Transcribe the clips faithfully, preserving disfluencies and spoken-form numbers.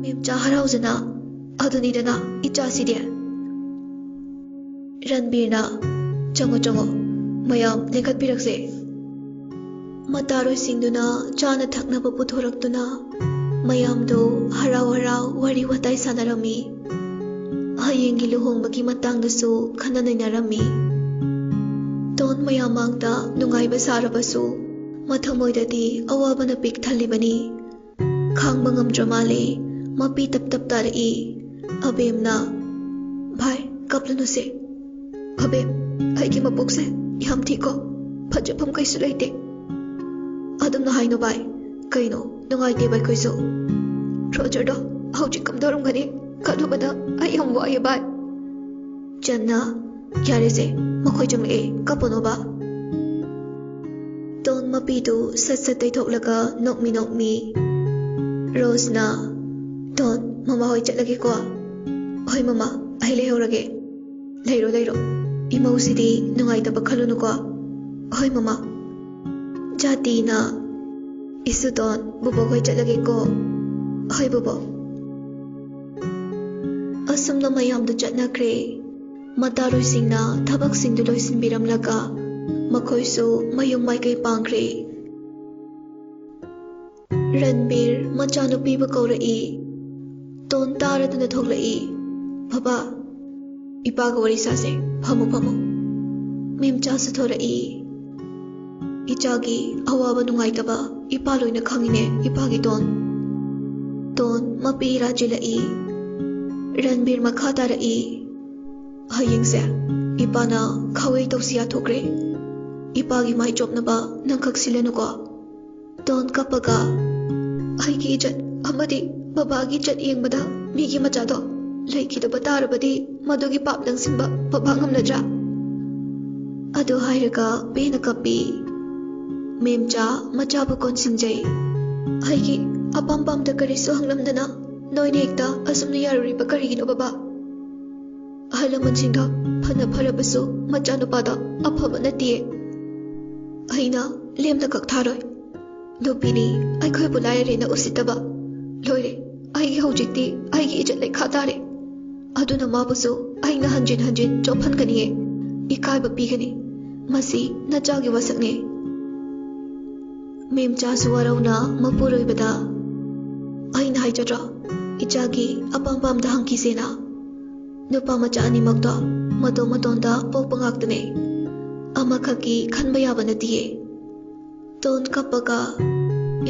ꯃꯦꯝꯆꯥ ꯍꯔꯥꯎꯖꯅ, "ꯑꯗꯨꯅꯤꯗꯅ ꯏꯆꯥꯁꯤꯗꯤ꯫" ꯔꯟꯕꯤꯔꯅ, "ꯆꯪꯉꯣ, ꯆꯪꯉꯣ, ꯃꯌꯥꯝ ꯂꯦꯡꯈꯠꯄꯤꯔꯛꯁꯦ꯫" ꯃꯇꯥꯔꯣꯏꯁꯤꯡꯗꯨꯅ ꯆꯥꯅ ꯊꯛꯅꯕ ꯄꯨꯊꯣꯔꯛꯇꯨꯅ ꯃꯌꯥꯝꯗꯣ ꯍꯔꯥꯎ ꯍꯔꯥꯎ ꯋꯥꯔꯤ ꯋꯥꯇꯥꯏ ꯁꯥꯟꯅꯔꯝꯃꯤ꯫ ꯍꯌꯦꯡꯒꯤ ꯂꯨꯍꯣꯡꯕꯒꯤ ꯃꯇꯥꯡꯗꯁꯨ ꯈꯟꯅ ꯅꯩꯅꯔꯝꯃꯤ꯫ ꯗꯣꯟ ꯃꯌꯥꯝ ꯃꯥꯡꯗ ꯅꯨꯡꯉꯥꯏꯕ ꯁꯥꯔꯕꯁꯨ ꯃꯊꯃꯣꯏꯗꯗꯤ ꯑꯋꯥꯕꯅ ꯄꯤꯛ ꯊꯜꯂꯤꯕꯅꯤ꯫ ꯈꯥꯡꯕ ꯉꯝꯗ꯭ꯔ ꯃꯥꯜꯂꯦ꯫ ꯃꯄꯤ ꯇꯞ ꯇꯞ ꯇꯥꯔꯛꯏ꯫ ꯑꯕꯦꯝꯅ, "ꯚꯥꯏ, ꯀꯞꯂꯨꯅꯨꯁꯦ꯫ ꯑꯕꯦꯝ, ꯑꯩꯒꯤ ꯃꯄꯣꯛꯁꯦ ꯌꯥꯝ ꯊꯤꯀꯣ꯫ ꯐꯖꯐꯝ ꯀꯩꯁꯨ ꯂꯩꯇꯦ꯫" "ꯑꯗꯨꯝꯅ ꯍꯥꯏꯅꯣ ꯚꯥꯏ꯫ ꯀꯩꯅꯣ, ꯅꯨꯡꯉꯥꯏꯇꯦꯕ ꯑꯩꯈꯣꯏꯁꯨ꯫ ꯔꯣꯖꯔꯗꯣ ꯍꯧꯖꯤꯛ ꯀꯝꯗꯧꯔꯝꯒꯅꯤ ꯈꯜꯂꯨꯕꯗ ꯑꯩ ꯌꯥꯝ ꯋꯥꯏꯌꯦ ꯚꯥꯏ꯫" ꯆꯟꯅ, "ꯌꯥꯔꯦꯁꯦ, ꯃꯈꯣꯏ ꯆꯪꯂꯛꯑꯦ, ꯀꯞꯄꯨꯅꯣꯕ꯫" ꯗꯣꯟ ꯃꯄꯤꯗꯨ ꯁꯠ ꯁꯠ ꯇꯩꯊꯣꯛꯂꯒ ꯅꯣꯛꯃꯤ ꯅꯣꯛꯃꯤ꯫ ꯔꯣꯖꯅ, "ꯗꯣꯟ, ꯃꯃꯥ ꯍꯣꯏ ꯆꯠꯂꯒꯦꯀꯣ꯫" "ꯍꯣꯏ ꯃꯃꯥ, ꯑꯩ ꯂꯩꯍꯧꯔꯒꯦ꯫" "ꯂꯩꯔꯣ, ꯂꯩꯔꯣ꯫ ꯏꯃꯧꯁꯤꯗꯤ ꯅꯨꯡꯉꯥꯏꯇꯕ ꯈꯜꯂꯨꯅꯨꯀꯣ꯫" "ꯍꯣꯏ ꯃꯃꯥ꯫" ꯖꯥꯇꯤꯅ, "ꯏꯁꯨ ꯗꯣꯟ, ꯕꯣꯕꯣꯛ ꯍꯣꯏ ꯆꯠꯂꯒꯦꯀꯣ꯫" "ꯍꯣꯏ ꯕꯣꯕꯣꯛ꯫" ꯑꯁꯨꯝꯅ ꯃꯌꯥꯝꯗꯨ ꯆꯠꯅꯈ꯭ꯔꯦ꯫ ꯃꯇꯥꯔꯣꯏꯁꯤꯡꯅ ꯊꯕꯛꯁꯤꯡꯗꯨ ꯂꯣꯏꯁꯤꯟꯕꯤꯔꯝꯂꯒ ꯃꯈꯣꯏꯁꯨ ꯃꯌꯨꯝ ꯃꯥꯏꯀꯩ ꯄꯥꯡꯈ꯭ꯔꯦ꯫ ꯔꯟꯕꯤꯔ ꯃꯆꯥꯅꯨꯄꯤꯕꯨ ꯀꯧꯔꯛꯏ꯫ ꯗꯣꯟ ꯇꯥꯔꯗꯨꯅ ꯊꯣꯛꯂꯛꯏ꯫ "ꯕꯕꯥ, ꯏꯄꯥꯒ ꯋꯥꯔꯤ ꯁꯥꯁꯦ꯫ ꯐꯝꯃꯨ, ꯐꯝꯃꯨ꯫" ꯃꯦꯝꯆꯥꯁꯨ ꯊꯣꯔꯛꯏ꯫ "ꯏꯆꯥꯒꯤ ꯑꯋꯥꯕ ꯅꯨꯡꯉꯥꯏꯇꯕ ꯏꯄꯥ ꯂꯣꯏꯅ ꯈꯪꯉꯤꯅꯦ, ꯏꯄꯥꯒꯤ ꯗꯣꯟ꯫" ꯗꯣꯟ ꯃꯄꯤ ꯏꯔꯥ ꯆꯤꯜꯂꯛꯏ꯫ ꯔꯟꯕꯤꯔ ꯃꯈꯥ ꯇꯥꯔꯛꯏ꯫ "ꯍꯌꯦꯡꯁꯦ ꯏꯄꯥꯅ ꯈꯥꯋꯩ ꯇꯧꯁꯤ ꯌꯥꯊꯣꯛꯈ꯭ꯔꯦ꯫ ꯏꯄꯥꯒꯤ ꯃꯥꯏ ꯆꯣꯞꯅꯕ ꯅꯪꯈꯛ ꯁꯤꯜꯂꯅꯨꯀꯣ꯫" ꯗꯣꯟ ꯀꯞꯄꯒ, "ꯑꯩꯒꯤ ꯏꯖꯠ ꯑꯃꯗꯤ ꯕꯕꯥꯒꯤ ꯏꯖꯠ ꯌꯦꯡꯕꯗ ꯃꯤꯒꯤ ꯃꯆꯥꯗꯣ ꯂꯩꯈꯤꯗꯕ ꯇꯥꯔꯕꯗꯤ ꯃꯗꯨꯒꯤ ꯄꯥꯞ ꯂꯪꯁꯤꯟꯕ ꯕꯕꯥ ꯉꯝꯂꯗ꯭ꯔꯥ?" ꯑꯗꯨ ꯍꯥꯏꯔꯒ ꯄꯦꯟꯅ ꯀꯞꯄꯤ꯫ ꯃꯦꯝꯆꯥ ꯃꯆꯥꯕꯨ ꯀꯣꯟꯁꯤꯟꯖꯩ꯫ ꯑꯩꯒꯤ ꯑꯄꯥꯝ ꯄꯥꯝꯗ ꯀꯔꯤꯁꯨ ꯍꯪꯂꯝꯗꯅ ꯅꯣꯏꯅ ꯍꯦꯛꯇ ꯑꯁꯨꯝꯅ ꯌꯥꯔꯨꯔꯤꯕ ꯀꯔꯤꯒꯤꯅꯣ ꯕꯕꯥ? ꯑꯍꯜ ꯂꯃꯟꯁꯤꯡꯗ ꯐꯅ ꯐꯔꯕꯁꯨ ꯃꯆꯥꯅꯨꯄꯥꯗ ꯑꯐꯕ ꯅꯠꯇꯤꯌꯦ꯫ ꯑꯩꯅ ꯂꯦꯝꯅ ꯀꯛꯊꯥꯔꯣꯏ꯫ ꯅꯨꯄꯤꯅꯤ, ꯑꯩꯈꯣꯏꯕꯨ ꯂꯥꯏꯔꯔꯦꯅ ꯎꯁꯤꯠꯇꯕ꯫ ꯂꯣꯏꯔꯦ, ꯑꯩꯒꯤ ꯍꯧꯖꯤꯛꯇꯤ ꯑꯩꯒꯤ ꯏꯖꯠ ꯂꯩꯈꯥ ꯇꯥꯔꯦ꯫ ꯑꯗꯨꯅ ꯃꯥꯕꯨꯁꯨ ꯑꯩꯅ ꯍꯟꯖꯤꯟ ꯍꯟꯖꯤꯟ ꯆꯣꯞꯍꯟꯒꯅꯤꯌꯦ, ꯏꯀꯥꯏꯕ ꯄꯤꯒꯅꯤ꯫ ꯃꯁꯤ ꯅꯆꯥꯒꯤ ꯋꯥꯁꯛꯅꯦ꯫ ꯃꯦꯝꯆꯥꯁꯨ ꯋꯥꯔꯧꯅ ꯃꯄꯨꯔꯣꯏꯕꯗ, "ꯑꯩꯅ ꯍꯥꯏꯖꯗ꯭ꯔꯣ, ꯏꯆꯥꯒꯤ ꯑꯄꯥꯝ ꯄꯥꯝꯗ ꯍꯪꯈꯤꯁꯦꯅ? ꯅꯨꯄꯥ ꯃꯆꯥ ꯑꯅꯤꯃꯛꯇꯣ ꯃꯇꯣꯝ ꯃꯇꯣꯝꯗ ꯄꯣꯛꯄ ꯉꯥꯛꯇꯅꯦ꯫ ꯑꯃꯈꯛꯀꯤ ꯈꯟꯕ ꯌꯥꯕ ꯅꯠꯇꯤꯌꯦ"꯫ ꯇꯣꯟ ꯀꯞꯄꯒ,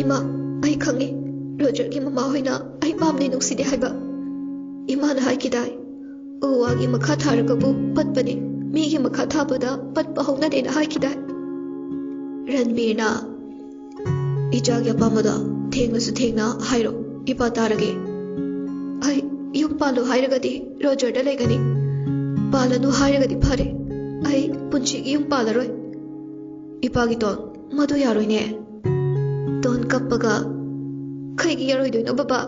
"ꯏꯃꯥ, ꯑꯩ ꯈꯪꯉꯤ꯫ ꯔꯣꯖꯔꯒꯤ ꯃꯃꯥꯍꯣꯏꯅ ꯑꯩ ꯄꯥꯝꯗꯦ, ꯅꯨꯡꯁꯤꯗꯦ ꯍꯥꯏꯕ꯫ ꯏꯃꯥꯅ ꯍꯥꯏꯈꯤꯗꯥꯏ, 'ꯎ ꯋꯥꯒꯤ ꯃꯈꯥ ꯊꯥꯔꯒꯕꯨ ꯄꯠꯄꯅꯤ, ꯃꯤꯒꯤ ꯃꯈꯥ ꯊꯥꯕꯗ ꯄꯠꯄ ꯍꯧꯅꯗꯦꯅ' ꯍꯥꯏꯈꯤꯗꯥꯏ?" ꯔꯟꯕꯤꯔꯅ, "ꯏꯆꯥꯒꯤ ꯑꯄꯥꯝꯕꯗꯣ ꯊꯦꯡꯂꯁꯨ ꯊꯦꯡꯅ ꯍꯥꯏꯔꯣ, ꯏꯄꯥ ꯇꯥꯔꯒꯦ꯫ ꯑꯩ ꯌꯨꯝ ꯄꯥꯜꯂꯨ ꯍꯥꯏꯔꯒꯗꯤ ꯔꯣꯖꯔꯗ ꯂꯩꯒꯅꯤ, ꯄꯥꯜꯂꯅꯨ ꯍꯥꯏꯔꯒꯗꯤ ꯐꯔꯦ, ꯑꯩ ꯄꯨꯟꯁꯤꯒꯤ ꯌꯨꯝ ꯄꯥꯜꯂꯔꯣꯏ"꯫ "ꯏꯄꯥꯒꯤ ꯇꯣꯟ, ꯃꯗꯨ ꯌꯥꯔꯣꯏꯅꯦ"꯫ ꯇꯣꯟ ꯀꯞꯄꯒ, "ꯀꯩꯒꯤ ꯌꯥꯔꯣꯏꯗꯣꯏꯅꯣ ꯕꯕꯥ?"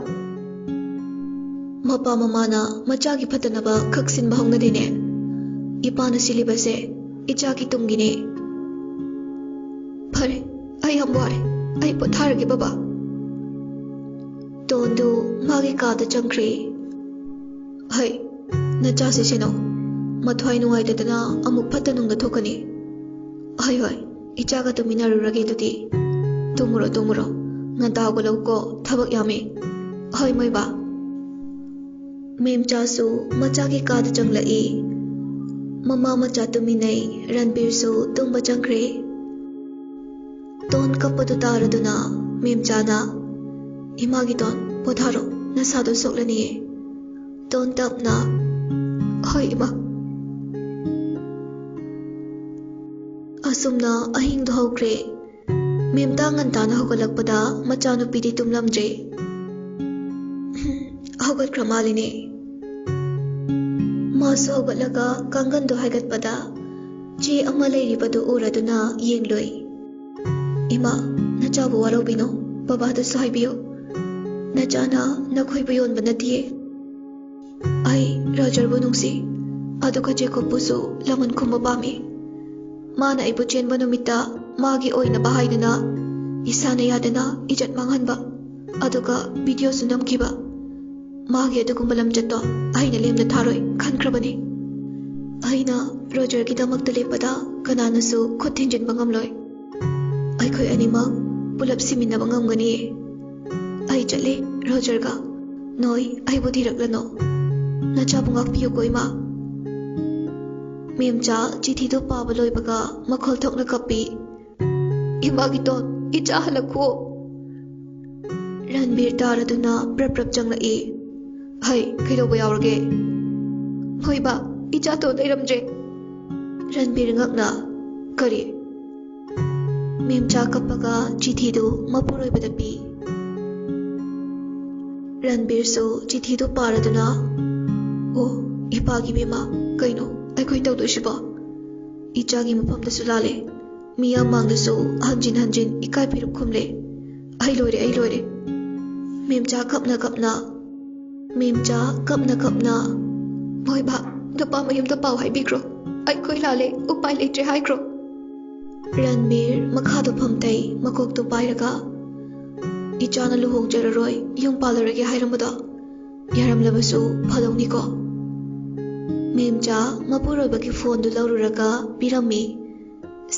ꯃꯄꯥ ꯃꯃꯥꯅ ꯃꯆꯥꯒꯤ ꯐꯠꯇꯅꯕ ꯈꯛ ꯁꯤꯟꯕ ꯍꯧꯅꯗꯦꯅꯦ꯫ ꯏꯄꯥꯅ ꯁꯤꯜꯂꯤꯕꯁꯦ ꯏꯆꯥꯒꯤ ꯇꯨꯡꯒꯤꯅꯦ꯫ "ꯐꯔꯦ, ꯑꯩ ꯌꯥꯝ ꯋꯥꯔꯦ, ꯑꯩ ꯄꯣꯊꯥꯔꯒꯦ ꯕꯕꯥ"꯫ ꯇꯣꯟꯗꯨ ꯃꯥꯒꯤ ꯀꯥꯗ ꯆꯪꯈ꯭ꯔꯦ꯫ "ꯍꯩ, ꯅꯆꯥꯁꯤ ꯁꯦꯟꯅꯧ, ꯃꯊ꯭ꯋꯥꯏ ꯅꯨꯡꯉꯥꯏꯇꯗꯅ ꯑꯃꯨꯛ ꯐꯠꯇ ꯅꯨꯡꯗ ꯊꯣꯛꯀꯅꯤ꯫ ꯍꯣꯏ, ꯍꯣꯏ, ꯏꯆꯥꯒ ꯇꯨꯃꯤꯟꯅꯔꯨꯔꯒꯦ ꯑꯗꯨꯗꯤ꯫ ꯇꯨꯝꯃꯨꯔꯣ, ꯇꯨꯝꯃꯨꯔꯣ, ꯉꯟꯇꯥ ꯍꯧꯒꯠꯂꯛꯎꯀꯣ, ꯊꯕꯛ ꯌꯥꯝꯃꯤ꯫ ꯍꯣꯏ, ꯃꯣꯏꯕꯥ"꯫ ꯃꯦꯝꯆꯥꯁꯨ ꯃꯆꯥꯒꯤ ꯀꯥꯗ ꯆꯪꯂꯛꯏ꯫ ꯃꯃꯥ ꯃꯆꯥ ꯇꯨꯃꯤꯟꯅꯩ꯫ ꯔꯟꯕꯤꯔꯁꯨ ꯇꯨꯝꯕ ꯆꯪꯈ꯭ꯔꯦ꯫ ꯇꯣꯟ ꯀꯞꯄꯗꯨ ꯇꯥꯔꯗꯨꯅ ꯃꯦꯝꯆꯥꯅ, "ꯏꯃꯥꯒꯤ ꯇꯣꯟ, ꯄꯣꯊꯥꯔꯣ, ꯅꯁꯥꯗꯣ ꯁꯣꯛꯂꯅꯤꯌꯦ"꯫ ꯇꯣꯟ ꯇꯞꯅ, "ꯍꯣꯏ, ꯏꯃꯥ"꯫ ꯑꯁꯨꯝꯅ ꯑꯍꯤꯡꯗꯨ ꯍꯧꯈ꯭ꯔꯦ꯫ ꯃꯦꯝꯇꯥ ꯉꯟꯇꯥꯅ ꯍꯧꯒꯠꯂꯛꯄꯗ ꯃꯆꯥꯅꯨꯄꯤꯗꯤ ꯇꯨꯝꯂꯝꯗ꯭ꯔꯦ꯫ ꯍꯧꯒꯠꯈ꯭ꯔ ꯃꯥꯜꯂꯤꯅꯦ꯫ ꯃꯥꯁꯨ ꯍꯧꯒꯠꯂꯒ ꯀꯥꯡꯒꯟꯗꯨ ꯍꯥꯏꯒꯠꯄꯗ ꯆꯦ ꯑꯃ ꯂꯩꯔꯤꯕꯗꯨ ꯎꯔꯗꯨꯅ ꯌꯦꯡꯂꯨꯏ꯫ ꯏꯃꯥ, ꯅꯆꯥꯕꯨ ꯋꯥꯔꯧꯕꯤꯅꯣ, ꯕꯕꯥꯗꯁꯨ ꯍꯥꯏꯕꯤꯌꯨ꯫ ꯅꯆꯥꯅ ꯅꯈꯣꯏꯕꯨ ꯌꯣꯟꯕ ꯅꯠꯇꯤꯌꯦ꯫ ꯑꯩ ꯔꯣꯖꯔꯕꯨ ꯅꯨꯡꯁꯤ, ꯑꯗꯨꯒ ꯖꯦꯀꯣꯕꯄꯨꯁꯨ ꯂꯃꯟ ꯈꯨꯝꯕ ꯄꯥꯝꯃꯤ꯫ ꯃꯥꯅ ꯑꯩꯕꯨ ꯆꯦꯟꯕ ꯅꯨꯃꯤꯠꯇ ꯃꯥꯒꯤ ꯑꯣꯏꯅꯕ ꯍꯥꯏꯗꯨꯅ ꯏꯁꯥꯅ ꯌꯥꯗꯅ ꯏꯖꯠ ꯃꯥꯡꯍꯟꯕ, ꯑꯗꯨꯒ ꯚꯤꯗꯤꯑꯣꯁꯨ ꯅꯝꯈꯤꯕ꯫ ꯃꯥꯒꯤ ꯑꯗꯨꯒꯨꯝꯕ ꯂꯝꯆꯠꯇꯣ ꯑꯩꯅ ꯂꯦꯝꯅ ꯊꯥꯔꯣꯏ ꯈꯟꯈ꯭ꯔꯕꯅꯤ꯫ ꯑꯩꯅ ꯔꯣꯖꯔꯒꯤꯗꯃꯛꯇ ꯂꯦꯞꯄꯗ ꯀꯅꯥꯅꯁꯨ ꯈꯨꯠ ꯊꯤꯟꯖꯤꯟꯕ ꯉꯝꯂꯣꯏ꯫ ꯑꯩꯈꯣꯏ ꯑꯅꯤꯃꯛ ꯄꯨꯂꯞ ꯁꯤꯃꯤꯟꯅꯕ ꯉꯝꯒꯅꯤꯌꯦ꯫ ꯑꯩ ꯆꯠꯂꯦ ꯔꯣꯖꯔꯒ꯫ ꯅꯣꯏ ꯑꯩꯕꯨ ꯊꯤꯔꯛꯂꯅꯨ꯫ ꯅꯆꯥꯕꯨ ꯉꯥꯛꯄꯤꯌꯨꯀꯣ, ꯏꯃꯥ꯫ ꯃꯦꯝꯆꯥ ꯆꯤꯊꯤꯗꯨ ꯄꯥꯕ ꯂꯣꯏꯕꯒ ꯃꯈꯣꯜ ꯊꯣꯛꯅ ꯀꯞꯄꯤ꯫ "ꯏꯃꯥꯒꯤ ꯇꯣꯟ, ꯏꯆꯥ ꯍꯜꯂꯛꯈꯣ!" ꯔꯟꯕꯤꯔ ꯇꯥꯔꯗꯨꯅ ꯄ꯭ꯔꯞ ꯄ꯭ꯔꯞ ꯆꯪꯂꯛꯏ꯫ "ꯍꯩ, ꯀꯩꯗꯧꯕ ꯌꯥꯎꯔꯒꯦ?" "ꯍꯣꯏ ꯕꯥ, ꯏꯆꯥ ꯇꯣꯟ ꯂꯩꯔꯝꯗ꯭ꯔꯦ!" ꯔꯟꯕꯤꯔ ꯉꯛꯅ, "ꯀꯔꯤ?" ꯃꯦꯝꯆꯥ ꯀꯞꯄꯒ ꯆꯤꯊꯤꯗꯨ ꯃꯄꯨꯔꯣꯏꯕꯗ ꯄꯤ꯫ ꯔꯟꯕꯤꯔꯁꯨ ꯆꯤꯊꯤꯗꯨ ꯄꯥꯔꯗꯨꯅ, "ꯑꯣ, ꯏꯄꯥꯒꯤ ꯕꯦꯝꯃ, ꯀꯩꯅꯣ ꯑꯩꯈꯣꯏ ꯇꯧꯗꯣꯏꯁꯤꯕꯣ? ꯏꯆꯥꯒꯤ ꯃꯐꯝꯗꯁꯨ ꯂꯥꯜꯂꯦ, ꯃꯤꯌꯥꯝ ꯃꯥꯡꯗꯁꯨ ꯍꯟꯖꯤꯟ ꯍꯟꯖꯤꯟ ꯏꯀꯥꯏ ꯐꯤꯔꯨꯛ ꯈꯨꯝꯂꯦ꯫ ꯑꯩ ꯂꯣꯏꯔꯦ, ꯑꯩ ꯂꯣꯏꯔꯦ!" ꯃꯦꯝꯆꯥ ꯀꯞꯅ ꯀꯞꯅ, ꯃꯦꯝꯆꯥ ꯀꯞꯅ ꯀꯞꯅ, "ꯃꯣꯏꯕꯥ, ꯅꯨꯄꯥ ꯃꯌꯨꯝꯗ ꯄꯥꯎ ꯍꯥꯏꯕꯤꯈ꯭ꯔꯣ꯫ ꯑꯩꯈꯣꯏ ꯂꯥꯜꯂꯦ, ꯎꯄꯥꯏ ꯂꯩꯇ꯭ꯔꯦ ꯍꯥꯏꯈ꯭ꯔꯣ꯫" ꯔꯟꯕꯤꯔ ꯃꯈꯥꯗ ꯐꯝꯊꯩ, ꯃꯀꯣꯛꯇꯨ ꯄꯥꯏꯔꯒ, "ꯏꯆꯥꯅ ꯂꯨꯍꯣꯡꯖꯔꯔꯣꯏ, ꯌꯨꯝ ꯄꯥꯜꯂꯔꯒꯦ ꯍꯥꯏꯔꯝꯕꯗꯣ ꯌꯥꯔꯝꯂꯕꯁꯨ ꯐꯗꯧꯅꯤꯀꯣ?" ꯃꯦꯝꯆꯥ ꯃꯄꯨꯔꯣꯏꯕꯒꯤ ꯐꯣꯟꯗꯨ ꯂꯧꯔꯨꯔꯒ ꯄꯤꯔꯝꯃꯤ꯫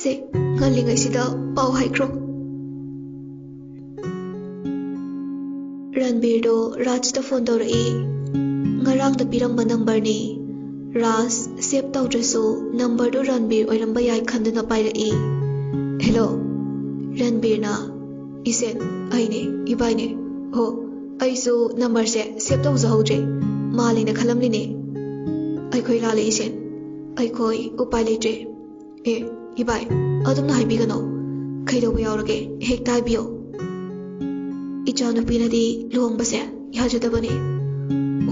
"ꯁꯦ, ꯉꯜꯂꯤꯉꯩꯁꯤꯗ ꯄꯥꯎ ꯍꯥꯏꯈ꯭ꯔꯣ꯫" ꯔꯟꯕꯤꯔꯗꯣ ꯔꯥꯖꯇ ꯐꯣꯟ ꯇꯧꯔꯛꯏ꯫ ꯉꯔꯥꯡꯗ ꯄꯤꯔꯝꯕ ꯅꯝꯕꯔꯅꯤ꯫ ꯔꯥꯖ ꯁꯦꯚ ꯇꯧꯗ꯭ꯔꯁꯨ ꯅꯝꯕꯔꯗꯨ ꯔꯟꯕꯤꯔ ꯑꯣꯏꯔꯝꯕ ꯌꯥꯏ ꯈꯟꯗꯨꯅ ꯄꯥꯏꯔꯛꯏ꯫ "ꯍꯦꯜꯂꯣ꯫" ꯔꯟꯕꯤꯔꯅ, "ꯏꯁꯦꯟ, ꯑꯩꯅꯦ, ꯏꯕꯥꯏꯅꯦ꯫ ꯍꯣ, ꯑꯩꯁꯨ ꯅꯝꯕꯔꯁꯦ ꯁꯦꯚ ꯇꯧꯖꯍꯧꯗ꯭ꯔꯦ, ꯃꯥꯜꯂꯦꯅ ꯈꯜꯂꯝꯂꯤꯅꯦ꯫ ꯑꯩꯈꯣꯏ ꯂꯥꯜꯂꯦ ꯏꯁꯦꯟ, ꯑꯩꯈꯣꯏ ꯎꯄꯥꯏ ꯂꯩꯇ꯭ꯔꯦ꯫" "ꯑꯦ, ꯏꯕꯥꯏ, ꯑꯗꯨꯝꯅ ꯍꯥꯏꯕꯤꯒꯅꯣ꯫ ꯀꯩꯗꯧꯕ ꯌꯥꯎꯔꯒꯦ, ꯍꯦꯛꯇ ꯍꯥꯏꯕꯤꯌꯣ꯫" "ꯏꯆꯥꯅꯨꯄꯤꯅꯗꯤ ꯂꯨꯍꯣꯡꯕꯁꯦ ꯌꯥꯖꯗꯕꯅꯦ꯫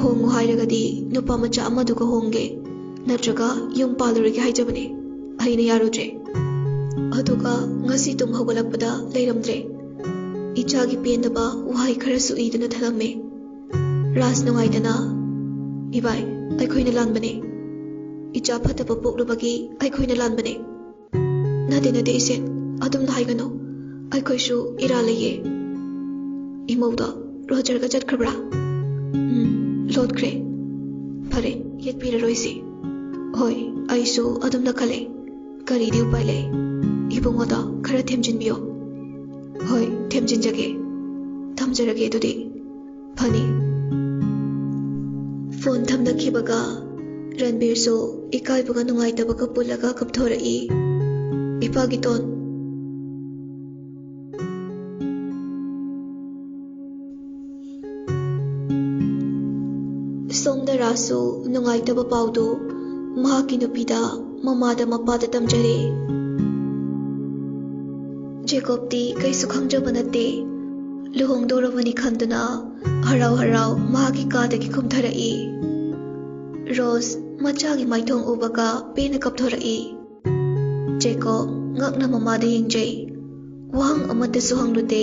ꯍꯣꯡꯉꯨ ꯍꯥꯏꯔꯒꯗꯤ ꯅꯨꯄꯥ ꯃꯆꯥ ꯑꯃꯗꯨꯒ ꯍꯣꯡꯒꯦ, ꯅꯠꯇ꯭ꯔꯒ ꯌꯨꯝ ꯄꯥꯜꯂꯨꯔꯒꯦ ꯍꯥꯏꯖꯕꯅꯦ꯫ ꯑꯩꯅ ꯌꯥꯔꯨꯗ꯭ꯔꯦ꯫" ꯑꯗꯨꯒ ꯉꯁꯤ ꯇꯨꯝ ꯍꯧꯒꯠꯂꯛꯄꯗ ꯂꯩꯔꯝꯗ꯭ꯔꯦ꯫ ꯏꯆꯥꯒꯤ ꯄꯦꯟꯗꯕ ꯋꯥꯍꯩ ꯈꯔꯁꯨ ꯏꯗꯨꯅ ꯊꯅꯝꯃꯦ꯫ ꯔꯥꯖ ꯅꯨꯡꯉꯥꯏꯇꯅ, "ꯏꯕꯥꯏ, ꯑꯩꯈꯣꯏꯅ ꯂꯥꯟꯕꯅꯦ꯫ ꯏꯆꯥ ꯐꯠꯇꯕ ꯄꯣꯛꯂꯨꯕꯒꯤ ꯑꯩꯈꯣꯏꯅ ꯂꯥꯟꯕꯅꯦ꯫" "ꯅꯠꯇꯦ, ꯅꯠꯇꯦ, ꯏꯆꯦ, ꯑꯗꯨꯝꯅ ꯍꯥꯏꯒꯅꯨ꯫ ꯑꯩꯈꯣꯏꯁꯨ ꯏꯔꯥꯜ ꯂꯩꯌꯦ꯫" "ꯏꯃꯧꯗꯣ ꯔꯣꯖꯔꯒ ꯆꯠꯈ꯭ꯔꯕ꯭ꯔꯥ?" "ꯎꯝ, ꯂꯣꯠꯈ꯭ꯔꯦ꯫" "ꯐꯔꯦ, ꯌꯦꯠꯄꯤꯔꯔꯣꯏꯁꯤ꯫" "ꯍꯣꯏ, ꯑꯩꯁꯨ ꯑꯗꯨꯝꯅ ꯈꯜꯂꯦ꯫ ꯀꯔꯤꯗꯤ ꯎꯄꯥꯏ ꯂꯩ? ꯏꯕꯨꯡꯉꯣꯗꯣ ꯈꯔ ꯊꯦꯝꯖꯤꯟꯕꯤꯌꯣ꯫" "ꯍꯣꯏ, ꯊꯦꯝꯖꯤꯟꯖꯒꯦ꯫ ꯊꯝꯖꯔꯒꯦ ꯑꯗꯨꯗꯤ꯫" "ꯐꯅꯤ꯫" ꯐꯣꯟ ꯊꯝꯅꯈꯤꯕꯒ ꯔꯟꯕꯤꯔꯁꯨ ꯏꯀꯥꯏꯕꯒ ꯅꯨꯡꯉꯥꯏꯇꯕꯒ ꯄꯨꯜꯂꯒ ꯀꯞꯊꯣꯔꯛꯏ꯫ ꯏꯄꯥꯒꯤ ꯇꯣꯟ꯫ ꯁꯣꯝꯗ ꯔꯥꯖꯁꯨ ꯅꯨꯡꯉꯥꯏꯇꯕ ꯄꯥꯎꯗꯨ ꯃꯍꯥꯛꯀꯤ ꯅꯨꯄꯤꯗ, ꯃꯃꯥꯗ, ꯃꯄꯥꯗ ꯇꯝꯖꯔꯦ꯫ ꯖꯦꯀꯣꯕꯇꯤ ꯀꯩꯁꯨ ꯈꯪꯖꯕ ꯅꯠꯇꯦ꯫ ꯂꯨꯍꯣꯡꯗꯧꯔꯕꯅꯤ ꯈꯟꯗꯨꯅ ꯍꯔꯥꯎ ꯍꯔꯥꯎ ꯃꯍꯥꯛꯀꯤ ꯀꯥꯗꯒꯤ ꯀꯨꯝꯊꯔꯛꯏ꯫ ꯔꯣꯖ ꯃꯆꯥꯒꯤ ꯃꯥꯏꯊꯣꯡ ꯎꯕꯒ ꯄꯦꯟꯅ ꯀꯞꯊꯣꯔꯛꯏ꯫ ꯖꯦꯀꯣꯕ ꯉꯛꯅ ꯃꯃꯥꯗ ꯌꯦꯡꯖꯩ꯫ ꯋꯥꯍꯪ ꯑꯃꯠꯇꯁꯨ ꯍꯪꯂꯨꯗꯦ꯫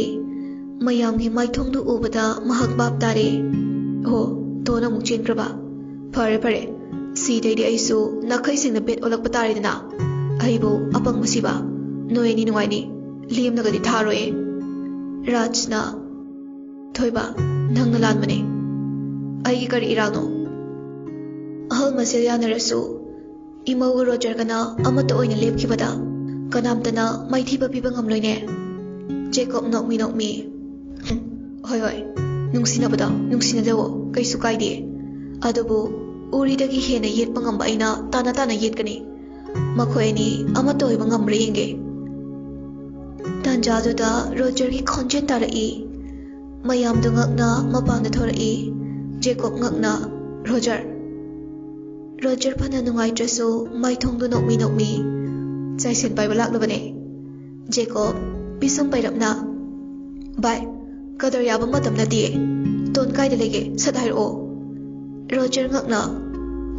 ꯃꯌꯥꯝꯒꯤ ꯃꯥꯏꯊꯣꯡꯗꯨ ꯎꯕꯗ ꯃꯍꯥꯛ ꯚꯥꯞ ꯇꯥꯔꯦ꯫ "ꯑꯣ, ꯇꯣꯟ ꯑꯃꯨꯛ ꯆꯦꯟꯈ꯭ꯔꯕ? ꯐꯔꯦ, ꯐꯔꯦ꯫ ꯁꯤꯗꯩꯗꯤ ꯑꯩꯁꯨ ꯅꯥꯈꯩ ꯁꯦꯡꯅ ꯕꯦꯠ ꯑꯣꯜꯂꯛꯄ ꯇꯥꯔꯦꯗꯅ꯫ ꯑꯩꯕꯨ ꯑꯄꯪꯕ ꯁꯤꯕ꯫ ꯅꯣꯏ ꯑꯅꯤ ꯅꯨꯡꯉꯥꯏꯅꯤ꯫ ꯂꯦꯝꯅꯒꯗꯤ ꯊꯥꯔꯣꯏꯌꯦ꯫" ꯔꯥꯖꯅ, "ꯊꯣꯏꯕ, ꯅꯪꯅ ꯂꯥꯟꯕꯅꯦ꯫ ꯑꯩꯒꯤ ꯀꯔꯤ ꯏꯔꯥꯜꯅꯣ?" ꯑꯍꯜ ꯃꯁꯦꯜ ꯌꯥꯅꯔꯁꯨ ꯏꯃꯧꯒ ꯔꯣꯖꯔꯒꯅ ꯑꯃꯠꯇ ꯑꯣꯏꯅ ꯂꯦꯞꯈꯤꯕꯗ ꯀꯅꯥꯝꯇꯅ ꯃꯥꯏꯊꯤꯕ ꯄꯤꯕ ꯉꯝꯂꯣꯏꯅꯦ꯫ ꯖꯦꯀꯣꯕ ꯅꯣꯛꯃꯤ ꯅꯣꯛꯃꯤ, "ꯍꯨꯝ, ꯍꯣꯏ, ꯍꯣꯏ, ꯅꯨꯡꯁꯤꯅꯕꯗꯣ ꯅꯨꯡꯁꯤꯅꯖꯧꯑꯣ, ꯀꯩꯁꯨ ꯀꯥꯏꯗꯦ꯫ ꯑꯗꯨꯕꯨ ꯎꯔꯤꯗꯒꯤ ꯍꯦꯟꯅ ꯌꯦꯠꯄ ꯉꯝꯕ ꯑꯩꯅ ꯇꯥꯅ ꯇꯥꯅ ꯌꯦꯠꯀꯅꯤ꯫ ꯃꯈꯣꯏ ꯑꯅꯤ ꯑꯃꯠꯇ ꯑꯣꯏꯕ ꯉꯝꯕ꯭ꯔꯥ ꯌꯦꯡꯒꯦ꯫" ꯇꯥꯟꯖꯥꯗꯨꯗ ꯔꯣꯖꯔꯒꯤ ꯈꯣꯟꯖꯦꯜ ꯇꯥꯔꯛꯏ꯫ ꯃꯌꯥꯝꯗꯨ ꯉꯛꯅ ꯃꯄꯥꯟꯗ ꯊꯣꯔꯛꯏ꯫ ꯖꯦꯀꯣꯕ ꯉꯛꯅ, "ꯔꯣꯖꯔ꯫" ꯔꯣꯖꯔ ꯐꯅ ꯅꯨꯡꯉꯥꯏꯇ꯭ꯔꯁꯨ ꯃꯥꯏꯊꯣꯡꯗꯨ ꯅꯣꯛꯃꯤ ꯅꯣꯛꯃꯤ, "ꯆꯥꯏꯁꯦꯟ ꯄꯥꯏꯕ ꯂꯥꯛꯂꯕꯅꯦ꯫" ꯖꯦꯀꯣꯕ ꯄꯤꯁꯨꯝ ꯄꯩꯔꯞꯅ, "ꯚꯥꯏ, ꯀꯗꯔ ꯌꯥꯕ ꯃꯇꯝ ꯅꯠꯇꯤꯌꯦ꯫ ꯇꯣꯟ ꯀꯥꯏꯗ ꯂꯩꯒꯦ? ꯁꯠ ꯍꯥꯏꯔꯛꯑꯣ꯫" ꯔꯣꯖꯔ ꯉꯛꯅ,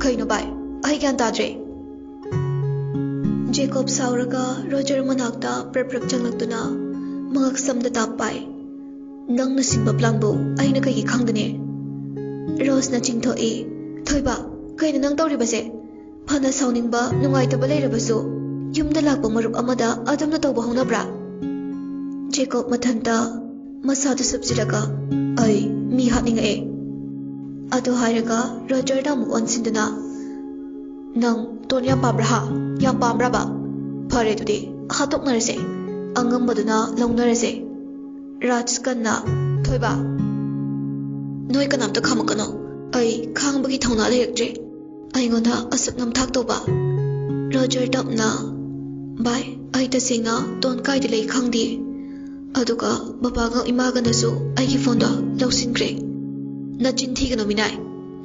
"ꯀꯩꯅꯣ ꯚꯥꯏ? ꯑꯩ ꯒ꯭ꯌꯥꯟ ꯇꯥꯗ꯭ꯔꯦ꯫" ꯖꯦꯀꯣꯕ ꯁꯥꯎꯔꯒ ꯔꯣꯖꯔ ꯃꯅꯥꯛꯇ ꯄ꯭ꯔꯞ ꯄ꯭ꯔꯞ ꯆꯪꯂꯛꯇꯨꯅ ꯃꯉꯛ ꯁꯝꯗ ꯇꯥꯞ ꯄꯥꯏ꯫ "ꯅꯪꯅ ꯁꯤꯟꯕ ꯄ꯭ꯂꯥꯟꯕꯨ ꯑꯩꯅ ꯀꯩꯒꯤ ꯈꯪꯒꯅꯤ?" ꯔꯣꯖꯅ ꯆꯤꯡꯊꯣꯛꯏ꯫ "ꯊꯣꯏꯕ, ꯀꯩꯅꯣ ꯅꯪ ꯇꯧꯔꯤꯕꯁꯦ? ꯐꯅ ꯁꯥꯎꯅꯤꯡꯕ, ꯅꯨꯡꯉꯥꯏꯇꯕ ꯂꯩꯔꯕꯁꯨ ꯌꯨꯝꯗ ꯂꯥꯛꯄ ꯃꯔꯨꯞ ꯑꯃꯗ ꯑꯗꯨꯝꯅ ꯇꯧꯕ ꯍꯧꯅꯕ꯭ꯔꯥ?" ꯖꯦꯀꯣꯕ ꯃꯊꯟꯇ ꯃꯁꯥꯗꯨ ꯁꯨꯞꯆꯤꯜꯂꯒ, "ꯑꯩ ꯃꯤ ꯍꯥꯠꯅꯤꯡꯉꯛꯑꯦ"꯫ ꯑꯗꯨ ꯍꯥꯏꯔꯒ ꯔꯣꯖꯔꯗ ꯑꯃꯨꯛ ꯑꯣꯟꯁꯤꯟꯗꯨꯅ, "ꯅꯪ ꯇꯣꯟ ꯌꯥꯝ ꯄꯥꯝꯕ꯭ꯔꯥ ꯍꯥ? ꯌꯥꯝ ꯄꯥꯝꯕ꯭ꯔꯕ? ꯐꯔꯦ, ꯑꯗꯨꯗꯤ ꯍꯥꯠꯇꯣꯛꯅꯔꯁꯦ꯫ ꯑꯉꯝꯕꯗꯨꯅ ꯂꯧꯅꯔꯁꯦ"꯫ ꯔꯥꯖ ꯀꯟꯅ, "ꯊꯣꯏꯕ, ꯅꯣꯏ ꯀꯅꯥꯝꯇ ꯈꯥꯝꯃꯛꯀꯅꯣ꯫ ꯑꯩ ꯈꯥꯡꯕꯒꯤ ꯊꯧꯅꯥ ꯂꯩꯔꯛꯇ꯭ꯔꯦ꯫ ꯑꯩꯉꯣꯟꯗ ꯑꯁꯨꯛ ꯅꯝꯊꯥꯛ ꯇꯧꯕ"꯫ ꯔꯣꯖꯔ ꯇꯞꯅ, "ꯚꯥꯏ, ꯑꯩ ꯇꯁꯦꯡꯅ ꯇꯣꯟ ꯀꯥꯏꯗ ꯂꯩ ꯈꯪꯗꯦ꯫ ꯑꯗꯨꯒ ꯕꯕꯥꯒ ꯏꯃꯥꯒꯅꯁꯨ ꯑꯩꯒꯤ ꯐꯣꯟꯗꯣ ꯂꯧꯁꯤꯟꯈ꯭ꯔꯦ"꯫ "ꯅꯆꯤꯟ ꯊꯤꯒꯅꯨ ꯃꯤꯅꯥꯏ,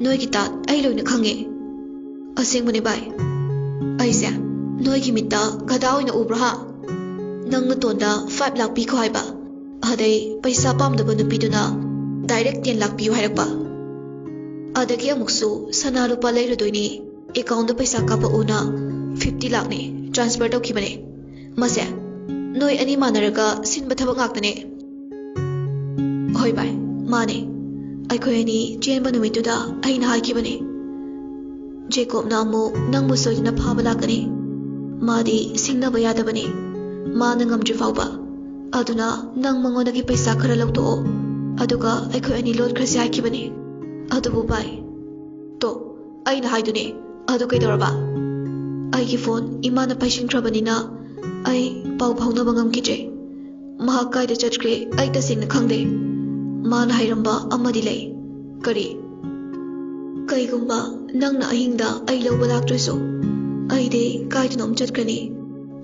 ꯅꯣꯏꯒꯤ ꯇꯥꯠ ꯑꯩ ꯂꯣꯏꯅ ꯈꯪꯉꯦ"꯫ "ꯑꯁꯦꯡꯕꯅꯦ ꯚꯥꯏ, ꯑꯩꯁꯦ ꯅꯣꯏꯒꯤ ꯃꯤꯠꯇ ꯒꯙꯥ ꯑꯣꯏꯅ ꯎꯕ꯭ꯔꯣ ꯍꯥ? ꯅꯪꯅ ꯇꯣꯟꯗ five ꯂꯥꯛ ꯄꯤꯈꯣ ꯍꯥꯏꯕ, ꯑꯗꯩ ꯄꯩꯁꯥ ꯄꯥꯝꯗꯕ ꯅꯨꯄꯤꯗꯨꯅ direct ten ꯂꯥꯛ ꯄꯤꯌꯨ ꯍꯥꯏꯔꯛꯄ꯫ ꯑꯗꯒꯤ ꯑꯃꯨꯛꯁꯨ ꯁꯅꯥ ꯂꯨꯄꯥ ꯂꯩꯔꯨꯗꯣꯏꯅꯤ, accountꯗ ꯄꯩꯁꯥ ꯀꯥꯞꯄꯛꯎꯅ fifty ꯂꯥꯛꯅꯤ transfer ꯇꯧꯈꯤꯕꯅꯦ꯫ ꯃꯁꯦ ꯅꯣꯏ ꯑꯅꯤ ꯃꯥꯟꯅꯔꯒ ꯁꯤꯟꯕ ꯊꯕꯛ ꯉꯥꯛꯇꯅꯦ"꯫ "ꯍꯣꯏ ꯚꯥꯏ, ꯃꯥꯅꯦ꯫ ꯑꯩꯈꯣꯏ ꯑꯅꯤ ꯆꯦꯟꯕ ꯅꯨꯃꯤꯠꯇꯨꯗ ꯑꯩꯅ ꯍꯥꯏꯈꯤꯕꯅꯦ, ꯖꯦꯀꯣꯕꯅ ꯑꯃꯨꯛ ꯅꯪꯕꯨ ꯁꯣꯏꯗꯅ ꯐꯥꯕ ꯂꯥꯛꯀꯅꯤ꯫ ꯃꯥꯗꯤ ꯁꯤꯡꯅꯕ ꯌꯥꯗꯕꯅꯤ, ꯃꯥꯅ ꯉꯝꯗ꯭ꯔꯤ ꯐꯥꯎꯕ꯫ ꯑꯗꯨꯅ ꯅꯪ ꯃꯉꯣꯟꯗꯒꯤ ꯄꯩꯁꯥ ꯈꯔ ꯂꯧꯊꯣꯛꯑꯣ, ꯑꯗꯨꯒ ꯑꯩꯈꯣꯏ ꯑꯅꯤ ꯂꯣꯠꯈ꯭ꯔꯁꯤ ꯍꯥꯏꯈꯤꯕꯅꯤ꯫ ꯑꯗꯨꯕꯨ ꯚꯥꯏ, ꯇꯣ, ꯑꯩꯅ ꯍꯥꯏꯗꯨꯅꯦ, ꯑꯗꯨ ꯀꯩꯗꯧꯔꯕ? ꯑꯩꯒꯤ ꯐꯣꯟ ꯏꯃꯥꯅ ꯄꯥꯏꯁꯤꯟꯈ꯭ꯔꯕꯅꯤꯅ ꯑꯩ ꯄꯥꯎ ꯐꯥꯎꯅꯕ ꯉꯝꯈꯤꯗ꯭ꯔꯦ꯫ ꯃꯍꯥꯛ ꯀꯥꯏꯗ ꯆꯠꯈ꯭ꯔꯦ ꯑꯩ ꯇꯁꯦꯡꯅ ꯈꯪꯗꯦ꯫ ꯃꯥꯅ ꯍꯥꯏꯔꯝꯕ ꯑꯃꯗꯤ ꯂꯩ"꯫ "ꯀꯔꯤ?" "ꯀꯩꯒꯨꯝꯕ ꯅꯪꯅ ꯑꯍꯤꯡꯗ ꯑꯩ ꯂꯧꯕ ꯂꯥꯛꯇ꯭ꯔꯁꯨ, ꯑꯩꯗꯤ ꯀꯥꯏꯗꯅꯣꯝ ꯆꯠꯈ꯭ꯔꯅꯤ꯫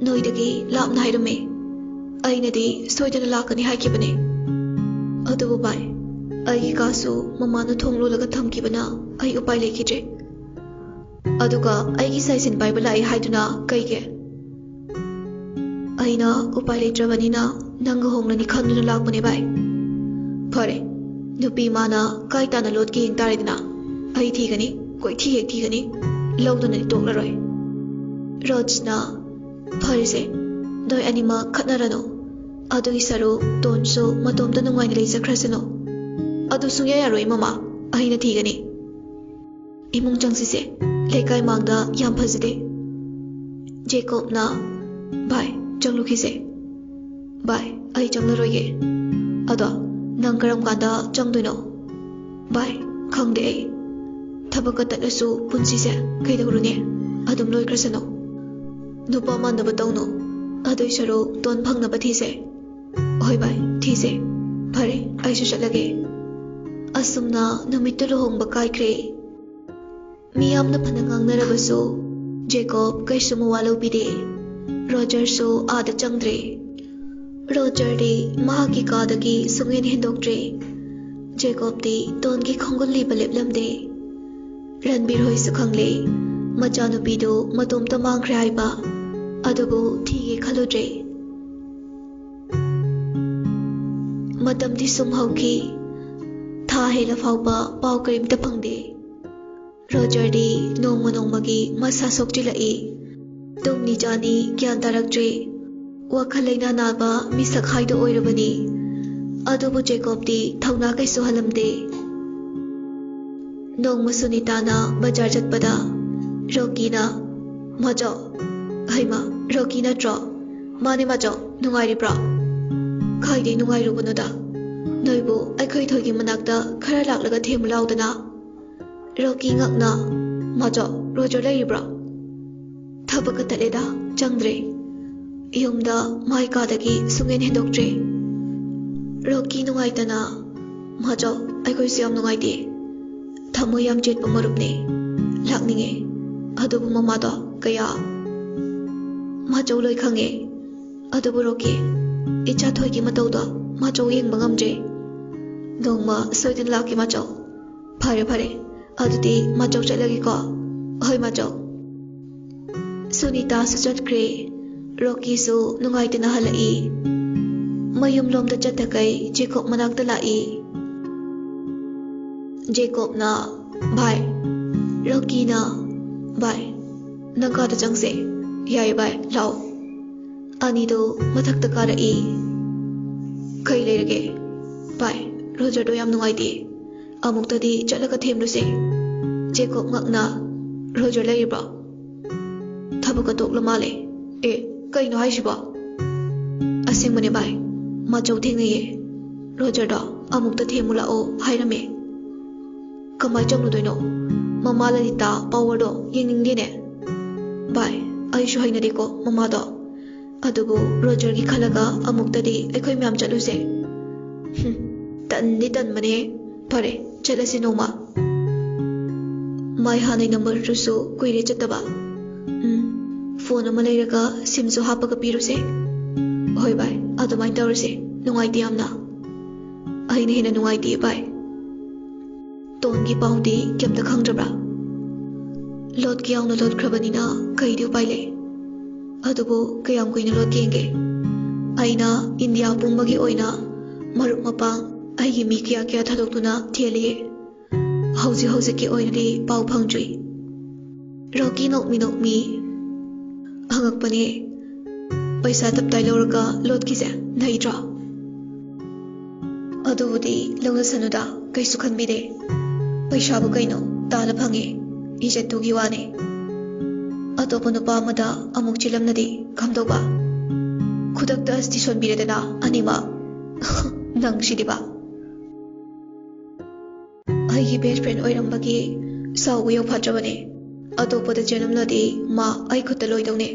ꯅꯣꯏꯗꯒꯤ ꯂꯥꯞꯅ ꯍꯥꯏꯔꯝꯃꯦ꯫ ꯑꯩꯅꯗꯤ ꯁꯣꯏꯗꯅ ꯂꯥꯛꯀꯅꯤ ꯍꯥꯏꯈꯤꯕꯅꯦ꯫ ꯑꯗꯨꯕꯨ ꯚꯥꯏ, ꯑꯩꯒꯤ ꯀꯥꯁꯨ ꯃꯃꯥꯅ ꯊꯣꯡ ꯂꯣꯜꯂꯒ ꯊꯝꯈꯤꯕꯅ ꯑꯩ ꯎꯄꯥꯏ ꯂꯩꯈꯤꯗ꯭ꯔꯦ꯫ ꯑꯗꯨꯒ ꯑꯩꯒꯤ ꯁꯥꯏꯁꯤꯟ ꯄꯥꯏꯕ ꯂꯥꯛꯏ ꯍꯥꯏꯗꯨꯅ ꯀꯩꯒꯤ?" "ꯑꯩꯅ ꯎꯄꯥꯏ ꯂꯩꯇ꯭ꯔꯕꯅꯤꯅ ꯅꯪꯒ ꯍꯣꯡꯂꯅꯤ ꯈꯟꯗꯨꯅ ꯂꯥꯛꯄꯅꯦ ꯚꯥꯏ"꯫ "ꯐꯔꯦ, ꯅꯨꯄꯤ ꯃꯥꯅ ꯀꯥꯏ ꯇꯥꯅ ꯂꯣꯠꯀꯦ ꯌꯦꯡ ꯇꯥꯔꯦꯗꯅ꯫ ꯑꯩ ꯊꯤꯒꯅꯤ, ꯀꯣꯏꯊꯤ ꯍꯦꯛ ꯊꯤꯒꯅꯤ, ꯂꯧꯗꯅꯗꯤ ꯇꯣꯛꯂꯔꯣꯏ"꯫ ꯔꯣꯖꯅ "ꯐꯔꯦꯁꯦ, ꯅꯣꯏ ꯑꯅꯤꯃꯛ ꯈꯠꯅꯔꯅꯨ꯫ ꯑꯗꯨꯒꯤ ꯁꯔꯨꯛ ꯇꯣꯟꯁꯨ ꯃꯇꯣꯝꯇ ꯅꯨꯡꯉꯥꯏꯅ ꯂꯩꯖꯈ꯭ꯔꯁꯅꯨ꯫" "ꯑꯗꯨ ꯁꯨꯡꯌꯥ ꯌꯥꯔꯣꯏ ꯃꯃꯥ, ꯑꯩꯅ ꯊꯤꯒꯅꯤ꯫" "ꯏꯃꯨꯡ ꯆꯪꯁꯤꯁꯦ, ꯂꯩꯀꯥꯏ ꯃꯥꯡꯗ ꯌꯥꯝ ꯐꯖꯗꯦ꯫" ꯖꯦꯀꯣꯕꯅ, "ꯚꯥꯏ, ꯆꯪꯂꯨꯈꯤꯁꯦ꯫" "ꯚꯥꯏ, ꯑꯩ ꯆꯪꯂꯔꯣꯏꯒꯦ꯫" "ꯑꯗꯣ ꯅꯪ ꯀꯔꯝ ꯀꯥꯟꯗ ꯆꯪꯗꯣꯏꯅꯣ?" "ꯚꯥꯏ, ꯈꯪꯗꯦ ꯑꯩ꯫ ꯊꯕꯛꯀ ꯇꯠꯂꯁꯨ ꯄꯨꯟꯁꯤꯁꯦ ꯀꯩꯗꯧꯔꯨꯅꯤ? ꯑꯗꯨꯝ ꯂꯣꯏꯈ꯭ꯔꯁꯅꯨ꯫ ꯅꯨꯄꯥ ꯃꯥꯟꯅꯕ ꯇꯧꯅꯨ꯫ ꯑꯗꯨꯏ ꯁꯔꯨꯛ ꯇꯣꯟ ꯐꯪꯅꯕ ꯊꯤꯁꯦ꯫" "ꯍꯣꯏ ꯚꯥꯏ, ꯊꯤꯁꯦ꯫ ꯐꯔꯦ, ꯑꯩꯁꯨ ꯆꯠꯂꯒꯦ꯫" ꯑꯁꯨꯝꯅ ꯅꯨꯃꯤꯠꯇꯨ ꯂꯨꯍꯣꯡꯕ ꯀꯥꯏꯈ꯭ꯔꯦ꯫ ꯃꯤꯌꯥꯝꯅ ꯐꯅ ꯉꯥꯡꯅꯔꯕꯁꯨ ꯖꯦꯀꯣꯕ ꯀꯩꯁꯨ ꯃꯋꯥ ꯂꯧꯕꯤꯗꯦ꯫ ꯔꯣꯖꯔꯁꯨ ꯑꯥꯗ ꯆꯪꯗ꯭ꯔꯦ꯫ ꯔꯣꯖꯔꯗꯤ ꯃꯍꯥꯛꯀꯤ ꯀꯥꯗꯒꯤ ꯁꯨꯡꯍꯦꯟ ꯍꯦꯟꯗꯣꯛꯇ꯭ꯔꯦ꯫ ꯖꯦꯀꯣꯕꯇꯤ ꯇꯣꯟꯒꯤ ꯈꯣꯡꯒꯨꯜ ꯂꯤꯕ ꯂꯦꯞꯂꯝꯗꯦ꯫ ꯔꯟꯕꯤꯔ ꯍꯣꯏꯁꯨ ꯈꯪꯂꯦ, ꯃꯆꯥꯅꯨꯄꯤꯗꯨ ꯃꯇꯣꯝꯇ ꯃꯥꯡꯈ꯭ꯔꯦ ꯍꯥꯏꯕ꯫ ꯑꯗꯨꯕꯨ ꯊꯤꯒꯦ ꯈꯜꯂꯨꯗ꯭ꯔꯦ꯫ ꯃꯇꯝꯗꯤ ꯁꯨꯝ ꯍꯧꯈꯤ꯫ ꯊꯥ ꯍꯦꯜꯂ ꯐꯥꯎꯕ ꯄꯥꯎ ꯀꯔꯤꯝꯇ ꯐꯪꯗꯦ꯫ ꯔꯣꯖꯔꯗꯤ ꯅꯣꯡꯃ ꯅꯣꯡꯃꯒꯤ ꯃꯁꯥ ꯁꯣꯛꯆꯤꯜꯂꯛꯏ꯫ ꯇꯨꯝꯅꯤ ꯆꯥꯅꯤ ꯒ꯭ꯌꯥꯟ ꯇꯥꯔꯛꯇ꯭ꯔꯦ꯫ ꯋꯥꯈꯜ ꯂꯩꯅꯥ ꯅꯥꯕ ꯃꯤꯁꯛ ꯍꯥꯏꯗꯣ ꯑꯣꯏꯔꯕꯅꯤ꯫ ꯑꯗꯨꯕꯨ ꯖꯦꯀꯣꯕꯇꯤ ꯊꯧꯅꯥ ꯀꯩꯁꯨ ꯍꯜꯂꯝꯗꯦ꯫ ꯅꯣꯡꯃ ꯁꯨꯅꯤꯇꯥꯅ ꯕꯖꯥꯔ ꯆꯠꯄꯗ ꯔꯣꯀꯤꯅ, "ꯃꯥꯆꯧ, ꯍꯩꯃꯥ, ꯔꯣꯀꯤ ꯅꯠꯇ꯭ꯔꯣ? ꯃꯥꯅꯦ ꯃꯥꯆꯧ, ꯅꯨꯡꯉꯥꯏꯔꯤꯕ꯭ꯔꯣ?" "ꯀꯥꯏꯗꯩ ꯅꯨꯡꯉꯥꯏꯔꯨꯕꯅꯣꯗ? ꯅꯣꯏꯕꯨ ꯑꯩꯈꯣꯏ ꯊꯣꯏꯒꯤ ꯃꯅꯥꯛꯇ ꯈꯔ ꯂꯥꯛꯂꯒ ꯊꯦꯝꯃꯨ ꯂꯥꯎꯗꯅ꯫" ꯔꯣꯀꯤ ꯉꯛꯅ, "ꯃꯥꯆꯧ, ꯔꯣꯖꯔ ꯂꯩꯔꯤꯕ꯭ꯔꯣ?" "ꯊꯕꯛꯀ ꯇꯠꯂꯦꯗ, ꯆꯪꯗ꯭ꯔꯦ꯫ ꯌꯨꯝꯗ ꯃꯥꯏ ꯀꯥꯗꯒꯤ ꯁꯨꯡꯍꯦꯟ ꯍꯦꯟꯗꯣꯛꯇ꯭ꯔꯦ꯫" ꯔꯣꯀꯤ ꯅꯨꯡꯉꯥꯏꯇꯅ, "ꯃꯥꯆꯧ, ꯑꯩꯈꯣꯏꯁꯨ ꯌꯥꯝ ꯅꯨꯡꯉꯥꯏꯇꯦ꯫ ꯊꯃꯣꯏ ꯌꯥꯝ ꯆꯦꯠꯄ ꯃꯔꯨꯞꯅꯦ꯫ ꯂꯥꯛꯅꯤꯡꯉꯦ꯫ ꯑꯗꯨꯕꯨ ꯃꯃꯥꯗꯣ ꯀꯌꯥ꯫" "ꯃꯥꯆꯧ ꯂꯣꯏ ꯈꯪꯉꯦ꯫ ꯑꯗꯨꯕꯨ ꯔꯣꯀꯤ, ꯏꯆꯥ ꯊꯣꯏꯒꯤ ꯃꯇꯧꯗꯣ ꯃꯥꯆꯧ ꯌꯦꯡꯕ ꯉꯝꯗ꯭ꯔꯦ꯫ ꯅꯣꯡꯃ ꯁꯣꯏꯗꯅ ꯂꯥꯛꯀꯦ ꯃꯥꯆꯧ꯫" "ꯐꯔꯦ, ꯐꯔꯦ꯫ ꯑꯗꯨꯗꯤ ꯃꯥꯆꯧ ꯆꯠꯂꯒꯦꯀꯣ꯫" "ꯍꯣꯏ, ꯃꯥꯆꯧ꯫" ꯁꯨꯅꯤꯇꯥꯁꯨ ꯆꯠꯈ꯭ꯔꯦ꯫ ꯔꯣꯀꯤꯁꯨ ꯅꯨꯡꯉꯥꯏꯇꯅ ꯍꯜꯂꯛꯏ꯫ ꯃꯌꯨꯝꯂꯣꯝꯗ ꯆꯠꯇꯈꯩ ꯖꯦꯀꯣꯕ ꯃꯅꯥꯛꯇ ꯂꯥꯛꯏ꯫ ꯖꯦꯀꯣꯕꯅ, "ꯚꯥꯏ꯫" ꯔꯣꯀꯤꯅ, "ꯚꯥꯏ, ꯅꯪ ꯀꯥꯗ ꯆꯪꯁꯦ꯫ ꯌꯥꯏ ꯚꯥꯏ, ꯂꯥꯛꯑꯣ꯫ ꯑꯅꯤꯗꯣ ꯃꯊꯛꯇ ꯀꯥꯔꯛꯏ꯫ ꯀꯩ ꯂꯩꯔꯒꯦ? ꯚꯥꯏ, ꯔꯣꯖꯔꯗꯣ ꯌꯥꯝ ꯅꯨꯡꯉꯥꯏꯇꯦ꯫ ꯑꯃꯨꯛꯇꯗꯤ ꯆꯠꯂꯒ ꯊꯦꯝꯂꯨꯁꯦ꯫ ꯖꯦꯀꯣꯕ ꯉꯛꯅ, "ꯔꯣꯖꯔ ꯂꯩꯔꯤꯕ꯭ꯔꯣ? ꯊꯕꯛꯀ ꯇꯣꯛꯂ ꯃꯥꯜꯂꯦ꯫ ꯑꯦ, ꯀꯩꯅꯣ ꯍꯥꯏꯁꯤꯕꯣ?" "ꯑꯁꯦꯡꯕꯅꯦ ꯚꯥꯏ, ꯃꯥꯆꯧ ꯊꯦꯡꯅꯩꯌꯦ꯫ ꯔꯣꯖꯔꯗꯣ ꯑꯃꯨꯛꯇ ꯊꯦꯝꯃꯨ ꯂꯥꯛꯑꯣ ꯍꯥꯏꯔꯝꯃꯦ꯫" "ꯀꯃꯥꯏ ꯆꯪꯂꯨꯗꯣꯏꯅꯣ? ꯃꯃꯥ ꯂꯂꯤꯇꯥ ꯄꯥꯋꯔꯗꯣ ꯌꯦꯡꯅꯤꯡꯗꯦꯅꯦ꯫" "ꯚꯥꯏ, ꯑꯩꯁꯨ ꯍꯩꯅꯗꯦꯀꯣ ꯃꯃꯥꯗꯣ꯫ ꯑꯗꯨꯕꯨ ꯔꯣꯖꯔꯒꯤ ꯈꯜꯂꯒ ꯑꯃꯨꯛꯇꯗꯤ ꯑꯩꯈꯣꯏ ꯃꯌꯥꯝ ꯆꯠꯂꯨꯁꯦ꯫" "ꯍꯨꯝ, ꯇꯟꯗꯤ ꯇꯟꯕꯅꯦ꯫ ꯐꯔꯦ, ꯆꯠꯂꯁꯤ ꯅꯣꯡꯃ꯫" "ꯃꯥꯏ ꯍꯥꯟꯅꯩ ꯅꯝꯕꯔꯗꯨꯁꯨ ꯀꯨꯏꯔꯦ ꯆꯠꯇꯕ꯫ ꯎꯝ, ꯐꯣꯟ ꯑꯃ ꯂꯩꯔꯒ ꯁꯤꯝꯁꯨ ꯍꯥꯞꯄꯒ ꯄꯤꯔꯨꯁꯦ꯫" "ꯍꯣꯏ ꯚꯥꯏ, ꯑꯗꯨꯃꯥꯏꯅ ꯇꯧꯔꯁꯦ꯫ ꯅꯨꯡꯉꯥꯏꯇꯦ ꯌꯥꯝꯅ꯫" "ꯑꯩꯅ ꯍꯦꯟꯅ ꯅꯨꯡꯉꯥꯏꯇꯦ ꯚꯥꯏ꯫" "ꯇꯣꯟꯒꯤ ꯄꯥꯎꯗꯤ ꯀꯩꯝꯇ ꯈꯪꯗ꯭ꯔꯕ꯭ꯔꯥ?" "ꯂꯣꯠꯀꯦ ꯌꯥꯎꯅ ꯂꯣꯠꯈ꯭ꯔꯕꯅꯤꯅ ꯀꯩꯗꯤ ꯎꯄꯥꯏ ꯂꯩ? ꯑꯗꯨꯕꯨ ꯀꯌꯥꯝ ꯀꯨꯏꯅ ꯂꯣꯠꯀꯦ ꯌꯦꯡꯒꯦ꯫ ꯑꯩꯅ ꯏꯟꯗꯤꯌꯥ ꯄꯨꯝꯕꯒꯤ ꯑꯣꯏꯅ ꯃꯔꯨꯞ ꯃꯄꯥꯡ, ꯑꯩꯒꯤ ꯃꯤ ꯀꯌꯥ ꯀꯌꯥ ꯊꯥꯗꯣꯛꯇꯨꯅ ꯊꯤꯍꯜꯂꯤ꯫ ꯍꯧꯖꯤꯛ ꯍꯧꯖꯤꯛꯀꯤ ꯑꯣꯏꯅꯗꯤ ꯄꯥꯎ ꯐꯪꯗ꯭ꯔꯤ꯫" ꯔꯣꯀꯤ ꯅꯣꯛꯃꯤ ꯅꯣꯛꯃꯤ ꯍꯪꯉꯛꯄꯅꯦ꯫ "ꯄꯩꯁꯥ ꯇꯞꯇꯥꯏ ꯂꯧꯔꯒ ꯂꯣꯠꯈꯤꯁꯦ ꯅꯩꯗ꯭ꯔꯣ?" "ꯑꯗꯨꯕꯨꯗꯤ ꯂꯧꯅꯁꯅꯨꯗ, ꯀꯩꯁꯨ ꯈꯟꯕꯤꯗꯦ꯫ ꯄꯩꯁꯥꯕꯨ ꯀꯩꯅꯣ, ꯇꯥꯜꯂ ꯐꯪꯉꯦ, ꯏꯖꯠꯇꯨꯒꯤ ꯋꯥꯅꯦ꯫ ꯑꯇꯣꯞꯄ ꯅꯨꯄꯥ ꯑꯃꯗ ꯑꯃꯨꯛ ꯆꯦꯜꯂꯝꯅꯗꯤ ꯀꯝꯗꯧꯕ? ꯈꯨꯗꯛꯇ ꯑꯁꯇꯤ ꯁꯣꯟꯕꯤꯔꯦꯗꯅ ꯑꯅꯤꯃꯛ꯫" "ꯅꯪꯁꯤꯗꯤꯕ꯫ ꯑꯩꯒꯤ ꯕꯦꯁ ꯐ꯭ꯔꯦꯟ ꯑꯣꯏꯔꯝꯕꯒꯤ ꯁꯥꯎꯕ ꯌꯧꯐꯠꯇ꯭ꯔꯕꯅꯦ꯫ ꯑꯇꯣꯞꯄꯗ ꯆꯦꯜꯂꯝꯂꯗꯤ ꯃꯥ ꯑꯩ ꯈꯨꯠꯇ ꯂꯣꯏꯗꯧꯅꯦ꯫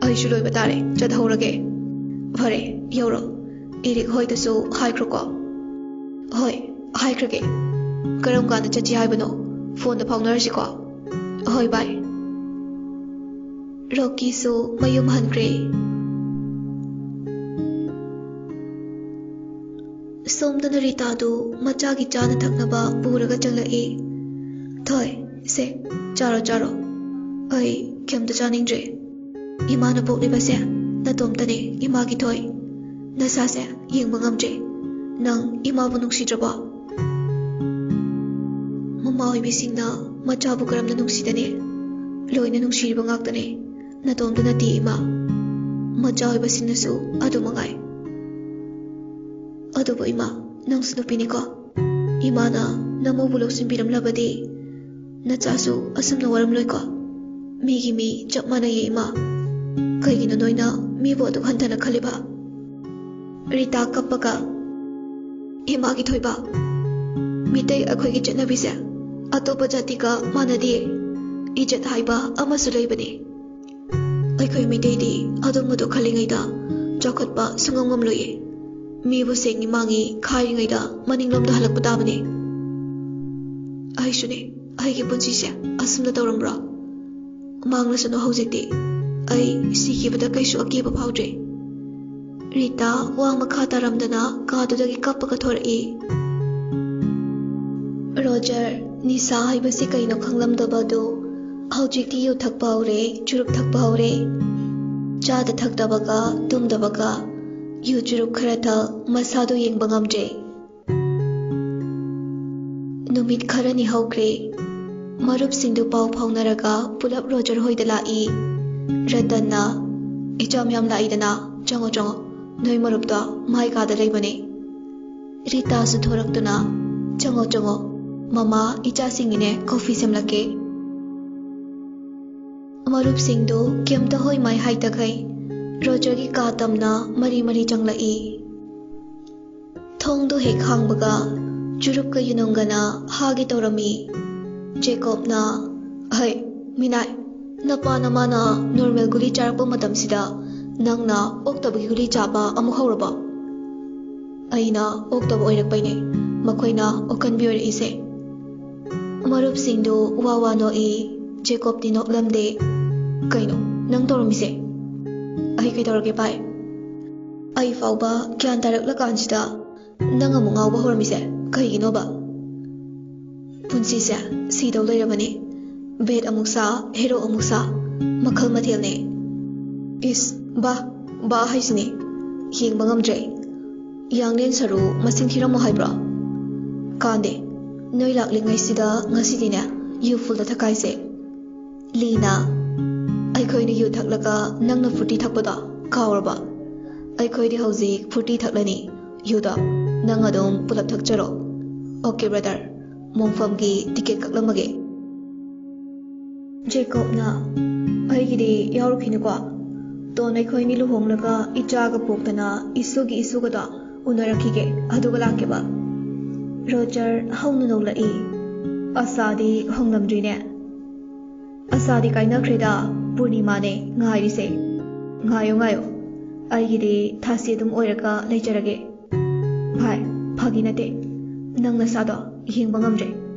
ꯑꯩꯁꯨ ꯂꯣꯏꯕ ꯇꯥꯔꯦ, ꯆꯠꯍꯧꯔꯒꯦ꯫" "ꯐꯔꯦ, ꯌꯧꯔꯣ꯫ ꯏꯔꯤꯛ ꯍꯣꯏꯗꯁꯨ ꯍꯥꯏꯈ꯭ꯔꯣꯀꯣ꯫" "ꯍꯣꯏ, ꯍꯥꯏꯈ꯭ꯔꯒꯦ꯫ ꯀꯔꯝ ꯀꯥꯟꯗ ꯆꯠꯁꯤ ꯍꯥꯏꯕꯅꯣ? ꯐꯣꯟꯗ ꯐꯥꯎꯅꯔꯁꯤꯀꯣ꯫" "ꯍꯣꯏ, ꯚꯥꯏ꯫" ꯔꯣꯀꯤꯁꯨ ꯃꯌꯨꯝ ꯍꯟꯈ꯭ꯔꯦ꯫ ꯁꯣꯝꯗꯅ ꯔꯤꯇꯥꯗꯨ ꯃꯆꯥꯒꯤ ꯆꯥꯅ ꯊꯛꯅꯕ ꯄꯨꯔꯒ ꯆꯪꯂꯛꯏ꯫ "ꯊꯣꯏ, ꯁꯦ, ꯆꯥꯔꯣ, ꯆꯥꯔꯣ꯫ ꯑꯩ ꯀꯩꯝꯇ ꯆꯥꯅꯤꯡꯗ꯭ꯔꯦ꯫ ꯏꯃꯥꯅ ꯄꯣꯛꯂꯤꯕꯁꯦ ꯅꯇꯣꯝꯇꯅꯦ, ꯏꯃꯥꯒꯤ ꯊꯣꯏ꯫ ꯅꯁꯥꯁꯦ ꯌꯦꯡꯕ ꯉꯝꯗ꯭ꯔꯦ꯫ ꯅꯪ ꯏꯃꯥꯕꯨ ꯅꯨꯡꯁꯤꯗ꯭ꯔꯕꯣ?" ꯃꯃꯥ ꯑꯣꯏꯕꯤꯁꯤꯡꯅ ꯃꯆꯥꯕꯨ ꯀꯔꯝꯅ ꯅꯨꯡꯁꯤꯗꯅꯤ? ꯂꯣꯏꯅ ꯅꯨꯡꯁꯤꯔꯤꯕ ꯉꯥꯛꯇꯅꯤ꯫ ꯅꯇꯣꯝꯇ ꯅꯠꯇꯦ ꯏꯃꯥ, ꯃꯆꯥ ꯑꯣꯏꯕꯁꯤꯡꯅꯁꯨ ꯑꯗꯨ ꯃꯉꯥꯏ꯫ ꯑꯗꯨꯕꯨ ꯏꯃꯥ, ꯅꯪꯁꯨ ꯅꯨꯄꯤꯅꯤꯀꯣ꯫ ꯏꯃꯥꯅ ꯅꯃꯧꯕꯨ ꯂꯧꯁꯤꯟꯕꯤꯔꯝꯂꯕꯗꯤ ꯅꯆꯥꯁꯨ ꯑꯁꯨꯝꯅ ꯋꯥꯔꯝꯂꯣꯏꯀꯣ꯫ ꯃꯤꯒꯤ ꯃꯤ ꯆꯞ ꯃꯥꯟꯅꯩꯌꯦ ꯏꯃꯥ꯫ ꯀꯩꯒꯤꯅꯣ ꯅꯣꯏꯅ ꯃꯤꯕꯨ ꯑꯗꯨꯛ ꯍꯟꯊꯅ ꯈꯜꯂꯤꯕ? ꯔꯤꯇꯥ ꯀꯞꯄꯒ, "ꯏꯃꯥꯒꯤ ꯊꯣꯏꯕ, ꯃꯤꯇꯩ ꯑꯩꯈꯣꯏꯒꯤ ꯆꯠꯅꯕꯤꯁꯦ ꯑꯇꯣꯞꯄ ꯖꯥꯇꯤꯒ ꯃꯥꯟꯅꯗꯦ꯫ ꯏꯖꯠ ꯍꯥꯏꯕ ꯑꯃꯁꯨ ꯂꯩꯕꯅꯤ꯫ ꯑꯩꯈꯣꯏ ꯃꯤꯇꯩꯗꯤ ꯑꯗꯨꯝꯕꯗꯣ ꯈꯜꯂꯤꯉꯩꯗ ꯆꯥꯎꯈꯠꯄ ꯁꯨꯡꯉꯝ ꯉꯝꯂꯣꯏꯌꯦ꯫ ꯃꯤꯕꯨ ꯁꯦꯡꯉꯤ ꯃꯥꯡꯉꯤ ꯈꯥꯏꯔꯤꯉꯩꯗ ꯃꯅꯤꯡꯂꯣꯝꯗ ꯍꯜꯂꯛꯄ ꯇꯥꯕꯅꯤ꯫ ꯑꯩꯁꯨꯅꯦ, ꯑꯩꯒꯤ ꯄꯨꯟꯁꯤꯁꯦ ꯑꯁꯨꯝꯅ ꯇꯧꯔꯝꯕ꯭ꯔꯣ? ꯃꯥꯡꯂꯁꯅꯨ ꯍꯧꯖꯤꯛꯇꯤ꯫ ꯑꯩ ꯁꯤꯈꯤꯕꯗ ꯀꯩꯁꯨ ꯑꯀꯤꯕ ꯐꯥꯎꯗ꯭ꯔꯦ꯫" ꯔꯤꯇꯥ ꯋꯥ ꯃꯈꯥ ꯇꯥꯔꯝꯗꯅ ꯀꯥꯗꯨꯗꯒꯤ ꯀꯞꯄꯒ ꯊꯣꯔꯛꯏ꯫ ꯔꯣꯖꯔ, ꯅꯤꯁꯥ ꯍꯥꯏꯕꯁꯤ ꯀꯩꯅꯣ ꯈꯪꯂꯝꯗꯕ ꯑꯗꯨ ꯍꯧꯖꯤꯛꯇꯤ ꯌꯨ ꯊꯛꯄ ꯍꯧꯔꯦ, ꯆꯨꯔꯨꯞ ꯊꯛꯄ ꯍꯧꯔꯦ꯫ ꯆꯥꯗ ꯊꯛꯇꯕꯒ ꯇꯨꯝꯗꯕꯒ ꯌꯨ ꯆꯨꯔꯨꯞ ꯈꯔ ꯊꯛ, ꯃꯁꯥꯗꯣ ꯌꯦꯡꯕ ꯉꯝꯗ꯭ꯔꯦ꯫ ꯅꯨꯃꯤꯠ ꯈꯔꯅꯤ ꯍꯧꯈ꯭ꯔꯦ꯫ ꯃꯔꯨꯞꯁꯤꯡꯗꯨ ꯄꯥꯎ ꯐꯥꯎꯅꯔꯒ ꯄꯨꯂꯞ ꯔꯣꯖꯔ ꯍꯣꯏꯗ ꯂꯥꯛꯏ꯫ ꯔꯇꯟꯅ, "ꯏꯆꯥ ꯃꯌꯥꯝ ꯂꯥꯛꯏꯗꯅ, ꯆꯪꯉꯣ, ꯆꯪꯉꯣ, ꯅꯣꯏ ꯃꯔꯨꯞꯇꯣ ꯃꯥꯏ ꯀꯥꯗ ꯂꯩꯕꯅꯦ꯫" ꯔꯤꯇꯥꯁꯨ ꯊꯣꯔꯛꯇꯨꯅ, "ꯆꯪꯉꯣ, ꯆꯪꯉꯣ, ꯃꯃꯥ ꯏꯆꯥꯁꯤꯡꯒꯤꯅꯦ ꯀꯣꯐꯤ ꯁꯦꯝꯂꯛꯀꯦ꯫" ꯃꯔꯨꯞꯁꯤꯡꯗꯨ ꯀꯩꯝꯇ ꯍꯣꯏ ꯃꯥꯏ ꯍꯥꯏꯗꯈꯩ ꯔꯣꯖꯔꯒꯤ ꯀꯥ ꯇꯝꯅ ꯃꯔꯤ ꯃꯔꯤ ꯆꯪꯂꯛꯏ꯫ ꯊꯣꯡꯗꯨ ꯍꯦꯛ ꯍꯥꯡꯕꯒ ꯆꯨꯔꯨꯞꯀ ꯌꯨꯅꯨꯡꯒꯅ ꯍꯥꯒꯦ ꯇꯧꯔꯝꯃꯤ꯫ ꯖꯦꯀꯣꯕꯅ, "ꯍꯩ, ꯃꯤꯅꯥꯏ, ꯅꯄꯥ ꯅꯃꯥꯅ ꯅꯣꯔꯃꯦꯜ ꯒꯨꯂꯤ ꯆꯥꯔꯛꯄ ꯃꯇꯝꯁꯤꯗ ꯅꯪꯅ ꯑꯣꯛꯇꯕꯒꯤ ꯒꯨꯂꯤ ꯆꯥꯕ ꯑꯃꯨꯛ ꯍꯧꯔꯕꯣ?" "ꯑꯩꯅ ꯑꯣꯛꯇꯕ ꯑꯣꯏꯔꯛꯄꯩꯅꯦ ꯃꯈꯣꯏꯅ ꯑꯣꯛꯀꯟꯕꯤ ꯑꯣꯏꯔꯛꯏꯁꯦ꯫" ꯃꯔꯨꯞꯁꯤꯡꯗꯨ ꯋꯥ ꯋꯥ ꯅꯣꯛꯏ꯫ ꯖꯦꯀꯣꯕꯇꯤ ꯅꯣꯛꯂꯝꯗꯦ꯫ "ꯀꯩꯅꯣ ꯅꯪ ꯇꯧꯔꯝꯃꯤꯁꯦ?" "ꯑꯩ ꯀꯩꯗꯧꯔꯒꯦ ꯚꯥꯏ? ꯑꯩ ꯐꯥꯎꯕ ꯒ꯭ꯌꯥꯟ ꯇꯥꯔꯛꯂꯀꯥꯟꯁꯤꯗ ꯅꯪ ꯑꯃꯨꯛ ꯉꯥꯎꯕ ꯍꯧꯔꯝꯃꯤꯁꯦ ꯀꯩꯒꯤꯅꯣꯕ? ꯄꯨꯟꯁꯤꯁꯦ ꯁꯤꯗꯧ ꯂꯩꯔꯕꯅꯦ꯫ ꯕꯦꯠ ꯑꯃꯨꯛ ꯁꯥ, ꯍꯦꯔꯣ ꯑꯃꯨꯛ ꯁꯥ, ꯃꯈꯜ ꯃꯊꯦꯜꯅꯦ꯫" "ꯏꯁ, ꯕꯥ, ꯕꯥ ꯍꯥꯏꯁꯤꯅꯦ, ꯌꯦꯡꯕ ꯉꯝꯗ꯭ꯔꯦ꯫ ꯌꯥꯡꯂꯦꯟ ꯁꯔꯨ ꯃꯁꯤꯡ ꯊꯤꯔꯝꯃꯣ ꯍꯥꯏꯕ꯭ꯔꯣ? ꯀꯥꯟꯗꯦ, ꯅꯣꯏ ꯂꯥꯛꯂꯤꯉꯩꯁꯤꯗ ꯉꯁꯤꯗꯤꯅꯦ ꯌꯨ ꯐꯨꯜꯗ ꯊꯛꯀꯥꯏꯁꯦ꯫" ꯂꯤꯅ, ꯑꯩꯈꯣꯏꯅ ꯌꯨ ꯊꯛꯂꯒ ꯅꯪꯅ ꯐ꯭ꯔꯨꯇꯤ ꯊꯛꯄꯗꯣ ꯀꯥꯎꯔꯕ? ꯑꯩꯈꯣꯏꯗꯤ ꯍꯧꯖꯤꯛ ꯐ꯭ꯔꯨꯇꯤ ꯊꯛꯂꯅꯤ꯫ ꯌꯨꯗꯣ ꯅꯪ ꯑꯗꯨꯝ ꯄꯨꯂꯞ ꯊꯛꯆꯔꯣ꯫ Okay, brother. ꯃꯣꯡꯐꯝꯒꯤ ꯇꯤꯀꯦꯠ ꯀꯛꯂꯝꯃꯒꯦ꯫ ꯖꯦꯀꯣꯕꯅ, "ꯑꯩꯒꯤꯗꯤ ꯌꯥꯎꯔꯨꯈꯤꯅꯨꯀꯣ꯫ ꯇꯣꯟ ꯑꯩꯈꯣꯏꯅꯤ ꯂꯨꯍꯣꯡꯂꯒ ꯏꯆꯥꯒ ꯄꯣꯛꯇꯅ ꯏꯁꯨꯒꯤ ꯏꯁꯨꯒꯗꯣ ꯎꯅꯔꯛꯈꯤꯒꯦ, ꯑꯗꯨꯒ ꯂꯥꯛꯀꯦꯕ꯫" ꯔꯣꯖꯔ ꯍꯧꯅ ꯅꯣꯛꯂꯛꯏ꯫ "ꯑꯁꯥꯗꯤ ꯍꯣꯡꯂꯝꯗ꯭ꯔꯤꯅꯦ?" "ꯑꯁꯥꯗꯤ ꯀꯥꯏꯅꯈ꯭ꯔꯦꯗ, ꯄꯨꯔꯅꯤꯃꯥꯅꯦ ꯉꯥꯏꯔꯤꯁꯦ꯫" "ꯉꯥꯏꯌꯣ, ꯉꯥꯏꯌꯣ, ꯑꯩꯒꯤꯗꯤ ꯊꯥꯁꯤ ꯑꯗꯨꯝ ꯑꯣꯏꯔꯒ ꯂꯩꯖꯔꯒꯦ꯫" "ꯚꯥꯏ, ꯐꯥꯒꯤ ꯅꯠꯇꯦ, ꯅꯪ ꯅꯁꯥꯗꯣ ꯌꯦꯡꯕ ꯉꯝꯗ꯭ꯔꯦ꯫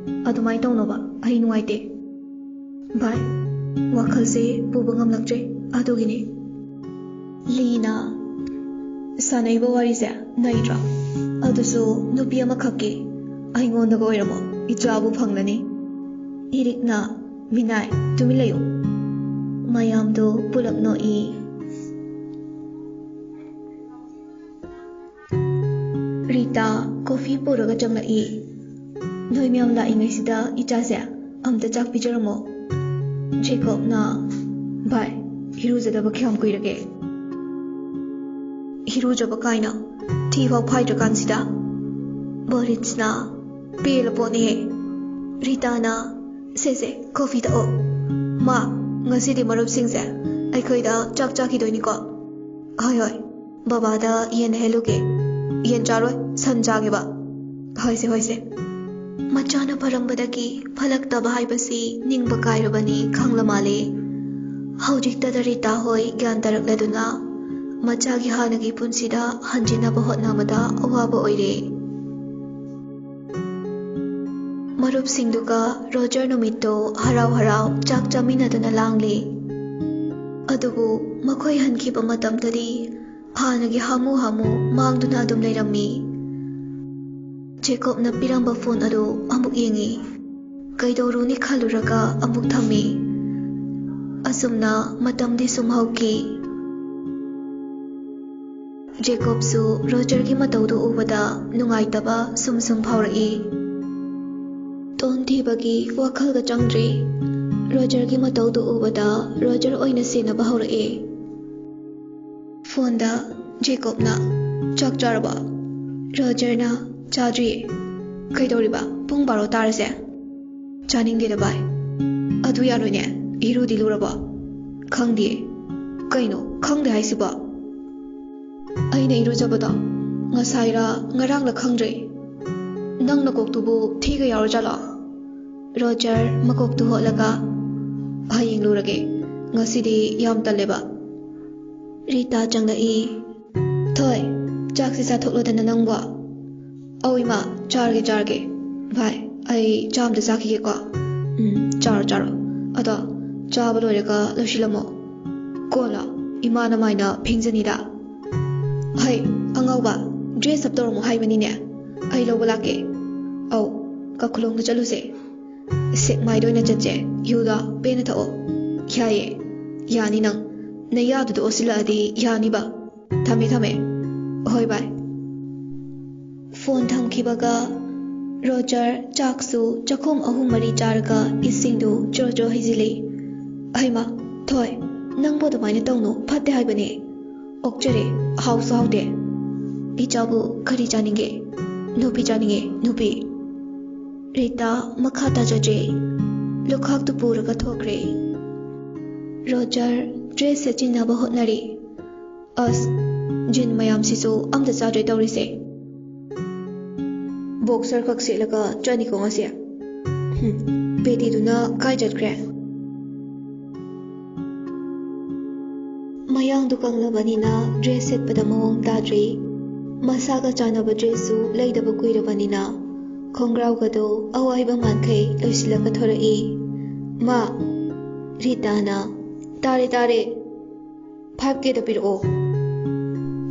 ꯑꯗꯨꯃꯥꯏꯅ ꯇꯧꯅꯣꯕ, ꯑꯩ ꯅꯨꯡꯉꯥꯏꯇꯦ꯫" "ꯚꯥꯏ, ꯋꯥꯈꯜꯁꯦ ꯄꯨꯕ ꯉꯝꯂꯛꯇ꯭ꯔꯦ, ꯑꯗꯨꯒꯤꯅꯦ꯫" ꯂꯤꯅ, "ꯁꯥꯟꯅꯩꯕ ꯋꯥꯔꯤꯁꯦ ꯅꯩꯗ꯭ꯔꯣ? ꯑꯗꯨꯁꯨ ꯅꯨꯄꯤ ꯑꯃꯈꯛꯀꯤ꯫ ꯑꯩꯉꯣꯟꯗꯒ ꯑꯣꯏꯔꯝꯃꯣ, ꯏꯆꯥꯕꯨ ꯐꯪꯂꯅꯤ꯫" ꯏꯔꯤꯛꯅ, "ꯃꯤꯅꯥꯏ, ꯇꯨꯃꯤꯟ ꯂꯩꯌꯨ꯫" ꯃꯌꯥꯝꯗꯣ ꯄꯨꯂꯞ ꯅꯣꯛꯏ꯫ ꯔꯤꯇꯥ ꯀꯣꯐꯤ ꯄꯨꯔꯒ ꯆꯪꯂꯛꯏ꯫ "ꯅꯣꯏ ꯃꯌꯥꯝ ꯂꯥꯛꯏꯉꯩꯁꯤꯗ ꯏꯆꯥꯁꯦ ꯑꯝꯇ ꯆꯥꯛ ꯄꯤꯖꯔꯝꯃꯣ꯫" ꯖꯦꯀꯣꯕꯅ, "ꯚꯥꯏ, ꯏꯔꯨꯖꯗꯕ ꯀꯌꯥꯝ ꯀꯨꯏꯔꯒꯦ?" "ꯏꯔꯨꯖꯕ ꯀꯥꯏꯅ, ꯊꯤ ꯐꯥꯎ ꯐꯥꯏꯗ꯭ꯔꯀꯥꯟꯁꯤꯗ꯫" ꯕꯣꯔꯤꯁꯅ, "ꯄꯦꯜꯂ ꯄꯣꯠꯅꯤꯍꯦ꯫" ꯔꯤꯇꯥꯅ, "ꯁꯦ ꯁꯦ, ꯀꯣꯐꯤ ꯊꯛꯑꯣ꯫ ꯃꯥ, ꯉꯁꯤꯗꯤ ꯃꯔꯨꯞꯁꯤꯡꯁꯦ ꯑꯩꯈꯣꯏꯗ ꯆꯥꯛ ꯆꯥꯈꯤꯗꯣꯏꯅꯤꯀꯣ?" "ꯍꯣꯏ ꯍꯣꯏ, ꯕꯕꯥꯗ ꯌꯦꯟ ꯂꯩꯍꯜꯂꯨꯒꯦ꯫" "ꯌꯦꯟ ꯆꯥꯔꯣꯏ, ꯁꯟ ꯆꯥꯒꯦꯕ꯫" "ꯍꯣꯏꯁꯦ ꯍꯣꯏꯁꯦ꯫" ꯃꯆꯥꯅ ꯐꯔꯝꯕꯗꯒꯤ ꯐꯂꯛꯇꯕ ꯍꯥꯏꯕꯁꯤ ꯅꯤꯡꯕ ꯀꯥꯏꯔꯕꯅꯤ ꯈꯪꯂ ꯃꯥꯜꯂꯦ꯫ ꯍꯧꯖꯤꯛꯇꯗ ꯔꯤꯇꯥ ꯍꯣꯏ ꯒ꯭ꯌꯥꯟ ꯇꯥꯔꯛꯂꯗꯨꯅ ꯃꯆꯥꯒꯤ ꯍꯥꯟꯅꯒꯤ ꯄꯨꯟꯁꯤꯗ ꯍꯟꯖꯤꯟꯅꯕ ꯍꯣꯠꯅꯕꯗ ꯑꯋꯥꯕ ꯑꯣꯏꯔꯦ꯫ ꯃꯔꯨꯞꯁꯤꯡꯗꯨꯒ ꯔꯣꯖꯔ ꯅꯨꯃꯤꯠꯇꯨ ꯍꯔꯥꯎ ꯍꯔꯥꯎ ꯆꯥꯛ ꯆꯥꯃꯤꯟꯅꯗꯨꯅ ꯂꯥꯡꯂꯤ꯫ ꯑꯗꯨꯕꯨ ꯃꯈꯣꯏ ꯍꯟꯈꯤꯕ ꯃꯇꯝꯗꯗꯤ ꯍꯥꯟꯅꯒꯤ ꯍꯥꯃꯨ ꯍꯥꯃꯨ ꯃꯥꯡꯗꯨꯅ ꯑꯗꯨꯝ ꯂꯩꯔꯝꯃꯤ꯫ ꯖꯦꯀꯣꯕꯅ ꯄꯤꯔꯝꯕ ꯐꯣꯟ ꯑꯗꯨ ꯑꯃꯨꯛ ꯌꯦꯡꯉꯤ꯫ ꯀꯩꯗꯧꯔꯨꯅꯤ ꯈꯜꯂꯨꯔꯒ ꯑꯃꯨꯛ ꯊꯝꯃꯤ꯫ ꯑꯁꯨꯝꯅ ꯃꯇꯝꯗꯤ ꯁꯨꯝ ꯍꯧꯈꯤ꯫ ꯖꯦꯀꯣꯕꯁꯨ ꯔꯣꯖꯔꯒꯤ ꯃꯇꯧꯗꯨ ꯎꯕꯗ ꯅꯨꯡꯉꯥꯏꯇꯕ ꯁꯨꯝ ꯁꯨꯝ ꯐꯥꯎꯔꯛꯏ꯫ ꯇꯣꯟ ꯊꯤꯕꯒꯤ ꯋꯥꯈꯜꯒ ꯆꯪꯗ꯭ꯔꯤ꯫ ꯔꯣꯖꯔꯒꯤ ꯃꯇꯧꯗꯨ ꯎꯕꯗ ꯔꯣꯖꯔ ꯑꯣꯏꯅ ꯁꯦꯟꯅꯕ ꯍꯧꯔꯛꯑꯦ꯫ ꯐꯣꯟꯗ ꯖꯦꯀꯣꯕꯅ, "ꯆꯥꯛ ꯆꯥꯔꯕꯣ?" ꯔꯣꯖꯔꯅ, "ꯆꯥꯗ꯭ꯔꯤꯌꯦ꯫ ꯀꯩꯗꯧꯔꯤꯕ? ꯄꯨꯡ ꯕꯥꯔꯣ ꯇꯥꯔꯁꯦ?" "ꯆꯥꯅꯤꯡꯗꯦꯗ ꯚꯥꯏ꯫ ꯑꯗꯨ ꯌꯥꯔꯣꯏꯅꯦ꯫ ꯏꯔꯨꯗꯤ ꯂꯨꯔꯕꯣ?" "ꯈꯪꯗꯦ꯫ ꯀꯩꯅꯣ ꯈꯪꯗꯦ ꯍꯥꯏꯁꯤꯕꯣ?" "ꯑꯩꯅ ꯏꯔꯨꯖꯕꯗꯣ ꯉꯁꯥꯏꯔ ꯉꯔꯥꯡꯂ ꯈꯪꯗ꯭ꯔꯦ꯫ ꯅꯪ ꯅꯀꯣꯛꯇꯨꯕꯨ ꯊꯤꯒ ꯌꯥꯎꯔꯖꯥꯠꯂꯣ?" ꯔꯣꯖꯔ ꯃꯀꯣꯛꯇꯨ ꯍꯣꯠꯂꯒ, "ꯍꯌꯦꯡ ꯂꯨꯔꯒꯦ꯫ ꯉꯁꯤꯗꯤ ꯌꯥꯝ ꯇꯜꯂꯦꯕ꯫" ꯔꯤꯇꯥ ꯆꯪꯂꯛꯏ꯫ "ꯊꯣꯏ, ꯆꯥꯛꯁꯤ ꯆꯥꯊꯣꯛꯂꯣꯗꯅ ꯅꯪꯕꯣ꯫" "ꯑꯧ ꯏꯃꯥ, ꯆꯥꯔꯒꯦ, ꯆꯥꯔꯒꯦ꯫ ꯚꯥꯏ, ꯑꯩ ꯆꯥ ꯑꯝꯇ ꯆꯥꯈꯤꯒꯦꯀꯣ꯫" "ꯎꯝ, ꯆꯥꯔꯣ, ꯆꯥꯔꯣ꯫ ꯑꯗꯣ ꯆꯥꯕ ꯂꯣꯏꯔꯒ ꯂꯣꯏꯁꯤꯜꯂꯝꯃꯣ꯫ ꯀꯣꯟꯂꯣ, ꯏꯃꯥꯅ ꯃꯥꯏꯅ ꯐꯦꯡꯖꯅꯤꯗ꯫" "ꯍꯩ, ꯑꯉꯥꯎꯕ, dress up ꯇꯧꯔꯝꯃꯣ ꯍꯥꯏꯕꯅꯤꯅꯦ꯫ ꯑꯩ ꯂꯧꯕ ꯂꯥꯛꯀꯦ꯫" "ꯑꯧ, ꯀꯥꯈꯨꯂꯣꯡꯗ ꯆꯠꯂꯨꯁꯦ꯫ ꯁꯦꯛꯃꯥꯏꯗ ꯑꯣꯏꯅ ꯆꯠꯁꯦ꯫ ꯌꯨꯗꯣ ꯄꯦꯟꯅ ꯊꯛꯑꯣ꯫" "ꯌꯥꯏꯌꯦ, ꯌꯥꯅꯤ ꯅꯪ꯫ ꯅꯌꯥꯗꯨꯗ ꯑꯣꯠꯁꯤꯜꯂꯛꯑꯗꯤ ꯌꯥꯅꯤꯕ꯫ ꯊꯝꯃꯦ, ꯊꯝꯃꯦ꯫" "ꯍꯣꯏ, ꯚꯥꯏ꯫" ꯐꯣꯟ ꯊꯝꯈꯤꯕꯒ ꯔꯣꯖꯔ ꯆꯥꯛꯁꯨ ꯆꯥꯛꯈꯨꯝ ꯑꯍꯨꯝ ꯃꯔꯤ ꯆꯥꯔꯒ ꯏꯁꯤꯡꯗꯨ ꯆꯣꯔꯣ ꯆꯣꯔꯣ ꯍꯩꯖꯤꯜꯂꯤ꯫ "ꯑꯩꯃ, ꯊꯣꯏ, ꯅꯪꯕꯨ ꯑꯗꯨꯃꯥꯏꯅ ꯇꯧꯅꯨ, ꯐꯠꯇꯦ ꯍꯥꯏꯕꯅꯦ꯫ ꯑꯣꯛꯆꯔꯦ, ꯍꯥꯎꯁꯨ ꯍꯥꯎꯗꯦ꯫ ꯏꯆꯥꯕꯨ ꯀꯔꯤ ꯆꯥꯅꯤꯡꯒꯦ?" "ꯅꯨꯄꯤ ꯆꯥꯅꯤꯡꯉꯦ, ꯅꯨꯄꯤ꯫" ꯔꯤꯇꯥ ꯃꯈꯥ ꯇꯥꯖꯗ꯭ꯔꯦ꯫ ꯂꯨꯈꯥꯛꯇꯨ ꯄꯨꯔꯒ ꯊꯣꯛꯈ꯭ꯔꯦ꯫ ꯔꯣꯖꯔ dress ꯁꯦꯠꯆꯤꯟꯅꯕ ꯍꯣꯠꯅꯔꯤ꯫ "ꯑꯁ, ꯖꯤꯟ ꯃꯌꯥꯝꯁꯤꯁꯨ ꯑꯝꯇ ꯆꯥꯗ꯭ꯔꯦ ꯇꯧꯔꯤꯁꯦ꯫ Boxer ꯈꯛ ꯁꯦꯠꯂꯒ ꯆꯠꯅꯤꯀꯣ ꯉꯁꯤ꯫ ꯍꯨꯝ, ꯄꯦꯇꯤꯗꯨꯅ ꯀꯥꯏ ꯆꯠꯈ꯭ꯔꯦ?" ꯃꯌꯥꯡꯗꯨ ꯀꯪꯂꯕꯅꯤꯅ dress ꯁꯦꯠꯄꯗ ꯃꯑꯣꯡ ꯇꯥꯗ꯭ꯔꯤ꯫ ꯃꯁꯥꯒ ꯆꯥꯟꯅꯕ dress ꯁꯨ ꯂꯩꯗꯕ ꯀꯨꯏꯔꯕꯅꯤꯅ ꯈꯣꯡꯒ꯭ꯔꯥꯎꯒꯗꯣ ꯑꯋꯥꯏꯕ ꯃꯥꯟꯈꯩ ꯂꯣꯏꯁꯤꯜꯂꯒ ꯊꯣꯔꯛꯏ꯫ "ꯃꯥ!" ꯔꯤꯇꯥꯅ, "ꯇꯥꯔꯦ, ꯇꯥꯔꯦ꯫ Five K ꯗ ꯄꯤꯔꯛꯑꯣ꯫"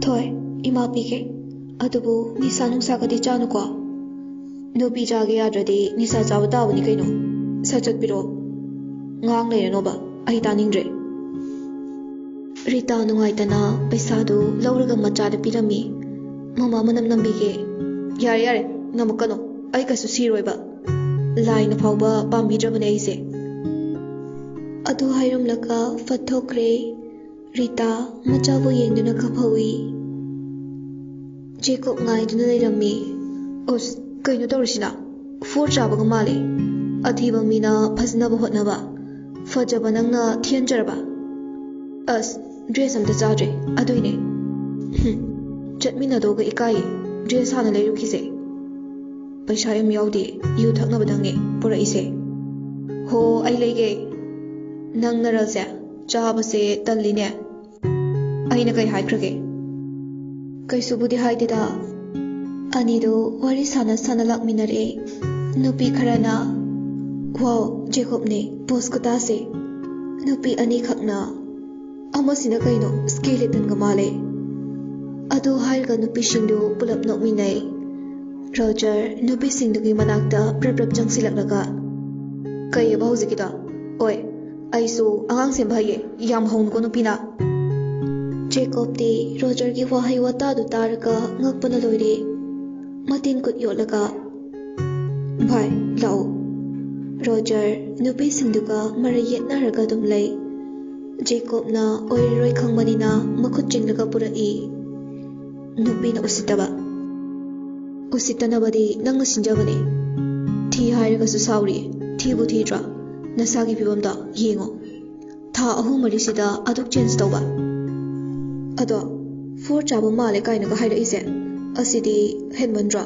"ꯊꯣꯏ, ꯏꯃꯥ ꯄꯤꯒꯦ꯫ ꯑꯗꯨꯕꯨ ꯅꯤꯁꯥ ꯅꯨꯡꯁꯥꯒꯗꯤ ꯆꯥꯅꯨꯀꯣ꯫ ꯅꯨꯄꯤ ꯆꯥꯒꯦ ꯌꯥꯗ꯭ꯔꯗꯤ ꯅꯤꯁꯥ ꯆꯥꯕ ꯇꯥꯕꯅꯤ ꯀꯩꯅꯣ꯫ ꯁꯠ ꯆꯠ ꯄꯤꯔꯛꯑꯣ꯫ ꯉꯥꯡ ꯂꯩꯔꯅꯣꯕ, ꯑꯩ ꯇꯥꯅꯤꯡꯗ꯭ꯔꯦ꯫" ꯔꯤꯇꯥ ꯅꯨꯡꯉꯥꯏꯇꯅ ꯄꯩꯁꯥꯗꯨ ꯂꯧꯔꯒ ꯃꯆꯥꯗ ꯄꯤꯔꯝꯃꯤ꯫ "ꯃꯃꯥ ꯃꯅꯝ ꯅꯝꯕꯤꯒꯦ꯫" "ꯌꯥꯔꯦ, ꯌꯥꯔꯦ, ꯅꯝꯃꯛꯀꯅꯣ꯫ ꯑꯩ ꯀꯩꯁꯨ ꯁꯤꯔꯣꯏꯕ꯫ ꯂꯥꯏꯅ ꯐꯥꯎꯕ ꯄꯥꯝꯕꯤꯗ꯭ꯔꯕꯅꯦ ꯑꯩꯁꯦ꯫" ꯑꯗꯨ ꯍꯥꯏꯔꯝꯂꯒ ꯐꯠ ꯊꯣꯛꯈ꯭ꯔꯦ꯫ ꯔꯤꯇꯥ ꯃꯆꯥꯕꯨ ꯌꯦꯡꯗꯨꯅ ꯀꯞꯍꯧꯏ꯫ ꯖꯦꯀꯣꯕ ꯉꯥꯏꯗꯨꯅ ꯂꯩꯔꯝꯃꯤ꯫ ꯑꯁ, ꯀꯩꯅꯣ ꯇꯧꯔꯤꯁꯤꯅ? ꯐꯣꯔ ꯆꯥꯕꯒ ꯃꯥꯜꯂꯦ꯫ ꯑꯊꯤꯕ ꯃꯤꯅ ꯐꯖꯅꯕ ꯍꯣꯠꯅꯕ, ꯐꯖꯕ ꯅꯪꯅ ꯊꯤꯍꯟꯖꯔꯕ? ꯑꯁ, ꯗ꯭ꯔꯦꯁ ꯑꯝꯇ ꯆꯥꯗ꯭ꯔꯦ, ꯑꯗꯨꯏꯅꯦ꯫ ꯍꯨꯝ, ꯆꯠꯃꯤꯟꯅꯗꯧꯒ ꯏꯀꯥꯏꯌꯦ꯫ ꯗ꯭ꯔꯦꯁ ꯍꯥꯟꯅ ꯂꯩꯔꯨꯈꯤꯁꯦ꯫ ꯄꯩꯁꯥ ꯌꯥꯝ ꯌꯥꯎꯗꯦ, ꯌꯨ ꯊꯛꯅꯕꯗꯪꯅꯦ ꯄꯨꯔꯛꯏꯁꯦ꯫ ꯍꯣ, ꯑꯩ ꯂꯩꯒꯦ꯫ ꯅꯪ ꯅꯔꯜꯁꯦ ꯆꯥꯕꯁꯦ ꯇꯜꯂꯤꯅꯦ꯫ ꯑꯩꯅ ꯀꯩ ꯍꯥꯏꯈ꯭ꯔꯒꯦ? ꯀꯩꯁꯨꯕꯨꯗꯤ ꯍꯥꯏꯗꯦꯗ꯫ ꯑꯅꯤꯗꯣ ꯋꯥꯔꯤ ꯁꯥꯟꯅ ꯁꯥꯟꯅ ꯂꯥꯛꯃꯤꯟꯅꯔꯛꯑꯦ꯫ ꯅꯨꯄꯤ ꯈꯔꯅ, "ꯋꯥꯎ, ꯖꯦꯀꯣꯕꯅꯦ, ꯄꯣꯁ ꯈꯨꯇꯥꯁꯦ!" ꯅꯨꯄꯤ ꯑꯅꯤꯈꯛꯅ, "ꯑꯃꯁꯤꯅ ꯀꯩꯅꯣ, ꯁ꯭ꯀꯦꯂꯦꯇꯟꯒ ꯃꯥꯜꯂꯦ!" ꯑꯗꯨ ꯍꯥꯏꯔꯒ ꯅꯨꯄꯤꯁꯤꯡꯗꯨ ꯄꯨꯂꯞ ꯅꯣꯛꯃꯤꯟꯅꯩ꯫ ꯔꯣꯖꯔ ꯅꯨꯄꯤꯁꯤꯡꯗꯨꯒꯤ ꯃꯅꯥꯛꯇ ꯄ꯭ꯔꯞ ꯄ꯭ꯔꯞ ꯆꯪꯁꯤꯜꯂꯛꯂꯒ, "ꯀꯩꯑꯕ ꯍꯧꯖꯤꯛꯀꯤꯗꯣ? ꯑꯣꯏ, ꯑꯩꯁꯨ ꯑꯉꯥꯡ ꯁꯦꯝꯕ ꯍꯩꯌꯦ, ꯌꯥꯝ ꯍꯧꯅꯨꯀꯣ ꯅꯨꯄꯤꯅ!" ꯖꯦꯀꯣꯕꯇꯤ ꯔꯣꯖꯔꯒꯤ ꯋꯥꯍꯩ ꯋꯥꯇꯥꯗꯨ ꯇꯥꯔꯒ ꯉꯛꯄꯅ ꯂꯣꯏꯔꯦ꯫ ꯃꯇꯤꯟ ꯀꯨꯠ ꯌꯣꯠꯂꯒ, "ꯚꯥꯏ, ꯂꯥꯛꯑꯣ!" ꯔꯣꯖꯔ ꯅꯨꯄꯤꯁꯤꯡꯗꯨꯒ ꯃꯔꯩ ꯌꯦꯠꯅꯔꯒ ꯑꯗꯨꯝ ꯂꯩ꯫ ꯖꯦꯀꯣꯕꯅ ꯑꯣꯏꯔꯔꯣꯏ ꯈꯪꯕꯅꯤꯅ ꯃꯈꯨꯠ ꯆꯤꯡꯂꯒ ꯄꯨꯔꯛꯏ꯫ ꯅꯨꯄꯤꯅ ꯎꯁꯤꯠꯇꯕ꯫ ꯎꯁꯤꯠꯇꯅꯕꯗꯤ ꯅꯪꯅ ꯁꯤꯟꯖꯕꯅꯦ꯫ ꯊꯤ ꯍꯥꯏꯔꯒꯁꯨ ꯁꯥꯎꯔꯤ꯫ ꯊꯤꯕꯨ ꯊꯤꯗ꯭ꯔꯣ? ꯅꯁꯥꯒꯤ ꯐꯤꯕꯝꯗꯣ ꯌꯦꯡꯉꯣ꯫ ꯊꯥ ꯑꯍꯨꯝ ꯃꯔꯤꯁꯤꯗ ꯑꯗꯨꯛ ꯆꯦꯟꯖ ꯇꯧꯕ꯫ ꯑꯗꯣ, ꯐꯣꯔ ꯆꯥꯕ ꯃꯥꯜꯂꯦ ꯀꯥꯏꯅꯒ ꯍꯥꯏꯔꯛꯏꯁꯦ, ꯑꯁꯤꯗꯤ ꯍꯦꯟꯃꯟꯗ꯭ꯔꯣ?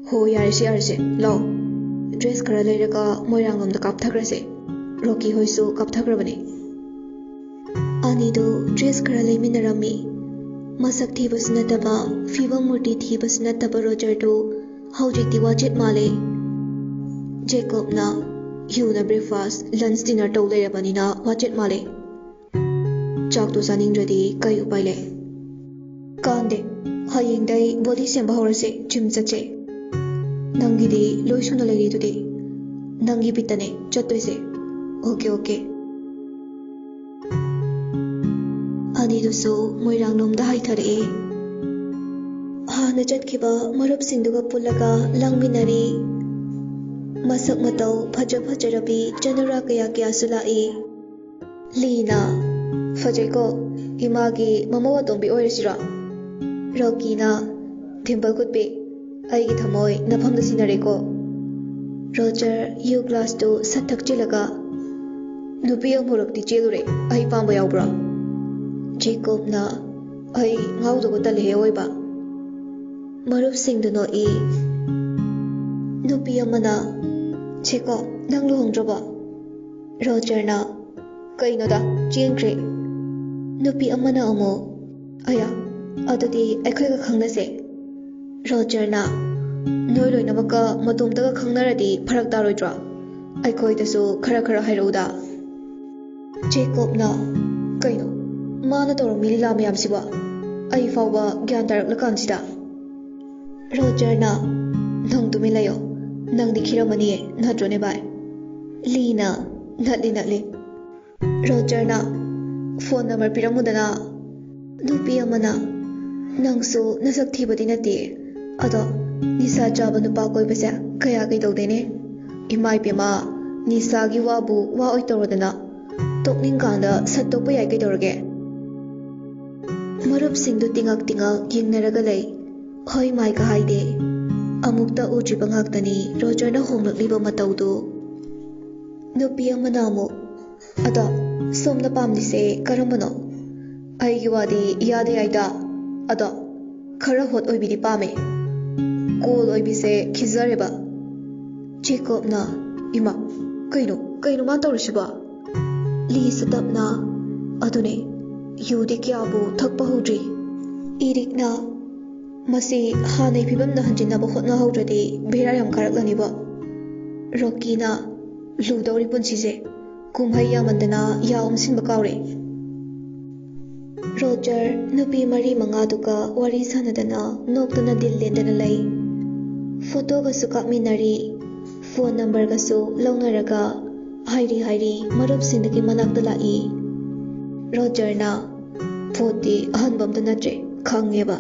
ꯍꯣ, ꯌꯥꯔꯦꯁꯦ, ꯌꯥꯔꯦꯁꯦ, ꯂꯥꯎ꯫ ꯗ꯭ꯔꯦꯁ ꯈꯔ ꯂꯩꯔꯒ ꯃꯣꯏꯔꯥꯡꯂꯣꯝꯗ ꯀꯥꯞꯊꯈ꯭ꯔꯁꯦ꯫ ꯔꯣꯀꯤ ꯍꯣꯏꯁꯨ ꯀꯥꯞꯊꯈ꯭ꯔꯕꯅꯦ꯫ ꯑꯅꯤꯗꯨ ꯗ꯭ꯔꯦꯁ ꯈꯔ ꯂꯩꯃꯤꯟꯅꯔꯝꯃꯤ꯫ ꯃꯁꯛ ꯊꯤꯕꯁꯨ ꯅꯠꯇꯕ, ꯐꯤꯕꯝ ꯃꯨꯔꯇꯤ ꯊꯤꯕꯁꯨ ꯅꯠꯇꯕ ꯔꯣꯖꯔꯗꯨ ꯍꯧꯖꯤꯛꯇꯤ ꯋꯥꯆꯦꯠ ꯃꯥꯜꯂꯦ꯫ ꯖꯦꯀꯣꯕꯅ ꯌꯨꯅ ꯕ꯭ꯔꯦꯛꯐꯥꯁ, ꯂꯟꯆ, ꯗꯤꯅꯔ ꯇꯧ ꯂꯩꯔꯕꯅꯤꯅ ꯋꯥꯆꯦꯠ ꯃꯥꯜꯂꯦ꯫ ꯆꯥꯛꯇꯨ ꯆꯥꯅꯤꯡꯗ꯭ꯔꯗꯤ ꯀꯩ ꯎꯄꯥꯏ ꯂꯩ? ꯀꯥꯟꯗꯦ, ꯍꯌꯦꯡꯗꯩ ꯕꯣꯗꯤ ꯁꯦꯝꯕ ꯍꯧꯔꯁꯦ, ꯖꯤꯝ ꯆꯠꯁꯦ꯫ ꯅꯪꯒꯤꯗꯤ ꯂꯣꯏ ꯁꯨꯅ ꯂꯩꯔꯤꯗꯨꯗꯤ꯫ ꯅꯪꯒꯤ ꯕꯤꯠꯇꯅꯦ ꯆꯠꯇꯣꯏꯁꯦ꯫ Okay, okay. ꯑꯅꯤꯗꯨꯁꯨ ꯃꯣꯏꯔꯥꯡꯂꯣꯝꯗ ꯍꯥꯏꯊꯔꯛꯑꯦ꯫ ꯍꯥꯟꯅ ꯆꯠꯈꯤꯕ ꯃꯔꯨꯞꯁꯤꯡꯗꯨꯒ ꯄꯨꯜꯂꯒ ꯂꯥꯡꯃꯤꯟꯅꯔꯤ꯫ ꯃꯁꯛ ꯃꯇꯧ ꯐꯖ ꯐꯖꯔꯕꯤ ꯆꯅꯨꯔꯥ ꯀꯌꯥ ꯀꯌꯥꯁꯨ ꯂꯥꯛꯏ꯫ ꯂꯤꯅ, "ꯐꯖꯩꯀꯣ, ꯏꯃꯥꯒꯤ ꯃꯃꯧ ꯑꯇꯣꯝꯕꯤ ꯑꯣꯏꯔꯁꯤꯔꯣ?" ꯔꯣꯀꯤꯅ, "ꯗꯤꯝꯄꯜ ꯈꯨꯠꯄꯤ, ꯑꯩꯒꯤ ꯊꯃꯣꯏ ꯅꯐꯝꯗ ꯁꯤꯟꯅꯔꯦꯀꯣ꯫" ꯔꯣꯖꯔ ꯌꯨ ꯒ꯭ꯂꯥꯁꯇꯨ ꯁꯠ ꯊꯛꯆꯤꯜꯂꯒ, "ꯅꯨꯄꯤ ꯑꯃꯨꯔꯛꯇꯤ ꯆꯦꯜꯂꯨꯔꯦ, ꯑꯩ ꯄꯥꯝꯕ ꯌꯥꯎꯕ꯭ꯔꯣ?" ꯖꯦꯀꯣꯕꯅ, "ꯑꯩ ꯉꯥꯎꯗꯧꯕ ꯇꯜꯂꯦꯍꯦ ꯑꯑꯣꯏꯕ꯫" ꯃꯔꯨꯞꯁꯤꯡꯗꯨ ꯅꯣꯛꯏ꯫ ꯅꯨꯄꯤ ꯑꯃꯅ, "ꯖꯦꯀꯣꯕ, ꯅꯪ ꯂꯨꯍꯣꯡꯗ꯭ꯔꯕꯣ?" ꯔꯣꯖꯔꯅ, "ꯀꯩꯅꯣꯗ, ꯆꯦꯟꯈ꯭ꯔꯦ꯫" ꯅꯨꯄꯤ ꯑꯃꯅ ꯑꯃꯨꯛ, "ꯑꯌꯥ, ꯑꯗꯨꯗꯤ ꯑꯩꯈꯣꯏꯒ ꯈꯪꯅꯁꯦ꯫" ꯔꯣꯖꯔꯅ, "ꯅꯣꯏ ꯂꯣꯏꯅꯃꯛꯀ ꯃꯇꯣꯝꯇꯒ ꯈꯪꯅꯔꯗꯤ ꯐꯔꯛ ꯇꯥꯔꯣꯏꯗ꯭ꯔꯣ? ꯑꯩꯈꯣꯏꯗꯁꯨ ꯈꯔ ꯈꯔ ꯍꯥꯏꯔꯛꯎꯗ꯫" ꯖꯦꯀꯣꯕꯅ, "ꯀꯩꯅꯣ, ꯃꯥꯅ ꯇꯧꯔꯝꯃꯤ ꯂꯤꯂꯥ ꯃꯌꯥꯝꯁꯤꯕꯣ? ꯑꯩ ꯐꯥꯎꯕ ꯒ꯭ꯌꯥꯟ ꯇꯥꯔꯛꯂꯀꯥꯟꯁꯤꯗ꯫" ꯔꯣꯖꯔꯅ, "ꯅꯪ ꯇꯨꯃꯤꯟ ꯂꯩꯌꯣ, ꯅꯪꯗꯤ ꯈꯤꯔꯝꯃꯅꯤꯌꯦ, ꯅꯠꯇ꯭ꯔꯣꯅꯦ ꯚꯥꯏ?" ꯂꯤꯅ, "ꯅꯠꯂꯤ, ꯅꯠꯂꯤ꯫" ꯔꯣꯖꯔꯅ, "ꯐꯣꯟ ꯅꯝꯕꯔ ꯄꯤꯔꯝꯃꯨꯗꯅ꯫" ꯅꯨꯄꯤ ꯑꯃꯅ, "ꯅꯪꯁꯨ ꯅꯁꯛ ꯊꯤꯕꯗꯤ ꯅꯠꯇꯦ, ꯑꯗꯣ ꯅꯤꯁꯥ ꯆꯥꯕ ꯅꯨꯄꯥ ꯀꯣꯏꯕꯁꯦ ꯀꯌꯥ ꯀꯩꯗꯧꯗꯦꯅꯦ꯫ ꯏꯃꯥ ꯏꯕꯦꯝꯃ, ꯅꯤꯁꯥꯒꯤ ꯋꯥꯕꯨ ꯋꯥ ꯑꯣꯏ ꯇꯧꯔꯗꯅ, ꯇꯣꯛꯅꯤꯡꯀꯥꯟꯗ ꯁꯠꯇꯣꯛꯄ ꯌꯥꯏ ꯀꯩꯗꯧꯔꯒꯦ?" ꯃꯔꯨꯞꯁꯤꯡꯗꯨ ꯇꯤꯉꯛ ꯇꯤꯉꯛ ꯌꯦꯡꯅꯔꯒ ꯂꯩ꯫ ꯍꯣꯏ ꯃꯥꯏꯒ ꯍꯥꯏꯗꯦ꯫ ꯑꯃꯨꯛꯇ ꯎꯗ꯭ꯔꯤꯕ ꯉꯥꯛꯇꯅꯤ ꯔꯣꯖꯔꯅ ꯍꯣꯡꯂꯛꯂꯤꯕ ꯃꯇꯧꯗꯨ꯫ ꯅꯨꯄꯤ ꯑꯃꯅ ꯑꯃꯨꯛ, "ꯑꯗꯣ ꯁꯣꯝꯅ ꯄꯥꯝꯂꯤꯁꯦ ꯀꯔꯝꯕꯅꯣ? ꯑꯩꯒꯤ ꯋꯥꯗꯤ ꯏꯌꯥꯗ ꯌꯥꯏꯗ꯫ ꯑꯗꯣ ꯈꯔ ꯍꯣꯠ ꯑꯣꯏꯕꯤꯗꯤ ꯄꯥꯝꯃꯦ꯫ ꯀꯣꯜ ꯑꯣꯏꯕꯤꯁꯦ ꯈꯤꯖꯔꯦꯕ꯫" ꯖꯦꯀꯣꯕꯅ, "ꯏꯃꯥ, ꯀꯩꯅꯣ, ꯀꯩꯅꯣ ꯃꯥ ꯇꯧꯔꯤꯁꯤꯕꯣ?" ꯂꯤꯁꯨ ꯇꯞꯅ, "ꯑꯗꯨꯅꯦ, ꯌꯨꯗꯤ ꯀꯌꯥꯕꯨ ꯊꯛꯄ ꯍꯧꯗ꯭ꯔꯤ꯫" ꯏꯔꯤꯛꯅ, "ꯃꯁꯤ ꯍꯥꯟꯅꯩ ꯐꯤꯕꯝꯗ ꯍꯟꯖꯤꯟꯅꯕ ꯍꯣꯠꯅꯍꯧꯗ꯭ꯔꯗꯤ ꯕꯦꯔꯥ ꯌꯥꯝ ꯀꯥꯔꯛꯂꯅꯤꯕꯣ꯫" ꯔꯣꯀꯤꯅ, "ꯂꯨꯗꯧꯔꯤ ꯄꯨꯟꯁꯤꯁꯦ, ꯀꯨꯝꯍꯩ ꯌꯥꯝꯃꯟꯗꯅ ꯌꯥ ꯎꯝꯁꯤꯟꯕ ꯀꯥꯎꯔꯦ꯫" ꯔꯣꯖꯔ ꯅꯨꯄꯤ ꯃꯔꯤ ꯃꯉꯥꯗꯨꯒ ꯋꯥꯔꯤ ꯁꯥꯟꯅꯗꯅ ꯅꯣꯛꯇꯅ ꯗꯤꯜ ꯂꯦꯟꯗꯅ ꯂꯩ꯫ ꯐꯣꯇꯣꯒꯁꯨ ꯀꯥꯞꯃꯤꯟꯅꯔꯤ, ꯐꯣꯟ ꯅꯝꯕꯔꯒꯁꯨ ꯂꯧꯅꯔꯒ ꯍꯥꯏꯔꯤ ꯍꯥꯏꯔꯤ ꯃꯔꯨꯞꯁꯤꯡꯗꯨꯒꯤ ꯃꯅꯥꯛꯇ ꯂꯥꯛꯏ꯫ ꯔꯣꯖꯔꯅ, "ꯐꯣꯟꯗꯤ ꯑꯍꯟꯕ ꯑꯝꯇ ꯅꯠꯇ꯭ꯔꯦ, ꯈꯪꯉꯦꯕ꯫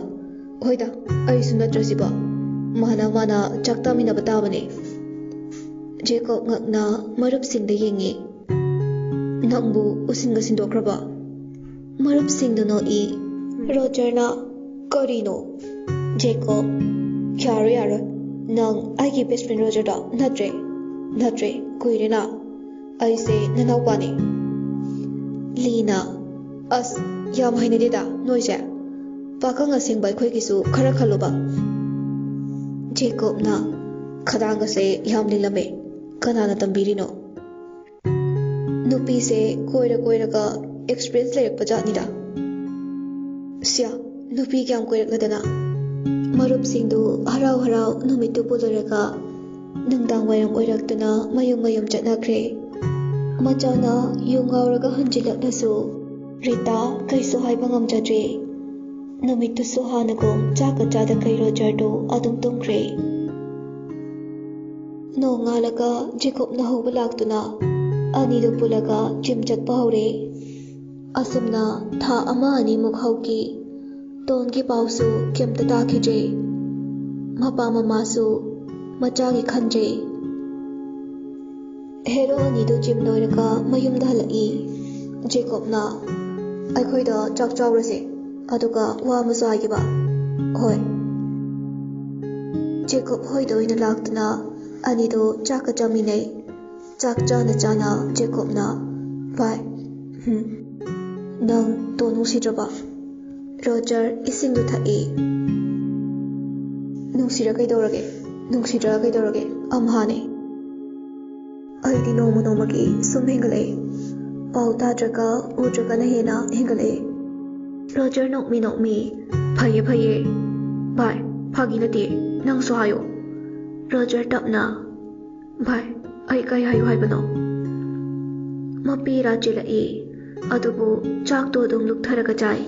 ꯍꯣꯏꯗ, ꯑꯩꯁꯨ ꯅꯠꯇ꯭ꯔꯁꯤꯕꯣ, ꯃꯥꯅ ꯃꯥꯅ ꯆꯥꯛ ꯆꯥꯃꯤꯟꯅꯕ ꯇꯥꯕꯅꯦ꯫" ꯖꯦꯀꯣꯕ ꯉꯛꯅ ꯃꯔꯨꯞꯁꯤꯡꯗ ꯌꯦꯡꯉꯤ꯫ "ꯅꯪꯕꯨ ꯎꯁꯤꯟꯒ ꯁꯤꯟꯗꯣꯛꯈ꯭ꯔꯕ?" ꯃꯔꯨꯞꯁꯤꯡꯗꯨ ꯅꯣꯛꯏ꯫ ꯔꯣꯖꯔꯅ, "ꯀꯔꯤꯅꯣ?" ꯖꯦꯀꯣꯕ, "ꯌꯥꯔꯣꯏ, ꯌꯥꯔꯣꯏ꯫ ꯅꯪ ꯑꯩꯒꯤ ꯕꯦꯁ ꯐ꯭ꯔꯦꯟ ꯔꯣꯖꯔꯗꯣ ꯅꯠꯇ꯭ꯔꯦ, ꯅꯠꯇ꯭ꯔꯦ, ꯀꯨꯏꯔꯦꯅ꯫ ꯑꯩꯁꯦ ꯅꯅꯥꯎꯄꯥꯅꯤ꯫" ꯂꯤꯅ, "ꯑꯁ, ꯌꯥꯝ ꯍꯩꯅꯗꯦꯗ ꯅꯣꯏꯁꯦ꯫ ꯄꯥꯈꯪ ꯑꯁꯦꯡꯕ ꯑꯩꯈꯣꯏꯒꯤꯁꯨ ꯈꯔ ꯈꯜꯂꯨꯕ꯫" ꯖꯦꯀꯣꯕꯅ, "ꯈꯗꯥꯡꯒꯁꯦ ꯌꯥꯝ ꯂꯤꯡꯂꯝꯃꯦ꯫ ꯀꯅꯥꯅ ꯇꯝꯕꯤꯔꯤꯅꯣ?" ꯅꯨꯄꯤꯁꯦ ꯀꯣꯏꯔ ꯀꯣꯏꯔꯒ ꯑꯦꯛꯁꯄꯤꯔꯤꯌꯦꯟꯁ ꯂꯩꯔꯛꯄ ꯖꯥꯠꯅꯤꯗ꯫ ꯁꯤꯌꯥ, ꯅꯨꯄꯤ ꯀꯌꯥꯝ ꯀꯣꯏꯔꯛꯂꯗꯅ꯫ ꯃꯔꯨꯞꯁꯤꯡꯗꯨ ꯍꯔꯥꯎ ꯍꯔꯥꯎ ꯅꯨꯃꯤꯠꯇꯨ ꯄꯨꯜꯂꯨꯔꯒ ꯅꯨꯡꯗꯥꯡ ꯋꯥꯏꯔꯝ ꯑꯣꯏꯔꯛꯇꯨꯅ ꯃꯌꯨꯝ ꯃꯌꯨꯝ ꯆꯠꯅꯈ꯭ꯔꯦ꯫ ꯃꯆꯥꯅ ꯌꯨ ꯉꯥꯎꯔꯒ ꯍꯟꯖꯤꯜꯂꯛꯂꯁꯨ ꯔꯤꯇꯥ ꯀꯩꯁꯨ ꯍꯥꯏꯕ ꯉꯝꯖꯗ꯭ꯔꯦ꯫ ꯅꯨꯃꯤꯠꯇꯨꯁꯨ ꯍꯥꯟꯅꯒꯨꯝ ꯆꯥꯛꯀ ꯆꯥꯗꯈꯩ ꯔꯣꯖꯔꯗꯨ ꯑꯗꯨꯝ ꯇꯨꯝꯈ꯭ꯔꯦ꯫ ꯅꯣꯡꯉꯥꯜꯂꯒ ꯖꯦꯀꯣꯕꯅ ꯍꯧꯕ ꯂꯥꯛꯇꯨꯅ ꯑꯅꯤꯗꯨ ꯄꯨꯜꯂꯒ ꯖꯤꯝ ꯆꯠꯄ ꯍꯧꯔꯦ꯫ ꯑꯁꯨꯝꯅ ꯊꯥ ꯑꯃ ꯑꯅꯤꯃꯨꯛ ꯍꯧꯈꯤ꯫ ꯇꯣꯟꯒꯤ ꯄꯥꯎꯁꯨ ꯀꯩꯝꯇ ꯇꯥꯈꯤꯗ꯭ꯔꯦ꯫ ꯃꯄꯥ ꯃꯃꯥꯁꯨ ꯃꯆꯥꯒꯤ ꯈꯟꯗ꯭ꯔꯦ꯫ ꯍꯦꯔꯣ ꯑꯅꯤꯗꯨ ꯖꯤꯝ ꯂꯣꯏꯔꯒ ꯃꯌꯨꯝꯗ ꯍꯜꯂꯛꯏ꯫ ꯖꯦꯀꯣꯕꯅ, "ꯑꯩꯈꯣꯏꯗ ꯆꯥꯛ ꯆꯥꯎꯔꯁꯦ, ꯑꯗꯨꯒ ꯋꯥ ꯑꯃꯁꯨ ꯍꯥꯏꯒꯦꯕ꯫" "ꯍꯣꯏ꯫" ꯖꯦꯀꯣꯕ ꯍꯣꯏꯗ ꯑꯣꯏꯅ ꯂꯥꯛꯇꯨꯅ ꯑꯅꯤꯗꯨ ꯆꯥꯛꯀ ꯆꯥꯃꯤꯟꯅꯩ꯫ ꯆꯥꯛ ꯆꯥꯅ ꯆꯥꯅ ꯖꯦꯀꯣꯕꯅ, "ꯚꯥꯏ, ꯍꯝ, ꯅꯪ ꯇꯣꯟ ꯅꯨꯡꯁꯤꯗ꯭ꯔꯕ?" ꯔꯣꯖꯔ ꯏꯁꯤꯡꯗꯨ ꯊꯛꯏ꯫ "ꯅꯨꯡꯁꯤꯔ ꯀꯩꯗꯧꯔꯒꯦ? ꯅꯨꯡꯁꯤꯗ꯭ꯔ ꯀꯩꯗꯧꯔꯒꯦ? ꯑꯝꯍꯥꯅꯦ꯫ ꯑꯩꯗꯤ ꯅꯣꯡꯃ ꯅꯣꯡꯃꯒꯤ ꯁꯨꯝ ꯍꯦꯟꯒꯠꯂꯛꯑꯦ꯫ ꯄꯥꯎ ꯇꯥꯗ꯭ꯔꯒ ꯎꯗ꯭ꯔꯒꯅ ꯍꯦꯟꯅ ꯍꯦꯟꯒꯠꯂꯛꯑꯦ꯫" ꯔꯣꯖꯔ ꯅꯣꯛꯃꯤ ꯅꯣꯛꯃꯤ, "ꯐꯩꯌꯦ, ꯐꯩꯌꯦ꯫ ꯚꯥꯏ, ꯐꯥꯒꯤ ꯅꯠꯇꯦ, ꯅꯪꯁꯨ ꯍꯥꯏꯌꯣ꯫" ꯔꯣꯖꯔ ꯇꯞꯅ, "ꯚꯥꯏ, ꯑꯩ ꯀꯩ ꯍꯥꯏꯌꯨ ꯍꯥꯏꯕꯅꯣ?" ꯃꯄꯤ ꯏꯔꯥ ꯆꯦꯜꯂꯛꯏ, ꯑꯗꯨꯕꯨ ꯆꯥꯛꯇꯣ ꯑꯗꯨꯝ ꯂꯨꯛꯊꯔꯒ ꯆꯥꯏ꯫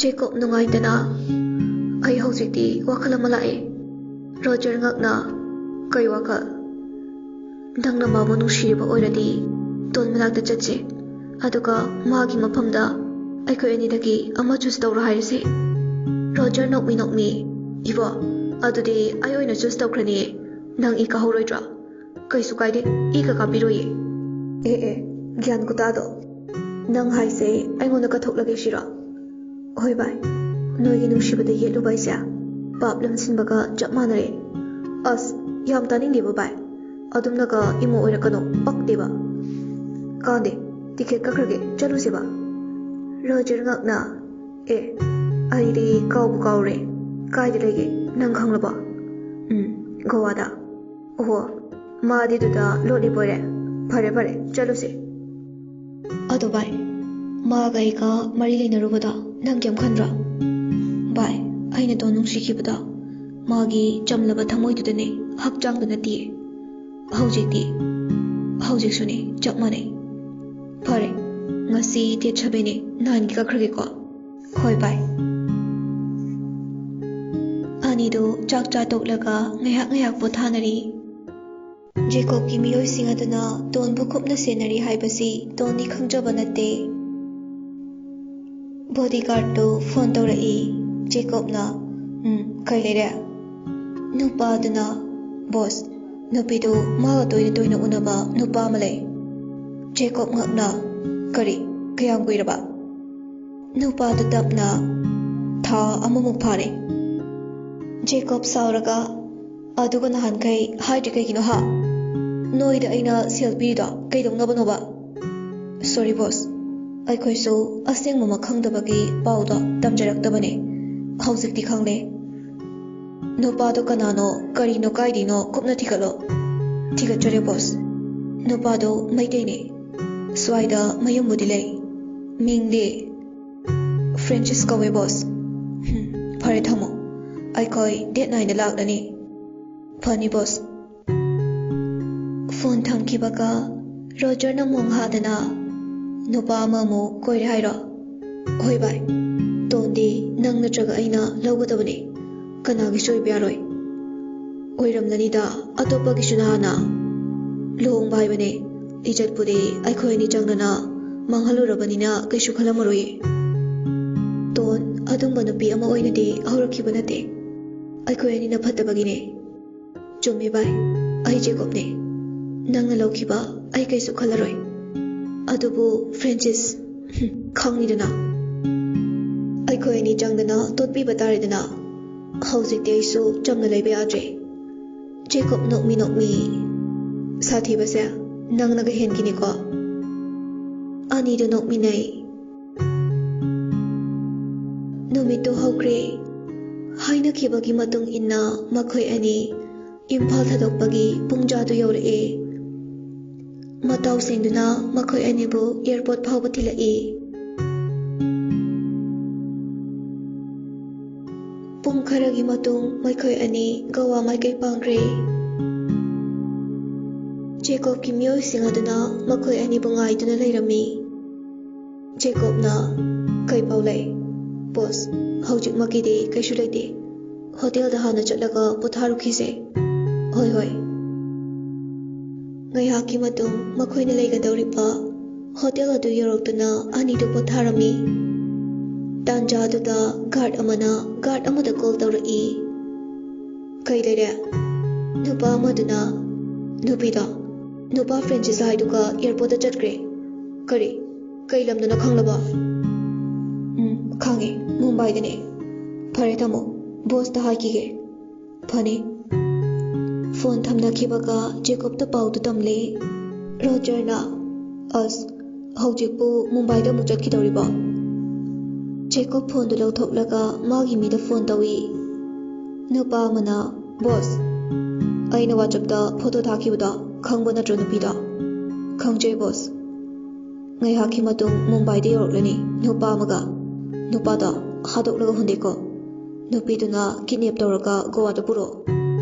ꯖꯦꯀꯣꯕ ꯅꯨꯡꯉꯥꯏꯇꯅ, "ꯑꯩ ꯍꯧꯖꯤꯛꯇꯤ ꯋꯥꯈꯜ ꯑꯃ ꯂꯥꯛꯑꯦ꯫" ꯔꯣꯖꯔ ꯉꯛꯅ, "ꯀꯩ ꯋꯥꯈꯜ?" "ꯅꯪꯅ ꯃꯥꯕꯨ ꯅꯨꯡꯁꯤꯔꯤꯕ ꯑꯣꯏꯔꯗꯤ ꯇꯣꯟ ꯃꯅꯥꯛꯇ ꯆꯠꯁꯦ, ꯑꯗꯨꯒ ꯃꯥꯒꯤ ꯃꯐꯝꯗ ꯑꯩꯈꯣꯏ ꯑꯅꯤꯗꯒꯤ ꯑꯃ ꯆꯨꯁ ꯇꯧꯔꯣ ꯍꯥꯏꯔꯁꯦ꯫" ꯔꯣꯖꯔ ꯅꯣꯛꯃꯤ ꯅꯣꯛꯃꯤ, "ꯏꯕꯣ, ꯑꯗꯨꯗꯤ ꯑꯩ ꯑꯣꯏꯅ ꯆꯨꯁ ꯇꯧꯈ꯭ꯔꯅꯤꯌꯦ, ꯅꯪ ꯏ ꯀꯥꯍꯧꯔꯣꯏꯗ꯭ꯔꯣ?" ꯀꯩꯁꯨ ꯀꯥꯏꯗꯦ, ꯏ ꯀ ꯀꯥꯞꯄꯤꯔꯣꯏꯌꯦ꯫ ꯑꯦ ꯑꯦ, ꯒ꯭ꯌꯥꯟ ꯈꯨꯇꯥꯗꯣ꯫ ꯅꯪ ꯍꯥꯏꯁꯦ ꯑꯩꯉꯣꯟꯗ ꯀꯠꯊꯣꯛꯂꯒꯦ ꯁꯤꯔꯣ? ꯍꯣꯏ ꯚꯥꯏ, ꯅꯣꯏꯒꯤ ꯅꯨꯡꯁꯤꯕꯗ ꯌꯦꯠꯂꯨꯕ ꯍꯥꯏꯁꯦ ꯄꯥꯞ ꯂꯝꯁꯤꯟꯕꯒ ꯆꯞ ꯃꯥꯟꯅꯔꯦ꯫ ꯑꯁ, ꯌꯥꯝ ꯇꯥꯅꯤꯡꯗꯦꯕ ꯚꯥꯏ, ꯑꯗꯨꯝꯅꯒ ꯏꯃꯣ ꯑꯣꯏꯔꯛꯀꯅꯣ, ꯄꯛꯇꯦꯕ꯫ ꯀꯥꯟꯗꯦ, ꯇꯤꯀꯦꯠ ꯀꯛꯈ꯭ꯔꯒꯦ, ꯆꯠꯂꯨꯁꯦꯕ꯫ ꯔꯣꯖꯔ ꯉꯛꯅ, ꯑꯦ, ꯑꯩꯗꯤ ꯀꯥꯎꯕꯨ ꯀꯥꯎꯔꯦ꯫ ꯀꯥꯏꯗ ꯂꯩꯒꯦ? ꯅꯪ ꯈꯪꯂꯕꯣ? ꯎꯝ, ꯒꯣꯋꯥꯗ꯫ ꯑꯣꯍꯣ, ꯃꯥꯗꯤ ꯑꯗꯨꯗ ꯂꯣꯠꯂꯤꯕꯣꯏꯔꯦ꯫ ꯐꯔꯦ, ꯐꯔꯦ, ꯆꯠꯂꯨꯁꯦ꯫ ꯑꯗꯣ ꯚꯥꯏ, ꯃꯥꯒ ꯑꯩꯒ ꯃꯔꯤ ꯂꯩꯅꯔꯨꯕꯗꯣ ꯅꯪ ꯀꯩꯝ ꯈꯟꯗ꯭ꯔꯣ? ꯚꯥꯏ, ꯑꯩꯅ ꯗꯣꯟ ꯅꯨꯡꯁꯤꯈꯤꯕꯗꯣ ꯃꯥꯒꯤ ꯆꯝꯂꯕ ꯊꯃꯣꯏꯗꯨꯗꯅꯦ, ꯍꯛꯆꯥꯡꯗ ꯅꯠꯇꯤꯌꯦ꯫ ꯍꯧꯖꯤꯛꯇꯤ, ꯍꯧꯖꯤꯛꯁꯨꯅꯦ, ꯆꯞ ꯃꯥꯟꯅꯩ꯫ ꯐꯔꯦ, ꯉꯁꯤ ꯗꯦꯠ ꯁꯚꯦꯟꯅꯦ, ꯅꯥꯏꯟꯒꯤ ꯀꯛꯈ꯭ꯔꯒꯦꯀꯣ꯫ ꯍꯣꯏ ꯚꯥꯏ꯫ ꯑꯅꯤꯗꯨ ꯆꯥꯛ ꯆꯥ ꯇꯣꯛꯂꯒ ꯉꯥꯏꯍꯥꯛ ꯉꯥꯏꯍꯥꯛ ꯄꯣꯊꯥꯅꯔꯤ꯫ ꯖꯦꯀꯣꯕꯀꯤ ꯃꯤꯑꯣꯏꯁꯤꯡ ꯑꯗꯨꯅ ꯗꯣꯟꯕꯨ ꯀꯨꯞꯅ ꯁꯦꯟꯅꯔꯤ ꯍꯥꯏꯕꯁꯤ ꯗꯣꯟꯗꯤ ꯈꯪꯖꯕ ꯅꯠꯇꯦ꯫ ꯕꯣꯗꯤꯒꯥꯔꯗꯇꯨ ꯐꯣꯟ ꯇꯧꯔꯛꯏ꯫ ꯖꯦꯀꯣꯕꯅ, "ꯎꯝ, ꯀꯩ ꯂꯩꯔꯦ?" ꯅꯨꯄꯥꯗꯨꯅ, "ꯕꯣꯁ, ꯅꯨꯄꯤꯗꯨ ꯃꯥꯒ ꯇꯣꯏꯅ ꯇꯣꯏꯅ ꯎꯅꯕ ꯅꯨꯄꯥ ꯑꯃ ꯂꯩ꯫" ꯖꯦꯀꯣꯕ ꯉꯛꯅ, "ꯀꯔꯤ? ꯀꯌꯥꯝ ꯀꯨꯏꯔꯕ?" ꯅꯨꯄꯥꯗꯨ ꯇꯞꯅ, "ꯊꯥ ꯑꯃꯃꯨꯛ ꯐꯥꯔꯦ꯫" ꯖꯦꯀꯣꯕ ꯁꯥꯎꯔꯒ, "ꯑꯗꯨꯒ ꯅꯍꯥꯟꯈꯩ ꯍꯥꯏꯗ꯭ꯔꯤ ꯀꯩꯒꯤꯅꯣ ꯍꯥ? ꯅꯣꯏꯗ ꯑꯩꯅ ꯁꯦꯜ ꯄꯤꯔꯤꯗꯣ ꯀꯩꯗꯧꯅꯕꯅꯣꯕ?" "ꯁꯣꯔꯤ ꯕꯣꯁ, ꯑꯩꯈꯣꯏꯁꯨ ꯑꯁꯦꯡꯕꯃꯛ ꯈꯪꯗꯕꯒꯤ ꯄꯥꯎꯗꯣ ꯇꯝꯖꯔꯛꯇꯕꯅꯦ꯫ ꯍꯧꯖꯤꯛꯇꯤ ꯈꯪꯂꯦ꯫ ꯅꯨꯄꯥꯗꯣ ꯀꯅꯥꯅꯣ, ꯀꯔꯤꯅꯣ, ꯀꯥꯏꯗꯩꯅꯣ ꯀꯨꯞꯅ ꯊꯤꯒꯠꯂꯣ꯫" "ꯊꯤꯒꯠꯆꯔꯦ ꯕꯣꯁ꯫ ꯅꯨꯄꯥꯗꯣ ꯃꯩꯇꯩꯅꯦ꯫ ꯁ꯭ꯋꯥꯏꯗ ꯃꯌꯨꯝꯕꯨꯗꯤ ꯂꯩ꯫ ꯃꯤꯡꯗꯤ?" "ꯐ꯭ꯔꯦꯟꯁꯤꯁ ꯀꯧꯋꯦ ꯕꯣꯁ꯫" "ꯍꯨꯝ, ꯐꯔꯦ, ꯊꯝꯃꯣ꯫ ꯑꯩꯈꯣꯏ ꯗꯦꯠ ꯅꯥꯏꯟꯗ ꯂꯥꯛꯂꯅꯤ꯫" "ꯐꯅꯤ ꯕꯣꯁ꯫" ꯐꯣꯟ ꯊꯝꯈꯤꯕꯒ ꯔꯣꯖꯔꯅ ꯃꯣꯡ ꯍꯥꯗꯅ, "ꯅꯨꯄꯥ ꯑꯃꯃꯨꯛ ꯀꯣꯏꯔꯦ ꯍꯥꯏꯔꯣ?" "ꯍꯣꯏ ꯚꯥꯏ, ꯗꯣꯟꯗꯤ ꯅꯪ ꯅꯠꯇ꯭ꯔꯒ ꯑꯩꯅ ꯂꯧꯒꯗꯕꯅꯤ꯫ ꯀꯅꯥꯒꯤꯁꯨ ꯑꯣꯏꯕ ꯌꯥꯔꯣꯏ꯫" "ꯑꯣꯏꯔꯝꯂꯅꯤꯗ, ꯑꯇꯣꯞꯄꯒꯤꯁꯨ ꯅꯍꯥꯟꯅ ꯂꯨꯍꯣꯡꯕ ꯍꯥꯏꯕꯅꯦ꯫ ꯏꯖꯠꯄꯨꯗꯤ ꯑꯩꯈꯣꯏ ꯑꯅꯤ ꯆꯪꯗꯅ ꯃꯥꯡꯍꯜꯂꯨꯔꯕꯅꯤꯅ ꯀꯩꯁꯨ ꯈꯜꯂꯝꯃꯔꯣꯏꯌꯦ꯫" "ꯗꯣꯟ, ꯑꯗꯨꯝꯕ ꯅꯨꯄꯤ ꯑꯃ ꯑꯣꯏꯅꯗꯤ ꯍꯧꯔꯛꯈꯤꯕ ꯅꯠꯇꯦ꯫ ꯑꯩꯈꯣꯏ ꯑꯅꯤꯅ ꯐꯠꯇꯕꯒꯤꯅꯦ꯫" "ꯆꯨꯝꯃꯤ ꯚꯥꯏ, ꯑꯩ ꯖꯦꯀꯣꯕꯅꯦ꯫ ꯅꯪꯅ ꯂꯧꯈꯤꯕ ꯑꯩ ꯀꯩꯁꯨ ꯈꯜꯂꯔꯣꯏ꯫ ꯑꯗꯨꯕꯨ ꯐ꯭ꯔꯦꯟꯁꯤꯁ, ꯈꯪꯉꯤꯗꯅ, ꯑꯩꯈꯣꯏ ꯑꯅꯤ ꯆꯪꯗꯅ ꯇꯣꯠꯄꯤꯕ ꯇꯥꯔꯦꯗꯅ꯫ ꯍꯧꯖꯤꯛꯇꯤ ꯑꯩꯁꯨ ꯆꯝꯅ ꯂꯩꯕ ꯌꯥꯗ꯭ꯔꯦ꯫ ꯖꯦꯀꯣꯕ ꯅꯣꯛꯃꯤ ꯅꯣꯛꯃꯤ, "ꯁꯥꯊꯤꯕꯁꯦ ꯅꯪꯅꯒ ꯍꯦꯟꯈꯤꯅꯤꯀꯣ꯫" ꯑꯅꯤꯗꯨ ꯅꯣꯛꯃꯤꯟꯅꯩ꯫ ꯅꯨꯃꯤꯠꯇꯨ ꯍꯧꯈ꯭ꯔꯦ꯫ ꯍꯥꯏꯅꯈꯤꯕꯒꯤ ꯃꯇꯨꯡ ꯏꯟꯅ ꯃꯈꯣꯏ ꯑꯅꯤ ꯏꯝꯐꯥꯜ ꯊꯥꯗꯣꯛꯄꯒꯤ ꯄꯨꯡꯖꯥꯗꯨ ꯌꯧꯔꯛꯑꯦ꯫ ꯃꯇꯥꯎ ꯁꯦꯡꯗꯨꯅ ꯃꯈꯣꯏ ꯑꯅꯤꯕꯨ ꯑꯦꯌꯔꯄꯣꯔꯠ ꯐꯥꯎꯕ ꯊꯤꯜꯂꯛꯏ꯫ ꯄꯨꯡ ꯈꯔꯒꯤ ꯃꯇꯨꯡ ꯃꯈꯣꯏ ꯑꯅꯤ ꯒꯣꯋꯥ ꯃꯥꯏꯀꯩ ꯄꯥꯡꯈ꯭ꯔꯦ꯫ ꯖꯦꯀꯣꯕꯀꯤ ꯃꯤꯑꯣꯏꯁꯤꯡ ꯑꯗꯨꯅ ꯃꯈꯣꯏ ꯑꯅꯤꯕꯨ ꯉꯥꯏꯗꯨꯅ ꯂꯩꯔꯝꯃꯤ꯫ ꯖꯦꯀꯣꯕꯅ, "ꯀꯩ ꯄꯥꯎ ꯂꯩ?" "ꯕꯣꯁ, ꯍꯧꯖꯤꯛꯃꯛꯀꯤꯗꯤ ꯀꯩꯁꯨ ꯂꯩꯇꯦ꯫ ꯍꯣꯇꯦꯜꯗ ꯍꯥꯟꯅ ꯆꯠꯂꯒ ꯄꯣꯊꯥꯔꯨꯈꯤꯁꯦ꯫" "ꯍꯣꯏ, ꯍꯣꯏ꯫" ꯉꯥꯏꯍꯥꯛꯀꯤ ꯃꯇꯨꯡ ꯃꯈꯣꯏꯅ ꯂꯩꯒꯗꯧꯔꯤꯕ ꯍꯣꯇꯦꯜ ꯑꯗꯨ ꯌꯧꯔꯛꯇꯨꯅ ꯑꯅꯤꯗꯨ ꯄꯣꯊꯥꯔꯝꯃꯤ꯫ ꯇꯥꯟꯖꯥ ꯑꯗꯨꯗ ꯒꯥꯔꯗ ꯑꯃꯅ ꯒꯥꯔꯗ ꯑꯃꯗ ꯀꯣꯜ ꯇꯧꯔꯛꯏ꯫ "ꯀꯩ ꯂꯩꯔꯦ?" ꯅꯨꯄꯥ ꯑꯃꯗꯨꯅ, "ꯅꯨꯄꯤꯗꯣ, ꯅꯨꯄꯥ ꯐ꯭ꯔꯦꯟꯁꯤꯁ ꯍꯥꯏꯗꯨꯒ ꯑꯦꯌꯔꯄꯣꯔꯠꯇ ꯆꯠꯈ꯭ꯔꯦ꯫" "ꯀꯔꯤ? ꯀꯩ ꯂꯝꯗꯅꯣ ꯈꯪꯂꯕꯣ?" "ꯎꯝ, ꯈꯪꯉꯦ, ꯃꯨꯝꯕꯥꯏꯗꯅꯦ꯫" "ꯐꯔꯦ, ꯊꯝꯃꯣ, ꯕꯣꯁꯇ ꯍꯥꯏꯈꯤꯒꯦ꯫" "ꯐꯅꯤ꯫" ꯐꯣꯟ ꯊꯝꯅꯈꯤꯕꯒ ꯖꯦꯀꯣꯕꯇ ꯄꯥꯎꯗꯨ ꯇꯝꯂꯦ꯫ ꯔꯣꯖꯔꯅ, "ꯑꯁ, ꯍꯧꯖꯤꯛꯄꯨ ꯃꯨꯝꯕꯥꯏꯗ ꯑꯃꯨꯛ ꯆꯠꯈꯤꯗꯧꯔꯤꯕꯣ?" ꯖꯦꯀꯣꯕ ꯐꯣꯟꯗꯨ ꯂꯧꯊꯣꯛꯂꯒ ꯃꯥꯒꯤ ꯃꯤꯗ ꯐꯣꯟ ꯇꯧꯏ꯫ ꯅꯨꯄꯥ ꯑꯃꯅ, "ꯕꯣꯁ, ꯑꯩꯅ ꯋꯥꯆꯞꯇ ꯐꯣꯇꯣ ꯊꯥꯈꯤꯕꯗꯣ ꯈꯪꯕ ꯅꯠꯇ꯭ꯔꯣ ꯅꯨꯄꯤꯗꯣ?" "ꯈꯪꯖꯩ ꯕꯣꯁ꯫" "ꯉꯥꯏꯍꯥꯛꯀꯤ ꯃꯇꯨꯡ ꯃꯨꯝꯕꯥꯏꯗ ꯌꯧꯔꯛꯂꯅꯤ ꯅꯨꯄꯥ ꯑꯃꯒ꯫ ꯅꯨꯄꯥꯗꯣ ꯍꯥꯠꯇꯣꯛꯂꯒ ꯍꯨꯟꯗꯦꯀꯣ꯫ ꯅꯨꯄꯤꯗꯨꯅ ꯀꯤꯗꯅꯦꯞ ꯇꯧꯔꯒ ꯒꯣꯋꯥꯗ ꯄꯨꯔꯛꯑꯣ꯫"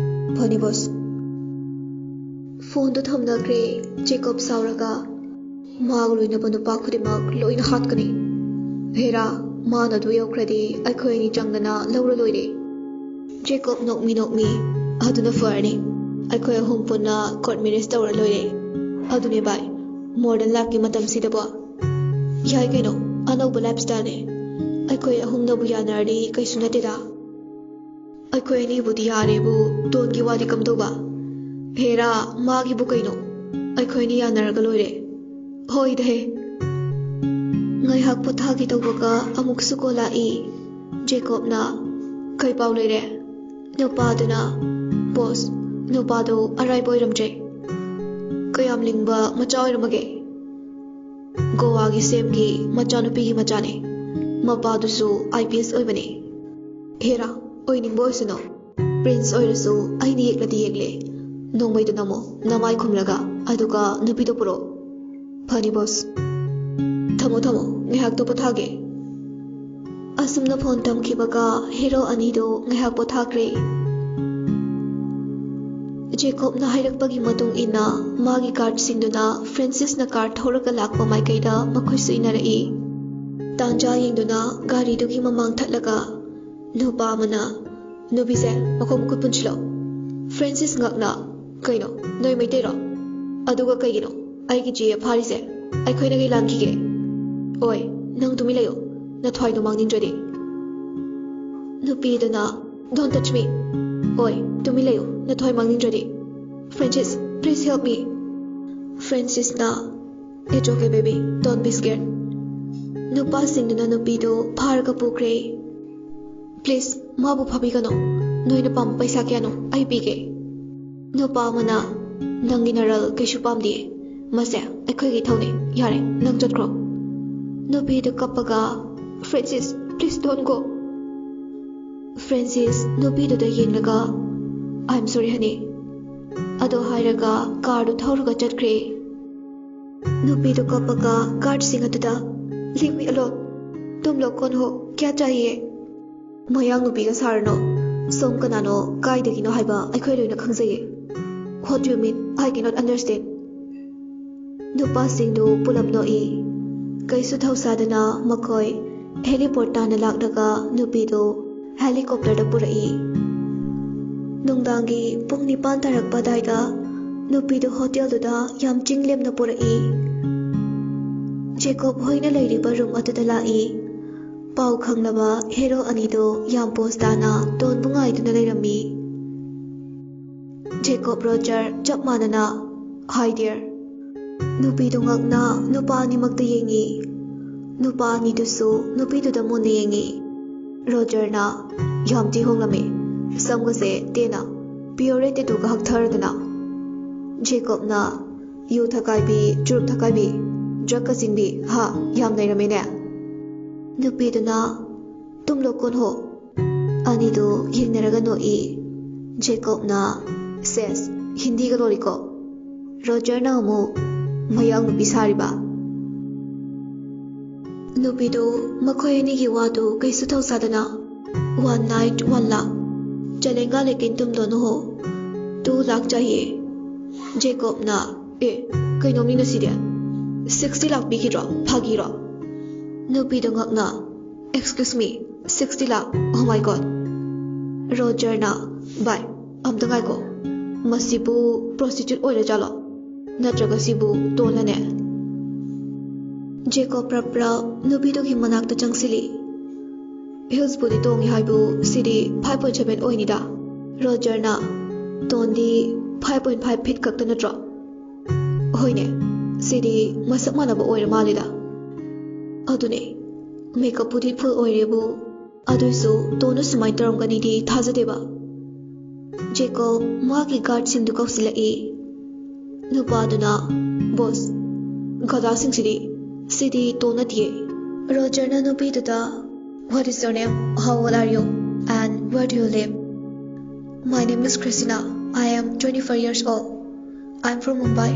"ꯐꯅꯤ ꯕꯣꯁ꯫" ꯐꯣꯟꯗꯨ ꯊꯝꯅꯈ꯭ꯔꯦ꯫ ꯖꯦꯀꯣꯕ ꯁꯥꯎꯔꯒ, "ꯃꯥꯒ ꯂꯣꯏꯅꯕ ꯅꯨꯄꯥ ꯈꯨꯗꯤꯡꯃꯛ ꯂꯣꯏꯅ ꯍꯥꯠꯀꯅꯤ꯫ ꯍꯦꯔꯥ, ꯃꯥꯅ ꯑꯗꯨ ꯌꯧꯈ꯭ꯔꯗꯤ ꯑꯩꯈꯣꯏ ꯑꯅꯤ ꯆꯪꯗꯅ ꯂꯧꯔ ꯂꯣꯏꯔꯦ꯫" ꯖꯦꯀꯣꯕ ꯅꯣꯛꯃꯤ ꯅꯣꯛꯃꯤ, "ꯑꯗꯨꯅ ꯐꯔꯅꯤ꯫ ꯑꯩꯈꯣꯏ ꯑꯍꯨꯝ ꯄꯨꯟꯅ ꯀꯣꯔꯠ ꯃꯦꯔꯤꯌꯦꯖ ꯇꯧꯔ ꯂꯣꯏꯔꯦ꯫ ꯑꯗꯨꯅꯦ ꯚꯥꯏ, ꯃꯣꯗꯔꯟ ꯂꯥꯏꯐꯀꯤ ꯃꯇꯝꯁꯤꯗꯕꯣ꯫ ꯌꯥꯏ ꯀꯩꯅꯣ, ꯑꯅꯧꯕ ꯂꯥꯏꯐ ꯁ꯭ꯇꯥꯏꯜꯅꯦ꯫ ꯑꯩꯈꯣꯏ ꯑꯍꯨꯝꯅꯕꯨ ꯌꯥꯅꯔꯗꯤ ꯀꯩꯁꯨ ꯅꯠꯇꯦꯗ꯫ ꯑꯩꯈꯣꯏ ꯑꯅꯤꯕꯨꯗꯤ ꯌꯥꯔꯦꯕꯨ, ꯗꯣꯟꯒꯤ ꯋꯥꯗꯤ ꯀꯝꯗꯧꯕ? ꯍꯦꯔꯥ, ꯃꯥꯒꯤꯕꯨ ꯀꯩꯅꯣ? ꯑꯩꯈꯣꯏꯅꯤ ꯌꯥꯅꯔꯒ ꯂꯣꯏꯔꯦ꯫ ꯍꯣꯏꯗꯍꯦ꯫ ꯉꯥꯏꯍꯥꯛ ꯄꯣꯊꯥꯒꯦ ꯇꯧꯕꯒ ꯑꯃꯨꯛꯁꯨ ꯀꯣꯜ ꯂꯥꯛꯏ꯫ ꯖꯦꯀꯣꯕꯅ, "ꯀꯩ ꯄꯥꯎ ꯂꯩꯔꯦ? ꯅꯨꯄꯥꯗꯨꯅ?" "ꯕꯣꯁ, ꯅꯨꯄꯥꯗꯣ ꯑꯔꯥꯏꯕ ꯑꯣꯏꯔꯝꯗ꯭ꯔꯦ꯫ ꯀꯌꯥꯝ ꯂꯤꯡꯕ ꯃꯆꯥ ꯑꯣꯏꯔꯝꯃꯒꯦ?" "ꯒꯣꯋꯥꯒꯤ ꯁꯤ ꯑꯦꯝꯒꯤ ꯃꯆꯥꯅꯨꯄꯤꯒꯤ ꯃꯆꯥꯅꯦ꯫ ꯃꯄꯥꯗꯨꯁꯨ ꯑꯥꯏ ꯄꯤ ꯑꯦꯁ ꯑꯣꯏꯕꯅꯦ꯫ ꯍꯦꯔꯥ, ꯑꯣꯏꯅꯤꯡꯕ ꯑꯣꯏꯁꯅꯨ꯫ ꯄ꯭ꯔꯤꯟꯁ ꯑꯣꯏꯔꯁꯨ ꯑꯩꯅ ꯌꯦꯛꯂꯗꯤ ꯌꯦꯛꯂꯦ꯫ ꯅꯣꯡꯃꯩꯗꯣ ꯅꯝꯃꯣ, ꯅꯃꯥꯏ ꯈꯨꯝꯂꯒ, ꯑꯗꯨꯒ ꯅꯨꯄꯤꯗꯣ ꯄꯨꯔꯛꯑꯣ꯫" "ꯐꯅꯤ ꯕꯣꯁ꯫ ꯊꯝꯃꯣ, ꯊꯝꯃꯣ, ꯉꯥꯏꯍꯥꯛꯇꯣ ꯄꯣꯊꯥꯒꯦ꯫" ꯑꯁꯨꯝꯅ ꯐꯣꯟ ꯊꯝꯈꯤꯕꯒ ꯍꯦꯔꯣ ꯑꯅꯤꯗꯣ ꯉꯥꯏꯍꯥꯛ ꯄꯣꯊꯥꯈ꯭ꯔꯦ꯫ ꯖꯦꯀꯣꯕꯅ ꯍꯥꯏꯔꯛꯄꯒꯤ ꯃꯇꯨꯡ ꯏꯟꯅ ꯃꯥꯒꯤ ꯒꯥꯔꯗꯁꯤꯡꯗꯨꯅ ꯐ꯭ꯔꯦꯟꯁꯤꯁꯅ ꯀꯥꯔ ꯊꯧꯔꯒ ꯂꯥꯛꯄ ꯃꯥꯏꯀꯩꯗ ꯃꯈꯣꯏꯁꯨ ꯏꯟꯅꯔꯛꯏ꯫ ꯇꯥꯟꯖꯥ ꯌꯦꯡꯗꯨꯅ ꯒꯥꯔꯤꯗꯨꯒꯤ ꯃꯃꯥꯡ ꯊꯠꯂꯒ ꯅꯨꯄꯥ ꯑꯃꯅ, "ꯅꯨꯄꯤꯁꯦ, ꯃꯈꯣꯡ ꯃꯈꯨꯠ ꯄꯨꯟꯁꯤꯜꯂꯣ꯫" ꯐ꯭ꯔꯦꯟꯁꯤꯁ ꯉꯛꯅ, "ꯀꯩꯅꯣ, ꯅꯣꯏ ꯃꯩꯇꯩꯔꯣ? ꯑꯗꯨꯒ ꯀꯩꯒꯤꯅꯣ ꯑꯩꯒꯤ ꯖꯤ ꯑꯦ ꯐꯥꯔꯤꯁꯦ? ꯑꯩꯈꯣꯏꯅ ꯀꯩ ꯂꯥꯟꯈꯤꯒꯦ?" "ꯑꯣꯏ, ꯅꯪ ꯇꯨꯃꯤꯟ ꯂꯩꯌꯨ, ꯅꯊ꯭ꯋꯥꯏꯗꯣ ꯃꯥꯡꯅꯤꯡꯗ꯭ꯔꯗꯤ꯫" ꯅꯨꯄꯤꯗꯨꯅ, "Don't touch me꯫ ꯑꯣꯏ, ꯇꯨꯃꯤꯟ ꯂꯩꯌꯨ, ꯅꯊ꯭ꯋꯥꯏ ꯃꯥꯡꯅꯤꯡꯗ꯭ꯔꯗꯤ꯫ Francis, please help me꯫" ꯐ꯭ꯔꯦꯟꯁꯤꯁꯅ, "It's okay, baby, don't be scared꯫" ꯅꯨꯄꯥꯁꯤꯡꯗꯨꯅ ꯅꯨꯄꯤꯗꯨ ꯐꯥꯔꯒ ꯄꯨꯈ꯭ꯔꯦ꯫ "Please, ꯃꯥꯕꯨ ꯐꯥꯕꯤꯒꯅꯨ꯫ ꯅꯣꯏꯅ ꯄꯥꯝꯕ ꯄꯩꯁꯥ ꯀꯌꯥꯅꯣ, ꯑꯩ ꯄꯤꯒꯦ꯫" ꯅꯨꯄꯥ ꯑꯃꯅ, "ꯅꯪꯒꯤ ꯅꯔꯜ ꯀꯩꯁꯨ ꯄꯥꯝꯗꯤꯌꯦ꯫ ꯃꯁꯦ ꯑꯩꯈꯣꯏꯒꯤ ꯏꯊꯧꯅꯦ꯫ ꯌꯥꯔꯦ, ꯅꯪ ꯆꯠꯈ꯭ꯔꯣ꯫" ꯅꯨꯄꯤꯗꯨ ꯀꯞꯄꯒ, "Francis, please don't go꯫" Francis ꯅꯨꯄꯤꯗꯨꯗ ꯌꯦꯡꯂꯒ, "I'm sorry, honey꯫" ꯑꯗꯣ ꯍꯥꯏꯔꯒ ꯀꯥꯔꯗꯨ ꯊꯧꯔꯒ ꯆꯠꯈ꯭ꯔꯦ꯫ ꯅꯨꯄꯤꯗꯨ ꯀꯞꯄꯒ ꯒꯥꯔꯗꯁꯤꯡ ꯑꯗꯨꯗ, "Leave me alone꯫ तुम लोग कौन हो? क्या चाहिए?" "ꯃꯌꯥꯡ ꯅꯨꯄꯤꯒ ꯁꯥꯔꯅꯣ꯫ ꯁꯣꯝ ꯀꯅꯥꯅꯣ, ꯀꯥꯏꯗꯒꯤꯅꯣ ꯍꯥꯏꯕ ꯑꯩꯈꯣꯏ ꯂꯣꯏꯅ ꯈꯪꯖꯩꯌꯦ꯫ What do you mean? I cannot understand꯫" ꯅꯨꯄꯥꯁꯤꯡꯗꯨ ꯄꯨꯂꯞ ꯅꯣꯛꯏ꯫ ꯀꯩꯁꯨ ꯊꯧꯁꯥꯗꯅ ꯃꯈꯣꯏ ꯍꯦꯂꯤꯄꯣꯔꯠ ꯇꯥꯟꯅ ꯂꯥꯛꯂꯒ ꯅꯨꯄꯤꯗꯨ ꯍꯦꯂꯤꯀꯣꯞꯇꯔꯗ ꯄꯨꯔꯛꯏ꯫ ꯅꯨꯡꯗꯥꯡꯒꯤ ꯄꯨꯡ ꯅꯤꯄꯥꯟ ꯇꯥꯔꯛꯄ ꯑꯗꯥꯏꯗ ꯅꯨꯄꯤꯗꯨ ꯍꯣꯇꯦꯜꯗꯨꯗ ꯌꯥꯝ ꯆꯤꯡ ꯂꯦꯝꯅ ꯄꯨꯔꯛꯏ꯫ ꯖꯦꯀꯣꯕ ꯍꯣꯏꯅ ꯂꯩꯔꯤꯕ ꯔꯨꯝ ꯑꯗꯨꯗ ꯂꯥꯛꯏ꯫ ꯄꯥꯎ ꯈꯪꯂꯕ ꯍꯦꯔꯣ ꯑꯅꯤꯗꯨ ꯌꯥꯝ ꯄꯣꯁ ꯇꯥꯅ ꯗꯣꯟꯕꯨ ꯉꯥꯏꯗꯨꯅ ꯂꯩꯔꯝꯃꯤ꯫ ꯖꯦꯀꯣꯕ ꯔꯣꯖꯔ ꯆꯞ ꯃꯥꯟꯅꯅ Hi there. ꯅꯨꯄꯤꯗꯨ ꯉꯛꯅ ꯅꯨꯄꯥ ꯑꯅꯤꯃꯛꯇ ꯌꯦꯡꯉꯤ꯫ ꯅꯨꯄꯥ ꯑꯅꯤꯗꯨꯁꯨ ꯅꯨꯄꯤꯗꯨꯗ ꯃꯨꯟꯅ ꯌꯦꯡꯉꯤ꯫ ꯔꯣꯖꯔꯅ, "ꯌꯥꯝ ꯊꯤ ꯍꯣꯡꯂꯝꯃꯤ꯫ ꯁꯝꯒꯁꯦ ꯇꯦꯟꯅ, pure tattooꯒ ꯍꯛꯊꯔꯗꯅ꯫" ꯖꯦꯀꯣꯕꯅ, "ꯌꯨ ꯊꯛꯀꯥꯏꯕꯤ, ꯆꯨꯔꯨꯞ ꯊꯛꯀꯥꯏꯕꯤ, drugꯀ ꯆꯤꯡꯕꯤ, ꯍꯥ, ꯌꯥꯝ ꯂꯩꯔꯝꯃꯦꯅꯦ꯫" ꯅꯨꯄꯤꯗꯨꯅ, "ꯇꯨꯝꯂꯣ ꯀꯣꯟꯍꯣ꯫" ꯑꯅꯤꯗꯨ ꯌꯦꯡꯅꯔꯒ ꯅꯣꯛꯏ꯫ ꯖꯦꯀꯣꯕꯅ, "ꯁꯦꯁ, ꯍꯤꯟꯗꯤꯒ ꯂꯣꯜꯂꯤꯀꯣ꯫" ꯔꯣꯖꯔꯅ ꯑꯃꯨꯛ ꯃꯌꯥꯡ ꯅꯨꯄꯤ ꯁꯥꯔꯤꯕ꯫ ꯅꯨꯄꯤꯗꯨ ꯃꯈꯣꯏ ꯑꯅꯤꯒꯤ ꯋꯥꯗꯨ ꯀꯩꯁꯨ ꯊꯧꯁꯥꯗꯅ, "One night, one lakh꯫ चलेगा लेकिन तुम दोनों हो। Two lakh चाहिए।" ꯖꯦꯀꯣꯕꯅ, "ꯑꯦ, ꯀꯩꯅꯣꯝꯅꯤꯅ ꯁꯤꯗꯤ꯫ Sixty lakh ꯄꯤꯈꯤꯗ꯭ꯔꯣ? ꯐꯥꯒꯤꯔꯣ?" ꯅꯨꯄꯤꯗꯨ ꯉꯛꯅ, "Excuse me, sixty lakh? Oh my God!" ꯔꯣꯖꯔꯅ, "ꯚꯥꯏ, ꯑꯝꯇ ꯉꯥꯏꯈꯣ꯫ ꯃꯁꯤꯕꯨ prostitute ꯑꯣꯏꯔꯖꯥꯠꯂꯣ? ꯅꯠꯇ꯭ꯔꯒ ꯁꯤꯕꯨ ꯇꯣꯜꯂꯅꯦ?" ꯖꯦꯀꯣꯕ ꯔꯞ ꯔꯞ ꯅꯨꯄꯤꯗꯨꯒꯤ ꯃꯅꯥꯛꯇ ꯆꯪꯁꯤꯜꯂꯤ꯫ "Heelsꯄꯨꯗꯤ ꯇꯣꯡꯉꯤ ꯍꯥꯏꯕꯨ, ꯁꯤꯗꯤ five point seven ꯑꯣꯏꯅꯤꯗ꯫" ꯔꯣꯖꯔꯅ, "ꯇꯣꯟꯗꯤ five point five feet ꯈꯛꯇ ꯅꯠꯇ꯭ꯔꯣ?" "ꯍꯣꯏꯅꯦ, ꯁꯤꯗꯤ ꯃꯁꯛ ꯃꯥꯟꯅꯕ ꯑꯣꯏꯔ ꯃꯥꯜꯂꯤꯗ꯫" "ꯑꯗꯨꯅꯦ, makeupꯄꯨꯗꯤ full ꯑꯣꯏꯔꯦꯕꯨ, ꯑꯗꯨꯏꯁꯨ ꯇꯣꯟꯗꯨ ꯁꯨꯃꯥꯏꯅ ꯇꯧꯔꯝꯒꯅꯤꯗꯤ ꯊꯥꯖꯗꯦꯕ꯫" ꯖꯦꯀꯣꯕ ꯃꯥꯒꯤ guardꯁꯤꯡꯗꯨ ꯀꯧꯁꯤꯜꯂꯛꯏ꯫ ꯅꯨꯄꯥꯗꯨꯅ, "Boss, ꯒꯙꯥꯁꯤꯡꯁꯤꯗꯤ, ꯁꯤꯗꯤ ꯇꯣꯟ ꯅꯠꯇꯤꯌꯦ꯫" ꯔꯣꯖꯔꯅ ꯅꯨꯄꯤꯗꯨꯗ, "What is your name? How old are you? And where do you live?" "My name is Christina. I am twenty-four years old. I'm from Mumbai."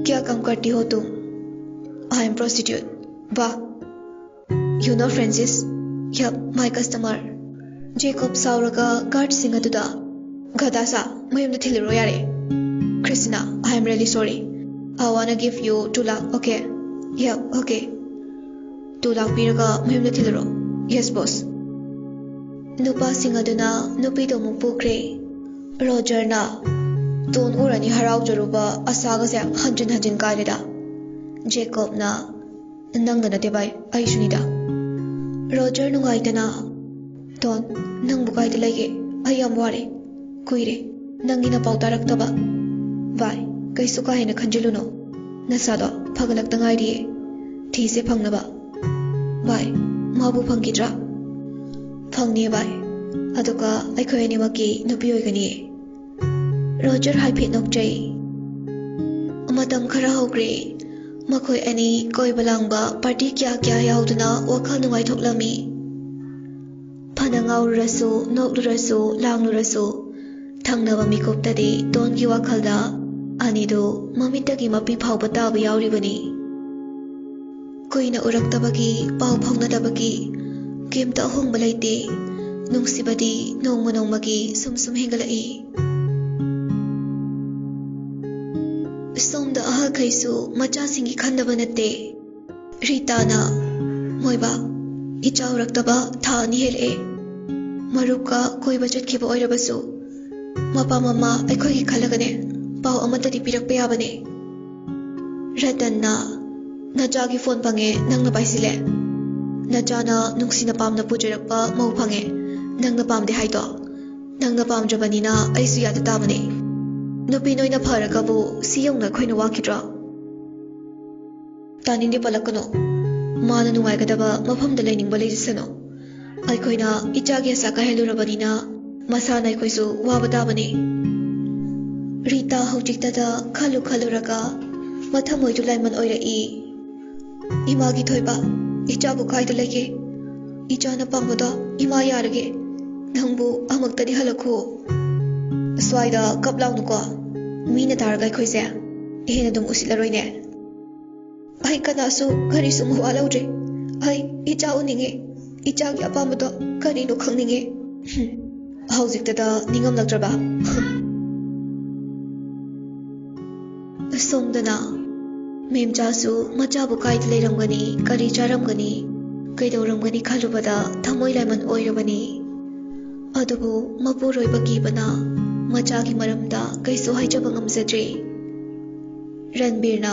"क्या काम करती हो तुम?" "I am prostitute." "वाह! You know Francis? Yep, my customer." ꯖꯦꯀꯣꯕ ꯁꯥꯎꯔꯒ guardꯁꯤꯡ ꯑꯗꯨꯗ, "ꯒꯙꯥ ꯁꯥ, ꯃꯌꯨꯝꯗ ꯊꯤꯜꯂꯨꯔꯣ ꯌꯥꯔꯦ꯫" "Christina, I am really sorry. I wanna give you two lakh, okay?" "Yep, okay." "Two lakh ꯄꯤꯔꯒ ꯃꯌꯨꯝꯗ ꯊꯤꯜꯂꯨꯔꯣ꯫" "Yes, boss." ꯅꯨꯄꯥꯁꯤꯡ ꯑꯗꯨꯅ ꯅꯨꯄꯤꯗꯨ ꯑꯃꯨꯛ ꯄꯨꯈ꯭ꯔꯦ꯫ ꯔꯣꯖꯔꯅ, "ꯇꯣꯟ ꯎꯔꯅꯤ ꯍꯔꯥꯎꯖꯔꯨꯕ ꯑꯁꯥꯒꯁꯦ ꯍꯟꯖꯤꯟ ꯍꯟꯖꯤꯟ ꯀꯥꯏꯔꯦꯗ꯫" ꯖꯦꯀꯣꯕꯅ, "ꯅꯪꯗ ꯅꯠꯇꯦ ꯚꯥꯏ, ꯑꯩꯁꯨꯅꯤꯗ꯫" ꯔꯣꯖꯔ ꯅꯨꯡꯉꯥꯏꯇꯅ, "ꯇꯣꯟ, ꯅꯪꯕꯨ ꯀꯥꯏꯗ ꯂꯩꯒꯦ? ꯑꯩ ꯌꯥꯝ ꯋꯥꯔꯦ꯫ ꯀꯨꯏꯔꯦ꯫" ꯅꯪꯒꯤ ꯅꯄꯥꯎ ꯇꯥꯔꯛꯇꯕ? ꯚꯥꯏ, ꯀꯩꯁꯨ ꯀꯥ ꯍꯦꯟꯅ ꯈꯟꯖꯤꯜꯂꯨꯅꯨ꯫ ꯅꯁꯥꯗꯣ ꯐꯒꯠꯂꯛꯇ ꯉꯥꯏꯔꯤꯌꯦ꯫ ꯊꯤꯁꯦ ꯐꯪꯅꯕ꯫ ꯚꯥꯏ, ꯃꯥꯕꯨ ꯐꯪꯈꯤꯗ꯭ꯔꯥ? ꯐꯪꯅꯤꯌꯦ ꯚꯥꯏ꯫ ꯑꯗꯨꯒ ꯑꯩꯈꯣꯏ ꯑꯅꯤꯃꯛꯀꯤ ꯅꯨꯄꯤ ꯑꯣꯏꯒꯅꯤꯌꯦ꯫ ꯔꯣꯖꯔ ꯍꯥꯏꯐꯦꯠ ꯅꯣꯛꯆꯩ꯫ ꯃꯇꯝ ꯈꯔ ꯍꯧꯈ꯭ꯔꯦ꯫ ꯃꯈꯣꯏ ꯑꯅꯤ ꯀꯣꯏꯕ ꯂꯥꯡꯕ, ꯄꯥꯔꯇꯤ ꯀꯌꯥ ꯀꯌꯥ ꯌꯥꯎꯗꯨꯅ ꯋꯥꯈꯜ ꯅꯨꯡꯉꯥꯏꯊꯣꯛꯂꯝꯃꯤ꯫ ꯐꯅ ꯉꯥꯎꯔꯨꯔꯁꯨ, ꯅꯣꯛꯂꯨꯔꯁꯨ, ꯂꯥꯡꯂꯨꯔꯁꯨ, ꯊꯪꯅꯕ ꯃꯤꯀꯨꯞꯇꯗꯤ ꯗꯣꯟꯒꯤ ꯋꯥꯈꯜꯗ ꯑꯅꯤꯗꯨ ꯃꯃꯤꯠꯇꯒꯤ ꯃꯄꯤ ꯐꯥꯎꯕ ꯇꯥꯕ ꯌꯥꯎꯔꯤꯕꯅꯤ꯫ ꯀꯨꯏꯅ ꯎꯔꯛꯇꯕꯒꯤ, ꯄꯥꯎ ꯐꯥꯎꯅꯗꯕꯒꯤ ꯀꯩꯝꯇ ꯑꯍꯣꯡꯕ ꯂꯩꯇꯦ꯫ ꯅꯨꯡꯁꯤꯕꯗꯤ ꯅꯣꯡꯃ ꯅꯣꯡꯃꯒꯤ ꯁꯨꯝ ꯁꯨꯝ ꯍꯦꯟꯒꯠꯂꯛꯏ꯫ ꯁꯣꯝꯗ ꯑꯍꯜꯈꯩꯁꯨ ꯃꯆꯥꯁꯤꯡꯒꯤ ꯈꯟꯗꯕ ꯅꯠꯇꯦ꯫ ꯔꯤꯇꯥꯅ, "ꯃꯣꯏꯕꯥ, ꯏꯆꯥ ꯎꯔꯛꯇꯕ ꯊꯥ ꯑꯅꯤ ꯍꯦꯜꯂꯛꯑꯦ꯫ ꯃꯔꯨꯞꯀ ꯀꯣꯏꯕ ꯆꯠꯈꯤꯕ ꯑꯣꯏꯔꯕꯁꯨ, ꯃꯄꯥ ꯃꯃꯥ ꯑꯩꯈꯣꯏꯒꯤ ꯈꯜꯂꯒꯅꯦ, ꯄꯥꯎ ꯑꯃꯠꯇꯗꯤ ꯄꯤꯔꯛꯄ ꯌꯥꯕꯅꯦ꯫" ꯔꯇꯟꯅ, "ꯅꯆꯥꯒꯤ ꯐꯣꯟ ꯐꯪꯉꯦ, ꯅꯪꯅ ꯄꯥꯏꯁꯤꯜꯂꯦ꯫ ꯅꯆꯥꯅ ꯅꯨꯡꯁꯤꯅ ꯄꯥꯝꯅ ꯄꯨꯖꯔꯛꯄ ꯃꯧ ꯐꯪꯉꯦ, ꯅꯪꯅ ꯄꯥꯝꯗꯦ ꯍꯥꯏꯗꯣ꯫ ꯅꯪꯅ ꯄꯥꯝꯗ꯭ꯔꯕꯅꯤꯅ ꯑꯩꯁꯨ ꯌꯥꯗ ꯇꯥꯕꯅꯦ꯫ ꯅꯨꯄꯤ ꯅꯣꯏꯅ ꯐꯔꯒꯕꯨ ꯁꯤ ꯌꯧꯅ ꯑꯩꯈꯣꯏꯅ ꯋꯥꯈꯤꯗ꯭ꯔꯣ?" "ꯇꯥꯅꯤꯡꯗꯦ, ꯄꯜꯂꯛꯀꯅꯨ꯫ ꯃꯥꯅ ꯅꯨꯡꯉꯥꯏꯒꯗꯕ ꯃꯐꯝꯗ ꯂꯩꯅꯤꯡꯕ ꯂꯩꯖꯁꯅꯨ꯫ ꯑꯩꯈꯣꯏꯅ ꯏꯆꯥꯒꯤ ꯑꯁꯥ ꯀꯥꯏꯍꯜꯂꯨꯔꯕꯅꯤꯅ ꯃꯁꯥꯅ ꯑꯩꯈꯣꯏꯁꯨ ꯋꯥꯕ ꯇꯥꯕꯅꯤ꯫" ꯔꯤꯇꯥ ꯍꯧꯖꯤꯛꯇꯗ ꯈꯜꯂꯨ ꯈꯜꯂꯨꯔꯒ ꯃꯊꯃꯣꯏꯗꯨ ꯂꯥꯏꯃꯟ ꯑꯣꯏꯔꯛꯏ꯫ "ꯏꯃꯥꯒꯤ ꯊꯣꯏꯕ, ꯏꯆꯥꯕꯨ ꯀꯥꯏꯗ ꯂꯩꯒꯦ? ꯏꯆꯥꯅ ꯄꯥꯝꯕꯗꯣ ꯏꯃꯥ ꯌꯥꯔꯒꯦ꯫ ꯅꯪꯕꯨ ꯑꯃꯨꯛꯇꯗꯤ ꯍꯜꯂꯛꯈꯣ꯫ ꯁ꯭ꯋꯥꯏꯗ ꯀꯞ ꯂꯥꯎꯅꯨꯀꯣ꯫ ꯃꯤꯅ ꯇꯥꯔꯒ ꯑꯩꯈꯣꯏꯁꯦ ꯍꯦꯟꯅ ꯑꯗꯨꯝ ꯎꯁꯤꯠꯂꯔꯣꯏꯅꯦ꯫" "ꯑꯩ ꯀꯅꯥꯁꯨ ꯀꯔꯤꯁꯨ ꯃꯋꯥ ꯂꯧꯗ꯭ꯔꯦ꯫ ꯑꯩ ꯏꯆꯥ ꯎꯅꯤꯡꯉꯦ꯫ ꯏꯆꯥꯒꯤ ꯑꯄꯥꯝꯕꯗꯣ ꯀꯔꯤꯅꯣ ꯈꯪꯅꯤꯡꯉꯦ꯫" "ꯍꯨꯝ, ꯍꯧꯖꯤꯛꯇꯗ ꯅꯤꯡꯉꯝꯂꯛꯇ꯭ꯔꯕ?" ꯑꯁꯣꯝꯗꯅ ꯃꯦꯝꯆꯥꯁꯨ ꯃꯆꯥꯕꯨ ꯀꯥꯏꯗ ꯂꯩꯔꯝꯒꯅꯤ, ꯀꯔꯤ ꯆꯥꯔꯝꯒꯅꯤ, ꯀꯩꯗꯧꯔꯝꯒꯅꯤ ꯈꯜꯂꯨꯕꯗ ꯊꯃꯣꯏ ꯂꯥꯏꯃꯟ ꯑꯣꯏꯔꯕꯅꯤ꯫ ꯑꯗꯨꯕꯨ ꯃꯄꯨꯔꯣꯏꯕ ꯀꯤꯕꯅ ꯃꯆꯥꯒꯤ ꯃꯔꯝꯗ ꯀꯩꯁꯨ ꯍꯥꯏꯖꯕ ꯉꯝꯖꯗ꯭ꯔꯦ꯫ ꯔꯟꯕꯤꯔꯅ,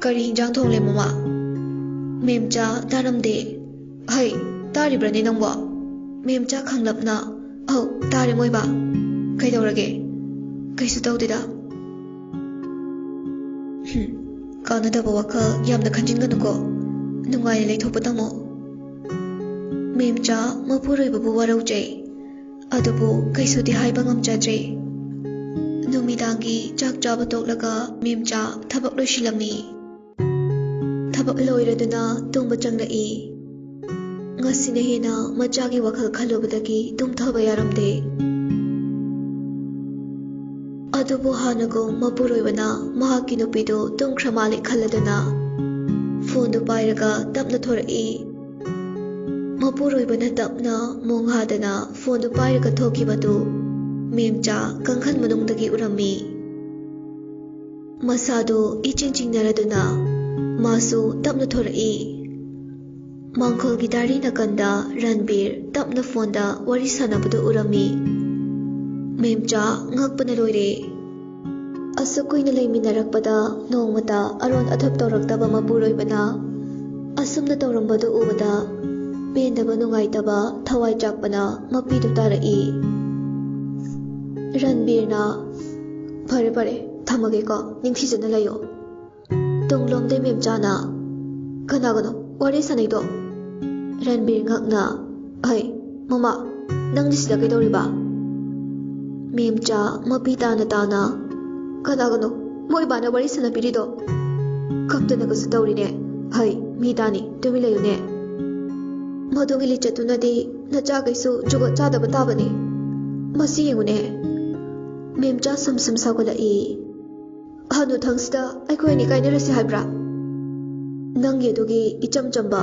"ꯀꯔꯤ ꯍꯤꯟꯖꯥꯡ ꯊꯣꯡꯂꯦ, ꯃꯃꯥ?" "ꯃꯦꯝꯆꯥ, ꯇꯥꯔꯝꯗꯦ꯫" "ꯍꯩ, ꯇꯥꯔꯤꯕ꯭ꯔꯅꯦ ꯅꯪꯕꯣ?" ꯃꯦꯝꯆꯥ ꯈꯪꯂꯞꯅ, "ꯑꯧ, ꯇꯥꯔꯦ, ꯃꯣꯏꯕꯥ꯫" ꯀꯩꯗꯧꯔꯒꯦ? ꯀꯩꯁꯨ ꯇꯧꯗꯦꯗ꯫ ꯍꯨꯝ, ꯀꯥꯟꯅꯗꯕ ꯋꯥꯈꯜ ꯌꯥꯝꯅ ꯈꯟꯖꯤꯟꯒꯅꯨꯀꯣ꯫ ꯅꯨꯡꯉꯥꯏꯅ ꯂꯩꯊꯣꯛꯄ ꯇꯝꯃꯣ꯫ ꯃꯦꯝꯆꯥ ꯃꯄꯨꯔꯣꯏꯕꯕꯨ ꯋꯥꯔꯧꯖꯩ꯫ ꯑꯗꯨꯕꯨ ꯀꯩꯁꯨꯗꯤ ꯍꯥꯏꯕ ꯉꯝꯖꯗ꯭ꯔꯦ꯫ ꯅꯨꯃꯤꯗꯥꯡꯒꯤ ꯆꯥꯛ ꯆꯥꯕ ꯇꯣꯛꯂꯒ ꯃꯦꯝꯆꯥ ꯊꯕꯛ ꯂꯣꯏꯁꯤꯜꯂꯝꯃꯤ꯫ ꯊꯕꯛ ꯂꯣꯏꯔꯗꯨꯅ ꯇꯨꯝꯕ ꯆꯪꯂꯛꯏ꯫ ꯉꯁꯤꯅ ꯍꯦꯟꯅ ꯃꯆꯥꯒꯤ ꯋꯥꯈꯜ ꯈꯜꯂꯨꯕꯗꯒꯤ ꯇꯨꯝꯊꯕ ꯌꯥꯔꯝꯗꯦ꯫ ꯑꯗꯨꯕꯨ ꯍꯥꯟꯅꯒꯨꯝ ꯃꯄꯨꯔꯣꯏꯕꯅ ꯃꯍꯥꯛꯀꯤ ꯅꯨꯄꯤꯗꯨ ꯇꯨꯝꯈ꯭ꯔ ꯃꯥꯜꯂꯦ ꯈꯜꯂꯗꯨꯅ ꯐꯣꯟꯗꯨ ꯄꯥꯏꯔꯒ ꯇꯞꯅ ꯊꯣꯔꯛꯏ꯫ ꯃꯄꯨꯔꯣꯏꯕꯅ ꯇꯞꯅ ꯃꯣꯡ ꯍꯥꯗꯅ ꯐꯣꯟꯗꯨ ꯄꯥꯏꯔꯒ ꯊꯣꯛꯈꯤꯕꯗꯨ ꯃꯦꯝꯆꯥ ꯀꯥꯡꯈꯟ ꯃꯅꯨꯡꯗꯒꯤ ꯎꯔꯝꯃꯤ꯫ ꯃꯁꯥꯗꯨ ꯏꯆꯤꯡ ꯆꯤꯡꯅꯔꯗꯨꯅ ꯃꯥꯁꯨ ꯇꯞꯅ ꯊꯣꯔꯛꯏ꯫ ꯃꯥꯡꯈꯣꯜꯒꯤ ꯗꯥꯏꯔꯤ ꯅꯥꯀꯟꯗ ꯔꯟꯕꯤꯔ ꯇꯞꯅ ꯐꯣꯟꯗ ꯋꯥꯔꯤ ꯁꯥꯟꯅꯕꯗꯨ ꯎꯔꯝꯃꯤ꯫ ꯃꯦꯝꯆꯥ ꯉꯛꯄꯅ ꯂꯣꯏꯔꯦ꯫ ꯑꯁꯨꯛ ꯀꯨꯏꯅ ꯂꯩꯃꯤꯟꯅꯔꯛꯄꯗ ꯅꯣꯡꯃꯇ ꯑꯔꯣꯟ ꯑꯊꯨꯞ ꯇꯧꯔꯛꯇꯕ ꯃꯄꯨꯔꯣꯏꯕꯅ ꯑꯁꯨꯝꯅ ꯇꯧꯔꯝꯕꯗꯨ ꯎꯕꯗ ꯄꯦꯟꯗꯕ, ꯅꯨꯡꯉꯥꯏꯇꯕ, ꯊꯋꯥꯏ ꯆꯥꯛꯄꯅ ꯃꯄꯤꯗꯨ ꯇꯥꯔꯛꯏ꯫ ꯔꯟꯕꯤꯔꯅ, "ꯐꯔꯦ ꯐꯔꯦ, ꯊꯝꯃꯒꯦꯀꯣ, ꯅꯤꯡꯊꯤꯖꯅ ꯂꯩꯌꯣ꯫ ꯇꯨꯡꯂꯣꯝꯗꯩ ꯃꯦꯝꯆꯥꯅ, "ꯀꯅꯥꯒꯅꯣ ꯋꯥꯔꯤ ꯁꯥꯟꯅꯩꯗꯣ?" ꯔꯟꯕꯤꯔ ꯉꯛꯅ, "ꯍꯩ, ꯃꯃꯥ, ꯅꯪꯗꯤ ꯁꯤꯗ ꯀꯩꯗꯧꯔꯤꯕ?" ꯃꯦꯝꯆꯥ ꯃꯄꯤ ꯇꯥꯅ ꯇꯥꯅ, "ꯀꯅꯥꯒꯅꯣ ꯃꯣꯏ ꯕꯥꯅ ꯋꯥꯔꯤ ꯁꯥꯟꯅꯕꯤꯔꯤꯗꯣ? ꯀꯞꯇꯅꯒꯁꯨ ꯇꯧꯔꯤꯅꯦ꯫ ꯍꯩ, ꯃꯤ ꯇꯥꯅꯤ, ꯇꯨꯃꯤꯟ ꯂꯩꯌꯨꯅꯦ꯫ ꯃꯗꯨꯒꯤ ꯂꯤꯆꯠꯇꯨꯅꯗꯤ ꯅꯆꯥꯈꯩꯁꯨ ꯖꯨꯒꯣꯠ ꯆꯥꯗꯕ ꯇꯥꯕꯅꯤ꯫ ꯃꯁꯤ ꯌꯦꯡꯉꯨꯅꯦ꯫" ꯃꯦꯝꯆꯥ ꯁꯨꯝ ꯁꯨꯝ ꯁꯥꯎꯒꯠꯂꯛꯏ꯫ "ꯍꯅꯨꯊꯪꯁꯤꯗ ꯑꯩꯈꯣꯏ ꯑꯅꯤ ꯀꯥꯏꯅꯔꯁꯤ ꯍꯥꯏꯕ꯭ꯔꯥ? ꯅꯪꯒꯤ ꯑꯗꯨꯒꯤ ꯏꯆꯝ ꯆꯝꯕ,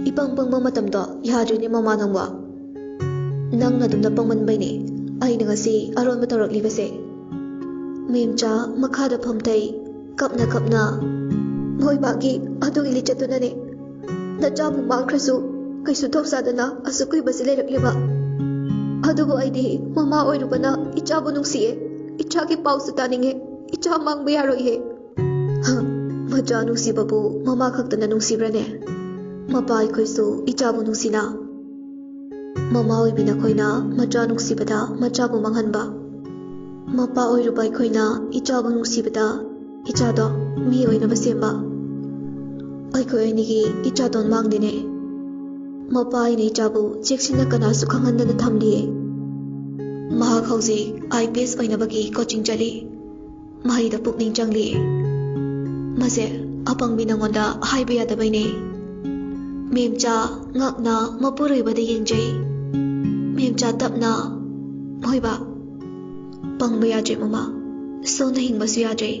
ꯏꯄꯪ ꯄꯪꯕ ꯃꯇꯝꯗꯣ ꯌꯥꯗ꯭ꯔꯤꯅꯦ ꯃꯃꯥ ꯅꯪꯕꯣ꯫ ꯅꯪꯅ ꯑꯗꯨꯝꯅ ꯄꯪꯃꯟꯕꯩꯅꯦ ꯑꯩꯅ ꯉꯁꯤ ꯑꯔꯣꯟꯕ ꯇꯧꯔꯛꯂꯤꯕꯁꯦ꯫" ꯃꯦꯝꯆꯥ ꯃꯈꯥꯗ ꯐꯝꯊꯩ, ꯀꯞꯅ ꯀꯞꯅ, "ꯃꯣꯏꯕꯥꯒꯤ ꯑꯗꯨꯒꯤ ꯂꯤꯆꯠꯇꯨꯅꯅꯦ ꯅꯆꯥꯕꯨ ꯃꯥꯡꯈ꯭ꯔꯁꯨ ꯀꯩꯁꯨ ꯊꯧꯁꯥꯗꯅ ꯑꯁꯨꯛ ꯀꯨꯏꯕꯁꯤ ꯂꯩꯔꯛꯂꯤꯕ꯫ ꯑꯗꯨꯕꯨ ꯑꯩꯗꯤ ꯃꯃꯥ ꯑꯣꯏꯔꯨꯕꯅ ꯏꯆꯥꯕꯨ ꯅꯨꯡꯁꯤꯌꯦ, ꯏꯆꯥꯒꯤ ꯄꯥꯎꯁꯨ ꯇꯥꯅꯤꯡꯉꯦ, ꯏꯆꯥ ꯃꯥꯡꯕ ꯌꯥꯔꯣꯏꯌꯦ꯫" ꯍ, ꯃꯆꯥ ꯅꯨꯡꯁꯤꯕꯕꯨ ꯃꯃꯥ ꯈꯛꯇꯅ ꯅꯨꯡꯁꯤꯕ꯭ꯔꯅꯦ? ꯃꯄꯥ ꯑꯩꯈꯣꯏꯁꯨ ꯏꯆꯥꯕꯨ ꯅꯨꯡꯁꯤꯅ꯫ ꯃꯃꯥ ꯑꯣꯏꯕꯤ ꯅꯈꯣꯏꯅ ꯃꯆꯥ ꯅꯨꯡꯁꯤꯕꯗ ꯃꯆꯥꯕꯨ ꯃꯥꯡꯍꯟꯕ, ꯃꯄꯥ ꯑꯣꯏꯔꯨꯕ ꯑꯩꯈꯣꯏꯅ ꯏꯆꯥꯕꯨ ꯅꯨꯡꯁꯤꯕꯗ ꯏꯆꯥꯗꯣ ꯃꯤ ꯑꯣꯏꯅꯕ ꯁꯦꯝꯕ꯫ ꯑꯩꯈꯣꯏ ꯑꯅꯤꯒꯤ ꯏꯆꯥꯇꯣꯟ ꯃꯥꯡꯗꯦꯅꯦ꯫ ꯃꯄꯥ ꯑꯩꯅ ꯏꯆꯥꯕꯨ ꯆꯦꯛꯁꯤꯟꯅ ꯀꯅꯥꯁꯨ ꯈꯪꯍꯟꯗꯅ ꯊꯝꯂꯤꯌꯦ꯫ ꯃꯍꯥꯛ ꯍꯧꯖꯤꯛ ꯑꯥꯏ ꯄꯤ ꯑꯦꯁ ꯑꯣꯏꯅꯕꯒꯤ ꯀꯣꯆꯤꯡ ꯆꯠꯂꯤ꯫ ꯃꯍꯩꯗ ꯄꯨꯛꯅꯤꯡ ꯆꯪꯂꯤ꯫ ꯃꯁꯦ ꯑꯄꯪꯕꯤ ꯅꯉꯣꯟꯗ ꯍꯥꯏꯕ ꯌꯥꯗꯕꯩꯅꯦ꯫ ꯃꯦꯝꯆꯥ ꯉꯛꯅ ꯃꯄꯨꯔꯣꯏꯕꯗ ꯌꯦꯡꯖꯩ꯫ ꯃꯦꯝꯆꯥ ꯇꯞꯅ, "ꯃꯣꯏꯕ, ꯄꯪꯕ ꯌꯥꯗ꯭ꯔꯦ ꯃꯃꯥ꯫ ꯁꯣꯟꯅ ꯍꯤꯡꯕꯁꯨ ꯌꯥꯗ꯭ꯔꯦ꯫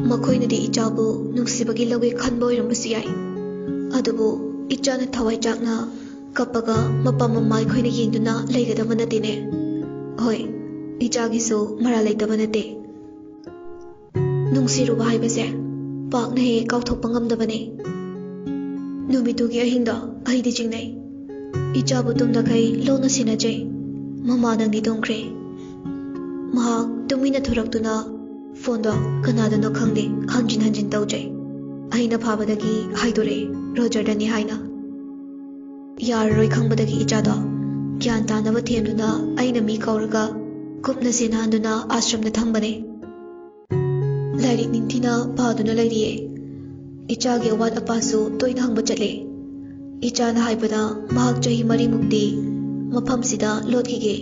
ꯃꯈꯣꯏꯅꯗꯤ ꯏꯆꯥꯕꯨ ꯅꯨꯡꯁꯤꯕꯒꯤ ꯂꯧꯒꯦ ꯈꯟꯕ ꯑꯣꯏꯔꯝꯕꯁꯨ ꯌꯥꯏ꯫ ꯑꯗꯨꯕꯨ ꯏꯆꯥꯅ ꯊꯋꯥꯏ ꯆꯥꯛꯅ ꯀꯞꯄꯒ ꯃꯄꯥ ꯃꯃꯥ ꯑꯩꯈꯣꯏꯅ ꯌꯦꯡꯗꯨꯅ ꯂꯩꯒꯗꯕ ꯅꯠꯇꯦꯅꯦ꯫ ꯍꯣꯏ, ꯏꯆꯥꯒꯤꯁꯨ ꯃꯔꯥꯜ ꯂꯩꯇꯕ ꯅꯠꯇꯦ꯫ ꯅꯨꯡꯁꯤꯔꯨꯕ ꯍꯥꯏꯕꯁꯦ ꯄꯥꯛꯅ ꯍꯦꯛ ꯀꯥꯎꯊꯣꯛꯄ ꯉꯝꯗꯕꯅꯦ꯫ ꯅꯨꯃꯤꯠꯇꯨꯒꯤ ꯑꯍꯤꯡꯗꯣ ꯑꯩꯗꯤ ꯆꯤꯡꯅꯩ꯫ ꯏꯆꯥꯕꯨ ꯇꯨꯝꯗꯈꯩ ꯂꯣꯟꯅ ꯁꯦꯟꯅꯖꯩ꯫ ꯃꯃꯥ ꯅꯪꯗꯤ ꯇꯨꯝꯈ꯭ꯔꯦ꯫" ꯃꯍꯥꯛ ꯇꯨꯃꯤꯟꯅ ꯊꯣꯔꯛꯇꯨꯅ ꯐꯣꯟꯗꯣ ꯀꯅꯥꯗꯅꯣ ꯈꯪꯗꯦ ꯍꯟꯖꯤꯟ ꯍꯟꯖꯤꯟ ꯇꯧꯖꯩ꯫ ꯑꯩꯅ ꯐꯥꯕꯗꯒꯤ ꯍꯥꯏꯗꯣꯔꯛꯑꯦ, "ꯔꯣꯖꯔꯗꯅꯤ" ꯍꯥꯏꯅ꯫ ꯌꯥꯔꯔꯣꯏ ꯈꯪꯕꯗꯒꯤ ꯏꯆꯥꯗꯣ ꯒ꯭ꯌꯥꯟ ꯇꯥꯅꯕ ꯊꯦꯝꯗꯨꯅ ꯑꯩꯅ ꯃꯤ ꯀꯧꯔꯒ ꯀꯨꯞꯅ ꯁꯦꯟꯅꯍꯟꯗꯨꯅ ꯑꯥꯁ꯭ꯔꯝꯗ ꯊꯝꯕꯅꯦ꯫ ꯂꯥꯏꯔꯤꯛ ꯅꯤꯡꯊꯤꯅ ꯄꯥꯗꯨꯅ ꯂꯩꯔꯤꯌꯦ꯫ ꯏꯆꯥꯒꯤ ꯑꯋꯥꯠ ꯑꯄꯥꯁꯨ ꯇꯣꯏꯅ ꯍꯪꯕ ꯆꯠꯂꯦ꯫ ꯏꯆꯥꯅ ꯍꯥꯏꯕꯗ ꯃꯍꯥꯛ ꯆꯍꯤ ꯃꯔꯤꯃꯨꯛꯇꯤ ꯃꯐꯝꯁꯤꯗ ꯂꯣꯠꯈꯤꯒꯦ,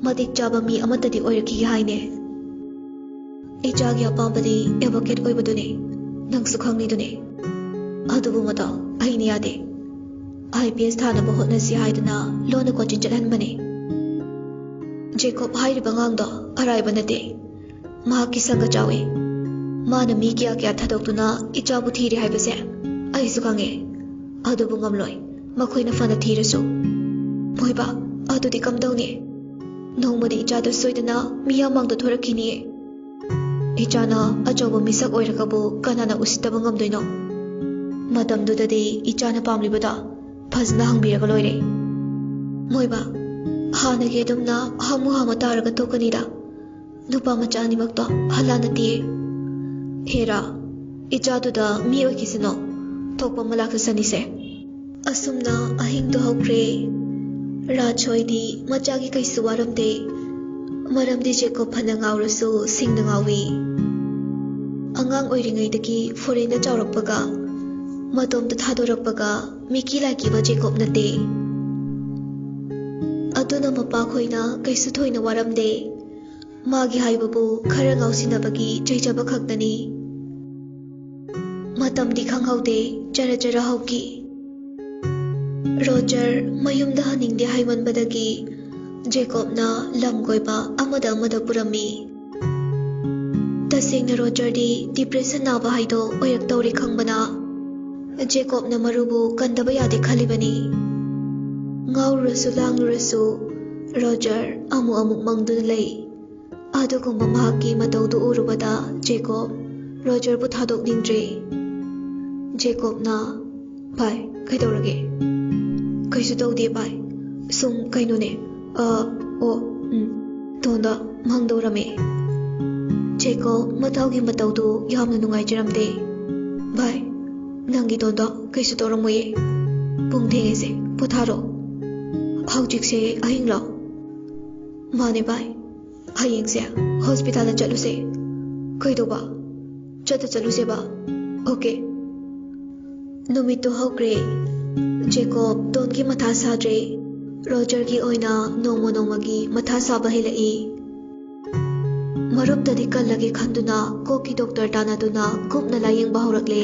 ꯃꯇꯤꯛ ꯆꯥꯕ ꯃꯤ ꯑꯃꯠꯇꯗꯤ ꯑꯣꯏꯔꯛꯈꯤꯒꯦ ꯍꯥꯏꯅꯦ꯫ ꯏꯆꯥꯒꯤ ꯑꯄꯥꯝꯕꯗꯤ ꯑꯦꯗꯚꯣꯀꯦꯠ ꯑꯣꯏꯕꯗꯨꯅꯦ, ꯅꯪꯁꯨ ꯈꯪꯂꯤꯗꯨꯅꯦ꯫ ꯑꯗꯨꯕꯨ ꯃꯗꯣ ꯑꯩꯅ ꯌꯥꯗꯦ꯫ ꯑꯥꯏ ꯄꯤ ꯑꯦꯁ ꯊꯥꯅꯕ ꯍꯣꯠꯅꯁꯤ ꯍꯥꯏꯗꯨꯅ ꯂꯣꯟꯅ ꯀꯣꯆꯤꯡ ꯆꯠꯍꯟꯕꯅꯦ꯫ ꯖꯦꯀꯣꯕ ꯍꯥꯏꯔꯤꯕ ꯑꯉꯥꯡꯗꯣ ꯑꯔꯥꯏꯕ ꯅꯠꯇꯦ꯫ ꯃꯍꯥꯛꯀꯤ ꯁꯪꯒ ꯆꯥꯎꯏ꯫ ꯃꯥꯅ ꯃꯤ ꯀꯌꯥ ꯀꯌꯥ ꯊꯥꯗꯣꯛꯇꯨꯅ ꯏꯆꯥꯕꯨ ꯊꯤꯔꯤ ꯍꯥꯏꯕꯁꯦ ꯑꯩꯁꯨ ꯈꯪꯉꯦ꯫ ꯑꯗꯨꯕꯨ ꯉꯝꯂꯣꯏ, ꯃꯈꯣꯏꯅ ꯐꯅ ꯊꯤꯔꯁꯨ꯫ ꯃꯣꯏꯕ, ꯑꯗꯨꯗꯤ ꯀꯝꯗꯧꯅꯤ? ꯅꯣꯡꯃꯗꯤ ꯏꯆꯥꯗꯨ ꯁꯣꯏꯗꯅ ꯃꯤꯌꯥꯝ ꯃꯥꯡꯗ ꯊꯣꯔꯛꯈꯤꯅꯤꯌꯦ꯫ ꯏꯆꯥꯅ ꯑꯆꯧꯕ ꯃꯤꯁꯛ ꯑꯣꯏꯔꯒꯕꯨ ꯀꯅꯥꯅ ꯎꯁꯤꯠꯇꯕ ꯉꯝꯗꯣꯏꯅꯣ? ꯃꯇꯝꯗꯨꯗꯗꯤ ꯏꯆꯥꯅ ꯄꯥꯝꯂꯤꯕꯗꯣ ꯐꯖꯅ ꯍꯪꯕꯤꯔꯒ ꯂꯣꯏꯔꯦ꯫ ꯃꯣꯏꯕ, ꯍꯥꯟꯅꯒꯤ ꯑꯗꯨꯝꯅ ꯍꯥꯃꯨ ꯍꯥꯃ ꯇꯥꯔꯒ ꯇꯣꯛꯀꯅꯤꯗ꯫ ꯅꯨꯄꯥ ꯃꯆꯥ ꯑꯅꯤꯃꯛꯇꯣ ꯍꯜꯂꯥꯟꯅꯗꯦ꯫ ꯍꯦꯔꯥ, ꯏꯆꯥꯗꯨꯗ ꯃꯤ ꯑꯣꯏꯈꯤꯁꯅꯨ, ꯊꯣꯛꯄ ꯑꯃ ꯂꯥꯛꯆꯁꯅꯤꯁꯦ꯫ ꯑꯁꯨꯝꯅ ꯑꯍꯤꯡꯗꯣ ꯍꯧꯈ꯭ꯔꯦ꯫ ꯔꯥꯖ ꯍꯣꯏꯗꯤ ꯃꯆꯥꯒꯤ ꯀꯩꯁꯨ ꯋꯥꯔꯝꯗꯦ꯫ ꯃꯔꯝꯗꯤ ꯖꯦꯀꯣꯕ ꯐꯅ ꯉꯥꯎꯔꯁꯨ ꯁꯤꯡꯅ ꯉꯥꯎꯏ꯫ ꯑꯉꯥꯡ ꯑꯣꯏꯔꯤꯉꯩꯗꯒꯤ ꯐꯣꯔꯦꯟꯗ ꯆꯥꯎꯔꯛꯄꯒ, ꯃꯇꯣꯝꯇ ꯊꯥꯗꯣꯔꯛꯄꯒ, ꯃꯤꯀꯤ ꯂꯥꯏꯀꯤꯕ ꯖꯦꯀꯣꯕ ꯅꯠꯇꯦ꯫ ꯑꯗꯨꯅ ꯃꯄꯥꯈꯣꯏꯅ ꯀꯩꯁꯨ ꯊꯣꯏꯅ ꯋꯥꯔꯝꯗꯦ꯫ ꯃꯥꯒꯤ ꯍꯥꯏꯕꯕꯨ ꯈꯔ ꯉꯥꯎꯁꯤꯟꯅꯕꯒꯤ ꯆꯩꯖꯕ ꯈꯛꯇꯅꯤ꯫ ꯃꯇꯝꯗꯤ ꯈꯪꯍꯧꯗꯦ, ꯆꯔ ꯆꯔ ꯍꯧꯈꯤ꯫ ꯔꯣꯖꯔ ꯃꯌꯨꯝꯗ ꯍꯟꯅꯤꯡꯗꯦ ꯍꯥꯏꯃꯟꯕꯗꯒꯤ ꯖꯦꯀꯣꯕꯅ ꯂꯝ ꯀꯣꯏꯕ ꯑꯃꯗ ꯑꯃꯗ ꯄꯨꯔꯝꯃꯤ꯫ ꯇꯁꯦꯡꯅ ꯔꯣꯖꯔꯗꯤ ꯗꯤꯄ꯭ꯔꯦꯁꯟ ꯅꯥꯕ ꯍꯥꯏꯗꯣ ꯑꯣꯏꯔꯛꯇꯧꯔꯦ ꯈꯪꯕꯅ, ꯖꯦꯀꯣꯕꯅ ꯃꯔꯨꯕꯨ ꯀꯟꯗꯕ ꯌꯥꯗꯦ ꯈꯜꯂꯤꯕꯅꯤ꯫ ꯉꯥꯎꯔꯨꯔꯁꯨ ꯂꯥꯡꯂꯨꯔꯁꯨ ꯔꯣꯖꯔ ꯑꯃꯨꯛ ꯑꯃꯨꯛ ꯃꯪꯗꯨꯅ ꯂꯩ꯫ ꯑꯗꯨꯒꯨꯝꯕ ꯃꯍꯥꯛꯀꯤ ꯃꯇꯧꯗꯨ ꯎꯔꯨꯕꯗ ꯖꯦꯀꯣꯕ ꯔꯣꯖꯔꯕꯨ ꯊꯥꯗꯣꯛꯅꯤꯡꯗ꯭ꯔꯦ꯫ ꯖꯦꯀꯣꯕꯅ, "ꯚꯥꯏ, ꯀꯩꯗꯧꯔꯒꯦ?" "ꯀꯩꯁꯨ ꯇꯧꯗꯦ ꯚꯥꯏ, ꯁꯨꯝ ꯀꯩꯅꯣꯅꯦ, ꯑ, ꯑꯣ, ꯎꯝ, ꯇꯣꯟꯗ ꯃꯪꯗꯧꯔꯝꯃꯦ꯫" ꯖꯦꯀꯣꯕ ꯃꯇꯥꯎꯒꯤ ꯃꯇꯧꯗꯨ ꯌꯥꯝꯅ ꯅꯨꯡꯉꯥꯏꯖꯔꯝꯗꯦ꯫ "ꯚꯥꯏ, ꯅꯪꯒꯤ ꯇꯣꯟꯗ ꯀꯩꯁꯨ ꯇꯧꯔꯝꯃꯣꯏꯌꯦ꯫ ꯄꯨꯡ ꯊꯦꯡꯉꯦꯁꯦ, ꯄꯣꯊꯥꯔꯣ꯫" "ꯍꯧꯖꯤꯛꯁꯦ ꯑꯍꯤꯡꯂꯣ?" "ꯃꯥꯅꯦ ꯚꯥꯏ, ꯍꯌꯦꯡꯁꯦ ꯍꯣꯁꯄꯤꯇꯥꯜꯗ ꯆꯠꯂꯨꯁꯦ꯫" "ꯀꯩꯗꯧꯕ? ꯆꯠꯇ ꯆꯠꯂꯨꯁꯦꯕ꯫" "ꯑꯣꯀꯦ꯫" ꯅꯨꯃꯤꯠꯇꯨ ꯍꯧꯈ꯭ꯔꯦ꯫ ꯖꯦꯀꯣꯕ ꯇꯣꯟꯒꯤ ꯃꯊꯥ ꯁꯥꯗ꯭ꯔꯦ꯫ ꯔꯣꯖꯔꯒꯤ ꯑꯣꯏꯅ ꯅꯣꯡꯃ ꯅꯣꯡꯃꯒꯤ ꯃꯊꯥ ꯁꯥꯕ ꯍꯦꯜꯂꯛꯏ꯫ ꯃꯔꯨꯞꯇꯗꯤ ꯀꯜꯂꯒꯦ ꯈꯟꯗꯨꯅ ꯀꯣꯛꯀꯤ ꯗꯣꯛꯇꯔ ꯇꯥꯟꯅꯗꯨꯅ ꯀꯨꯞꯅ ꯂꯥꯌꯦꯡꯕ ꯍꯧꯔꯛꯂꯦ꯫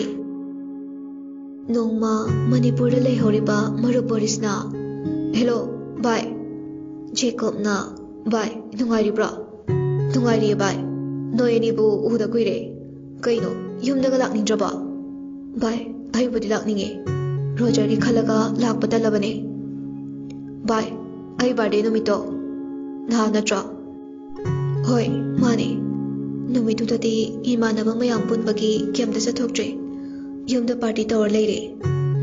ꯅꯣꯡꯃ ꯃꯅꯤꯄꯨꯔꯗ ꯂꯩꯍꯧꯔꯤꯕ ꯃꯔꯨꯞ ꯕꯣꯔꯤꯁꯅ, "ꯍꯦꯂꯣ, ꯚꯥꯏ꯫" ꯖꯦꯀꯣꯕꯅ, "ꯚꯥꯏ, ꯅꯨꯡꯉꯥꯏꯔꯤꯕ꯭ꯔꯣ?" "ꯅꯨꯡꯉꯥꯏꯔꯤꯌꯦ ꯚꯥꯏ꯫ ꯅꯣꯏ ꯑꯅꯤꯕꯨ ꯎꯗ ꯀꯨꯏꯔꯦ꯫ ꯀꯩꯅꯣ, ꯌꯨꯝꯗꯒ ꯂꯥꯛꯅꯤꯡꯗ꯭ꯔꯕꯣ?" "ꯚꯥꯏ, ꯑꯩꯕꯨꯗꯤ ꯂꯥꯛꯅꯤꯡꯉꯦ꯫ ꯔꯣꯖꯔꯒꯤ ꯈꯜꯂꯒ ꯂꯥꯛꯄ ꯇꯜꯂꯕꯅꯦ꯫ ꯚꯥꯏ, ꯑꯩ ꯕꯥꯔꯗꯦ ꯅꯨꯃꯤꯠꯇꯣ ꯅꯍꯥꯟ ꯅꯠꯇ꯭ꯔꯣ?" "ꯍꯣꯏ, ꯃꯥꯅꯦ꯫ ꯅꯨꯃꯤꯠꯇꯨꯗꯗꯤ ꯏꯃꯥꯟꯅꯕ ꯃꯌꯥꯝ ꯄꯨꯟꯕꯒꯤ ꯀꯩꯝꯇ ꯆꯠꯊꯣꯛꯇ꯭ꯔꯦ꯫ ꯌꯨꯝꯗ ꯄꯥꯔꯇꯤ ꯇꯧꯔ ꯂꯩꯔꯦ꯫"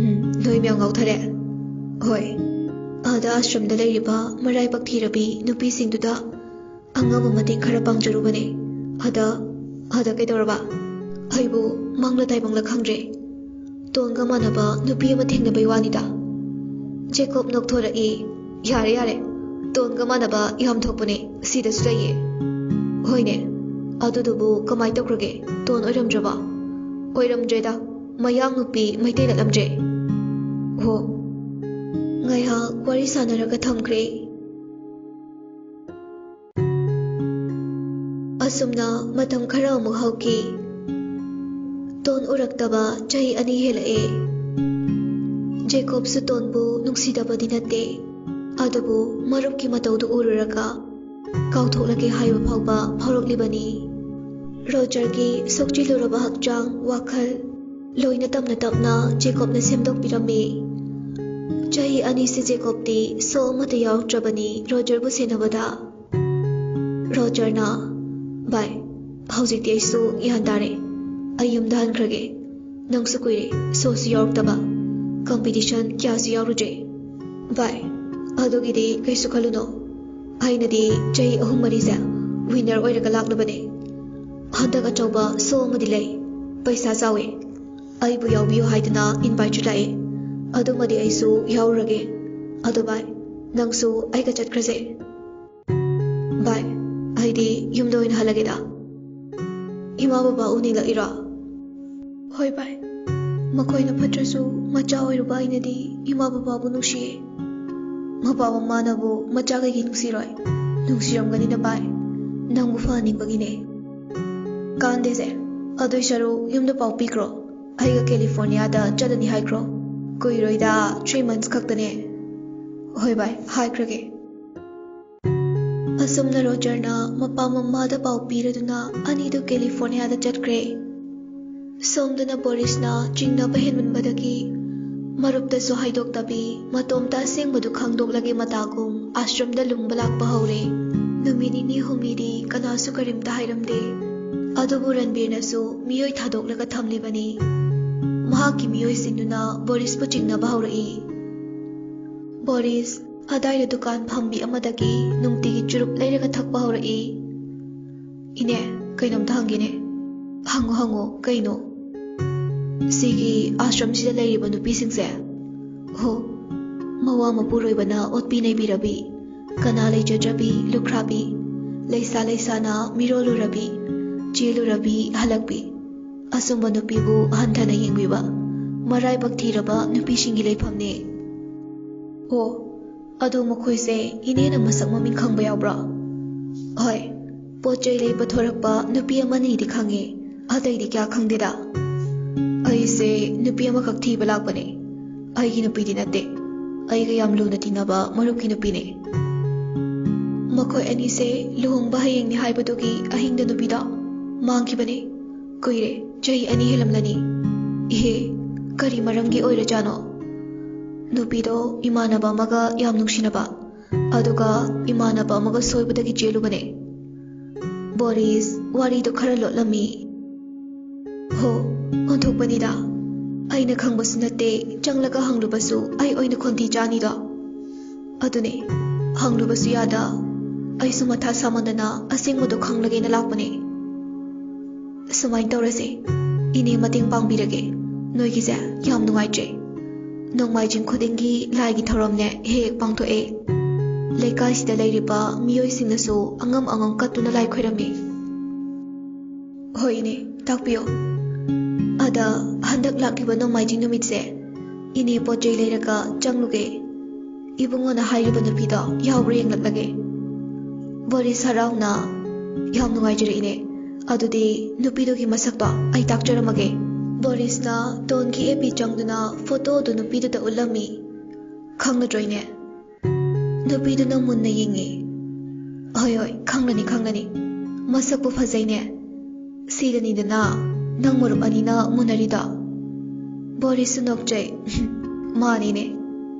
"ꯎꯝ, ꯅꯣꯏ ꯃꯌꯥꯝ ꯉꯥꯎꯊꯔꯦ?" "ꯍꯣꯏ꯫ ꯑꯥꯗ ꯑꯥꯁ꯭ꯔꯝꯗ ꯂꯩꯔꯤꯕ ꯃꯔꯥꯏꯕꯛ ꯊꯤꯔꯕꯤ ꯅꯨꯄꯤꯁꯤꯡꯗꯨꯗ ꯑꯉꯝꯕ ꯃꯇꯦꯡ ꯈꯔ ꯄꯥꯡꯖꯔꯨꯕꯅꯦ꯫ ꯑꯗ, ꯑꯗ ꯀꯩꯗꯧꯔꯕ?" "ꯑꯩꯕꯨ ꯃꯪꯂ ꯇꯥꯏꯕꯪꯂ ꯈꯪꯗ꯭ꯔꯦ꯫ ꯇꯣꯟꯒ ꯃꯥꯟꯅꯕ ꯅꯨꯄꯤ ꯑꯃ ꯊꯦꯡꯅꯕꯩ ꯋꯥꯅꯤꯗ꯫" ꯖꯦꯀꯣꯕ ꯅꯣꯛꯊꯣꯔꯛꯏ꯫ "ꯌꯥꯔꯦ, ꯌꯥꯔꯦ꯫ ꯇꯣꯟꯒ ꯃꯥꯟꯅꯕ ꯌꯥꯝ ꯊꯣꯛꯄꯅꯦ, ꯁꯤꯗꯁꯨ ꯂꯩꯌꯦ꯫ ꯍꯣꯏꯅꯦ, ꯑꯗꯨꯗꯨꯕꯨ ꯀꯃꯥꯏ ꯇꯧꯈ꯭ꯔꯒꯦ? ꯇꯣꯟ ꯑꯣꯏꯔꯝꯗ꯭ꯔꯕ? ꯑꯣꯏꯔꯝꯗ꯭ꯔꯦꯗ, ꯃꯌꯥꯡ ꯅꯨꯄꯤ ꯃꯩꯇꯩ ꯅꯠꯂꯝꯗ꯭ꯔꯦ꯫ ꯍꯣ꯫ ꯉꯥꯏꯍꯥꯛ ꯋꯥꯔꯤ ꯁꯥꯟꯅꯔꯒ ꯊꯝꯈ꯭ꯔꯦ꯫ ꯑꯁꯨꯝꯅ ꯃꯇꯝ ꯈꯔ ꯑꯃꯨꯛ ꯍꯧꯈꯤ꯫ ꯇꯣꯟ ꯎꯔꯛꯇꯕ ꯆꯍꯤ ꯑꯅꯤ ꯍꯦꯜꯂꯛꯑꯦ꯫ ꯖꯦꯀꯣꯕꯁꯨ ꯇꯣꯟꯕꯨ ꯅꯨꯡꯁꯤꯗꯕꯗꯤ ꯅꯠꯇꯦ, ꯑꯗꯨꯕꯨ ꯃꯔꯨꯞꯀꯤ ꯃꯇꯧꯗꯨ ꯎꯔꯨꯔꯒ ꯀꯥꯎꯊꯣꯛꯂꯒꯦ ꯍꯥꯏꯕ ꯐꯥꯎꯕ ꯐꯥꯎꯔꯛꯂꯤꯕꯅꯤ꯫ ꯔꯣꯖꯔꯒꯤ ꯁꯣꯛꯆꯤꯜꯂꯨꯔꯕ ꯍꯛꯆꯥꯡ, ꯋꯥꯈꯜ ꯂꯣꯏꯅ ꯇꯞꯅ ꯇꯞꯅ ꯖꯦꯀꯣꯕꯅ ꯁꯦꯝꯗꯣꯛꯄꯤꯔꯝꯃꯤ꯫ ꯆꯍꯤ ꯑꯅꯤꯁꯤ ꯖꯦꯀꯣꯕꯇꯤ ꯁꯣ ꯑꯃꯠꯇ ꯌꯥꯎꯔꯛꯇ꯭ꯔꯕꯅꯤ ꯔꯣꯖꯔꯕꯨ ꯁꯦꯟꯅꯕꯗ꯫ ꯔꯣꯖꯔꯅ, "ꯚꯥꯏ, ꯍꯧꯖꯤꯛꯇꯤ ꯑꯩꯁꯨ ꯒ꯭ꯌꯥꯟ ꯇꯥꯔꯦ꯫ ꯑꯩ ꯌꯨꯝꯗ ꯍꯟꯈ꯭ꯔꯒꯦ꯫ ꯅꯪꯁꯨ ꯀꯨꯏꯔꯦ ꯁꯣꯁꯨ ꯌꯥꯎꯔꯛꯇꯕ, ꯀꯝꯄꯤꯇꯤꯁꯟ ꯀꯌꯥꯁꯨ ꯌꯥꯎꯔꯨꯗ꯭ꯔꯦ꯫ ꯚꯥꯏ, ꯑꯗꯨꯒꯤꯗꯤ ꯀꯩꯁꯨ ꯈꯜꯂꯨꯅꯣ꯫ ꯑꯩꯅꯗꯤ ꯆꯍꯤ ꯑꯍꯨꯝ ꯃꯔꯤꯁꯦ ꯋꯤꯟꯅꯔ ꯑꯣꯏꯔꯒ ꯂꯥꯛꯂꯕꯅꯦ꯫ ꯍꯟꯗꯛ ꯑꯆꯧꯕ ꯁꯣ ꯑꯃꯗꯤ ꯂꯩ, ꯄꯩꯁꯥ ꯆꯥꯎꯋꯦ꯫ ꯑꯩꯕꯨ ꯌꯥꯎꯕꯤꯌꯨ ꯍꯥꯏꯗꯨꯅ ꯏꯟꯚꯥꯏꯠꯁꯨ ꯂꯥꯛꯑꯦ꯫ ꯑꯗꯨꯃꯗꯤ ꯑꯩꯁꯨ ꯌꯥꯎꯔꯨꯔꯒꯦ꯫ ꯑꯗꯣ ꯚꯥꯏ, ꯅꯪꯁꯨ ꯑꯩꯒ ꯆꯠꯈ꯭ꯔꯁꯦ꯫" "ꯚꯥꯏ, ꯑꯩꯗꯤ ꯌꯨꯝꯗ ꯑꯣꯏꯅ ꯍꯜꯂꯒꯦꯗ꯫ ꯏꯃꯥ ꯕꯕꯥ ꯎꯅꯤꯡꯂꯛꯏꯔꯣ?" "ꯍꯣꯏ ꯚꯥꯏ, ꯃꯈꯣꯏꯅ ꯐꯠꯇ꯭ꯔꯁꯨ ꯃꯆꯥ ꯑꯣꯏꯔꯨꯕ ꯑꯩꯅꯗꯤ ꯏꯃꯥ ꯕꯕꯥꯕꯨ ꯅꯨꯡꯁꯤꯌꯦ꯫ ꯃꯄꯥ ꯃꯃꯥꯅꯕꯨ ꯃꯆꯥ ꯀꯩꯒꯤ ꯅꯨꯡꯁꯤꯔꯣꯏ? ꯅꯨꯡꯁꯤꯔꯝꯒꯅꯤꯗ ꯚꯥꯏ, ꯅꯪꯕꯨ ꯐꯍꯟꯅꯤꯡꯕꯒꯤꯅꯦ꯫" "ꯀꯥꯟꯗꯦꯁꯦ, ꯑꯗꯨꯏ ꯁꯔꯨꯛ ꯌꯨꯝꯗ ꯄꯥꯎ ꯄꯤꯈ꯭ꯔꯣ꯫ ꯑꯩꯒ ꯀꯦꯂꯤꯐꯣꯔꯅꯤꯌꯥꯗ ꯆꯠꯂꯅꯤ ꯍꯥꯏꯈ꯭ꯔꯣ꯫ ꯀꯨꯏꯔꯣꯏꯗ, ꯊ꯭ꯔꯤ ꯃꯟꯁ ꯈꯛꯇꯅꯦ꯫" "ꯍꯣꯏ ꯚꯥꯏ, ꯍꯥꯏꯈ꯭ꯔꯒꯦ꯫" ꯑꯁꯨꯝꯅ ꯔꯣꯖꯔꯅ ꯃꯄꯥ ꯃꯃꯥꯗ ꯄꯥꯎ ꯄꯤꯔꯗꯨꯅ ꯑꯅꯤꯗꯨ ꯀꯦꯂꯤꯐꯣꯔꯅꯤꯌꯥꯗ ꯆꯠꯈ꯭ꯔꯦ꯫ ꯁꯣꯝꯗꯅ ꯕꯣꯔꯤꯁꯅ ꯆꯤꯡꯅꯕ ꯍꯦꯟꯃꯟꯕꯗꯒꯤ ꯃꯔꯨꯞꯇꯁꯨ ꯍꯥꯏꯗꯣꯛꯇꯕꯤ ꯃꯇꯣꯝꯇ ꯑꯁꯦꯡꯕꯗꯨ ꯈꯪꯗꯣꯛꯂꯒꯦ ꯃꯇꯥꯒꯨꯝ ꯑꯥꯁ꯭ꯔꯝꯗ ꯂꯨꯝꯕ ꯂꯥꯛꯄ ꯍꯧꯔꯦ꯫ ꯅꯨꯃꯤꯠ ꯅꯤꯅꯤ ꯍꯨꯝꯅꯤꯗꯤ ꯀꯅꯥꯁꯨ ꯀꯔꯤꯝꯇ ꯍꯥꯏꯔꯝꯗꯦ꯫ ꯑꯗꯨꯕꯨ ꯔꯟꯕꯤꯔꯅꯁꯨ ꯃꯤꯑꯣꯏ ꯊꯥꯗꯣꯛꯂꯒ ꯊꯝꯂꯤꯕꯅꯤ꯫ ꯃꯍꯥꯛꯀꯤ ꯃꯤꯑꯣꯏꯁꯤꯡꯗꯨꯅ ꯕꯣꯔꯤꯁꯄꯨ ꯆꯤꯡꯅꯕ ꯍꯧꯔꯛꯏ꯫ ꯕꯣꯔꯤꯁ ꯑꯗꯥꯏꯗ ꯗꯨꯀꯥꯟ ꯐꯝꯕꯤ ꯑꯃꯗꯒꯤ ꯅꯨꯡꯇꯤꯒꯤ ꯆꯨꯔꯨꯞ ꯂꯩꯔꯒ ꯊꯛꯄ ꯍꯧꯔꯛꯏ꯫ "ꯏꯅꯦ, ꯀꯩꯅꯣꯝꯇ ꯍꯪꯒꯦꯅꯦ꯫" "ꯍꯪꯉꯣ, ꯍꯪꯉꯣ, ꯀꯩꯅꯣ?" "ꯁꯤꯒꯤ ꯑꯥꯁ꯭ꯔꯝꯁꯤꯗ ꯂꯩꯔꯤꯕ ꯅꯨꯄꯤꯁꯤꯡꯁꯦ, ꯍꯣ, ꯃꯋꯥ ꯃꯄꯨꯔꯣꯏꯕꯅ ꯑꯣꯠꯄꯤ ꯅꯩꯕꯤꯔꯕꯤ, ꯀꯅꯥ ꯂꯩꯖꯗ꯭ꯔꯕꯤ ꯂꯨꯈ꯭ꯔꯥꯕꯤ, ꯂꯩꯁꯥ ꯂꯩꯁꯥꯅ ꯃꯤꯔꯣꯜꯂꯨꯔꯕꯤ, ꯆꯦꯜꯂꯨꯔꯕꯤ ꯍꯜꯂꯛꯄꯤ, ꯑꯁꯨꯝꯕ ꯅꯨꯄꯤꯕꯨ ꯍꯟꯊꯅ ꯌꯦꯡꯕꯤꯕ ꯃꯔꯥꯏꯕꯛ ꯊꯤꯔꯕ ꯅꯨꯄꯤꯁꯤꯡꯒꯤ ꯂꯩꯐꯝꯅꯦ꯫ ꯑꯣ, ꯑꯗꯣ ꯃꯈꯣꯏꯁꯦ ꯏꯅꯦꯅ ꯃꯁꯛ ꯃꯃꯤꯡ ꯈꯪꯕ ꯌꯥꯎꯕ꯭ꯔꯣ? ꯍꯣꯏ, ꯄꯣꯠ ꯆꯩ ꯂꯩꯕ ꯊꯣꯔꯛꯄ ꯅꯨꯄꯤ ꯑꯃꯅꯤꯗꯤ ꯈꯪꯉꯦ, ꯑꯇꯩꯗꯤ ꯀꯌꯥ ꯈꯪꯗꯦꯗ꯫ ꯑꯩꯁꯦ ꯅꯨꯄꯤ ꯑꯃꯈꯛ ꯊꯤꯕ ꯂꯥꯛꯄꯅꯦ꯫ ꯑꯩꯒꯤ ꯅꯨꯄꯤꯗꯤ ꯅꯠꯇꯦ, ꯑꯩꯒ ꯌꯥꯝ ꯂꯨꯅ ꯇꯤꯟꯅꯕ ꯃꯔꯨꯞꯀꯤ ꯅꯨꯄꯤꯅꯦ꯫ ꯃꯈꯣꯏ ꯑꯅꯤꯁꯦ ꯂꯨꯍꯣꯡꯕ ꯍꯌꯦꯡꯅꯤ ꯍꯥꯏꯕꯗꯨꯒꯤ ꯑꯍꯤꯡꯗ ꯅꯨꯄꯤꯗꯣ ꯃꯥꯡꯈꯤꯕꯅꯦ꯫ ꯀꯨꯏꯔꯦ, ꯆꯍꯤ ꯑꯅꯤ ꯍꯦꯜꯂꯝꯂꯅꯤ꯫ ꯏꯍꯦ, ꯀꯔꯤ ꯃꯔꯝꯒꯤ ꯑꯣꯏꯔꯖꯥꯠꯅꯣ? ꯅꯨꯄꯤꯗꯣ ꯏꯃꯥꯟꯅꯕ ꯑꯃꯒ ꯌꯥꯝ ꯅꯨꯡꯁꯤꯅꯕ, ꯑꯗꯨꯒ ꯏꯃꯥꯟꯅꯕ ꯑꯃꯒ ꯁꯣꯏꯕꯗꯒꯤ ꯆꯦꯜꯂꯨꯕꯅꯦ꯫ ꯕꯣꯔꯤꯁ ꯋꯥꯔꯤꯗꯣ ꯈꯔ ꯂꯣꯠꯂꯝꯃꯤ꯫ ꯍꯣ, ꯑꯣꯟꯊꯣꯛꯄꯅꯤꯗ꯫ ꯑꯩꯅ ꯈꯪꯕꯁꯨ ꯅꯠꯇꯦ, ꯆꯪꯂꯒ ꯍꯪꯂꯨꯕꯁꯨ ꯑꯩ ꯑꯣꯏꯅ ꯈꯣꯟꯊꯤ ꯆꯥꯅꯤꯗꯣ꯫ ꯑꯗꯨꯅꯦ, ꯍꯪꯂꯨꯕꯁꯨ ꯌꯥꯗ꯫ ꯑꯩꯁꯨ ꯃꯊꯥ ꯁꯥꯃꯟꯗꯅ ꯑꯁꯦꯡꯕꯗꯣ ꯈꯪꯂꯒꯦꯅ ꯂꯥꯛꯄꯅꯦ꯫ ꯁꯨꯃꯥꯏꯅ ꯇꯧꯔꯁꯦ, ꯏꯅꯦ ꯃꯇꯦꯡ ꯄꯥꯡꯕꯤꯔꯒꯦ꯫ ꯅꯣꯏꯒꯤꯁꯦ ꯌꯥꯝ ꯅꯨꯡꯉꯥꯏꯇ꯭ꯔꯦ꯫ ꯅꯣꯡꯃꯥꯏꯖꯤꯡ ꯈꯨꯗꯤꯡꯒꯤ ꯂꯥꯏꯒꯤ ꯊꯧꯔꯝꯅꯦ ꯍꯦꯛ ꯍꯦꯛ ꯄꯥꯡꯊꯣꯛꯑꯦ꯫ ꯂꯩꯀꯥꯏꯁꯤꯗ ꯂꯩꯔꯤꯕ ꯃꯤꯑꯣꯏꯁꯤꯡꯅꯁꯨ ꯑꯉꯝ ꯑꯉꯝ ꯀꯠꯇꯨꯅ ꯂꯥꯏ ꯈꯣꯏꯔꯝꯃꯤ꯫ ꯍꯣꯏ ꯏꯅꯦ, ꯇꯥꯛꯄꯤꯌꯣ꯫ ꯑꯗ ꯍꯟꯗꯛ ꯂꯥꯛꯂꯤꯕ ꯅꯣꯡꯃꯥꯏꯖꯤꯡ ꯅꯨꯃꯤꯠꯁꯦ ꯏꯅꯦ ꯄꯣꯠ ꯆꯩ ꯂꯩꯔꯒ ꯆꯪꯂꯨꯒꯦ꯫ ꯏꯕꯨꯡꯉꯣꯅ ꯍꯥꯏꯔꯤꯕ ꯅꯨꯄꯤꯗꯣ ꯌꯥꯎꯕ꯭ꯔꯥ ꯌꯦꯡꯂꯛꯂꯒꯦ꯫ ꯕꯣꯔꯤꯁ ꯍꯔꯥꯎꯅ, "ꯌꯥꯝ ꯅꯨꯡꯉꯥꯏꯖꯔꯦ ꯏꯅꯦ꯫ ꯑꯗꯨꯗꯤ ꯅꯨꯄꯤꯗꯨꯒꯤ ꯃꯁꯛꯇꯣ ꯑꯩ ꯇꯥꯛꯆꯔꯝꯃꯒꯦ꯫" ꯕꯣꯔꯤꯁꯅ ꯇꯣꯟꯒꯤ ꯑꯦꯞ ꯕꯤ ꯆꯪꯗꯨꯅ ꯐꯣꯇꯣꯗꯨ ꯅꯨꯄꯤꯗꯨꯗ ꯎꯠꯂꯝꯃꯤ꯫ "ꯈꯪꯂꯗ꯭ꯔꯣ ꯏꯅꯦ?" ꯅꯨꯄꯤꯗꯨꯅ ꯃꯨꯟꯅ ꯌꯦꯡꯉꯤ꯫ "ꯍꯣꯏ, ꯍꯣꯏ, ꯈꯪꯂꯅꯤ, ꯈꯪꯂꯅꯤ꯫ ꯃꯁꯛꯄꯨ ꯐꯖꯩꯅꯦ꯫ ꯁꯤꯗꯅꯤꯗꯅ ꯅꯪ ꯃꯔꯨꯞ ꯑꯅꯤꯅ ꯃꯨꯟꯅꯔꯤꯗꯣ?" ꯕꯣꯔꯤꯁꯁꯨ ꯅꯣꯛꯆꯩ꯫ "ꯃꯥꯅꯤꯅꯦ꯫"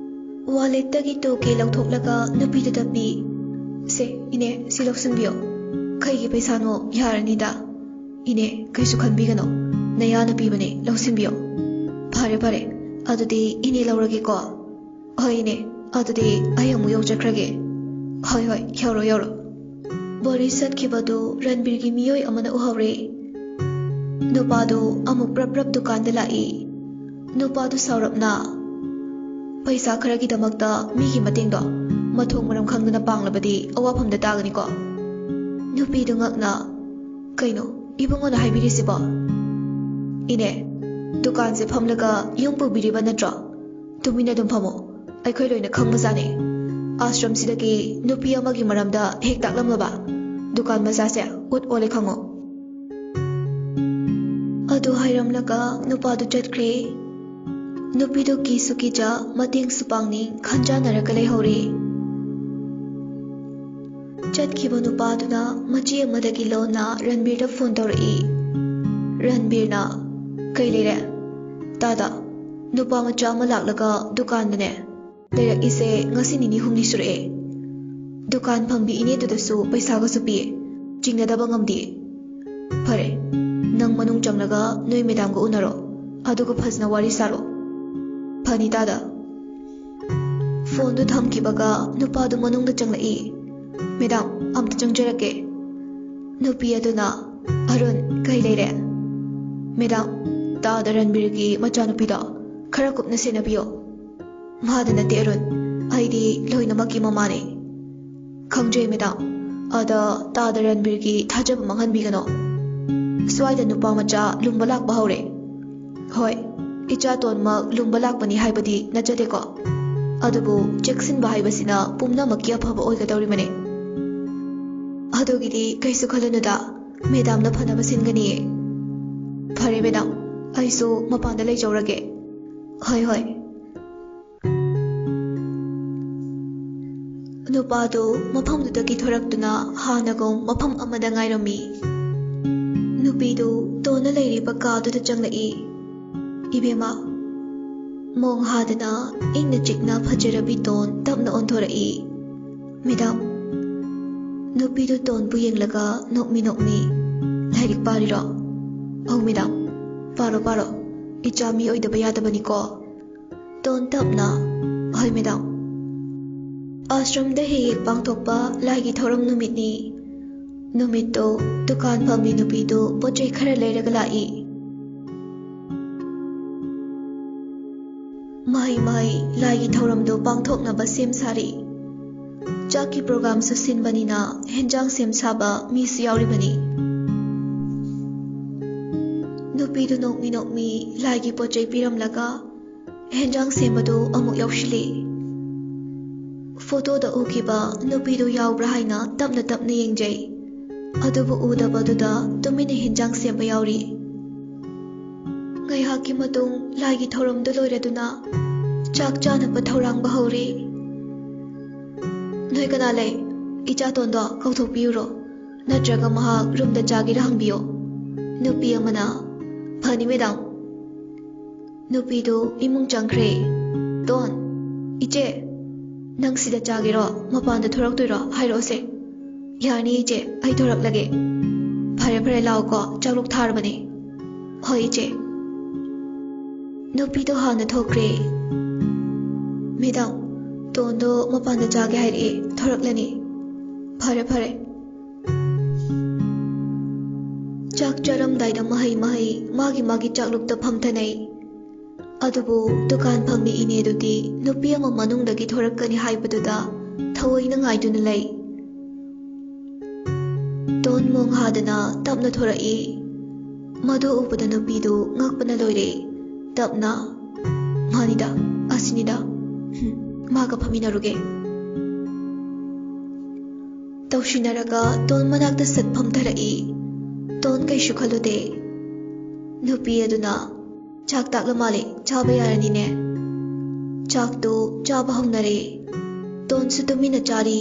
ꯋꯥꯂꯦꯠꯇꯒꯤ ꯇꯨ ꯀꯦ ꯂꯧꯊꯣꯛꯂꯒ ꯅꯨꯄꯤꯗꯨꯗ ꯄꯤ꯫ "ꯁꯦ, ꯏꯅꯦ, ꯁꯤ ꯂꯧꯁꯤꯟꯕꯤꯌꯣ꯫ ꯀꯩꯒꯤ ꯄꯩꯁꯥꯅꯣ? ꯌꯥꯔꯅꯤꯗ꯫ ꯏꯅꯦ, ꯀꯩꯁꯨ ꯈꯟꯕꯤꯒꯅꯣ꯫ ꯅꯌꯥꯅ ꯄꯤꯕꯅꯦ, ꯂꯧꯁꯤꯟꯕꯤꯌꯣ꯫" "ꯐꯔꯦ, ꯐꯔꯦ꯫ ꯑꯗꯨꯗꯤ ꯏꯅꯦ ꯂꯧꯔꯒꯦꯀꯣ꯫" "ꯍꯣꯏ, ꯏꯅꯦ꯫ ꯑꯗꯨꯗꯤ ꯑꯩ ꯑꯃꯨꯛ ꯌꯧꯖꯈ꯭ꯔꯒꯦ꯫" "ꯍꯣꯏ, ꯍꯣꯏ, ꯌꯧꯔꯣ, ꯌꯧꯔꯣ꯫" ꯕꯣꯔꯤꯁ ꯆꯠꯈꯤꯕꯗꯨ ꯔꯟꯕꯤꯔꯒꯤ ꯃꯤꯑꯣꯏ ꯑꯃꯅ ꯎꯍꯧꯔꯦ꯫ ꯅꯨꯄꯥꯗꯨ ꯑꯃꯨꯛ ꯄ꯭ꯔꯞ ꯄ꯭ꯔꯞ ꯗꯨꯀꯥꯟꯗ ꯂꯥꯛꯏ꯫ ꯅꯨꯄꯥꯗꯨ ꯁꯥꯎꯔꯞꯅ, "ꯄꯩꯁꯥ ꯈꯔꯒꯤꯗꯃꯛꯇ ꯃꯤꯒꯤ ꯃꯇꯦꯡꯗꯣ ꯃꯊꯣꯡ ꯃꯔꯝ ꯈꯪꯗꯅ ꯄꯥꯡꯂꯕꯗꯤ ꯑꯋꯥꯐꯝꯗ ꯇꯥꯒꯅꯤꯀꯣ꯫ ꯅꯨꯄꯤꯗꯨ ꯉꯛꯅ, "ꯀꯩꯅꯣ ꯏꯕꯨꯡꯉꯣꯅ ꯍꯥꯏꯕꯤꯔꯤꯁꯤꯕꯣ?" "ꯏꯅꯦ, ꯗꯨꯀꯥꯟꯁꯦ ꯐꯝꯂꯒ ꯌꯨꯝ ꯄꯨꯕꯤꯔꯤꯕ ꯅꯠꯇ꯭ꯔꯣ? ꯇꯨꯃꯤꯟꯅ ꯑꯗꯨꯝ ꯐꯝꯃꯣ, ꯑꯩꯈꯣꯏ ꯂꯣꯏꯅ ꯈꯪꯕꯖꯥꯠꯅꯤ꯫ ꯑꯥꯁ꯭ꯔꯝꯁꯤꯗꯒꯤ ꯅꯨꯄꯤ ꯑꯃꯒꯤ ꯃꯔꯝꯗ ꯍꯦꯛ ꯇꯥꯛꯂꯝꯂꯕ ꯗꯨꯀꯥꯟ ꯃꯆꯥꯁꯦ ꯎꯠ ꯑꯣꯜꯂꯦ ꯈꯪꯉꯣ꯫" ꯑꯗꯨ ꯍꯥꯏꯔꯝꯂꯒ ꯅꯨꯄꯥꯗꯨ ꯆꯠꯈ꯭ꯔꯦ꯫ ꯅꯨꯄꯤꯗꯨ ꯀꯤꯁꯨ ꯀꯤꯖ, ꯃꯇꯦꯡꯁꯨ ꯄꯥꯡꯅꯤꯡ ꯈꯟꯖꯥꯟꯅꯔꯒ ꯂꯩꯍꯧꯔꯦ꯫ ꯆꯠꯈꯤꯕ ꯅꯨꯄꯥꯗꯨꯅ ꯃꯆꯦ ꯑꯃꯗꯒꯤ ꯂꯣꯟꯅ ꯔꯟꯕꯤꯔꯗ ꯐꯣꯟ ꯇꯧꯔꯛꯏ꯫ ꯔꯟꯕꯤꯔꯅ, "ꯀꯩ ꯂꯩꯔꯦ?" "ꯇꯥꯗ, ꯅꯨꯄꯥ ꯃꯆꯥ ꯑꯃ ꯂꯥꯛꯂꯒ ꯗꯨꯀꯥꯟꯗꯅꯦ ꯂꯩꯔꯛꯏꯁꯦ ꯉꯁꯤ ꯅꯤꯅꯤ ꯍꯨꯝꯅꯤ ꯁꯨꯔꯛꯑꯦ꯫ ꯗꯨꯀꯥꯟ ꯐꯝꯕꯤ ꯏꯅꯦꯗꯨꯗꯁꯨ ꯄꯩꯁꯥꯒꯁꯨ ꯄꯤꯌꯦ, ꯆꯤꯡꯅꯗꯕ ꯉꯝꯗꯦ꯫" "ꯐꯔꯦ, ꯅꯪ ꯃꯅꯨꯡ ꯆꯪꯂꯒ ꯅꯣꯏ ꯃꯦꯗꯥꯝꯒ ꯎꯅꯔꯣ, ꯑꯗꯨꯒ ꯐꯖꯅ ꯋꯥꯔꯤ ꯁꯥꯔꯣ꯫" "ꯐꯅꯤ ꯇꯥꯗ꯫" ꯐꯣꯟꯗꯨ ꯊꯝꯈꯤꯕꯒ ꯅꯨꯄꯥꯗꯨ ꯃꯅꯨꯡꯗ ꯆꯪꯂꯛꯏ꯫ "ꯃꯦꯗꯥꯝ, ꯑꯝꯇ ꯆꯪꯖꯔꯛꯀꯦ꯫" ꯅꯨꯄꯤ ꯑꯗꯨꯅ, "ꯑꯔꯨꯟ, ꯀꯩ ꯂꯩꯔꯦ?" "ꯃꯦꯗꯥꯝ, ꯇꯥꯗ ꯔꯟꯕꯤꯔꯒꯤ ꯃꯆꯥꯅꯨꯄꯤꯗꯣ ꯈꯔ ꯀꯨꯞꯅ ꯁꯦꯟꯅꯕꯤꯌꯣ꯫" "ꯃꯥꯗ ꯅꯠꯇꯦ ꯑꯔꯨꯟ, ꯑꯩꯗꯤ ꯂꯣꯏꯅꯃꯛꯀꯤ ꯃꯃꯥꯅꯦ꯫" "ꯈꯪꯖꯩ ꯃꯦꯗꯥꯝ, ꯑꯗ ꯇꯥꯗ ꯔꯟꯕꯤꯔꯒꯤ ꯊꯥꯖꯕ ꯃꯥꯡꯍꯟꯕꯤꯒꯅꯣ꯫ ꯁ꯭ꯋꯥꯏꯗ ꯅꯨꯄꯥ ꯃꯆꯥ ꯂꯨꯝꯕ ꯂꯥꯛꯄ ꯍꯧꯔꯦ꯫ ꯍꯣꯏ, ꯏꯆꯥꯇꯣꯟꯃꯛ ꯂꯨꯝꯕ ꯂꯥꯛꯄꯅꯤ ꯍꯥꯏꯕꯗꯤ ꯅꯠꯆꯗꯦꯀꯣ, ꯑꯗꯨꯕꯨ ꯆꯦꯛꯁꯤꯟꯕ ꯍꯥꯏꯕꯁꯤꯅ ꯄꯨꯝꯅꯃꯛꯀꯤ ꯑꯐꯕ ꯑꯣꯏꯒꯗꯧꯔꯤꯕꯅꯤ꯫ ꯑꯗꯨꯒꯤꯗꯤ ꯀꯩꯁꯨ ꯈꯜꯂꯨꯅꯨꯗ, ꯃꯦꯗꯥꯝꯅ ꯐꯅꯕ ꯁꯤꯟꯒꯅꯤꯌꯦ꯫" "ꯐꯔꯦ ꯃꯦꯗꯥꯝ, ꯑꯩꯁꯨ ꯃꯄꯥꯟꯗ ꯂꯩꯖꯧꯔꯒꯦ꯫" "ꯍꯣꯏ, ꯍꯣꯏ꯫" ꯅꯨꯄꯥꯗꯨ ꯃꯐꯝꯗꯨꯗꯒꯤ ꯊꯣꯔꯛꯇꯨꯅ ꯍꯥꯟꯅꯒꯨꯝ ꯃꯐꯝ ꯑꯃꯗ ꯉꯥꯏꯔꯝꯃꯤ꯫ ꯅꯨꯄꯤꯗꯨ ꯇꯣꯟꯅ ꯂꯩꯔꯤꯕ ꯀꯥꯗꯨꯗ ꯆꯪꯂꯛꯏ꯫ "ꯏꯕꯦꯝꯃ꯫" ꯃꯣꯡ ꯍꯥꯗꯅ ꯏꯪꯅ ꯆꯤꯛꯅ ꯐꯖꯔꯕꯤ ꯇꯣꯟ ꯇꯞꯅ ꯑꯣꯟꯊꯣꯔꯛꯏ꯫ "ꯃꯦꯗꯥꯝ꯫" ꯅꯨꯄꯤꯗꯨ ꯇꯣꯟꯕꯨ ꯌꯦꯡꯂꯒ ꯅꯣꯛꯃꯤ ꯅꯣꯛꯃꯤ, "ꯂꯥꯏꯔꯤꯛ ꯄꯥꯔꯤꯔꯣ?" "ꯑꯧ ꯃꯦꯗꯥꯝ, ꯄꯥꯔꯣ ꯄꯥꯔꯣ, ꯏꯆꯥ ꯃꯤ ꯑꯣꯏꯗꯕ ꯌꯥꯗꯕꯅꯤꯀꯣ꯫" ꯇꯣꯟ ꯇꯞꯅ, "ꯍꯣꯏ ꯃꯦꯗꯥꯝ꯫" ꯑꯥꯁ꯭ꯔꯝꯗ ꯍꯦꯛ ꯍꯦꯛ ꯄꯥꯡꯊꯣꯛꯄ ꯂꯥꯏꯒꯤ ꯊꯧꯔꯝ ꯅꯨꯃꯤꯠꯅꯤ꯫ ꯅꯨꯃꯤꯠꯇꯣ ꯗꯨꯀꯥꯟ ꯐꯝꯕꯤ ꯅꯨꯄꯤꯗꯨ ꯄꯣꯠ ꯆꯩ ꯈꯔ ꯂꯩꯔꯒ ꯂꯥꯛꯏ꯫ ꯃꯍꯩ ꯃꯍꯩ ꯂꯥꯏꯒꯤ ꯊꯧꯔꯝꯗꯨ ꯄꯥꯡꯊꯣꯛꯅꯕ ꯁꯦꯝ ꯁꯥꯔꯤ꯫ ꯆꯥꯛꯀꯤ ꯄ꯭ꯔꯣꯒ꯭ꯔꯥꯝꯁꯨ ꯁꯤꯟꯕꯅꯤꯅ ꯍꯦꯟꯖꯥꯡ ꯁꯦꯝ ꯁꯥꯕ ꯃꯤꯁꯨ ꯌꯥꯎꯔꯤꯕꯅꯤ꯫ ꯅꯨꯄꯤꯗꯨ ꯅꯣꯛꯃꯤ ꯅꯣꯛꯃꯤ ꯂꯥꯏꯒꯤ ꯄꯣꯠ ꯆꯩ ꯄꯤꯔꯝꯂꯒ ꯍꯦꯟꯖꯥꯡ ꯁꯦꯝꯕꯗꯨ ꯑꯃꯨꯛ ꯌꯥꯎꯁꯤꯜꯂꯤ꯫ ꯐꯣꯇꯣꯗ ꯎꯈꯤꯕ ꯅꯨꯄꯤꯗꯨ ꯌꯥꯎꯕ꯭ꯔꯥ ꯍꯥꯏꯅ ꯇꯞꯅ ꯇꯞꯅ ꯌꯦꯡꯖꯩ꯫ ꯑꯗꯨꯕꯨ ꯎꯗꯕꯗꯨꯗ ꯇꯨꯃꯤꯟꯅ ꯍꯦꯟꯖꯥꯡ ꯁꯦꯝꯕ ꯌꯥꯎꯔꯤ꯫ ꯉꯥꯏꯍꯥꯛꯀꯤ ꯃꯇꯨꯡ ꯂꯥꯏꯒꯤ ꯊꯧꯔꯝꯗꯨ ꯂꯣꯏꯔꯗꯨꯅ ꯆꯥꯛ ꯆꯥꯅꯕ ꯊꯧꯔꯥꯡꯕ ꯍꯧꯔꯤ꯫ "ꯅꯣꯏ ꯀꯅꯥ ꯂꯩ? ꯏꯆꯥꯇꯣꯟꯗꯣ ꯀꯧꯊꯣꯛꯄꯤꯌꯨꯔꯣ? ꯅꯠꯇ꯭ꯔꯒ ꯃꯍꯥꯛ ꯔꯨꯝꯗ ꯆꯥꯒꯦꯔꯥ ꯍꯪꯕꯤꯌꯣ?" ꯅꯨꯄꯤ ꯑꯃꯅ, "ꯐꯅꯤ, ꯃꯦꯗꯥꯝ꯫" ꯅꯨꯄꯤꯗꯨ ꯏꯃꯨꯡ ꯆꯪꯈ꯭ꯔꯦ꯫ "ꯇꯣꯟ, ꯏꯆꯦ, ꯅꯪ ꯁꯤꯗ ꯆꯥꯒꯦꯔꯣ? ꯃꯄꯥꯟꯗ ꯊꯣꯔꯛꯇꯣꯏꯔꯣ? ꯍꯥꯏꯔꯛꯑꯣꯁꯦ꯫" "ꯌꯥꯔꯅꯤ, ꯏꯆꯦ, ꯑꯩ ꯊꯣꯔꯛꯂꯒꯦ꯫" "ꯐꯔꯦ, ꯐꯔꯦ, ꯂꯥꯛꯑꯣꯀꯣ, ꯆꯥꯛꯂꯨꯛ ꯊꯥꯔꯕꯅꯦ꯫" "ꯍꯣꯏ, ꯏꯆꯦ꯫" ꯅꯨꯄꯤꯗꯣ ꯍꯥꯟꯅ ꯊꯣꯛꯈ꯭ꯔꯦ꯫ "ꯃꯦꯗꯥꯝ, ꯇꯣꯟꯗꯣ ꯃꯄꯥꯟꯗ ꯆꯥꯒꯦ ꯍꯥꯏꯔꯛꯑꯦ, ꯊꯣꯔꯛꯂꯅꯤ꯫" "ꯐꯔꯦ, ꯐꯔꯦ꯫" ꯆꯥꯛ ꯆꯥꯔꯝꯗꯥꯏꯗ ꯃꯍꯩ ꯃꯍꯩ ꯃꯥꯒꯤ ꯃꯥꯒꯤ ꯆꯥꯛꯂꯨꯛꯇ ꯐꯝꯊꯅꯩ꯫ ꯑꯗꯨꯕꯨ ꯗꯨꯀꯥꯟ ꯐꯝꯕꯤ ꯏꯅꯦꯗꯨꯗꯤ ꯅꯨꯄꯤ ꯑꯃ ꯃꯅꯨꯡꯗꯒꯤ ꯊꯣꯔꯛꯀꯅꯤ ꯍꯥꯏꯕꯗꯨꯗ ꯊꯑꯣꯏꯅ ꯉꯥꯏꯗꯨꯅ ꯂꯩ꯫ ꯇꯣꯟ ꯃꯣꯡ ꯍꯥꯗꯅ ꯇꯞꯅ ꯊꯣꯔꯛꯏ꯫ ꯃꯗꯨ ꯎꯕꯗ ꯅꯨꯄꯤꯗꯨ ꯉꯛꯄꯅ ꯂꯣꯏꯔꯦ꯫ ꯇꯞꯅ, "ꯃꯥꯅꯤꯗ, ꯑꯁꯤꯅꯤꯗ꯫ ꯍꯨꯝ, ꯃꯥꯒ ꯐꯝꯃꯤꯟꯅꯔꯨꯒꯦ꯫" ꯇꯧꯁꯤꯟꯅꯔꯒ ꯇꯣꯟ ꯃꯅꯥꯛꯇ ꯁꯠ ꯐꯝꯊꯔꯛꯏ꯫ ꯇꯣꯟ ꯀꯩꯁꯨ ꯈꯜꯂꯨꯗꯦ꯫ ꯅꯨꯄꯤ ꯑꯗꯨꯅ, "ꯆꯥꯛ ꯇꯥꯛꯂ ꯃꯥꯜꯂꯦ, ꯆꯥꯕ ꯌꯥꯔꯅꯤꯅꯦ꯫" ꯆꯥꯛꯇꯨ ꯆꯥꯕ ꯍꯧꯅꯔꯦ꯫ ꯇꯣꯟꯁꯨ ꯇꯨꯃꯤꯟꯅ ꯆꯥꯔꯤ꯫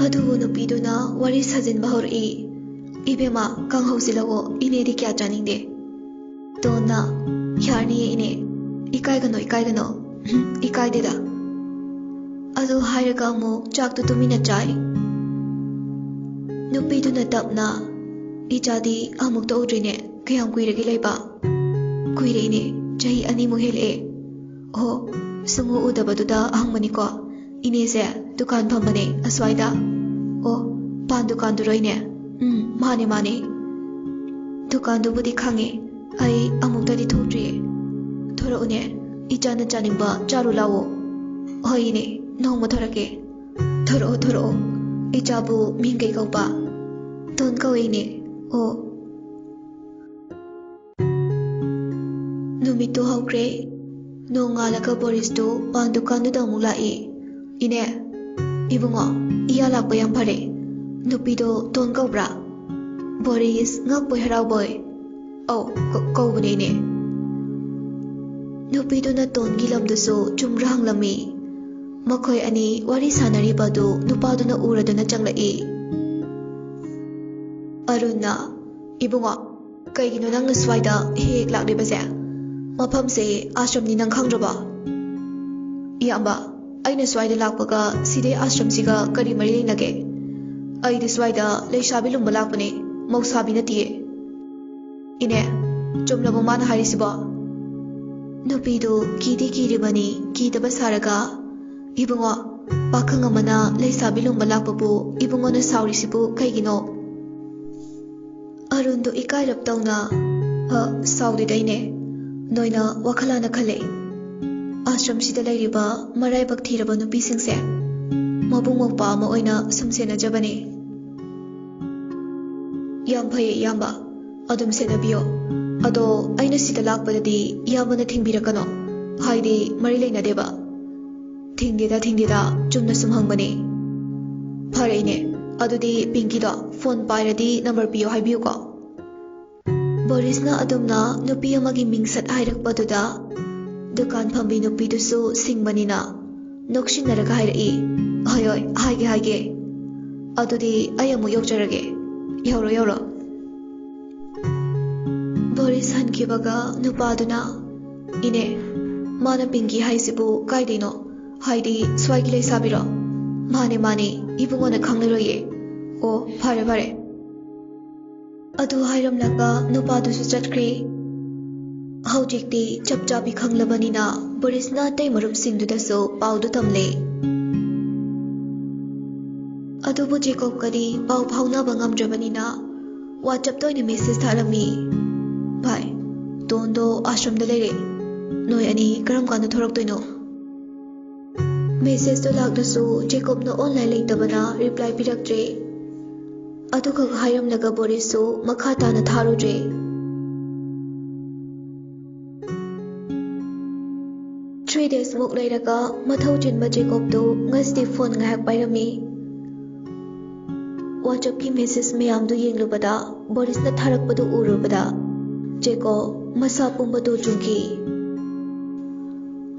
ꯑꯗꯨꯕꯨ ꯅꯨꯄꯤꯗꯨꯅ ꯋꯥꯔꯤ ꯁꯥꯖꯤꯟꯕ ꯍꯧꯔꯛꯏ꯫ "ꯏꯕꯦꯝꯃ, ꯀꯥꯡꯍꯧꯁꯤ ꯂꯧꯑꯣ, ꯏꯅꯦꯗꯤ ꯀꯌꯥ ꯆꯥꯅꯤꯡꯗꯦ꯫" ꯇꯣꯟꯅ, "ꯌꯥꯔꯅꯤꯌꯦ ꯏꯅꯦ, ꯏꯀꯥꯏꯒꯅꯣ, ꯏꯀꯥꯏꯒꯅꯣ꯫" "ꯎꯝ, ꯏꯀꯥꯏꯗꯦꯗ꯫" ꯑꯗꯨ ꯍꯥꯏꯔꯒ ꯑꯃꯨꯛ ꯆꯥꯛꯇꯨ ꯇꯨꯃꯤꯟꯅ ꯆꯥꯏ꯫ ꯅꯨꯄꯤꯗꯨꯅ ꯇꯞꯅ, "ꯏꯆꯥꯗꯤ ꯑꯃꯨꯛꯇ ꯎꯗ꯭ꯔꯤꯅꯦ, ꯀꯌꯥꯝ ꯀꯨꯏꯔꯒꯦ ꯂꯩꯕ?" "ꯀꯨꯏꯔꯦ ꯏꯅꯦ, ꯆꯍꯤ ꯑꯅꯤꯃꯨꯛ ꯍꯦꯜꯂꯛꯑꯦ꯫" "ꯑꯣ, ꯁꯨꯝ ꯎꯗꯕꯗꯨꯗ ꯍꯪꯕꯅꯤꯀꯣ꯫ ꯏꯅꯦꯁꯦ ꯗꯨꯀꯥꯟ ꯐꯝꯕꯅꯦ ꯑꯁ꯭ꯋꯥꯏꯗ꯫" "ꯑꯣ, ꯄꯥꯟ ꯗꯨꯀꯥꯟꯗꯨꯔꯣ ꯏꯅꯦ?" "ꯎꯝ, ꯃꯥꯅꯦ, ꯃꯥꯅꯦ꯫" "ꯗꯨꯀꯥꯟꯗꯨꯕꯨꯗꯤ ꯈꯪꯉꯦ, ꯑꯩ ꯑꯃꯨꯛꯇꯗꯤ ꯊꯣꯛꯇ꯭ꯔꯤꯌꯦ꯫" "ꯊꯣꯔꯛꯎꯅꯦ, ꯏꯆꯥꯅ ꯆꯥꯅꯤꯡꯕ ꯆꯥꯔꯨ ꯂꯥꯛꯑꯣ꯫" "ꯍꯣꯏ ꯏꯅꯦ꯫" ꯅꯣꯡꯃ ꯊꯣꯔꯛꯀꯦ꯫ ꯊꯣꯔꯛꯑꯣ, ꯊꯣꯔꯛꯑꯣ꯫ ꯏꯆꯥꯕꯨ ꯃꯤꯡ ꯀꯩ ꯀꯧꯕ? ꯇꯣꯟ ꯀꯧꯏꯅꯦ꯫ ꯑꯣ꯫ ꯅꯨꯃꯤꯠꯇꯨ ꯍꯧꯈ꯭ꯔꯦ꯫ ꯅꯣꯡꯉꯥꯜꯂꯒ ꯕꯣꯔꯤꯁꯇꯨ ꯄꯥꯟ ꯗꯨꯀꯥꯟꯗꯨꯗ ꯑꯃꯨꯛ ꯂꯥꯛꯏ꯫ "ꯏꯅꯦ, ꯏꯕꯨꯡꯉꯣ, ꯏꯌꯥ ꯂꯥꯛꯄ ꯌꯥꯝ ꯐꯔꯦ꯫ ꯅꯨꯄꯤꯗꯣ ꯇꯣꯟ ꯀꯧꯕ꯭ꯔꯥ?" ꯕꯣꯔꯤꯁ ꯉꯛꯄꯣꯏ ꯍꯔꯥꯎꯕꯣꯏ, "ꯑꯧ, ꯀ-, ꯀꯧꯕꯅꯦ, ꯏꯅꯦ꯫" ꯅꯨꯄꯤꯗꯨꯅ ꯇꯣꯟꯒꯤ ꯂꯝꯗꯨꯁꯨ ꯆꯨꯝꯕ꯭ꯔꯥ ꯍꯪꯂꯝꯃꯤ꯫ ꯃꯈꯣꯏ ꯑꯅꯤ ꯋꯥꯔꯤ ꯁꯥꯟꯅꯔꯤꯕ ꯑꯗꯨ ꯅꯨꯄꯥꯗꯨꯅ ꯎꯔꯗꯨꯅ ꯆꯪꯂꯛꯏ꯫ ꯑꯔꯨꯟꯅ, "ꯏꯕꯨꯡꯉꯣ, ꯀꯩꯒꯤꯅꯣ ꯅꯪꯅ ꯁ꯭ꯋꯥꯏꯗ ꯍꯦꯛ ꯍꯦꯛ ꯂꯥꯛꯂꯤꯕꯁꯦ? ꯃꯐꯝꯁꯦ ꯑꯥꯁ꯭ꯔꯝꯅꯤ ꯅꯪ ꯈꯪꯗ꯭ꯔꯕꯣ?" "ꯏꯌꯥꯝꯕ, ꯑꯩꯅ ꯁ꯭ꯋꯥꯏꯗ ꯂꯥꯛꯄꯒ ꯁꯤꯗꯩ ꯑꯥꯁ꯭ꯔꯝꯁꯤꯒ ꯀꯔꯤ ꯃꯔꯤ ꯂꯩꯅꯒꯦ? ꯑꯩꯗꯤ ꯁ꯭ꯋꯥꯏꯗ ꯂꯩꯁꯥꯕꯤ ꯂꯨꯝꯕ ꯂꯥꯛꯄꯅꯦ, ꯃꯧꯁꯥꯕꯤ ꯅꯠꯇꯤꯌꯦ꯫" "ꯏꯅꯦ, ꯆꯨꯝꯂꯕꯣ ꯃꯥꯅ ꯍꯥꯏꯔꯤꯁꯤꯕꯣ?" ꯅꯨꯄꯤꯗꯨ ꯀꯤꯗꯤ ꯀꯤꯔꯤꯕꯅꯤ, ꯀꯤꯗꯕ ꯁꯥꯔꯒ, "ꯏꯕꯨꯡꯉꯣ, ꯄꯥꯈꯪ ꯑꯃꯅ ꯂꯩꯁꯥꯕꯤ ꯂꯨꯝꯕ ꯂꯥꯛꯄꯕꯨ ꯏꯕꯨꯡꯉꯣꯅ ꯁꯥꯎꯔꯤꯁꯤꯕꯨ ꯀꯩꯒꯤꯅꯣ?" ꯑꯔꯨꯟꯗꯨ ꯏꯀꯥꯏꯔꯞ ꯇꯧꯅ, "ꯑ, ꯁꯥꯎꯗꯦꯗ ꯏꯅꯦ, ꯅꯣꯏꯅ ꯋꯥꯈꯜ ꯂꯥꯟꯅ ꯈꯜꯂꯦ꯫ ꯑꯥꯁ꯭ꯔꯝꯁꯤꯗ ꯂꯩꯔꯤꯕ ꯃꯔꯥꯏꯕꯛ ꯊꯤꯔꯕ ꯅꯨꯄꯤꯁꯤꯡꯁꯦ ꯃꯕꯨꯡ ꯃꯧꯄ꯭ꯋꯥ ꯑꯃ ꯑꯣꯏꯅ ꯁꯨꯝ ꯁꯦꯟꯅꯖꯕꯅꯦ꯫" "ꯌꯥꯝ ꯐꯩꯌꯦ ꯏꯌꯥꯝꯕ, ꯑꯗꯨꯝ ꯁꯦꯟꯅꯕꯤꯌꯣ꯫ ꯑꯗꯣ ꯑꯩꯅ ꯁꯤꯗ ꯂꯥꯛꯄꯗꯗꯤ ꯏꯌꯥꯝꯕꯅ ꯊꯤꯡꯕꯤꯔꯛꯀꯅꯣ, ꯍꯥꯏꯗꯤ ꯃꯔꯤ ꯂꯩꯅꯗꯦꯕ꯫" "ꯊꯤꯡꯗꯦꯗ, ꯊꯤꯡꯗꯦꯗ, ꯆꯨꯝꯅ ꯁꯨꯝ ꯍꯪꯕꯅꯦ꯫" "ꯐꯔꯦ ꯏꯅꯦ, ꯑꯗꯨꯗꯤ ꯄꯤꯡꯀꯤꯗꯣ ꯐꯣꯟ ꯄꯥꯏꯔꯗꯤ ꯅꯝꯕꯔ ꯄꯤꯌꯣ ꯍꯥꯏꯕꯤꯌꯨꯀꯣ꯫" ꯕꯣꯔꯤꯁꯅ ꯑꯗꯨꯝꯅ ꯅꯨꯄꯤ ꯑꯃꯒꯤ ꯃꯤꯡ ꯁꯠ ꯍꯥꯏꯔꯛꯄꯗꯨꯗ, ꯗꯨꯀꯥꯟ ꯐꯝꯕꯤ ꯅꯨꯄꯤꯗꯨꯁꯨ ꯁꯤꯡꯕꯅꯤꯅ ꯅꯣꯛꯁꯤꯟꯅꯔꯒ ꯍꯥꯏꯔꯛꯏ, "ꯍꯣꯏ, ꯍꯣꯏ, ꯍꯥꯏꯒꯦ, ꯍꯥꯏꯒꯦ꯫ ꯑꯗꯨꯗꯤ ꯑꯩ ꯑꯃꯨꯛ ꯌꯧꯖꯔꯒꯦ꯫ ꯌꯧꯔꯣ, ꯌꯧꯔꯣ꯫" ꯕꯣꯔꯤꯁ ꯍꯟꯈꯤꯕꯒ ꯅꯨꯄꯥꯗꯨꯅ, "ꯏꯅꯦ, ꯃꯥꯅ ꯄꯤꯡꯀꯤ ꯍꯥꯏꯁꯤꯕꯨ ꯀꯥꯏꯗꯩꯅꯣ? ꯍꯥꯏꯗꯤ ꯁ꯭ꯋꯥꯏꯒꯤ ꯂꯩꯁꯥꯕꯤꯔꯣ?" "ꯃꯥꯅꯦ, ꯃꯥꯅꯦ, ꯏꯕꯨꯡꯉꯣꯅ ꯈꯪꯂꯔꯣꯏꯌꯦ꯫" "ꯑꯣ, ꯐꯔꯦ, ꯐꯔꯦ꯫" ꯑꯗꯨ ꯍꯥꯏꯔꯝꯂꯒ ꯅꯨꯄꯥꯗꯨꯁꯨ ꯆꯠꯈ꯭ꯔꯦ꯫ ꯍꯧꯖꯤꯛꯇꯤ ꯆꯞ ꯆꯥꯕꯤ ꯈꯪꯂꯕꯅꯤꯅ ꯕꯣꯔꯤꯁꯅ ꯑꯇꯩ ꯃꯔꯨꯞꯁꯤꯡꯗꯨꯗꯁꯨ ꯄꯥꯎꯗꯨ ꯇꯝꯂꯦ꯫ ꯑꯗꯨꯕꯨ ꯖꯦꯀꯣꯕꯀꯗꯤ ꯄꯥꯎ ꯐꯥꯎꯅꯕ ꯉꯝꯗ꯭ꯔꯕꯅꯤꯅ WhatsAppꯇ ꯑꯣꯏꯅ ꯃꯦꯁꯦꯖ ꯊꯥꯔꯝꯃꯤ, "ꯚꯥꯏ, ꯇꯣꯟꯗꯣ ꯑꯥꯁ꯭ꯔꯝꯗ ꯂꯩꯔꯦ꯫ ꯅꯣꯏ ꯑꯅꯤ ꯀꯔꯝ ꯀꯥꯟꯗ ꯊꯣꯔꯛꯇꯣꯏꯅꯣ?" ꯃꯦꯁꯦꯖꯇꯣ ꯂꯥꯛꯂꯁꯨ ꯖꯦꯀꯣꯕꯅ ꯑꯣꯟꯂꯥꯏꯟ ꯂꯩꯇꯕꯅ ꯔꯤꯄ꯭ꯂꯥꯏ ꯄꯤꯔꯛꯇ꯭ꯔꯦ꯫ ꯑꯗꯨꯈꯛ ꯍꯥꯏꯔꯝꯂꯒ ꯕꯣꯔꯤꯁꯁꯨ ꯃꯈꯥ ꯇꯥꯅ ꯊꯥꯔꯨꯗ꯭ꯔꯦ꯫ ꯊ꯭ꯔꯤ ꯗꯦꯖꯃꯨꯛ ꯂꯩꯔꯒ ꯃꯊꯧ ꯆꯤꯟꯕ ꯖꯦꯀꯣꯕꯇꯨ ꯉꯁꯤꯗꯤ ꯐꯣꯟ ꯉꯥꯏꯍꯥꯛ ꯄꯥꯏꯔꯝꯃꯤ꯫ ꯋꯥꯆꯞꯀꯤ ꯃꯦꯁꯦꯖ ꯃꯌꯥꯝꯗꯨ ꯌꯦꯡꯂꯨꯕꯗ, ꯕꯣꯔꯤꯁꯅ ꯊꯥꯔꯛꯄꯗꯨ ꯎꯔꯨꯕꯗ ꯖꯦꯀꯣꯕ ꯃꯁꯥ ꯄꯨꯝꯕꯗꯨ ꯆꯨꯝꯈꯤ꯫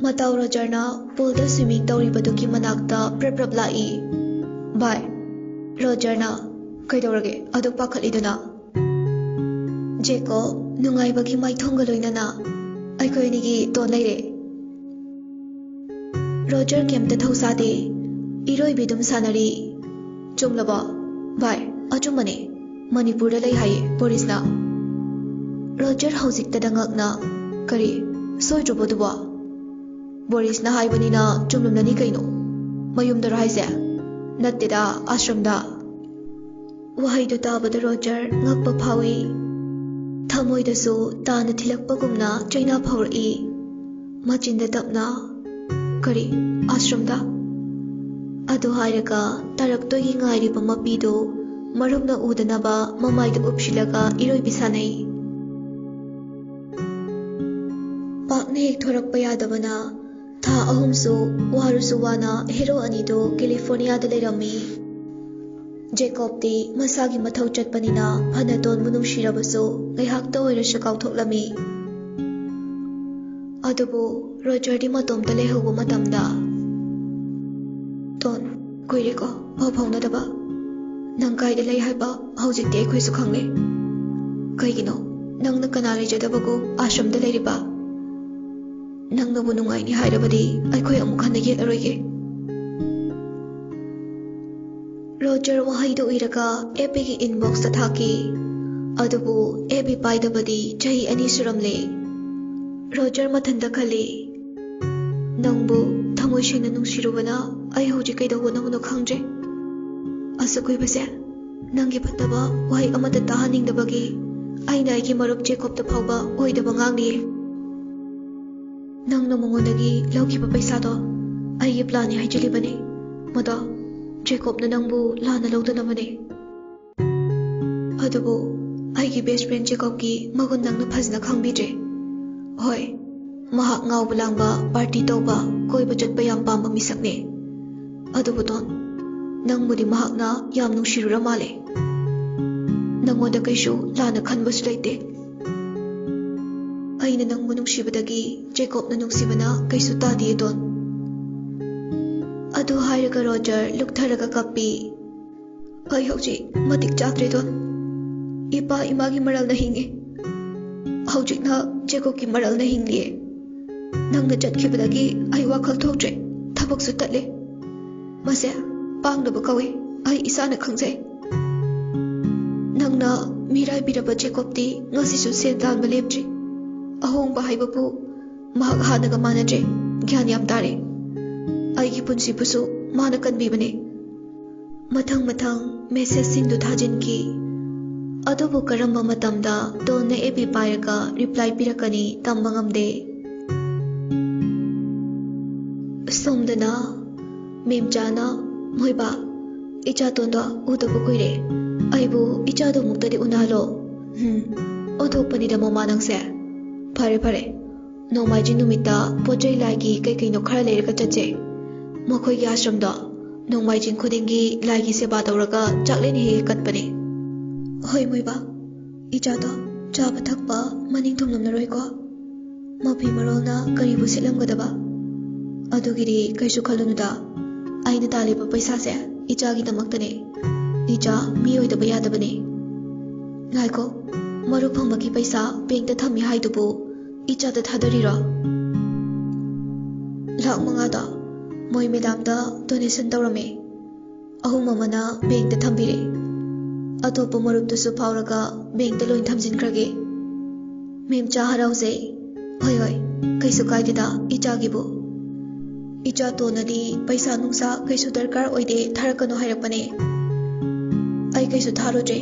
ꯃꯇꯥꯎ ꯔꯣꯖꯔꯅ ꯄꯨꯜꯗ ꯁ꯭ꯋꯤꯃꯤꯡ ꯇꯧꯔꯤꯕꯗꯨꯒꯤ ꯃꯅꯥꯛꯇ ꯄ꯭ꯔꯞ ꯄ꯭ꯔꯞ ꯂꯥꯛꯏ꯫ "ꯚꯥꯏ, ꯔꯣꯖꯔꯅ ꯀꯩꯗꯧꯔꯒꯦ ꯑꯗꯨꯛ ꯄꯥꯈꯠꯂꯤꯗꯨꯅ?" "ꯖꯦꯀꯣꯕ, ꯅꯨꯡꯉꯥꯏꯕꯒꯤ ꯃꯥꯏꯊꯣꯡꯒ ꯂꯣꯏꯅꯅ ꯑꯩꯈꯣꯏ ꯑꯅꯤꯒꯤ ꯇꯣꯟ ꯂꯩꯔꯦ꯫ ꯔꯣꯖꯔ ꯀꯩꯝꯇ ꯊꯧꯁꯥꯗꯦ, ꯏꯔꯣꯏꯕꯤ ꯑꯗꯨꯝ ꯁꯥꯟꯅꯔꯤ꯫ ꯆꯨꯝꯂꯕꯣ?" "ꯚꯥꯏ, ꯑꯆꯨꯝꯕꯅꯦ, ꯃꯅꯤꯄꯨꯔꯗ ꯂꯩ ꯍꯥꯏꯌꯦ ꯕꯣꯔꯤꯁꯅ꯫" ꯔꯣꯖꯔ ꯍꯧꯖꯤꯛꯇꯗ ꯉꯛꯅ, "ꯀꯔꯤ? ꯁꯣꯏꯗ꯭ꯔꯕꯣ ꯑꯗꯨꯕꯣ? ꯕꯣꯔꯤꯁꯅ ꯍꯥꯏꯕꯅꯤꯅ ꯆꯨꯝꯂꯝꯂꯅꯤ ꯀꯩꯅꯣ꯫ ꯃꯌꯨꯝꯗꯔꯣ ꯍꯥꯏꯁꯦ?" "ꯅꯠꯇꯦꯗ, ꯑꯥꯁ꯭ꯔꯝꯗ꯫" ꯋꯥꯍꯩꯗꯨ ꯇꯥꯕꯗ ꯔꯣꯖꯔ ꯉꯛꯄ ꯐꯥꯎꯏ꯫ ꯊꯃꯣꯏꯗꯁꯨ ꯇꯥꯅ ꯊꯤꯜꯂꯛꯄꯒꯨꯝꯅ ꯆꯩꯅꯥ ꯐꯥꯎꯔꯛꯏ꯫ ꯃꯆꯤꯟꯗ ꯇꯞꯅ, "ꯀꯔꯤ? ꯑꯥꯁ꯭ꯔꯝꯗ?" ꯑꯗꯨ ꯍꯥꯏꯔꯒ ꯇꯥꯔꯛꯇꯣꯏꯒꯤ ꯉꯥꯏꯔꯤꯕ ꯃꯄꯤꯗꯨ ꯃꯔꯨꯞꯅ ꯎꯗꯅꯕ ꯃꯃꯥꯏꯗ ꯎꯞꯁꯤꯜꯂꯒ ꯏꯔꯣꯏꯕꯤ ꯁꯥꯟꯅꯩ꯫ ꯄꯥꯛꯅ ꯍꯦꯛ ꯊꯣꯔꯛꯄ ꯌꯥꯗꯕꯅ ꯊꯥ ꯑꯍꯨꯝꯁꯨ ꯋꯥꯔꯁꯨ ꯋꯥꯅ ꯍꯦꯔꯣ ꯑꯅꯤꯗꯨ ꯀꯦꯂꯤꯐꯣꯔꯅꯤꯌꯥꯗ ꯂꯩꯔꯝꯃꯤ꯫ ꯖꯦꯀꯣꯕꯇꯤ ꯃꯁꯥꯒꯤ ꯃꯊꯧ ꯆꯠꯄꯅꯤꯅ ꯐꯅ ꯇꯣꯟꯕꯨ ꯅꯨꯡꯁꯤꯔꯕꯁꯨ ꯉꯥꯏꯍꯥꯛꯇ ꯑꯣꯏꯔꯁꯨ ꯀꯥꯎꯊꯣꯛꯂꯝꯃꯤ꯫ ꯑꯗꯨꯕꯨ ꯔꯣꯖꯔꯗꯤ ꯃꯇꯣꯝꯇ ꯂꯩꯍꯧꯕ ꯃꯇꯝꯗ, "ꯇꯣꯟ, ꯀꯨꯏꯔꯦꯀꯣ ꯄꯥꯎ ꯐꯥꯎꯅꯗꯕ꯫ ꯅꯪ ꯀꯥꯏꯗ ꯂꯩ ꯍꯥꯏꯕ ꯍꯧꯖꯤꯛꯇꯤ ꯑꯩꯈꯣꯏꯁꯨ ꯈꯪꯂꯦ꯫ ꯀꯩꯒꯤꯅꯣ ꯅꯪꯅ ꯀꯅꯥ ꯂꯩꯖꯗꯕꯒꯨꯝ ꯑꯥꯁ꯭ꯔꯝꯗ ꯂꯩꯔꯤꯕ? ꯅꯪꯅꯕꯨ ꯅꯨꯡꯉꯥꯏꯅꯤ ꯍꯥꯏꯔꯕꯗꯤ ꯑꯩꯈꯣꯏ ꯑꯃꯨꯛ ꯍꯟꯅ ꯌꯦꯠꯂꯔꯣꯏꯒꯦ꯫" ꯔꯣꯖꯔ ꯋꯥꯍꯩꯗꯨ ꯎꯏꯔꯒ ꯑꯦꯐ ꯕꯤꯒꯤ ꯏꯟꯕꯣꯛꯁꯇ ꯊꯥꯈꯤ꯫ ꯑꯗꯨꯕꯨ ꯑꯦꯐ ꯕꯤ ꯄꯥꯏꯗꯕꯗꯤ ꯆꯍꯤ ꯑꯅꯤ ꯁꯨꯔꯝꯂꯦ꯫ ꯔꯣꯖꯔ ꯃꯊꯟꯇ ꯈꯜꯂꯤ, "ꯅꯪꯕꯨ ꯊꯃꯣꯏ ꯁꯦꯡꯅ ꯅꯨꯡꯁꯤꯔꯨꯕꯅ ꯑꯩ ꯍꯧꯖꯤꯛ ꯀꯩꯗꯧꯒꯗꯕꯅꯣ ꯈꯪꯗ꯭ꯔꯦ꯫ ꯑꯁꯨꯛ ꯀꯨꯏꯕꯁꯦ ꯅꯪꯒꯤ ꯐꯠꯇꯕ ꯋꯥꯍꯩ ꯑꯃꯠꯇ ꯇꯥꯍꯟꯅꯤꯡꯗꯕꯒꯤ ꯑꯩꯅ ꯑꯩꯒꯤ ꯃꯔꯨꯞ ꯖꯦꯀꯣꯕꯇ ꯐꯥꯎꯕ ꯑꯣꯏꯗꯕ ꯉꯥꯡꯂꯤꯌꯦ꯫ ꯅꯪꯅ ꯃꯉꯣꯟꯗꯒꯤ ꯂꯧꯈꯤꯕ ꯄꯩꯁꯥꯗꯣ ꯑꯩꯒꯤ ꯄ꯭ꯂꯥꯟꯅꯤ ꯍꯥꯏꯖꯤꯜꯂꯤꯕꯅꯤ꯫ ꯃꯗꯣ ꯖꯦꯀꯣꯕꯅ ꯅꯪꯕꯨ ꯂꯥꯟꯅ ꯂꯧꯗꯅꯕꯅꯤ꯫ ꯑꯗꯨꯕꯨ ꯑꯩꯒꯤ ꯕꯦꯁ ꯐ꯭ꯔꯦꯟ ꯖꯦꯀꯣꯕꯀꯤ ꯃꯒꯨꯟ ꯅꯪꯅ ꯐꯖꯅ ꯈꯪꯕꯤꯗ꯭ꯔꯦ꯫ ꯍꯣꯏ, ꯃꯍꯥꯛ ꯉꯥꯎꯕ ꯂꯥꯡꯕ, ꯄꯥꯔꯇꯤ ꯇꯧꯕ, ꯀꯣꯏꯕ ꯆꯠꯄ ꯌꯥꯝ ꯄꯥꯝꯕ ꯃꯤꯁꯛꯅꯦ꯫ ꯑꯗꯨꯕꯨ ꯗꯣꯟ, ꯅꯪꯕꯨꯗꯤ ꯃꯍꯥꯛꯅ ꯌꯥꯝ ꯅꯨꯡꯁꯤꯔꯨꯔ ꯃꯥꯜꯂꯦ꯫ ꯅꯪꯉꯣꯟꯗ ꯀꯩꯁꯨ ꯂꯥꯟꯅ ꯈꯟꯕꯁꯨ ꯂꯩꯇꯦ꯫ ꯑꯩꯅ ꯅꯪꯕꯨ ꯅꯨꯡꯁꯤꯕꯗꯒꯤ ꯖꯦꯀꯣꯕꯅ ꯅꯨꯡꯁꯤꯕꯅ ꯀꯩꯁꯨ ꯇꯥꯗꯤꯌꯦ, ꯗꯣꯟ꯫ ꯑꯗꯨ ꯍꯥꯏꯔꯒ ꯔꯣꯖꯔ ꯂꯨꯛꯊꯔꯒ ꯀꯞꯄꯤ꯫ ꯑꯩ ꯍꯧꯖꯤꯛ ꯃꯇꯤꯛ ꯆꯥꯗ꯭ꯔꯦ, ꯗꯣꯟ꯫ ꯏꯄꯥ ꯏꯃꯥꯒꯤ ꯃꯔꯜꯅ ꯍꯤꯡꯉꯤ꯫ ꯍꯧꯖꯤꯛꯅ ꯖꯦꯀꯣꯕꯀꯤ ꯃꯔꯜꯅ ꯍꯤꯡꯂꯤꯌꯦ꯫ ꯅꯪꯅ ꯆꯠꯈꯤꯕꯗꯒꯤ ꯑꯩ ꯋꯥꯈꯜ ꯊꯣꯛꯇ꯭ꯔꯦ꯫ ꯊꯕꯛꯁꯨ ꯇꯠꯂꯦ꯫ ꯃꯁꯦ ꯄꯥꯡꯗꯕ ꯀꯧꯏ, ꯑꯩ ꯏꯁꯥꯅ ꯈꯪꯖꯩ꯫ ꯅꯪꯅ ꯃꯤꯔꯥꯏꯕꯤꯔꯕ ꯖꯦꯀꯣꯕꯇꯤ ꯉꯁꯤꯁꯨ ꯁꯦꯟ ꯇꯥꯟꯕ ꯂꯦꯞꯇ꯭ꯔꯤ꯫ ꯑꯍꯣꯡꯕ ꯍꯥꯏꯕꯕꯨ ꯃꯍꯥꯛ ꯍꯥꯟꯅꯒ ꯃꯥꯟꯅꯗ꯭ꯔꯦ, ꯒ꯭ꯌꯥꯟ ꯌꯥꯝ ꯇꯥꯔꯦ꯫ ꯑꯩꯒꯤ ꯄꯨꯟꯁꯤꯕꯨꯁꯨ ꯃꯥꯅ ꯀꯟꯕꯤꯕꯅꯦ꯫ ꯃꯊꯪ ꯃꯊꯪ ꯃꯦꯁꯦꯖꯁꯤꯡꯗꯨ ꯊꯥꯖꯤꯟꯈꯤ꯫ ꯑꯗꯨꯕꯨ ꯀꯔꯝꯕ ꯃꯇꯝꯗ ꯗꯣꯟꯅ ꯑꯦꯞ ꯕꯤ ꯄꯥꯏꯔꯒ ꯔꯤꯄ꯭ꯂꯥꯏ ꯄꯤꯔꯛꯀꯅꯤ ꯇꯝꯕ ꯉꯝꯗꯦ꯫ ꯁꯣꯝꯗꯅ ꯃꯦꯝꯆꯥꯅ, "ꯃꯣꯏꯕꯥ, ꯏꯆꯥꯇꯣꯟꯗꯣ ꯎꯗꯕ ꯀꯨꯏꯔꯦ꯫ ꯑꯩꯕꯨ ꯏꯆꯥꯗꯣ ꯑꯃꯨꯛꯇꯗꯤ ꯎꯅꯍꯜꯂꯣ꯫" "ꯎꯝ, ꯑꯣꯟꯊꯣꯛꯄꯅꯤꯗ ꯃꯃꯥ ꯅꯪꯁꯦ꯫ ꯐꯔꯦ ꯐꯔꯦ, ꯅꯣꯡꯃꯥꯏꯖꯤꯡ ꯅꯨꯃꯤꯠꯇ ꯄꯣꯠ ꯆꯩ ꯂꯥꯏꯒꯤ ꯀꯩ ꯀꯩꯅꯣ ꯈꯔ ꯂꯩꯔꯒ ꯆꯠꯁꯦ꯫ ꯃꯈꯣꯏꯒꯤ ꯑꯥꯁ꯭ꯔꯝꯗꯣ ꯅꯣꯡꯃꯥꯏꯖꯤꯡ ꯈꯨꯗꯤꯡꯒꯤ ꯂꯥꯏꯒꯤ ꯁꯦꯕꯥ ꯇꯧꯔꯒ ꯆꯥꯛꯂꯦꯟ ꯍꯦꯛ ꯍꯦꯛ ꯀꯠꯄꯅꯦ꯫" "ꯍꯣꯏ ꯃꯣꯏꯕꯥ, ꯏꯆꯥꯗꯣ ꯆꯥꯕ ꯊꯛꯄ ꯃꯅꯤꯡ ꯊꯨꯡꯂꯝꯂꯔꯣꯏꯀꯣ? ꯃꯐꯤ ꯃꯔꯣꯜꯅ ꯀꯔꯤꯕꯨ ꯁꯦꯠꯂꯝꯒꯗꯕ? ꯑꯗꯨꯒꯤꯗꯤ ꯀꯩꯁꯨ ꯈꯜꯂꯨꯅꯨꯗ, ꯑꯩꯅ ꯇꯥꯜꯂꯤꯕ ꯄꯩꯁꯥꯁꯦ ꯏꯆꯥꯒꯤꯗꯃꯛꯇꯅꯦ꯫ ꯏꯆꯥ ꯃꯤ ꯑꯣꯏꯗꯕ ꯌꯥꯗꯕꯅꯦ꯫" "ꯉꯥꯏꯈꯣ, ꯃꯔꯨꯞ ꯐꯪꯕꯒꯤ ꯄꯩꯁꯥ ꯕꯦꯡꯛꯇ ꯊꯝꯃꯤ ꯍꯥꯏꯗꯨꯕꯨ ꯏꯆꯥꯗ ꯊꯥꯗꯔꯤꯔꯣ?" "ꯂꯥꯛ ꯃꯉꯥꯗꯣ ꯃꯣꯏ ꯃꯦꯗꯥꯝꯗ ꯗꯣꯅꯦꯁꯟ ꯇꯧꯔꯝꯃꯦ꯫ ꯑꯍꯨꯝ ꯑꯃꯅ ꯕꯦꯡꯛꯇ ꯊꯝꯕꯤꯔꯦ꯫ ꯑꯇꯣꯞꯄ ꯃꯔꯨꯞꯇꯨꯁꯨ ꯐꯥꯎꯔꯒ ꯕꯦꯡꯛꯇ ꯂꯣꯏ ꯊꯝꯖꯤꯟꯈ꯭ꯔꯒꯦ꯫" ꯃꯦꯝꯆꯥ ꯍꯔꯥꯎꯖꯩ꯫ "ꯍꯣꯏ ꯍꯣꯏ, ꯀꯩꯁꯨ ꯀꯥꯏꯗꯦꯗ ꯏꯆꯥꯒꯤꯕꯨ꯫ ꯏꯆꯥꯇꯣꯟꯅꯗꯤ ꯄꯩꯁꯥ ꯅꯨꯡꯁꯥ ꯀꯩꯁꯨ ꯗꯔꯀꯥꯔ ꯑꯣꯏꯗꯦ, ꯊꯥꯔꯛꯀꯅꯨ ꯍꯥꯏꯔꯛꯄꯅꯦ꯫ ꯑꯩ ꯀꯩꯁꯨ ꯊꯥꯔꯨꯗ꯭ꯔꯦ꯫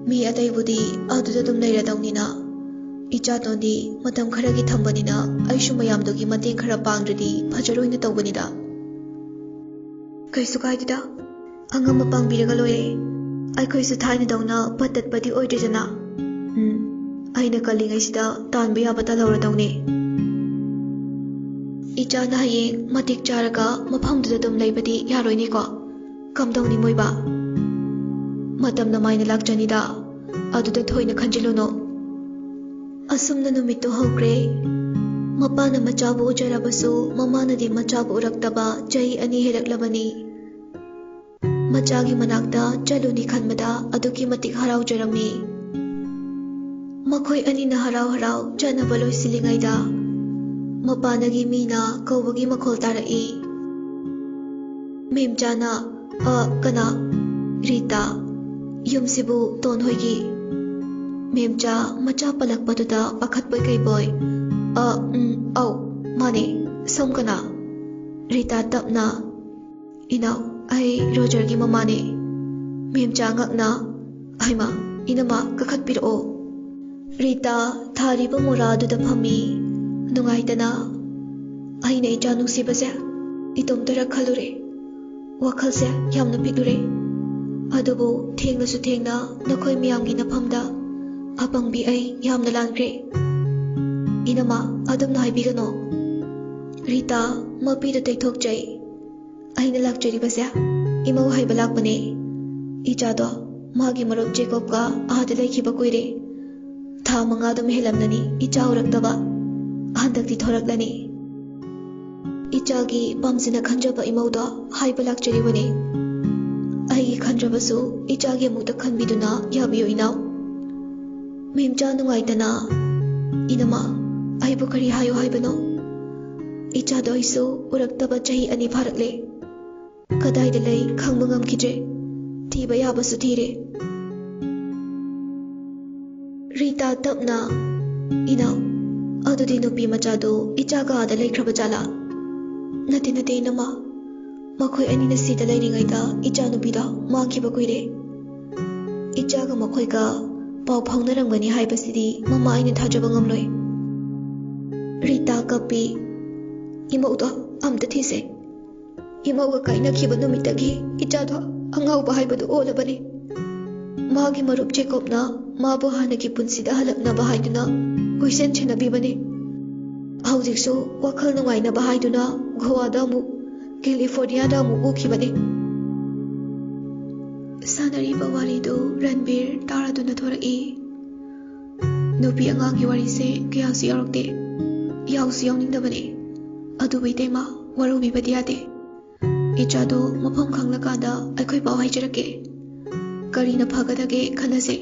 ꯃꯤ ꯑꯇꯩꯕꯨꯗꯤ ꯑꯗꯨꯗ ꯑꯗꯨꯝ ꯂꯩꯔꯗꯧꯅꯤꯅ꯫ ꯏꯆꯥꯇꯣꯟꯗꯤ ꯃꯇꯝ ꯈꯔꯒꯤ ꯊꯝꯕꯅꯤꯅ ꯑꯩꯁꯨ ꯃꯌꯥꯝꯗꯨꯒꯤ ꯃꯇꯦꯡ ꯈꯔ ꯄꯥꯡꯗ꯭ꯔꯗꯤ ꯐꯖꯔꯣꯏꯅ ꯇꯧꯕꯅꯤꯗ꯫ ꯀꯩꯁꯨ ꯀꯥꯏꯗꯦꯗ, ꯑꯉꯝꯕ ꯄꯥꯡꯕꯤꯔꯒ ꯂꯣꯏꯔꯦ꯫ ꯑꯩꯈꯣꯏꯁꯨ ꯊꯥꯏꯅꯗꯧꯅ ꯄꯠ ꯇꯠꯄꯗꯤ ꯑꯣꯏꯗ꯭ꯔꯦꯗꯅ꯫ ꯎꯝ, ꯑꯩꯅ ꯀꯜꯂꯤꯉꯩꯁꯤꯗ ꯇꯥꯟꯕ ꯌꯥꯕ ꯇꯥꯜꯍꯧꯔꯗꯧꯅꯦ꯫ ꯏꯆꯥꯅ ꯍꯌꯦꯡ ꯃꯇꯤꯛ ꯆꯥꯔꯒ ꯃꯐꯝꯗꯨꯗ ꯑꯗꯨꯝ ꯂꯩꯕꯗꯤ ꯌꯥꯔꯣꯏꯅꯦꯀꯣ? ꯀꯝꯗꯧꯅꯤ ꯃꯣꯏꯕ? ꯃꯇꯝꯅ ꯃꯥꯏꯅ ꯂꯥꯛꯆꯅꯤꯗ, ꯑꯗꯨꯗ ꯊꯣꯏꯅ ꯈꯟꯖꯤꯜꯂꯨꯅꯨ꯫ ꯑꯁꯨꯝꯅ ꯅꯨꯃꯤꯠꯇꯨ ꯍꯧꯈ꯭ꯔꯦ꯫ ꯃꯄꯥꯅ ꯃꯆꯥꯕꯨ ꯎꯖꯔꯕꯁꯨ ꯃꯃꯥꯅꯗꯤ ꯃꯆꯥꯕꯨ ꯎꯔꯛꯇꯕ ꯆꯍꯤ ꯑꯅꯤ ꯍꯦꯜꯂꯛꯂꯕꯅꯤ꯫ ꯃꯆꯥꯒꯤ ꯃꯅꯥꯛꯇ ꯆꯠꯂꯨꯅꯤ ꯈꯟꯕꯗ ꯑꯗꯨꯛꯀꯤ ꯃꯇꯤꯛ ꯍꯔꯥꯎꯖꯔꯝꯃꯤ꯫ ꯃꯈꯣꯏ ꯑꯅꯤꯅ ꯍꯔꯥꯎ ꯍꯔꯥꯎ ꯆꯠꯅꯕ ꯂꯣꯏꯁꯤꯜꯂꯤꯉꯩꯗ ꯃꯄꯥꯟꯗꯒꯤ ꯃꯤꯅ ꯀꯧꯕꯒꯤ ꯃꯈꯣꯜ ꯇꯥꯔꯛꯏ꯫ ꯃꯦꯝꯆꯥꯅ, "ꯑ, ꯀꯅꯥ?" "ꯔꯤꯇꯥ꯫ ꯌꯨꯝꯁꯤꯕꯨ ꯇꯣꯟ ꯍꯣꯏꯒꯤ?" ꯃꯦꯝꯆꯥ ꯃꯆꯥ ꯄꯜꯂꯛꯄꯗꯨꯗ ꯄꯥꯈꯠꯄꯣꯏ ꯀꯩꯕꯣꯏ, "ꯑ, ꯎꯝ, ꯑꯧ, ꯃꯥꯅꯦ꯫ ꯁꯣꯝ ꯀꯅꯥ?" ꯔꯤꯇꯥ ꯇꯞꯅ, "ꯏꯅꯥꯎ, ꯑꯩ ꯔꯣꯖꯔꯒꯤ ꯃꯃꯥꯅꯦ꯫" ꯃꯦꯝꯆꯥ ꯉꯛꯅ, "ꯍꯩꯃꯥ, ꯏꯅꯝꯃ, ꯀꯥꯈꯠꯄꯤꯔꯛꯑꯣ꯫" ꯔꯤꯇꯥ ꯊꯥꯔꯤꯕ ꯃꯣꯔꯥ ꯑꯗꯨꯗ ꯐꯝꯃꯤ, ꯅꯨꯡꯉꯥꯏꯇꯅ꯫ ꯑꯩꯅ ꯏꯆꯥ ꯅꯨꯡꯁꯤꯕꯁꯦ ꯏꯇꯣꯝꯇꯔ ꯈꯜꯂꯨꯔꯦ꯫ ꯋꯥꯈꯜꯁꯦ ꯌꯥꯝꯅ ꯄꯤꯛꯂꯨꯔꯦ꯫ ꯑꯗꯨꯕꯨ ꯊꯦꯡꯂꯁꯨ ꯊꯦꯡꯅ ꯅꯈꯣꯏ ꯃꯌꯥꯝꯒꯤ ꯅꯐꯝꯗ ꯑꯄꯪꯕꯤ ꯑꯩ ꯌꯥꯝꯅ ꯂꯥꯟꯈ꯭ꯔꯦ꯫ ꯏꯅꯝꯃ, ꯑꯗꯨꯝꯅ ꯍꯥꯏꯕꯤꯒꯅꯣ꯫ ꯔꯤꯇꯥ ꯃꯄꯤꯗꯨ ꯇꯩꯊꯣꯛꯆꯩ꯫ ꯑꯩꯅ ꯂꯥꯛꯆꯔꯤꯕꯁꯦ ꯏꯃꯧ ꯍꯥꯏꯕ ꯂꯥꯛꯄꯅꯦ꯫ ꯏꯆꯥꯗꯣ ꯃꯥꯒꯤ ꯃꯔꯨꯞ ꯖꯦꯀꯣꯕꯀ ꯑꯥꯗ ꯂꯩꯈꯤꯕ ꯀꯨꯏꯔꯦ꯫ ꯊꯥ ꯃꯉꯥꯗꯨꯝ ꯍꯦꯜꯂꯝꯂꯅꯤ ꯏꯆꯥ ꯎꯔꯛꯇꯕ꯫ ꯍꯟꯗꯛꯇꯤ ꯊꯣꯔꯛꯂꯅꯤ꯫ ꯏꯆꯥꯒꯤ ꯄꯥꯝꯖꯅ ꯈꯟꯖꯕ ꯏꯃꯧꯗꯣ ꯍꯥꯏꯕ ꯂꯥꯛꯆꯔꯤꯕꯅꯤ꯫ ꯑꯩꯒꯤ ꯈꯟꯗ꯭ꯔꯕꯁꯨ ꯏꯆꯥꯒꯤ ꯑꯃꯨꯛꯇ ꯈꯟꯕꯤꯗꯨꯅ ꯌꯥꯕꯤꯌꯨ ꯏꯅꯥꯎ꯫ ꯃꯦꯝꯆꯥ ꯅꯨꯡꯉꯥꯏꯇꯅ, "ꯏꯅꯝꯃ, ꯑꯩꯕꯨ ꯀꯔꯤ ꯍꯥꯏꯌꯨ ꯍꯥꯏꯕꯅꯣ? ꯏꯆꯥꯗꯣ ꯑꯩꯁꯨ ꯎꯔꯛꯇꯕ ꯆꯍꯤ ꯑꯅꯤ ꯐꯥꯔꯛꯂꯦ꯫ ꯀꯗꯥꯏꯗ ꯂꯩ ꯈꯪꯕ ꯉꯝꯈꯤꯗ꯭ꯔꯦ꯫ ꯊꯤꯕ ꯌꯥꯕꯁꯨ ꯊꯤꯔꯦ꯫" ꯔꯤꯇꯥ ꯇꯞꯅ, "ꯏꯅꯥꯎ, ꯑꯗꯨꯗꯤ ꯅꯨꯄꯤ ꯃꯆꯥꯗꯨ ꯏꯆꯥꯒ ꯑꯥꯗ ꯂꯩꯈ꯭ꯔꯕ ꯖꯥꯠꯂꯥ?" "ꯅꯠꯇꯦ, ꯅꯠꯇꯦ, ꯏꯅꯝꯃ꯫ ꯃꯈꯣꯏ ꯑꯅꯤꯅ ꯁꯤꯗ ꯂꯩꯔꯤꯉꯩꯗ ꯏꯆꯥꯅꯨꯄꯤꯗꯣ ꯃꯥꯡꯈꯤꯕ ꯀꯨꯏꯔꯦ꯫ ꯏꯆꯥꯒ ꯃꯈꯣꯏꯒ ꯄꯥꯎ ꯐꯥꯎꯅꯔꯝꯒꯅꯤ ꯍꯥꯏꯕꯁꯤꯗꯤ ꯃꯃꯥ ꯑꯩꯅ ꯊꯥꯖꯕ ꯉꯝꯂꯣꯏ꯫ ꯔꯤꯇꯥ ꯀꯞꯄꯤ꯫ ꯏꯃꯧꯗꯣ ꯑꯝꯇ ꯊꯤꯁꯦ꯫ ꯏꯃꯧꯒ ꯀꯥꯏꯅꯈꯤꯕ ꯅꯨꯃꯤꯠꯇꯒꯤ ꯏꯆꯥꯗꯣ ꯑꯉꯥꯎꯕ ꯍꯥꯏꯕꯗꯨ ꯑꯣꯜꯂꯕꯅꯤ꯫ ꯃꯥꯒꯤ ꯃꯔꯨꯞ ꯖꯦꯀꯣꯕꯅ ꯃꯥꯕꯨ ꯍꯥꯟꯅꯒꯤ ꯄꯨꯟꯁꯤꯗ ꯍꯜꯂꯛꯅꯕ ꯍꯥꯏꯗꯨꯅ ꯀꯣꯏꯁꯦꯟ ꯁꯦꯟꯅꯕꯤꯕꯅꯤ꯫ ꯍꯧꯖꯤꯛꯁꯨ ꯋꯥꯈꯜ ꯅꯨꯡꯉꯥꯏꯅꯕ ꯍꯥꯏꯗꯨꯅ ꯒꯣꯋꯥꯗ ꯑꯃꯨꯛ, ꯀꯦꯂꯤꯐꯣꯔꯅꯤꯌꯥꯗ ꯑꯃꯨꯛ ꯎꯈꯤꯕꯅꯤ꯫ ꯁꯥꯟꯅꯔꯤꯕ ꯋꯥꯔꯤꯗꯨ ꯔꯟꯕꯤꯔ ꯇꯥꯔꯗꯨꯅ ꯊꯣꯔꯛꯏ꯫ ꯅꯨꯄꯤ ꯑꯉꯥꯡꯒꯤ ꯋꯥꯔꯤꯁꯦ ꯀꯌꯥꯁꯨ ꯌꯥꯎꯔꯛꯇꯦ꯫ ꯌꯥꯎꯁꯨ ꯌꯥꯎꯅꯤꯡꯗꯕꯅꯤ꯫ ꯑꯗꯨꯕꯨ ꯏꯇꯩꯃ, ꯋꯥꯔꯧꯕꯤꯕꯗꯤ ꯌꯥꯗꯦ꯫ ꯏꯆꯥꯗꯣ ꯃꯐꯝ ꯈꯪꯂꯀꯥꯟꯗ ꯑꯩꯈꯣꯏ ꯄꯥꯎ ꯍꯥꯏꯖꯔꯛꯀꯦ꯫ ꯀꯔꯤꯅ ꯐꯒꯗꯒꯦ ꯈꯟꯅꯁꯦ꯫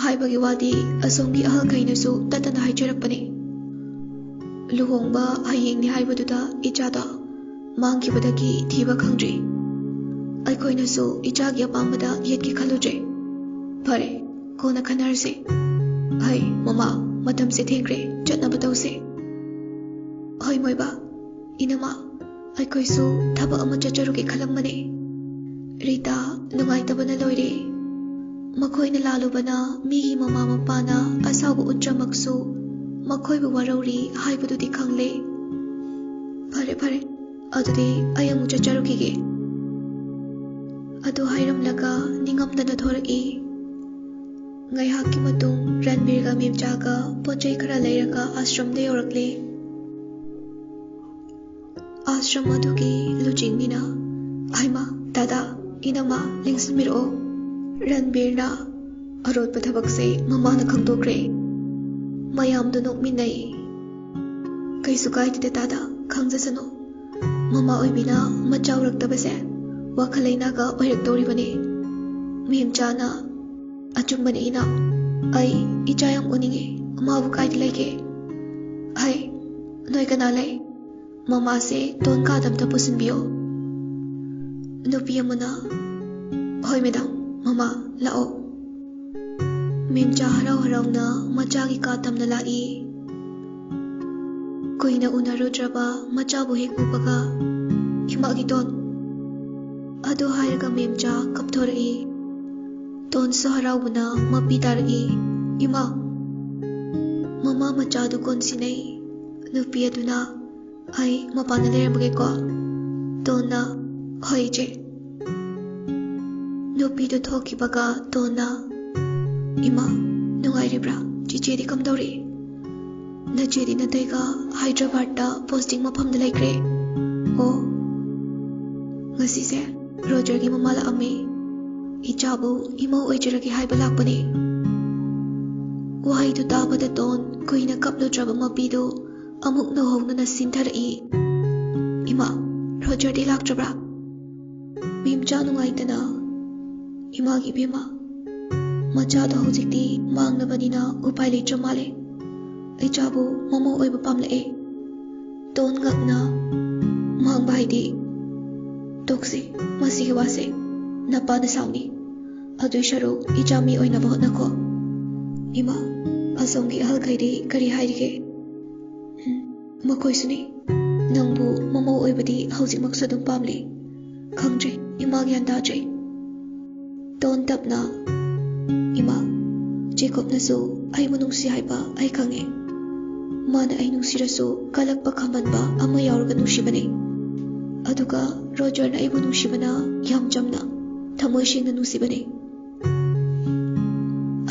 ꯍꯥꯏꯕꯒꯤ ꯋꯥꯗꯤ ꯑꯁꯣꯝꯒꯤ ꯑꯍꯜꯈꯩꯅꯁꯨ ꯇꯠꯇꯅ ꯍꯥꯏꯖꯔꯛꯄꯅꯤ꯫ ꯂꯨꯍꯣꯡꯕ ꯍꯌꯦꯡꯅꯤ ꯍꯥꯏꯕꯗꯨꯗ ꯏꯆꯥꯗꯣ ꯃꯥꯡꯈꯤꯕꯗꯒꯤ ꯊꯤꯕ ꯈꯪꯗ꯭ꯔꯤ꯫ ꯑꯩꯈꯣꯏꯅꯁꯨ ꯏꯆꯥꯒꯤ ꯑꯄꯥꯝꯕꯗ ꯌꯦꯠꯀꯦ ꯈꯜꯂꯨꯗ꯭ꯔꯦ꯫ ꯐꯔꯦ, ꯀꯣꯟꯅ ꯈꯟꯅꯔꯁꯦ꯫ ꯍꯩ, ꯃꯃꯥ, ꯃꯇꯝꯁꯦ ꯊꯦꯡꯈ꯭ꯔꯦ, ꯆꯠꯅꯕ ꯇꯧꯁꯦ꯫ ꯍꯣꯏ, ꯃꯣꯏꯕꯥ, ꯏꯅꯝꯃ, ꯑꯩꯈꯣꯏꯁꯨ ꯊꯕꯛ ꯑꯃ ꯆꯠꯆꯔꯨꯒꯦ ꯈꯜꯂꯝꯕꯅꯦ꯫ ꯔꯤꯇꯥ ꯅꯨꯡꯉꯥꯏꯇꯕꯅ ꯂꯣꯏꯔꯦ꯫ ꯃꯈꯣꯏꯅ ꯂꯥꯜꯂꯨꯕꯅ ꯃꯤꯒꯤ ꯃꯃꯥ ꯃꯄꯥꯅ ꯑꯁꯥꯎꯕ ꯎꯠꯇ꯭ꯔꯃꯛꯁꯨ ꯃꯈꯣꯏꯕꯨ ꯋꯥꯔꯧꯔꯤ ꯍꯥꯏꯕꯗꯨꯗꯤ ꯈꯪꯂꯦ꯫ ꯐꯔꯦ, ꯐꯔꯦ, ꯑꯗꯨꯗꯤ ꯑꯩ ꯑꯃꯨꯛ ꯆꯠꯆꯔꯨꯈꯤꯒꯦ꯫ ꯑꯗꯨ ꯍꯥꯏꯔꯝꯂꯒ ꯅꯤꯡꯉꯝꯗꯅ ꯊꯣꯔꯛꯏ꯫ ꯉꯥꯏꯍꯥꯛꯀꯤ ꯃꯇꯨꯡ ꯔꯟꯕꯤꯔꯒ ꯃꯦꯝꯆꯥꯒ ꯄꯣꯠ ꯆꯩ ꯈꯔ ꯂꯩꯔꯒ ꯑꯥꯁ꯭ꯔꯝꯗ ꯌꯧꯔꯛꯂꯦ꯫ ꯑꯥꯁ꯭ꯔꯝ ꯑꯗꯨꯒꯤ ꯂꯨꯆꯤꯡꯕꯤꯅ, "ꯍꯩꯃꯥ, ꯗꯥꯗꯥ, ꯏꯅꯝꯃ, ꯂꯦꯡꯁꯤꯟꯕꯤꯔꯛꯑꯣ꯫" ꯔꯟꯕꯤꯔꯅ ꯑꯔꯣꯠꯄ ꯊꯕꯛꯁꯦ ꯃꯃꯥꯅ ꯈꯪꯗꯣꯛꯈ꯭ꯔꯦ꯫ ꯃꯌꯥꯝꯗꯨ ꯅꯣꯛꯃꯤꯟꯅꯩ꯫ "ꯀꯩꯁꯨ ꯀꯥꯏꯗꯦꯗ ꯗꯥꯗꯥ, ꯈꯪꯖꯁꯅꯨ꯫ ꯃꯃꯥ ꯑꯣꯏꯕꯤꯅ ꯃꯆꯥ ꯎꯔꯛꯇꯕꯁꯦ ꯋꯥꯈꯜ ꯂꯩꯅꯥꯒ ꯑꯣꯏꯔꯛꯇꯧꯔꯤꯕꯅꯤ꯫" ꯃꯦꯝꯆꯥꯅ, "ꯑꯆꯨꯝꯕꯅꯤ ꯏꯅꯥꯎ, ꯑꯩ ꯏꯆꯥ ꯌꯥꯝ ꯎꯅꯤꯡꯉꯤ꯫ ꯃꯥꯕꯨ ꯀꯥꯏꯗ ꯂꯩꯒꯦ? ꯍꯩ, ꯅꯣꯏ ꯀꯅꯥ ꯂꯩ? ꯃꯃꯥꯁꯦ ꯇꯣꯟ ꯀꯥꯗ ꯑꯝꯇ ꯄꯨꯁꯤꯟꯕꯤꯌꯣ꯫" ꯅꯨꯄꯤ ꯑꯃꯅ, "ꯍꯣꯏ ꯃꯦꯗꯥꯝ, ꯃꯃꯥ ꯂꯥꯛꯑꯣ꯫" ꯃꯦꯝꯆꯥ ꯍꯔꯥꯎ ꯍꯔꯥꯎꯅ ꯃꯆꯥꯒꯤ ꯀꯥ ꯇꯝꯅ ꯂꯥꯛꯏ꯫ ꯀꯨꯏꯅ ꯎꯅꯔꯨꯗ꯭ꯔꯕ ꯃꯆꯥꯕꯨ ꯍꯦꯛ ꯎꯕꯒ, "ꯏꯃꯥꯒꯤ ꯇꯣꯟ!" ꯑꯗꯨ ꯍꯥꯏꯔꯒ ꯃꯦꯝꯆꯥ ꯀꯞꯊꯣꯔꯛꯏ꯫ ꯇꯣꯟꯁꯨ ꯍꯔꯥꯎꯕꯅ ꯃꯄꯤ ꯇꯥꯔꯛꯏ꯫ "ꯏꯃꯥ, ꯃꯃꯥ ꯃꯆꯥꯗꯨ ꯀꯣꯟꯁꯤꯟꯅꯩ꯫ ꯅꯨꯄꯤ ꯑꯗꯨꯅ, 'ꯑꯩ ꯃꯄꯥꯟꯗ ꯂꯩꯔꯝꯃꯒꯦꯀꯣ꯫ ꯇꯣꯟꯅ, "ꯍꯣꯏ, ꯏꯆꯦ"꯫ ꯅꯨꯄꯤꯗꯨ ꯊꯣꯛꯈꯤꯕꯒ ꯇꯣꯟꯅ, "ꯏꯃꯥ, ꯅꯨꯡꯉꯥꯏꯔꯤꯕ꯭ꯔꯥ? ꯆꯤꯆꯦꯗꯤ ꯀꯝꯗꯧꯔꯤ? ꯅꯆꯦꯗꯤ ꯅꯇꯩꯒ ꯍꯥꯏꯗ꯭ꯔꯕꯥꯗꯇ ꯄꯣꯁꯇꯤꯡ ꯃꯐꯝꯗ ꯂꯩꯈ꯭ꯔꯦ꯫ ꯑꯣ, ꯉꯁꯤꯁꯦ ꯔꯣꯖꯔꯒꯤ ꯃꯃꯥ ꯂꯥꯛꯑꯝꯃꯤ꯫ ꯏꯆꯥꯕꯨ ꯏꯃꯧ ꯑꯣꯏꯖꯔꯒꯦ ꯍꯥꯏꯕ ꯂꯥꯛꯄꯅꯦ"꯫ ꯋꯥꯍꯩꯗꯨ ꯇꯥꯕꯗ ꯇꯣꯟ ꯀꯨꯏꯅ ꯀꯞꯂꯨꯗ꯭ꯔꯕ ꯃꯄꯤꯗꯨ ꯑꯃꯨꯛ ꯅꯧꯍꯧꯅꯅ ꯁꯤꯟꯊꯔꯛꯏ꯫ "ꯏꯃꯥ, ꯔꯣꯖꯔꯗꯤ ꯂꯥꯛꯇ꯭ꯔꯕ꯭ꯔꯥ?" ꯃꯦꯝꯆꯥ ꯅꯨꯡꯉꯥꯏꯇꯅ, "ꯏꯃꯥꯒꯤ ꯏꯕꯦꯝꯃ, ꯃꯆꯥꯗꯣ ꯍꯧꯖꯤꯛꯇꯤ ꯃꯥꯡꯂꯕꯅꯤꯅ ꯎꯄꯥꯏ ꯂꯩꯇ꯭ꯔ ꯃꯥꯜꯂꯦ꯫ ꯏꯆꯥꯕꯨ ꯃꯃꯧ ꯑꯣꯏꯕ ꯄꯥꯝꯂꯛꯑꯦ"꯫ ꯇꯣꯟ ꯉꯛꯅ, "ꯃꯥꯡꯕ ꯍꯥꯏꯗꯤ?" "ꯇꯣꯛꯁꯤ, ꯃꯁꯤꯒꯤ ꯋꯥꯁꯦ꯫ ꯅꯄꯥꯅ ꯁꯥꯎꯅꯤ꯫ ꯑꯗꯨꯏ ꯁꯔꯨꯛ ꯏꯆꯥ ꯃꯤ ꯑꯣꯏꯅꯕ ꯍꯣꯠꯅꯈꯣ꯫ ꯏꯃꯥ, ꯑꯁꯣꯝꯒꯤ ꯑꯍꯜꯈꯩꯗꯤ ꯀꯔꯤ ꯍꯥꯏꯔꯤꯒꯦ?" "ꯎꯝ, ꯃꯈꯣꯏꯁꯨꯅꯤ꯫ ꯅꯪꯕꯨ ꯃꯃꯧ ꯑꯣꯏꯕꯗꯤ ꯍꯧꯖꯤꯛꯃꯛꯁꯨ ꯑꯗꯨꯝ ꯄꯥꯝꯂꯤ꯫ ꯈꯪꯗ꯭ꯔꯦ, ꯏꯃꯥ ꯒ꯭ꯌꯥꯟ ꯇꯥꯗ꯭ꯔꯦ"꯫ ꯇꯣꯟ ꯇꯞꯅ, "ꯏꯃꯥ, ꯖꯦꯀꯣꯕꯅꯁꯨ ꯑꯩꯕꯨ ꯅꯨꯡꯁꯤ ꯍꯥꯏꯕ ꯑꯩ ꯈꯪꯉꯦ꯫ ꯃꯥꯅ ꯑꯩ ꯅꯨꯡꯁꯤꯔꯁꯨ ꯀꯜꯂꯛꯄ ꯈꯝꯕꯟꯕ ꯑꯃ ꯌꯥꯎꯔꯒ ꯅꯨꯡꯁꯤꯕꯅꯦ꯫ ꯑꯗꯨꯒ ꯔꯣꯖꯔꯅ ꯑꯩꯕꯨ ꯅꯨꯡꯁꯤꯕꯅ ꯌꯥꯝ ꯆꯝꯅ, ꯊꯃꯣꯏ ꯁꯦꯡꯅ ꯅꯨꯡꯁꯤꯕꯅꯦ"꯫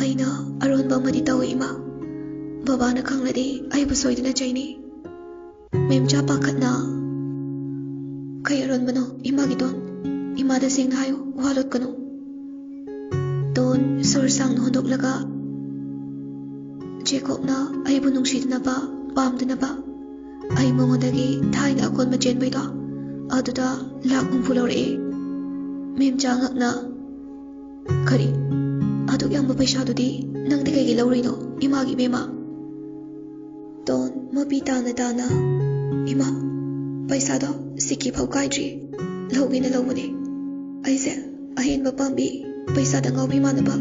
"ꯑꯩꯅ ꯑꯔꯣꯟꯕ ꯑꯃꯗꯤ ꯇꯧꯏ, ꯏꯃꯥ꯫ ꯕꯕꯥꯅ ꯈꯪꯂꯗꯤ ꯑꯩꯕꯨ ꯁꯣꯏꯗꯅ ꯆꯩꯅꯤ"꯫ ꯃꯦꯝꯆꯥ ꯄꯥꯈꯠꯅ, "ꯀꯩ ꯑꯔꯣꯟꯕꯅꯣ, ꯏꯃꯥꯒꯤ ꯇꯣꯟ? ꯏꯃꯥꯗ ꯁꯦꯡꯅ ꯍꯥꯏꯌꯨ, ꯋꯥ ꯂꯣꯠꯀꯅꯨ"꯫ ꯇꯣꯟ ꯁꯣꯔ ꯁꯥꯡꯅ ꯍꯣꯟꯗꯣꯛꯂꯒ, "ꯖꯦꯀꯣꯕꯅ ꯑꯩꯕꯨ ꯅꯨꯡꯁꯤꯗꯅꯕ, ꯄꯥꯝꯗꯅꯕ ꯑꯩ ꯃꯉꯣꯟꯗꯒꯤ ꯊꯥꯏꯅ ꯑꯀꯣꯟꯕ ꯆꯦꯟꯕꯩꯗꯣ, ꯑꯗꯨꯗ ꯂꯥꯛ ꯍꯨꯝꯐꯨ ꯂꯧꯔꯛꯑꯦ"꯫ ꯃꯦꯝꯆꯥ ꯉꯛꯅ, "ꯀꯔꯤ? ꯑꯗꯨꯛ ꯌꯥꯝꯕ ꯄꯩꯁꯥꯗꯨꯗꯤ ꯅꯪꯗꯤ ꯀꯩꯒꯤ ꯂꯧꯔꯨꯏꯅꯣ, ꯏꯃꯥꯒꯤ ꯏꯕꯦꯝꯃ?" ꯇꯣꯟ ꯃꯄꯤ ꯇꯥꯅ ꯇꯥꯅ, "ꯏꯃꯥ, ꯄꯩꯁꯥꯗꯣ ꯁꯤꯀꯤ ꯐꯥꯎ ꯀꯥꯏꯗ꯭ꯔꯤ, ꯂꯧꯒꯦꯅ ꯂꯧꯕꯅꯦ꯫ ꯑꯩꯁꯦ ꯑꯍꯦꯟꯕ ꯄꯥꯝꯕꯤ, ꯄꯩꯁꯥꯗ ꯉꯥꯎꯕꯤ ꯃꯥꯟꯅꯕ꯫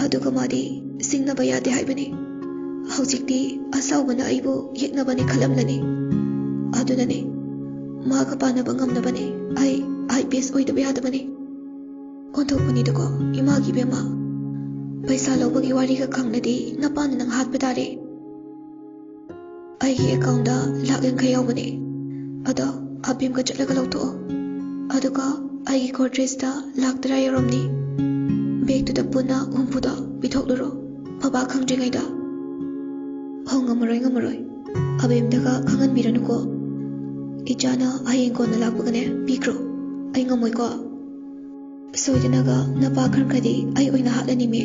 ꯑꯗꯨꯒ ꯃꯥꯗꯤ ꯁꯤꯡꯅꯕ ꯌꯥꯗꯦ ꯍꯥꯏꯕꯅꯤ꯫ ꯍꯧꯖꯤꯛꯇꯤ ꯑꯁꯥꯎꯕꯅ ꯑꯩꯕꯨ ꯌꯦꯛꯅꯕꯅꯦ ꯈꯜꯂꯝꯂꯅꯤ꯫ ꯑꯗꯨꯅꯅꯦ, ꯃꯥꯒ ꯄꯥꯟꯅꯕ ꯉꯝꯅꯕꯅꯦ ꯑꯩ IPS ꯑꯣꯏꯗꯕ ꯌꯥꯗꯕꯅꯤ"꯫ ꯑꯣꯟꯊꯣꯛꯄꯅꯤꯗꯀꯣ, ꯏꯃꯥꯒꯤ ꯏꯕꯦꯝꯃ꯫ ꯄꯩꯁꯥ ꯂꯧꯕꯒꯤ ꯋꯥꯔꯤꯒ ꯈꯪꯂꯗꯤ ꯅꯄꯥꯅ ꯅꯪ ꯍꯥꯠꯄ ꯇꯥꯔꯦ꯫ ꯑꯩꯒꯤ ꯑꯦꯀꯥꯎꯟꯗ ꯂꯥꯛ ꯌꯥꯡꯈꯩ ꯌꯥꯎꯕꯅꯦ꯫ ꯑꯗꯣ ꯑꯕꯤꯝꯒ ꯆꯠꯂꯒ ꯂꯧꯊꯣꯛꯑꯣ꯫ ꯑꯗꯨꯒ ꯑꯩꯒꯤ ꯒꯣꯗ꯭ꯔꯦꯖꯇ ꯂꯥꯛ ꯇꯔꯥ ꯌꯥꯎꯔꯝꯅꯤ꯫ ꯕꯦꯒꯇꯨꯗ ꯄꯨꯟꯅ ꯍꯨꯝꯐꯨꯗꯣ ꯄꯤꯊꯣꯛꯂꯨꯔꯣ, ꯕꯕꯥ ꯈꯪꯗ꯭ꯔꯤꯉꯩꯗ꯫ ꯍꯣ, ꯉꯝꯃꯔꯣꯏ, ꯉꯝꯃꯔꯣꯏ꯫ ꯑꯕꯤꯝꯗꯒ ꯈꯪꯍꯟꯕꯤꯔꯅꯨꯀꯣ꯫ ꯏꯆꯥꯅ ꯍꯌꯦꯡ ꯀꯣꯟꯅ ꯂꯥꯛꯄꯒꯅꯦ ꯄꯤꯈ꯭ꯔꯣ꯫ ꯑꯩ ꯉꯝꯃꯣꯏꯀꯣ꯫ ꯁꯣꯏꯗꯅꯒ ꯅꯄꯥ ꯈꯟꯈ꯭ꯔꯗꯤ ꯑꯩ ꯑꯣꯏꯅ ꯍꯥꯠꯂꯅꯤꯃꯦ꯫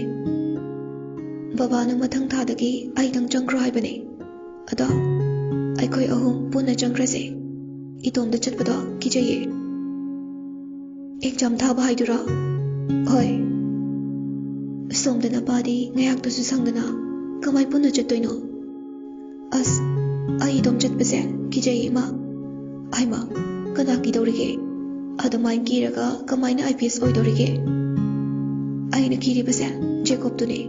ꯕꯕꯥꯅ ꯃꯊꯪ ꯊꯥꯗꯒꯤ ꯑꯩꯗꯪ ꯆꯪꯈ꯭ꯔꯣ ꯍꯥꯏꯕꯅꯦ꯫ ꯑꯗꯣ ꯑꯩꯈꯣꯏ ꯑꯍꯨꯝ ꯄꯨꯟꯅ ꯆꯪꯈ꯭ꯔꯁꯦ꯫ ꯏꯇꯣꯝꯇ ꯆꯠꯄꯗꯣ ꯀꯤꯖꯩꯌꯦ꯫ ꯑꯦꯛꯖꯥꯝ ꯊꯥꯕ ꯍꯥꯏꯗꯨꯔꯣ? ꯍꯣꯏ꯫ ꯁꯣꯝꯗ ꯅꯄꯥꯗꯤ ꯉꯥꯏꯍꯥꯛꯇꯁꯨ ꯁꯪꯗꯅ ꯀꯃꯥꯏ ꯄꯨꯟꯅ ꯆꯠꯇꯣꯏꯅꯣ? ꯑꯁ, ꯑꯩ ꯏꯇꯣꯝ ꯆꯠꯄꯁꯦ ꯀꯤꯖꯩꯌꯦ, ꯏꯃꯥ꯫ ꯍꯩꯃꯥ, ꯀꯅꯥ ꯀꯤꯗꯧꯔꯤꯒꯦ? ꯑꯗꯨꯃꯥꯏꯅ ꯀꯤꯔꯒ ꯀꯃꯥꯏꯅ ꯑꯥꯏ ꯄꯤ ꯑꯦꯁ ꯑꯣꯏꯗꯧꯔꯤꯒꯦ? ꯑꯩꯅ ꯀꯤꯔꯤꯕꯁꯦ ꯖꯦꯀꯣꯕꯇꯨꯅꯦ꯫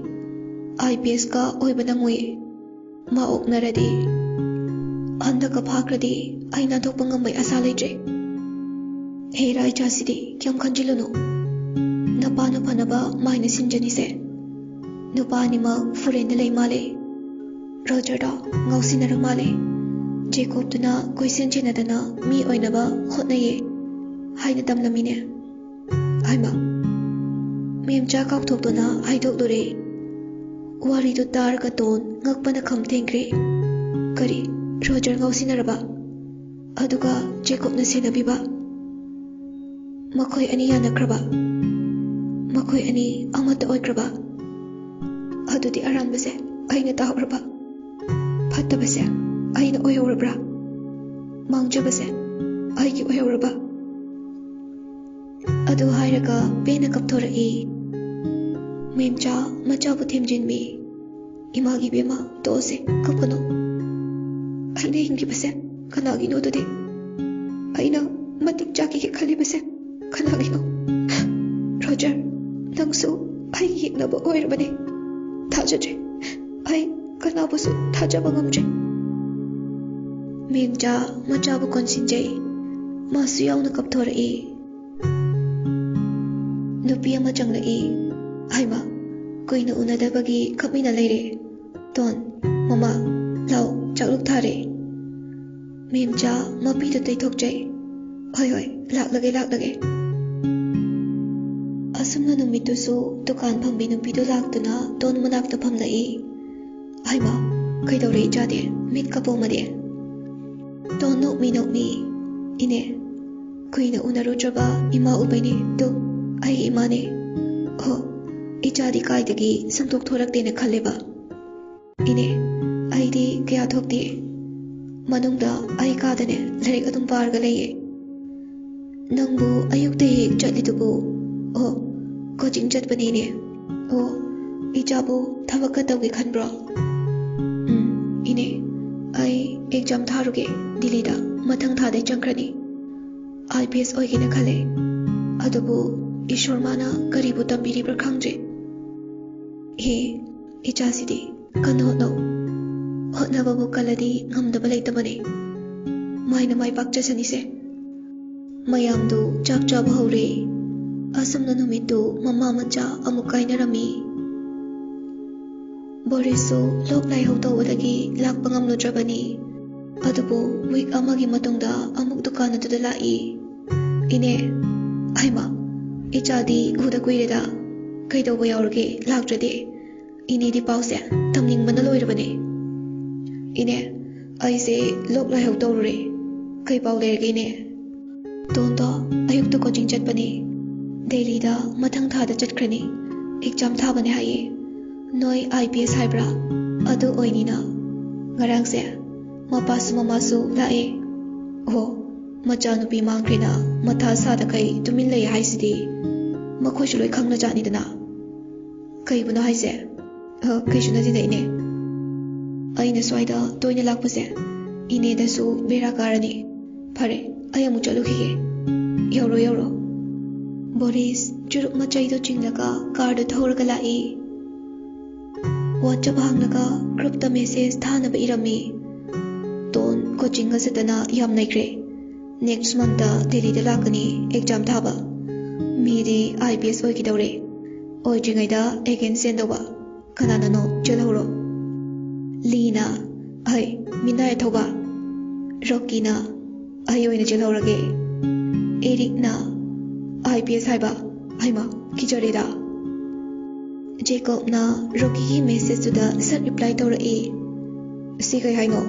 ꯑꯥꯏ ꯄꯤ ꯑꯦꯁꯀ ꯑꯣꯏꯕ ꯅꯪꯉꯣꯏꯌꯦ꯫ ꯃꯥ ꯑꯣꯛꯅꯔꯗꯤ, ꯍꯟꯗꯛꯀ ꯐꯥꯈ꯭ꯔꯗꯤ ꯑꯩ ꯅꯥꯟꯊꯣꯛꯄ ꯉꯝꯕꯩ ꯑꯁꯥ ꯂꯩꯇ꯭ꯔꯦ꯫ ꯍꯦꯔꯥ, ꯏꯆꯥꯁꯤꯗꯤ ꯀꯌꯥꯝ ꯈꯟꯖꯤꯜꯂꯨꯅꯨ꯫ ꯅꯄꯥꯅ ꯐꯅꯕ ꯃꯥꯏꯅ ꯁꯤꯟꯖꯅꯤꯁꯦ꯫ ꯅꯨꯄꯥ ꯑꯅꯤꯃꯛ ꯐꯣꯔꯦꯟꯗ ꯂꯩ ꯃꯥꯜꯂꯦ꯫ ꯔꯣꯖꯔꯗꯣ ꯉꯥꯎꯁꯤꯟꯅꯔ ꯃꯥꯜꯂꯦ꯫ ꯖꯦꯀꯣꯕꯇꯨꯅ ꯀꯣꯏꯁꯦꯟ ꯁꯦꯟꯅꯗꯅ ꯃꯤ ꯑꯣꯏꯅꯕ ꯍꯣꯠꯅꯩꯌꯦ ꯍꯥꯏꯅ ꯇꯝꯂꯝꯃꯤꯅꯦ꯫ ꯍꯥꯏꯃ, ꯃꯦꯝꯆꯥ ꯀꯥꯎꯊꯣꯛꯇꯨꯅ ꯍꯥꯏꯗꯣꯛꯂꯨꯔꯦ꯫ ꯋꯥꯔꯤꯗꯨ ꯇꯥꯔꯒ ꯇꯣꯟ ꯉꯛꯄꯅ ꯈꯝ ꯊꯦꯡꯈ꯭ꯔꯦ꯫ ꯀꯔꯤ, ꯔꯣꯖꯔ ꯉꯥꯎꯁꯤꯟꯅꯔꯕ? ꯑꯗꯨꯒ ꯖꯦꯀꯣꯕꯅ ꯁꯦꯟꯅꯕꯤꯕ? ꯃꯈꯣꯏ ꯑꯅꯤ ꯌꯥꯅꯈ꯭ꯔꯕ? ꯃꯈꯣꯏ ꯑꯅꯤ ꯑꯃꯠꯇ ꯑꯣꯏꯈ꯭ꯔꯕ? ꯑꯗꯨꯗꯤ ꯑꯔꯥꯟꯕꯁꯦ ꯑꯩꯅ ꯇꯥꯍꯧꯔꯕ? ꯐꯠꯇꯕꯁꯦ ꯑꯩꯅ ꯑꯣꯏꯍꯧꯔꯕ꯭ꯔꯥ? ꯃꯥꯡꯖꯕꯁꯦ ꯑꯩꯒꯤ ꯑꯣꯏꯍꯧꯔꯕ? ꯑꯗꯨ ꯍꯥꯏꯔꯒ ꯄꯦꯟꯅ ꯀꯞꯊꯣꯔꯛꯏ꯫ ꯃꯦꯝꯆꯥ ꯃꯆꯥꯕꯨ ꯊꯦꯝꯖꯤꯟꯕꯤ꯫ ꯏꯃꯥꯒꯤ ꯏꯕꯦꯝꯃ, ꯇꯣꯛꯑꯁꯦ, ꯀꯞꯀꯅꯨ꯫ ꯑꯩꯅ ꯍꯤꯡꯂꯤꯕꯁꯦ ꯀꯅꯥꯒꯤꯅꯣ ꯑꯗꯨꯗꯤ? ꯑꯩꯅ ꯃꯇꯤꯛ ꯆꯥꯈꯤꯒꯦ ꯈꯜꯂꯤꯕꯁꯦ ꯀꯅꯥꯒꯤꯅꯣ? ꯔꯣꯖꯔ, ꯅꯪꯁꯨ ꯑꯩꯒꯤ ꯌꯦꯛꯅꯕ ꯑꯣꯏꯔꯕꯅꯤ꯫ ꯊꯥꯖꯗ꯭ꯔꯦ꯫ ꯑꯩ ꯀꯅꯥꯕꯨꯁꯨ ꯊꯥꯖꯕ ꯉꯝꯗ꯭ꯔꯦ꯫ ꯃꯦꯝꯆꯥ ꯃꯆꯥꯕꯨ ꯀꯣꯟꯁꯤꯟꯖꯩ꯫ ꯃꯥꯁꯨ ꯌꯥꯎꯅ ꯀꯞꯊꯣꯔꯛꯏ꯫ ꯅꯨꯞ-, ꯅꯨꯄꯤ ꯑꯃ ꯆꯪꯂꯛꯏ꯫ ꯍꯩꯃꯥ, ꯀꯨꯏꯅ ꯎꯅꯗꯕꯒꯤ ꯈꯞꯃꯤꯟꯅ ꯂꯩꯔꯦ꯫ ꯇꯣꯟ, ꯃꯃꯥ, ꯂꯥꯎ, ꯆꯥꯛꯂꯨꯛ ꯊꯥꯔꯦ꯫ ꯃꯦꯝꯆꯥ ꯃꯄꯤꯗꯨ ꯇꯩꯊꯣꯛꯆꯩ꯫ ꯍꯣꯏ, ꯍꯣꯏ, ꯂꯥꯛꯂꯒꯦ, ꯂꯥꯛꯂꯒꯦ꯫ ꯑꯁꯨꯝꯅ ꯅꯨꯃꯤꯠꯇꯨꯁꯨ ꯗꯨꯀꯥꯟ ꯐꯝꯕꯤ ꯅꯨꯄꯤꯗꯨ ꯂꯥꯛꯇꯨꯅ ꯇꯣꯟ ꯃꯅꯥꯛꯇ ꯐꯝꯂꯛꯏ꯫ ꯍꯩꯃꯥ, ꯀꯩꯗꯧꯔꯦ ꯏꯆꯥꯗꯤ? ꯃꯤꯠ ꯀꯄꯣꯝꯃꯗꯤ꯫ ꯇꯣꯟ ꯅꯣꯛꯃꯤ ꯅꯣꯛꯃꯤ, ꯏꯅꯦ, ꯀꯨꯏꯅ ꯎꯅꯔꯨꯗ꯭ꯔꯕ ꯏꯃꯥ ꯎꯕꯩꯅꯦ꯫ ꯇꯨ, ꯑꯩꯒꯤ ꯏꯃꯥꯅꯦ꯫ ꯍꯣ, ꯏꯆꯥꯗꯤ ꯀꯥꯏꯗꯒꯤ ꯁꯨꯡꯊꯣꯛ ꯊꯣꯔꯛꯇꯦꯅ ꯈꯜꯂꯦꯕ꯫ ꯏꯅꯦ, ꯑꯩꯗꯤ ꯀꯌꯥ ꯊꯣꯛꯇꯦ꯫ ꯃꯅꯨꯡꯗ ꯑꯩ ꯀꯥꯗꯅꯦ ꯂꯥꯏꯔꯤꯛ ꯑꯗꯨꯝ ꯄꯥꯔꯒ ꯂꯩꯌꯦ꯫ ꯅꯪꯕꯨ ꯑꯌꯨꯛꯇ ꯍꯦꯛ ꯆꯠꯂꯤꯗꯨꯕꯨ? ꯑꯣ, ꯀꯣꯆꯤꯡ ꯆꯠꯄꯅꯤꯅꯦ꯫ ꯑꯣ, ꯏꯆꯥꯕꯨ ꯊꯕꯛꯀ ꯇꯧꯒꯦ ꯈꯟꯕ꯭ꯔꯣ? ꯎꯝ, ꯏꯅꯦ, ꯑꯩ ꯑꯦꯛꯖꯥꯝ ꯊꯥꯔꯨꯒꯦ ꯗꯤꯜꯂꯤꯗ꯫ ꯃꯊꯪ ꯊꯥꯗꯩ ꯆꯪꯈ꯭ꯔꯅꯤ꯫ ꯑꯥꯏ ꯄꯤ ꯑꯦꯁ ꯑꯣꯏꯒꯦꯅ ꯈꯜꯂꯦ꯫ ꯑꯗꯨꯕꯨ ꯏꯁꯣꯔ ꯃꯥꯅ ꯀꯔꯤꯕꯨ ꯇꯝꯕꯤꯔꯤꯕ꯭ꯔꯥ ꯈꯪꯗ꯭ꯔꯦ꯫ ꯍꯦ, ꯏꯆꯥꯁꯤꯗꯤ ꯀꯟꯅ ꯍꯣꯠꯅꯧ꯫ ꯍꯣꯠꯅꯕꯕꯨ ꯀꯜꯂꯗꯤ ꯉꯝꯗꯕ ꯂꯩꯇꯕꯅꯦ꯫ ꯃꯥꯏꯅ ꯃꯥꯏ ꯄꯥꯛꯆꯁꯅꯤꯁꯦ꯫ ꯃꯌꯥꯝꯗꯨ ꯆꯥꯛ ꯆꯥꯕ ꯍꯧꯔꯦ꯫ ꯑꯁꯨꯝꯅ ꯅꯨꯃꯤꯠꯇꯨ ꯃꯃꯥ ꯃꯆꯥ ꯑꯃꯨꯛ ꯀꯥꯏꯅꯔꯝꯃꯤ꯫ ꯕꯣꯔꯤꯁꯁꯨ ꯂꯣꯛ ꯂꯥꯏꯍꯧ ꯇꯧꯕꯗꯒꯤ ꯂꯥꯛꯄ ꯉꯝꯂꯨꯗ꯭ꯔꯕꯅꯤ꯫ ꯑꯗꯨꯕꯨ ꯋꯤꯛ ꯑꯃꯒꯤ ꯃꯇꯨꯡꯗ ꯑꯃꯨꯛ ꯗꯨꯀꯥꯟ ꯑꯗꯨꯗ ꯂꯥꯛꯏ꯫ ꯏꯅꯦ, ꯍꯩꯃꯥ, ꯏꯆꯥꯗꯤ ꯎꯗ ꯀꯨꯏꯔꯦꯗ꯫ ꯀꯩꯗꯧꯕ ꯌꯥꯎꯔꯒꯦ ꯂꯥꯛꯇ꯭ꯔꯗꯤ? ꯏꯅꯦꯗꯤ ꯄꯥꯎꯁꯦ ꯇꯝꯅꯤꯡꯕꯅ ꯂꯣꯏꯔꯕꯅꯦ꯫ ꯏꯅꯦ, ꯑꯩꯁꯦ ꯂꯣꯛ ꯂꯥꯏꯍꯧ ꯇꯧꯔꯨꯔꯦ꯫ ꯀꯩ ꯄꯥꯎ ꯂꯩꯔꯒꯦ ꯏꯅꯦ? ꯇꯣꯟꯗꯣ ꯑꯌꯨꯛꯇ ꯀꯣꯆꯤꯡ ꯆꯠꯄꯅꯦ꯫ ꯗꯦꯜꯂꯤꯗ ꯃꯊꯪ ꯊꯥꯗ ꯆꯠꯈ꯭ꯔꯅꯤ꯫ ꯑꯦꯛꯖꯥꯝ ꯊꯥꯕꯅꯦ ꯍꯥꯏꯌꯦ꯫ ꯅꯣꯏ ꯑꯥꯏ ꯄꯤ ꯑꯦꯁ ꯍꯥꯏꯕ꯭ꯔꯥ? ꯑꯗꯨ ꯑꯣꯏꯅꯤꯅ꯫ ꯉꯔꯥꯡꯁꯦ ꯃꯄꯥꯁꯨ ꯃꯃꯥꯁꯨ ꯂꯥꯛꯑꯦ꯫ ꯑꯣ, ꯃꯆꯥꯅꯨꯄꯤ ꯃꯥꯡꯈ꯭ꯔꯦꯅ ꯃꯊꯥ ꯁꯥꯗꯈꯩ ꯇꯨꯃꯤꯟ ꯂꯩ ꯍꯥꯏꯁꯤꯗꯤ꯫ ꯃꯈꯣꯏꯁꯨ ꯂꯣꯏ ꯈꯪꯅꯖꯥꯠꯅꯤꯗꯅ꯫ ꯀꯩꯕꯨꯅꯣ ꯍꯥꯏꯁꯦ? ꯑ, ꯀꯩꯁꯨ ꯅꯠꯇꯦꯗ, ꯏꯅꯦ꯫ ꯑꯩꯅ ꯁ꯭ꯋꯥꯏꯗ ꯇꯣꯏꯅ ꯂꯥꯛꯄꯁꯦ ꯏꯅꯦꯗꯁꯨ ꯕꯦꯔꯥ ꯀꯥꯔꯅꯤ꯫ ꯐꯔꯦ, ꯑꯩ ꯑꯃꯨꯛ ꯆꯠꯂꯨꯈꯤꯒꯦ꯫ ꯌꯧꯔꯣ, ꯌꯧꯔꯣ꯫ ꯕꯣꯔꯤꯁ ꯆꯨꯔꯨꯞ ꯃꯆꯩꯗꯣ ꯆꯤꯡꯂꯒ ꯀꯥꯔꯗꯨ ꯊꯧꯔꯒ ꯂꯥꯛꯏ꯫ ꯋꯥꯆꯞ ꯍꯥꯡꯂꯒ ꯒ꯭ꯔꯨꯞꯇ ꯃꯦꯁꯦꯖ ꯊꯥꯅꯕ ꯏꯔꯝꯃꯤ꯫ ꯇꯣꯟ ꯀꯣꯆꯤꯡꯒ ꯆꯠꯇꯅ ꯌꯥꯝ ꯅꯩꯈ꯭ꯔꯦ꯫ ꯅꯦꯛꯁ ꯃꯟꯇ ꯗꯦꯜꯂꯤꯗ ꯂꯥꯛꯀꯅꯤ ꯑꯦꯛꯖꯥꯝ ꯊꯥꯕ꯫ ꯃꯤꯗꯤ ꯑꯥꯏ ꯄꯤ ꯑꯦꯁ ꯑꯣꯏꯈꯤꯗꯧꯔꯦ꯫ ꯑꯣꯏꯗ꯭ꯔꯤꯉꯩꯗ ꯑꯦꯒꯦꯟꯁ ꯆꯦꯟꯗꯧꯕ꯫ ꯀꯅꯥꯅꯅꯣ ꯆꯦꯜꯍꯧꯔꯣ꯫ ꯂꯤꯅ, ꯑꯩ ꯃꯤꯅꯥꯏ ꯑꯊꯧꯕ꯫ ꯔꯣꯀꯤꯅ, ꯑꯩ ꯑꯣꯏꯅ ꯆꯦꯜꯍꯧꯔꯒꯦ꯫ ꯏꯔꯤꯛꯅ, ꯑꯥꯏ ꯄꯤ ꯑꯦꯁ ꯍꯥꯏꯕ? ꯍꯩꯃ, ꯀꯤꯖꯔꯦꯗ꯫ ꯖꯦꯀꯣꯕꯅ ꯔꯣꯀꯤꯒꯤ ꯃꯦꯁꯦꯖꯇꯨꯗ ꯁꯠ ꯔꯤꯄ꯭ꯂꯥꯏ ꯇꯧꯔꯛꯏ꯫ ꯁꯤ ꯀꯩ ꯍꯥꯏꯅꯣ?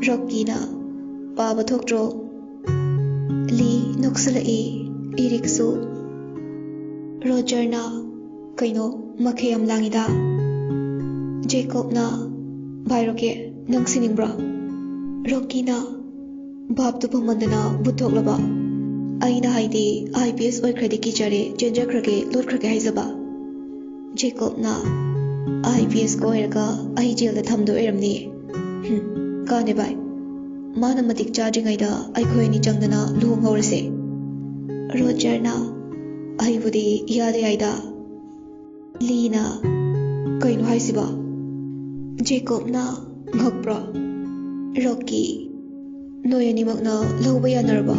ꯔꯣꯀꯤꯅ, ꯄꯥꯕ ꯊꯣꯛꯇ꯭ꯔꯣ? ꯂꯤ ꯅꯣꯛꯁꯜꯂꯛꯏ꯫ ꯏꯔꯤꯛꯁꯨ꯫ ꯔꯣꯖꯔꯅ, ꯀꯩꯅꯣ, ꯃꯈꯩ ꯌꯥꯝ ꯂꯥꯡꯉꯤꯗ꯫ ꯖꯦꯀꯣꯕꯅ, ꯚꯥꯏ ꯔꯣꯀꯤ, ꯅꯪ ꯁꯤꯅꯤꯡꯕ꯭ꯔꯣ? ꯔꯣꯀꯤꯅ, ꯚꯥꯞꯇꯨ ꯐꯃꯟꯗꯅ ꯕꯨꯠ ꯊꯣꯛꯂꯕ? ꯑꯩꯅ ꯍꯥꯏꯗꯤ, ꯑꯥꯏ ꯄꯤ ꯑꯦꯁ ꯑꯣꯏꯈ꯭ꯔꯗꯤ ꯀꯤꯖꯔꯦ, ꯆꯦꯟꯖꯈ꯭ꯔꯒꯦ, ꯂꯣꯠꯈ꯭ꯔꯒꯦ ꯍꯥꯏꯖꯕ꯫ ꯖꯦꯀꯣꯕꯅ, ꯑꯥꯏ ꯄꯤ ꯑꯦꯁꯀ ꯑꯣꯏꯔꯒ ꯑꯩ ꯖꯦꯜꯗ ꯊꯝꯗꯣꯏ ꯑꯣꯏꯔꯝꯅꯤ꯫ ꯍꯨꯝ, ꯀꯥꯟꯅꯦ ꯚꯥꯏ꯫ ꯃꯥꯅ ꯃꯇꯤꯛ ꯆꯥꯗ꯭ꯔꯤꯉꯩꯗ ꯑꯩꯈꯣꯏ ꯑꯅꯤ ꯆꯪꯗꯅ ꯂꯨꯍꯣꯡꯍꯧꯔꯁꯦ꯫ ꯔꯣꯖꯔꯅ, ꯑꯩꯕꯨꯗꯤ ꯏꯌꯥꯗ ꯌꯥꯏꯗ꯫ ꯂꯤꯅ, ꯀꯩꯅꯣ ꯍꯥꯏꯁꯤꯕꯣ? ꯖꯦꯀꯣꯕꯅ ꯉꯛꯄ꯭ꯔꯣ? ꯔꯣꯀꯤ, ꯅꯣꯏ ꯑꯅꯤꯃꯛꯅ ꯂꯧꯕ ꯌꯥꯅꯔꯕꯣ?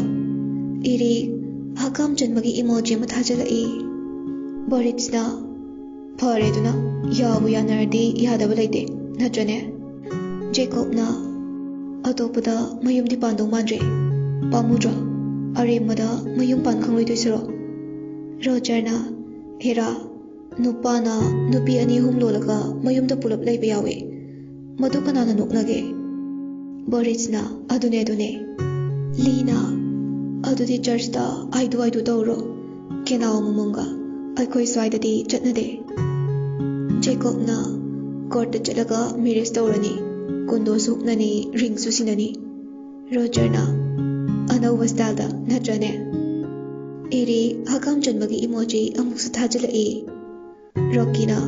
ꯏꯔꯤꯛ ꯍꯀꯥꯝ ꯆꯟꯕꯒꯤ ꯏꯃꯣꯖꯤ ꯑꯃ ꯊꯥꯖꯤꯜꯂꯛꯏ꯫ ꯕꯣꯔꯤꯠꯁꯅ, ꯐꯔꯦ ꯑꯗꯨꯅ, ꯌꯥꯕꯨ ꯌꯥꯅꯔꯗꯤ ꯌꯥꯗꯕ ꯂꯩꯇꯦ, ꯅꯠꯇ꯭ꯔꯅꯦ? ꯖꯦꯀꯣꯕꯅ, ꯑꯇꯣꯞꯄꯗ ꯃꯌꯨꯝꯗꯤ ꯄꯥꯟꯗꯧ ꯃꯥꯟꯗ꯭ꯔꯦ꯫ ꯄꯥꯝꯃꯨꯗ꯭ꯔꯣ? ꯑꯔꯦꯝꯕꯗ ꯃꯌꯨꯝ ꯄꯥꯟ ꯈꯪꯂꯣꯏꯗꯣꯏ ꯁꯔꯨꯛ꯫ ꯔꯣꯖꯔꯅ, ꯍꯦꯔꯥ, ꯅꯨꯄꯥꯅ ꯅꯨꯄꯤ ꯑꯅꯤ ꯑꯍꯨꯝ ꯂꯣꯜꯂꯒ ꯃꯌꯨꯝꯗ ꯄꯨꯂꯞ ꯂꯩꯕ ꯌꯥꯎꯏ꯫ ꯃꯗꯨ ꯀꯅꯥꯅ ꯅꯣꯛꯅꯒꯦ? ꯕꯣꯔꯤꯠꯁꯅ, ꯑꯗꯨꯅꯦ, ꯑꯗꯨꯅꯦ꯫ ꯂꯤꯅ, ꯑꯗꯨꯗꯤ ꯆꯔꯆꯇ ꯑꯥꯏꯗꯨ ꯑꯥꯏꯗꯨ ꯇꯧꯔꯣ꯫ ꯀꯦꯅꯥꯎ ꯑꯃꯃꯝꯒ꯫ ꯑꯩꯈꯣꯏ ꯁ꯭ꯋꯥꯏꯗꯗꯤ ꯆꯠꯅꯗꯦ꯫ ꯖꯦꯀꯣꯕꯅ, ꯀꯣꯔꯠꯇ ꯆꯠꯂꯒ ꯃꯦꯔꯤꯌꯦꯖ ꯇꯧꯔꯅꯤ꯫ ꯀꯨꯟꯗꯣꯁꯨ ꯍꯨꯛꯅꯅꯤ, ꯔꯤꯡꯁꯨ ꯁꯤꯟꯅꯅꯤ꯫ ꯔꯣꯖꯔꯅ, ꯑꯅꯧꯕ ꯁ꯭ꯇꯥꯏꯜꯗ, ꯅꯠꯇ꯭ꯔꯅꯦ? ꯏꯔꯤꯛ ꯍꯀꯥꯝ ꯆꯟꯕꯒꯤ ꯏꯃꯣꯖꯤ ꯑꯃꯨꯛꯁꯨ ꯊꯥꯖꯤꯜꯂꯛꯏ꯫ ꯔꯣꯀꯤꯅ,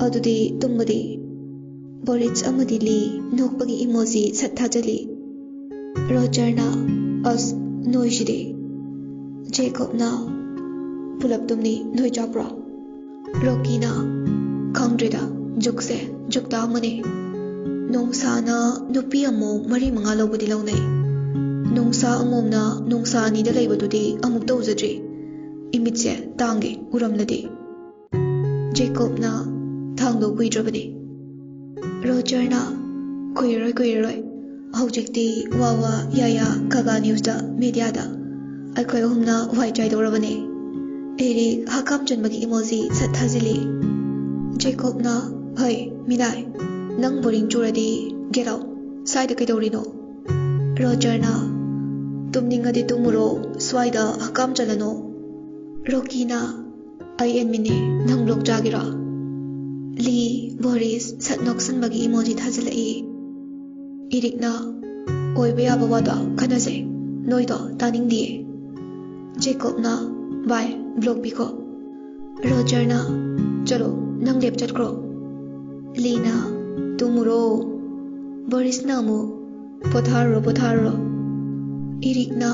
ꯑꯗꯨꯗꯤ ꯇꯨꯝꯕꯗꯤ? ꯕꯣꯔꯤꯠꯁ ꯑꯃꯗꯤ ꯂꯤ ꯅꯣꯛꯄꯒꯤ ꯏꯃꯣꯖꯤ ꯁꯠ ꯊꯥꯖꯤꯜꯂꯤ꯫ ꯔꯣꯖꯔꯅ, ꯑꯁ, ꯅꯣꯏꯁꯤꯗꯤ꯫ ꯖꯦꯀꯣꯕꯅ, ꯄꯨꯂꯞ ꯇꯨꯝꯅꯤ, ꯅꯣꯏ ꯆꯥꯕ꯭ꯔꯣ? ꯔꯣꯀꯤꯅ, ꯈꯪꯗ꯭ꯔꯦꯗ, ꯖꯨꯛꯁꯦ ꯖꯨꯛꯇ ꯑꯃꯅꯤ꯫ ꯅꯣꯡꯁꯥꯅ ꯅꯨꯄꯤ ꯑꯃꯣꯝ ꯃꯔꯤ ꯃꯉꯥ ꯂꯧꯕꯗꯤ ꯂꯧꯅꯩ꯫ ꯅꯣꯡꯁꯥ ꯑꯃꯣꯝꯅ ꯅꯣꯡꯁꯥ ꯑꯅꯤꯗ ꯂꯩꯕꯗꯨꯗꯤ ꯑꯃꯨꯛꯇ ꯎꯖꯗ꯭ꯔꯤ꯫ ꯏꯃꯤꯠꯁꯦ ꯇꯥꯡꯒꯦ ꯎꯔꯝꯂꯗꯤ꯫ ꯖꯦꯀꯣꯕꯅ ꯊꯥꯡꯗꯣ ꯀꯨꯏꯗ꯭ꯔꯕꯅꯤ꯫ ꯔꯣꯖꯔꯅ, "ꯀꯨꯏꯔꯔꯣꯏ, ꯀꯨꯏꯔꯔꯣꯏ꯫ ꯍꯧꯖꯤꯛꯇꯤ ꯋꯥ ꯋꯥ, ꯌꯥ ꯌꯥ, ꯀꯥꯒꯥ ꯅ꯭ꯌꯨꯁꯇ, ꯃꯦꯗꯤꯌꯥꯗ ꯑꯩꯈꯣꯏ ꯑꯍꯨꯝꯅ ꯋꯥꯏ ꯆꯥꯏꯗꯧꯔꯕꯅꯦ"꯫ ꯑꯦꯔꯤꯛ ꯍꯀꯥꯝ ꯆꯟꯕꯒꯤ ꯏꯃꯣꯖꯤ ꯁꯠ ꯊꯥꯖꯤꯜꯂꯤ꯫ ꯖꯦꯀꯣꯕꯅ, "ꯍꯩ, ꯃꯤꯅꯥꯏ, ꯅꯪ ꯕꯣꯔꯤꯡ ꯆꯨꯔꯗꯤ ꯒꯦꯠ ꯑꯥꯎꯠ꯫ ꯁ꯭ꯋꯥꯏꯗ ꯀꯩꯗꯧꯔꯤꯅꯣ?" ꯔꯣꯖꯔꯅ, "ꯇꯨꯝꯅꯤꯡꯉꯗꯤ ꯇꯨꯝꯃꯨꯔꯣ, ꯁ꯭ꯋꯥꯏꯗ ꯍꯀꯥꯝ ꯆꯜꯂꯅꯣ"꯫ ꯔꯣꯀꯤꯅ, "ꯑꯩ ꯑꯦꯗꯃꯤꯟꯅꯦ, ꯅꯪ ꯕ꯭ꯂꯣꯛ ꯆꯥꯒꯦꯔꯥ?" ꯂꯤ, ꯕꯣꯔꯤꯁ ꯁꯠ ꯅꯣꯛꯁꯟꯕꯒꯤ ꯏꯃꯣꯖꯤ ꯊꯥꯖꯤꯜꯂꯛꯏ꯫ ꯏꯔꯤꯛꯅ, "ꯑꯣꯏꯕ ꯌꯥꯕ ꯋꯥꯗꯣ ꯈꯟꯅꯁꯦ, ꯅꯣꯏꯗꯣ ꯇꯥꯅꯤꯡꯗꯤꯌꯦ"꯫ ꯖꯦꯀꯣꯕꯅ, "ꯚꯥꯏ, ꯕ꯭ꯂꯣꯛ ꯄꯤꯈꯣ"꯫ ꯔꯣꯖꯔꯅ, "ꯆꯠꯂꯣ, ꯅꯪ ꯂꯦꯞ ꯆꯠꯈ꯭ꯔꯣ"꯫ ꯂꯤꯅ, "ꯇꯨꯝꯃꯨꯔꯣ"꯫ ꯕꯣꯔꯤꯁꯅ ꯑꯃꯨꯛ, "ꯄꯣꯊꯥꯔꯨꯔꯣ, ꯄꯣꯊꯥꯔꯨꯔꯣ"꯫ ꯏꯔꯤꯛꯅ,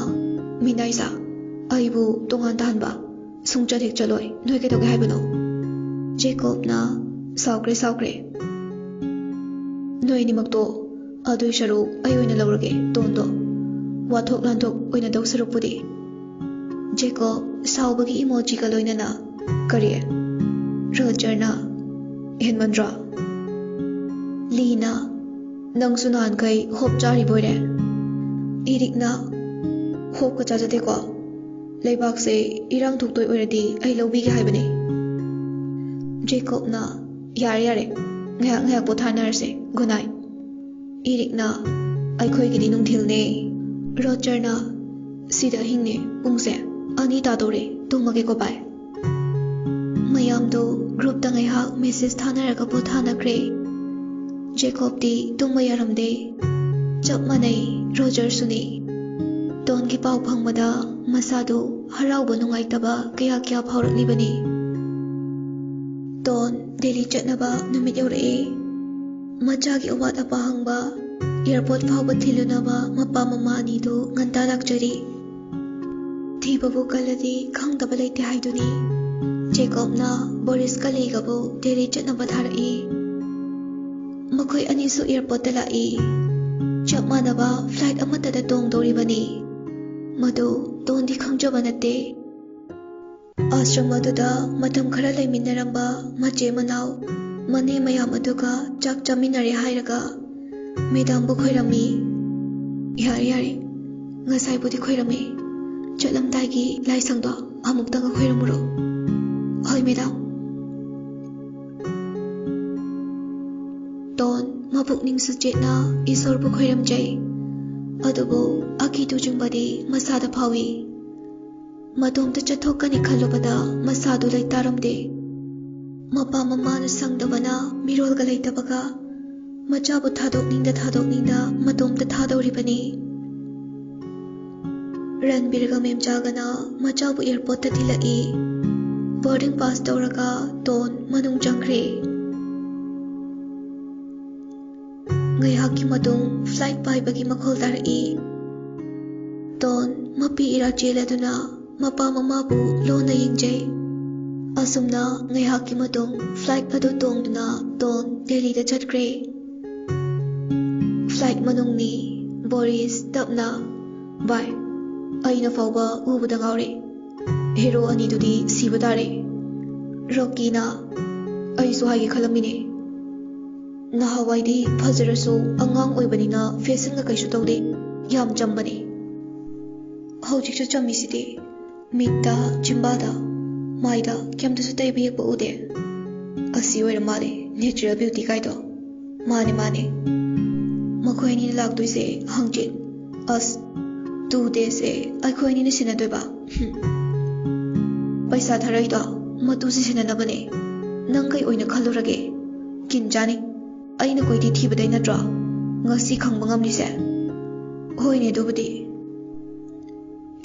"ꯃꯤꯅꯥꯏꯁꯥ, ꯑꯩꯕꯨ ꯇꯣꯉꯥꯟ ꯇꯥꯍꯟꯕ ꯁꯨꯡꯆꯠ ꯍꯦꯛ ꯆꯠꯂꯣꯏ꯫ ꯅꯣꯏ ꯀꯩꯗꯧꯒꯦ ꯍꯥꯏꯕꯅꯣ?" ꯖꯦꯀꯣꯕꯅ, "ꯁꯥꯎꯈ꯭ꯔꯦ, ꯁꯥꯎꯈ꯭ꯔꯦ꯫ ꯅꯣꯏ ꯑꯅꯤꯃꯛꯇꯣ ꯑꯗꯨꯏ ꯁꯔꯨꯛ ꯑꯩ ꯑꯣꯏꯅ ꯂꯧꯔꯒꯦ ꯇꯣꯟꯗꯣ꯫ ꯋꯥꯊꯣꯛ ꯂꯥꯟꯊꯣꯛ ꯑꯣꯏꯅ ꯇꯧ ꯁꯔꯨꯛꯄꯨꯗꯤ"꯫ ꯖꯦꯀꯣꯕ ꯁꯥꯎꯕꯒꯤ ꯏꯃꯣꯖꯤꯒ ꯂꯣꯏꯅꯅ, "ꯀꯔꯤ?" ꯔꯣꯖꯔꯅ, "ꯍꯦꯟꯃꯟꯗ꯭ꯔꯣ?" ꯂꯤꯅ, "ꯅꯪꯁꯨ ꯅꯍꯥꯟꯈꯩ ꯍꯣꯞ ꯆꯥꯔꯤꯕꯣꯏꯔꯦ"꯫ ꯏꯔꯤꯛꯅ, "ꯍꯣꯞꯀ ꯆꯥꯖꯗꯦꯀꯣ꯫ ꯂꯩꯕꯥꯛꯁꯦ ꯏꯔꯥꯡ ꯊꯣꯛꯇꯣꯏ ꯑꯣꯏꯔꯗꯤ ꯑꯩ ꯂꯧꯕꯤꯒꯦ ꯍꯥꯏꯕꯅꯦ"꯫ ꯖꯦꯀꯣꯕꯅ, "ꯌꯥꯔꯦ, ꯌꯥꯔꯦ, ꯉꯥꯏꯍꯥꯛ ꯉꯥꯏꯍꯥꯛ ꯄꯣꯊꯥꯅꯔꯁꯦ꯫ Good night". ꯏꯔꯤꯛꯅ, "ꯑꯩꯈꯣꯏꯒꯤꯗꯤ ꯅꯨꯡꯊꯤꯜꯅꯦ"꯫ ꯔꯣꯖꯔꯅ, "ꯁꯤꯗ ꯑꯍꯤꯡꯅꯦ, ꯄꯨꯡꯁꯦ ꯑꯅꯤ ꯇꯥꯗꯧꯔꯦ, ꯇꯨꯝꯃꯒꯦꯀꯣ ꯚꯥꯏ"꯫ ꯃꯌꯥꯝꯗꯣ ꯒ꯭ꯔꯨꯞꯇ ꯉꯥꯏꯍꯥꯛ ꯃꯦꯁꯦꯖ ꯊꯥꯅꯔꯒ ꯄꯣꯊꯥꯅꯈ꯭ꯔꯦ꯫ ꯖꯦꯀꯣꯕꯇꯤ ꯇꯨꯝꯕ ꯌꯥꯔꯝꯗꯦ꯫ ꯆꯞ ꯃꯥꯟꯅꯩ, ꯔꯣꯖꯔꯁꯨꯅꯤ꯫ ꯇꯣꯟꯒꯤ ꯄꯥꯎ ꯐꯪꯕꯗ ꯃꯁꯥꯗꯨ ꯍꯔꯥꯎꯕ ꯅꯨꯡꯉꯥꯏꯇꯕ ꯀꯌꯥ ꯀꯌꯥ ꯐꯥꯎꯔꯛꯂꯤꯕꯅꯤ꯫ ꯇꯣꯟ ꯗꯦꯜꯂꯤ ꯆꯠꯅꯕ ꯅꯨꯃꯤꯠ ꯌꯧꯔꯛꯑꯦ꯫ ꯃꯆꯥꯒꯤ ꯑꯋꯥꯠ ꯑꯄꯥ ꯍꯪꯕ, ꯑꯦꯌꯔꯄꯣꯔꯠ ꯐꯥꯎꯕ ꯊꯤꯜꯂꯨꯅꯕ ꯃꯄꯥ ꯃꯃꯥ ꯑꯅꯤꯗꯨ ꯉꯟꯇꯥ ꯂꯥꯛꯆꯔꯤ꯫ ꯊꯤꯕꯕꯨ ꯀꯜꯂꯗꯤ ꯈꯪꯗꯕ ꯂꯩꯇꯦ ꯍꯥꯏꯗꯨꯅꯤ꯫ ꯖꯦꯀꯣꯕꯅ ꯕꯣꯔꯤꯁꯀ ꯂꯤꯒꯕꯨ ꯗꯦꯜꯂꯤ ꯆꯠꯅꯕ ꯊꯥꯔꯛꯏ꯫ ꯃꯈꯣꯏ ꯑꯅꯤꯁꯨ ꯑꯦꯌꯔꯄꯣꯔꯠꯇ ꯂꯥꯛꯏ꯫ ꯆꯞ ꯃꯥꯟꯅꯕ ꯐ꯭ꯂꯥꯏꯠ ꯑꯃꯠꯇꯗ ꯇꯣꯡꯗꯧꯔꯤꯕꯅꯤ꯫ ꯃꯗꯨ ꯇꯣꯟꯗꯤ ꯈꯪꯖꯕ ꯅꯠꯇꯦ꯫ ꯑꯥꯁ꯭ꯔꯝ ꯑꯗꯨꯗ ꯃꯇꯝ ꯈꯔ ꯂꯩꯃꯤꯟꯅꯔꯝꯕ ꯃꯆꯦ ꯃꯅꯥꯎ, ꯃꯅꯦ ꯃꯌꯥꯝ ꯑꯗꯨꯒ ꯆꯥꯛ ꯆꯥꯃꯤꯟꯅꯔꯦ ꯍꯥꯏꯔꯒ ꯃꯦꯗꯥꯝꯕꯨ ꯈꯣꯏꯔꯝꯃꯤ꯫ "ꯌꯥꯔꯦ, ꯌꯥꯔꯦ, ꯉꯁꯥꯏꯕꯨꯗꯤ ꯈꯣꯏꯔꯝꯃꯦ꯫ ꯆꯠꯂꯝꯗꯥꯏꯒꯤ ꯂꯥꯏꯁꯪꯗꯣ ꯑꯃꯨꯛꯇꯪꯒ ꯈꯣꯏꯔꯝꯃꯨꯔꯣ꯫" "ꯍꯣꯏ, ꯃꯦꯗꯥꯝ꯫" ꯇꯣꯟ ꯃꯄꯨꯛꯅꯤꯡꯁꯨ ꯆꯦꯠꯅ ꯏꯁꯣꯔꯕꯨ ꯈꯣꯏꯔꯝꯖꯩ꯫ ꯑꯗꯨꯕꯨ ꯑꯀꯤ ꯇꯨꯖꯨꯡꯕꯗꯤ ꯃꯁꯥꯗ ꯐꯥꯎꯏ꯫ ꯃꯇꯣꯝꯇ ꯆꯠꯊꯣꯛꯀꯅꯤ ꯈꯜꯂꯨꯕꯗ ꯃꯁꯥꯗꯨ ꯂꯩꯇꯥꯔꯝꯗꯦ꯫ ꯃꯄꯥ ꯃꯃꯥꯅ ꯁꯪꯗꯕꯅ ꯃꯤꯔꯣꯜꯒ ꯂꯩꯇꯕꯒ ꯃꯆꯥꯕꯨ ꯊꯥꯗꯣꯛꯅꯤꯡꯗ ꯊꯥꯗꯣꯛꯅꯤꯡꯗ ꯃꯇꯣꯝꯇ ꯊꯥꯗꯧꯔꯤꯕꯅꯤ꯫ ꯔꯟꯕꯤꯔꯒ ꯃꯦꯝꯆꯥꯒꯅ ꯃꯆꯥꯕꯨ ꯑꯦꯌꯔꯄꯣꯔꯠꯇ ꯊꯤꯜꯂꯛꯏ꯫ ꯕꯣꯔꯗꯤꯡ ꯄꯥꯁ ꯇꯧꯔꯒ ꯇꯣꯟ ꯃꯅꯨꯡ ꯆꯪꯈ꯭ꯔꯦ꯫ ꯉꯥꯏꯍꯥꯛꯀꯤ ꯃꯇꯨꯡ ꯐ꯭ꯂꯥꯏꯠ ꯄꯥꯏꯕꯒꯤ ꯃꯈꯣꯜ ꯇꯥꯔꯛꯏ꯫ ꯇꯣꯟ ꯃꯄꯤ ꯏꯔꯥ ꯆꯦꯜꯂꯗꯨꯅ ꯃꯄꯥ ꯃꯃꯥꯕꯨ ꯂꯣꯟꯅ ꯌꯦꯡꯖꯩ꯫ ꯑꯁꯨꯝꯅ ꯉꯥꯏꯍꯥꯛꯀꯤ ꯃꯇꯨꯡ ꯐ꯭ꯂꯥꯏꯠ ꯑꯗꯨ ꯇꯣꯡꯗꯨꯅ ꯇꯣꯟ ꯗꯦꯜꯂꯤꯗ ꯆꯠꯈ꯭ꯔꯦ꯫ ꯐ꯭ꯂꯥꯏꯠ ꯃꯅꯨꯡꯅꯤ꯫ ꯕꯣꯔꯤꯁ ꯇꯞꯅ, "ꯚꯥꯏ, ꯑꯩꯅ ꯐꯥꯎꯕ ꯎꯕꯗ ꯉꯥꯎꯔꯦ꯫ ꯍꯦꯔꯣ ꯑꯅꯤꯗꯨꯗꯤ ꯁꯤꯕ ꯇꯥꯔꯦ꯫" ꯔꯣꯀꯤꯅ, "ꯑꯩꯁꯨ ꯍꯥꯏꯒꯦ ꯈꯜꯂꯝꯃꯤꯅꯦ꯫ ꯅꯍꯥꯟꯋꯥꯏꯗꯤ ꯐꯖꯔꯁꯨ ꯑꯉꯥꯡ ꯑꯣꯏꯕꯅꯤꯅ ꯐꯦꯁꯟꯒ ꯀꯩꯁꯨ ꯇꯧꯗꯦ꯫ ꯌꯥꯝ ꯆꯝꯕꯅꯦ꯫ ꯍꯧꯖꯤꯛꯁꯨ ꯆꯝꯃꯤꯁꯤꯗꯤ꯫ ꯃꯤꯠꯇ, ꯆꯤꯝꯕꯥꯜꯗ, ꯃꯥꯏꯗ ꯀꯩꯝꯇꯁꯨ ꯇꯩꯕ ꯌꯦꯛꯄ ꯎꯗꯦ꯫ ꯑꯁꯤ ꯑꯣꯏꯔ ꯃꯥꯜꯂꯦ natural beauty ꯀꯥꯏꯗꯣ꯫ ꯃꯥꯅꯦ, ꯃꯥꯅꯦ꯫ ꯃꯈꯣꯏ ꯑꯅꯤꯅ ꯂꯥꯛꯇꯣꯏꯁꯦ ꯍꯪꯆꯤꯠ꯫ ꯑꯁ, two days ꯁꯦ ꯑꯩꯈꯣꯏ ꯑꯅꯤꯅ ꯁꯤꯟꯅꯗꯣꯏꯕ꯫ ꯍꯨꯝ꯫ ꯄꯩꯁꯥ ꯊꯥꯔꯛꯏꯗꯣ ꯃꯇꯨꯁꯦ ꯁꯤꯟꯅꯅꯕꯅꯦ꯫ ꯅꯪ ꯀꯩ ꯑꯣꯏꯅ ꯈꯜꯂꯨꯔꯒꯦ? ꯀꯤꯟ ꯆꯥꯅꯤ꯫ ꯑꯩꯅ ꯀꯣꯏꯊꯤ ꯊꯤꯕꯗꯩ ꯅꯠꯇ꯭ꯔꯣ ꯉꯁꯤ ꯈꯪꯕ ꯉꯝꯂꯤꯁꯦ?" "ꯍꯣꯏꯅꯦ, ꯑꯗꯨꯕꯨꯗꯤ꯫"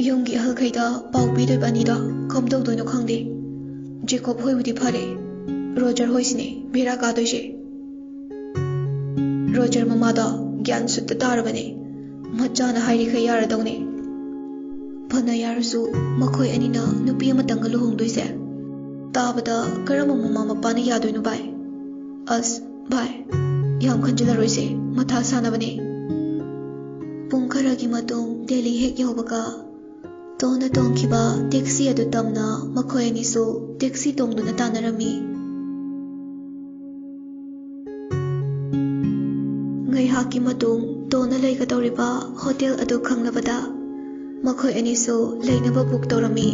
ꯌꯨꯝꯒꯤ ꯑꯍꯜꯈꯩꯗ ꯄꯥꯎ ꯄꯤꯗꯣꯏꯕ ꯑꯅꯤꯗꯣ ꯀꯝꯗꯧꯗꯣꯏꯅꯣ ꯈꯪꯗꯦ꯫ ꯖꯦꯀꯣꯕ ꯍꯣꯏꯕꯨꯗꯤ ꯐꯔꯦ, ꯔꯣꯖꯔ ꯍꯣꯏꯁꯤꯅꯦ ꯕꯦꯔꯥ ꯀꯥꯗꯣꯏꯁꯦ꯫ ꯔꯣꯖꯔ ꯃꯃꯥꯗꯣ ꯒ꯭ꯌꯥꯟ ꯁꯨꯠꯇ ꯇꯥꯔꯕꯅꯦ꯫ ꯃꯆꯥꯅ ꯍꯥꯏꯔꯤꯈꯩ ꯌꯥꯔꯗꯧꯅꯦ꯫ ꯐꯅ ꯌꯥꯔꯁꯨ ꯃꯈꯣꯏ ꯑꯅꯤꯅ ꯅꯨꯄꯤ ꯑꯃꯇꯪꯒ ꯂꯨꯍꯣꯡꯗꯣꯏꯁꯦ ꯇꯥꯕꯗ ꯀꯔꯝꯕ ꯃꯃꯥ ꯃꯄꯥꯅ ꯌꯥꯗꯣꯏꯅꯣ ꯚꯥꯏ? ꯑꯁ ꯚꯥꯏ, ꯌꯥꯝ ꯈꯟꯖꯤꯜꯂꯔꯣꯏꯁꯦ, ꯃꯊꯥ ꯁꯥꯅꯕꯅꯦ꯫ ꯄꯨꯡ ꯈꯔꯒꯤ ꯃꯇꯨꯡ ꯗꯦꯜꯂꯤ ꯍꯦꯛ ꯌꯧꯕꯒ ꯇꯣꯟꯅ ꯇꯣꯡꯈꯤꯕ ꯇꯦꯛꯁꯤ ꯑꯗꯨ ꯇꯝꯅ ꯃꯈꯣꯏ ꯑꯅꯤꯁꯨ ꯇꯦꯛꯁꯤ ꯇꯣꯡꯗꯨꯅ ꯇꯥꯟꯅꯔꯝꯃꯤ꯫ ꯉꯥꯏꯍꯥꯛꯀꯤ ꯃꯇꯨꯡ ꯇꯣꯟꯅ ꯂꯩꯒꯗꯧꯔꯤꯕ ꯍꯣꯇꯦꯜ ꯑꯗꯨ ꯈꯪꯂꯕꯗ ꯃꯈꯣꯏ ꯑꯅꯤꯁꯨ ꯂꯩꯅꯕ ꯕꯨꯛ ꯇꯧꯔꯝꯃꯤ꯫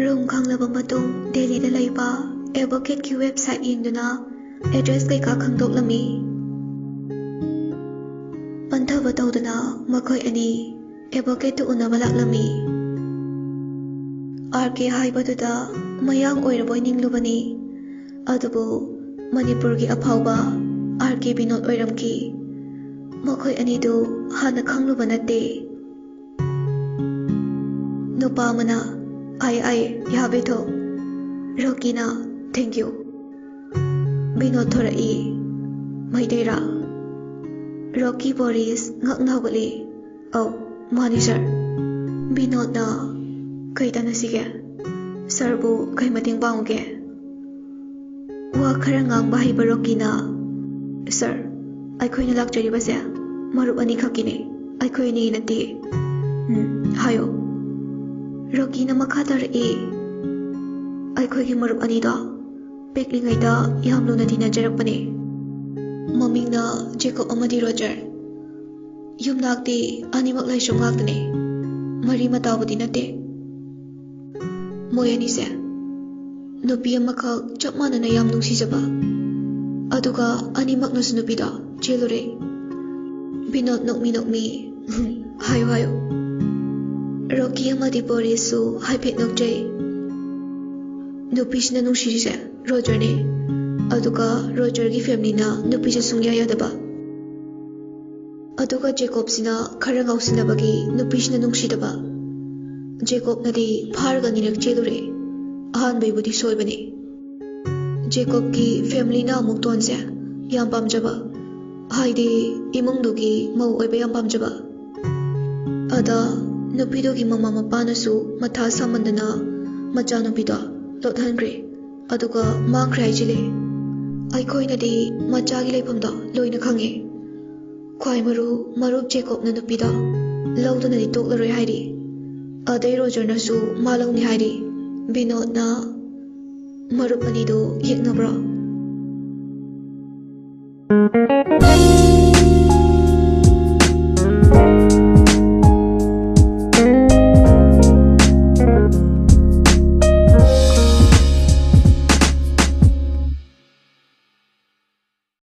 ꯔꯨꯝ ꯈꯪꯂꯕ ꯃꯇꯨꯡ ꯗꯦꯜꯂꯤꯗ ꯂꯩꯕ ꯑꯦꯗꯚꯣꯀꯦꯠꯀꯤ ꯋꯦꯕꯁꯥꯏꯠ ꯌꯦꯡꯗꯨꯅ ꯑꯦꯗ꯭ꯔꯦꯁ ꯀꯩꯀꯥ ꯈꯪꯗꯣꯛꯂꯝꯃꯤ꯫ ꯄꯟꯊꯕ ꯇꯧꯗꯅ ꯃꯈꯣꯏ ꯑꯅꯤ ꯑꯦꯗꯚꯣꯀꯦꯠꯇꯨ ꯎꯅꯕ ꯂꯥꯛꯂꯝꯃꯤ꯫ ꯑꯥꯔ ꯀꯦ ꯍꯥꯏꯕꯗꯨꯗ ꯃꯌꯥꯡ ꯑꯣꯏꯔꯕꯣꯏ ꯅꯤꯡꯂꯨꯕꯅꯤ, ꯑꯗꯨꯕꯨ ꯃꯅꯤꯄꯨꯔꯒꯤ ꯑꯐꯥꯎꯕ ꯑꯥꯔ ꯀꯦ ꯕꯤꯅꯣꯗ ꯑꯣꯏꯔꯝꯈꯤ꯫ ꯃꯈꯣꯏ ꯑꯅꯤꯗꯨ ꯍꯥꯟꯅ ꯈꯪꯂꯨꯕ ꯅꯠꯇꯦ꯫ ꯅꯨꯄꯥ ꯑꯃꯅ, "ꯑꯥꯏ ꯑꯥꯏ, ꯌꯥꯕꯦꯊꯣ"꯫ ꯔꯣꯀꯤꯅ, "Thank you"꯫ ꯕꯤꯅꯣꯗ ꯊꯣꯔꯛꯏ꯫ "ꯃꯩꯇꯩꯔꯥ?" ꯔꯣꯀꯤ ꯕꯣꯔꯤꯁ ꯉꯛꯅ ꯍꯧꯒꯠꯂꯤ꯫ "ꯑꯧ, ꯃꯥꯅꯤ ꯁꯥꯔ"꯫ ꯕꯤꯅꯣꯗꯅ, "ꯀꯩ ꯇꯥꯟꯅꯁꯤꯒꯦ? ꯁꯥꯔꯕꯨ ꯀꯩ ꯃꯇꯦꯡ ꯄꯥꯡꯉꯨꯒꯦ?" ꯋꯥ ꯈꯔ ꯉꯥꯡꯕ ꯍꯩꯕ ꯔꯣꯀꯤꯅ, "ꯁꯥꯔ, ꯑꯩꯈꯣꯏꯅ ꯂꯥꯛꯆꯔꯤꯕꯁꯦ ꯃꯔꯨꯞ ꯑꯅꯤꯈꯛꯀꯤꯅꯤ, ꯑꯩꯈꯣꯏ ꯑꯅꯤ ꯅꯠꯇꯦ"꯫ "ꯎꯝ, ꯍꯥꯏꯌꯣ"꯫ ꯔꯣꯀꯤꯅ ꯃꯈꯥ ꯇꯥꯔꯛꯏ, "ꯑꯩꯈꯣꯏꯒꯤ ꯃꯔꯨꯞ ꯑꯅꯤꯗꯣ ꯄꯤꯛꯂꯤꯉꯩꯗ ꯌꯥꯝ ꯂꯨꯅ ꯇꯤꯟꯅꯖꯔꯛꯄꯅꯦ꯫ ꯃꯃꯤꯡꯅ ꯖꯦꯀꯣꯕ ꯑꯃꯗꯤ ꯔꯣꯖꯔ꯫ ꯌꯨꯝꯅꯥꯛꯇꯤ ꯑꯅꯤꯃꯛ ꯂꯥꯏꯁ꯭ꯔꯝ ꯉꯥꯛꯇꯅꯦ꯫ ꯃꯔꯤ ꯃꯇꯥꯕꯨꯗꯤ ꯅꯠꯇꯦ꯫ ꯃꯣꯏ ꯑꯅꯤꯁꯦ ꯅꯨꯄꯤ ꯑꯃꯈꯛ ꯆꯞ ꯃꯥꯟꯅꯅ ꯌꯥꯝ ꯅꯨꯡꯁꯤꯖꯕ, ꯑꯗꯨꯒ ꯑꯅꯤꯃꯛꯅꯁꯨ ꯅꯨꯄꯤꯗꯣ ꯆꯦꯜꯂꯨꯔꯦ"꯫ ꯕꯤꯅꯣꯗ ꯅꯣꯛꯃꯤ ꯅꯣꯛꯃꯤ, "ꯍꯥꯏꯌꯨ, ꯍꯥꯏꯌꯨ"꯫ ꯔꯣꯀꯤ ꯑꯃꯗꯤ ꯕꯣꯔꯤꯁꯁꯨ ꯍꯥꯏꯐꯦꯠ ꯅꯣꯛꯆꯩ꯫ ꯅꯨꯄꯤꯁꯤꯅ ꯅꯨꯡꯁꯤꯔꯤꯁꯦ ꯔꯣꯖꯔꯅꯦ, ꯑꯗꯨꯒ ꯔꯣꯖꯔꯒꯤ ꯐꯦꯃꯤꯂꯤꯅ ꯅꯨꯄꯤꯁꯦ ꯁꯨꯡꯌꯥ ꯌꯥꯗꯕ꯫ ꯑꯗꯨꯒ ꯖꯦꯀꯣꯕꯁꯤꯅ ꯈꯔ ꯉꯥꯎꯁꯤꯟꯅꯕꯒꯤ ꯅꯨꯄꯤꯁꯤꯅ ꯅꯨꯡꯁꯤꯗꯕ꯫ ꯖꯦꯀꯣꯕꯅꯗꯤ ꯐꯥꯔꯒ ꯑꯅꯤꯔꯛ ꯆꯦꯜꯂꯨꯔꯦ꯫ ꯑꯍꯥꯟꯕꯩꯕꯨꯗꯤ ꯁꯣꯏꯕꯅꯦ꯫ ꯖꯦꯀꯣꯕꯀꯤ ꯐꯦꯃꯤꯂꯤꯅ ꯑꯃꯨꯛ ꯇꯣꯟꯁꯦ ꯌꯥꯝ ꯄꯥꯝꯖꯕ, ꯍꯥꯏꯗꯤ ꯏꯃꯨꯡꯗꯨꯒꯤ ꯃꯧ ꯑꯣꯏꯕ ꯌꯥꯝ ꯄꯥꯝꯖꯕ꯫ ꯑꯗ ꯅꯨꯄꯤꯗꯨꯒꯤ ꯃꯃꯥ ꯃꯄꯥꯅꯁꯨ ꯃꯊꯥ ꯁꯥꯃꯟꯗꯅ ꯃꯆꯥꯅꯨꯄꯤꯗꯣ ꯂꯣꯠꯍꯟꯈ꯭ꯔꯦ꯫ ꯑꯗꯨꯒ ꯃꯥꯡꯈ꯭ꯔꯦ ꯍꯥꯏꯁꯤꯜꯂꯦ꯫ ꯑꯩꯈꯣꯏꯅꯗꯤ ꯃꯆꯥꯒꯤ ꯂꯩꯐꯝꯗꯣ ꯂꯣꯏꯅ ꯈꯪꯉꯦ꯫ ꯈ꯭ꯋꯥꯏ ꯃꯔꯨ, ꯃꯔꯨꯞ ꯖꯦꯀꯣꯕꯅ ꯅꯨꯄꯤꯗꯣ ꯂꯧꯗꯅꯗꯤ ꯇꯣꯛꯂꯔꯣꯏ ꯍꯥꯏꯔꯤ꯫ ꯑꯗꯩ ꯔꯣꯖꯔꯅꯁꯨ ꯃꯥ ꯂꯧꯅꯤ ꯍꯥꯏꯔꯤ꯫ ꯕꯤꯅꯣꯗꯅ ꯃꯔꯨꯞ ꯑꯅꯤꯗꯨ ꯌꯦꯛꯅꯕ꯭ꯔꯣ?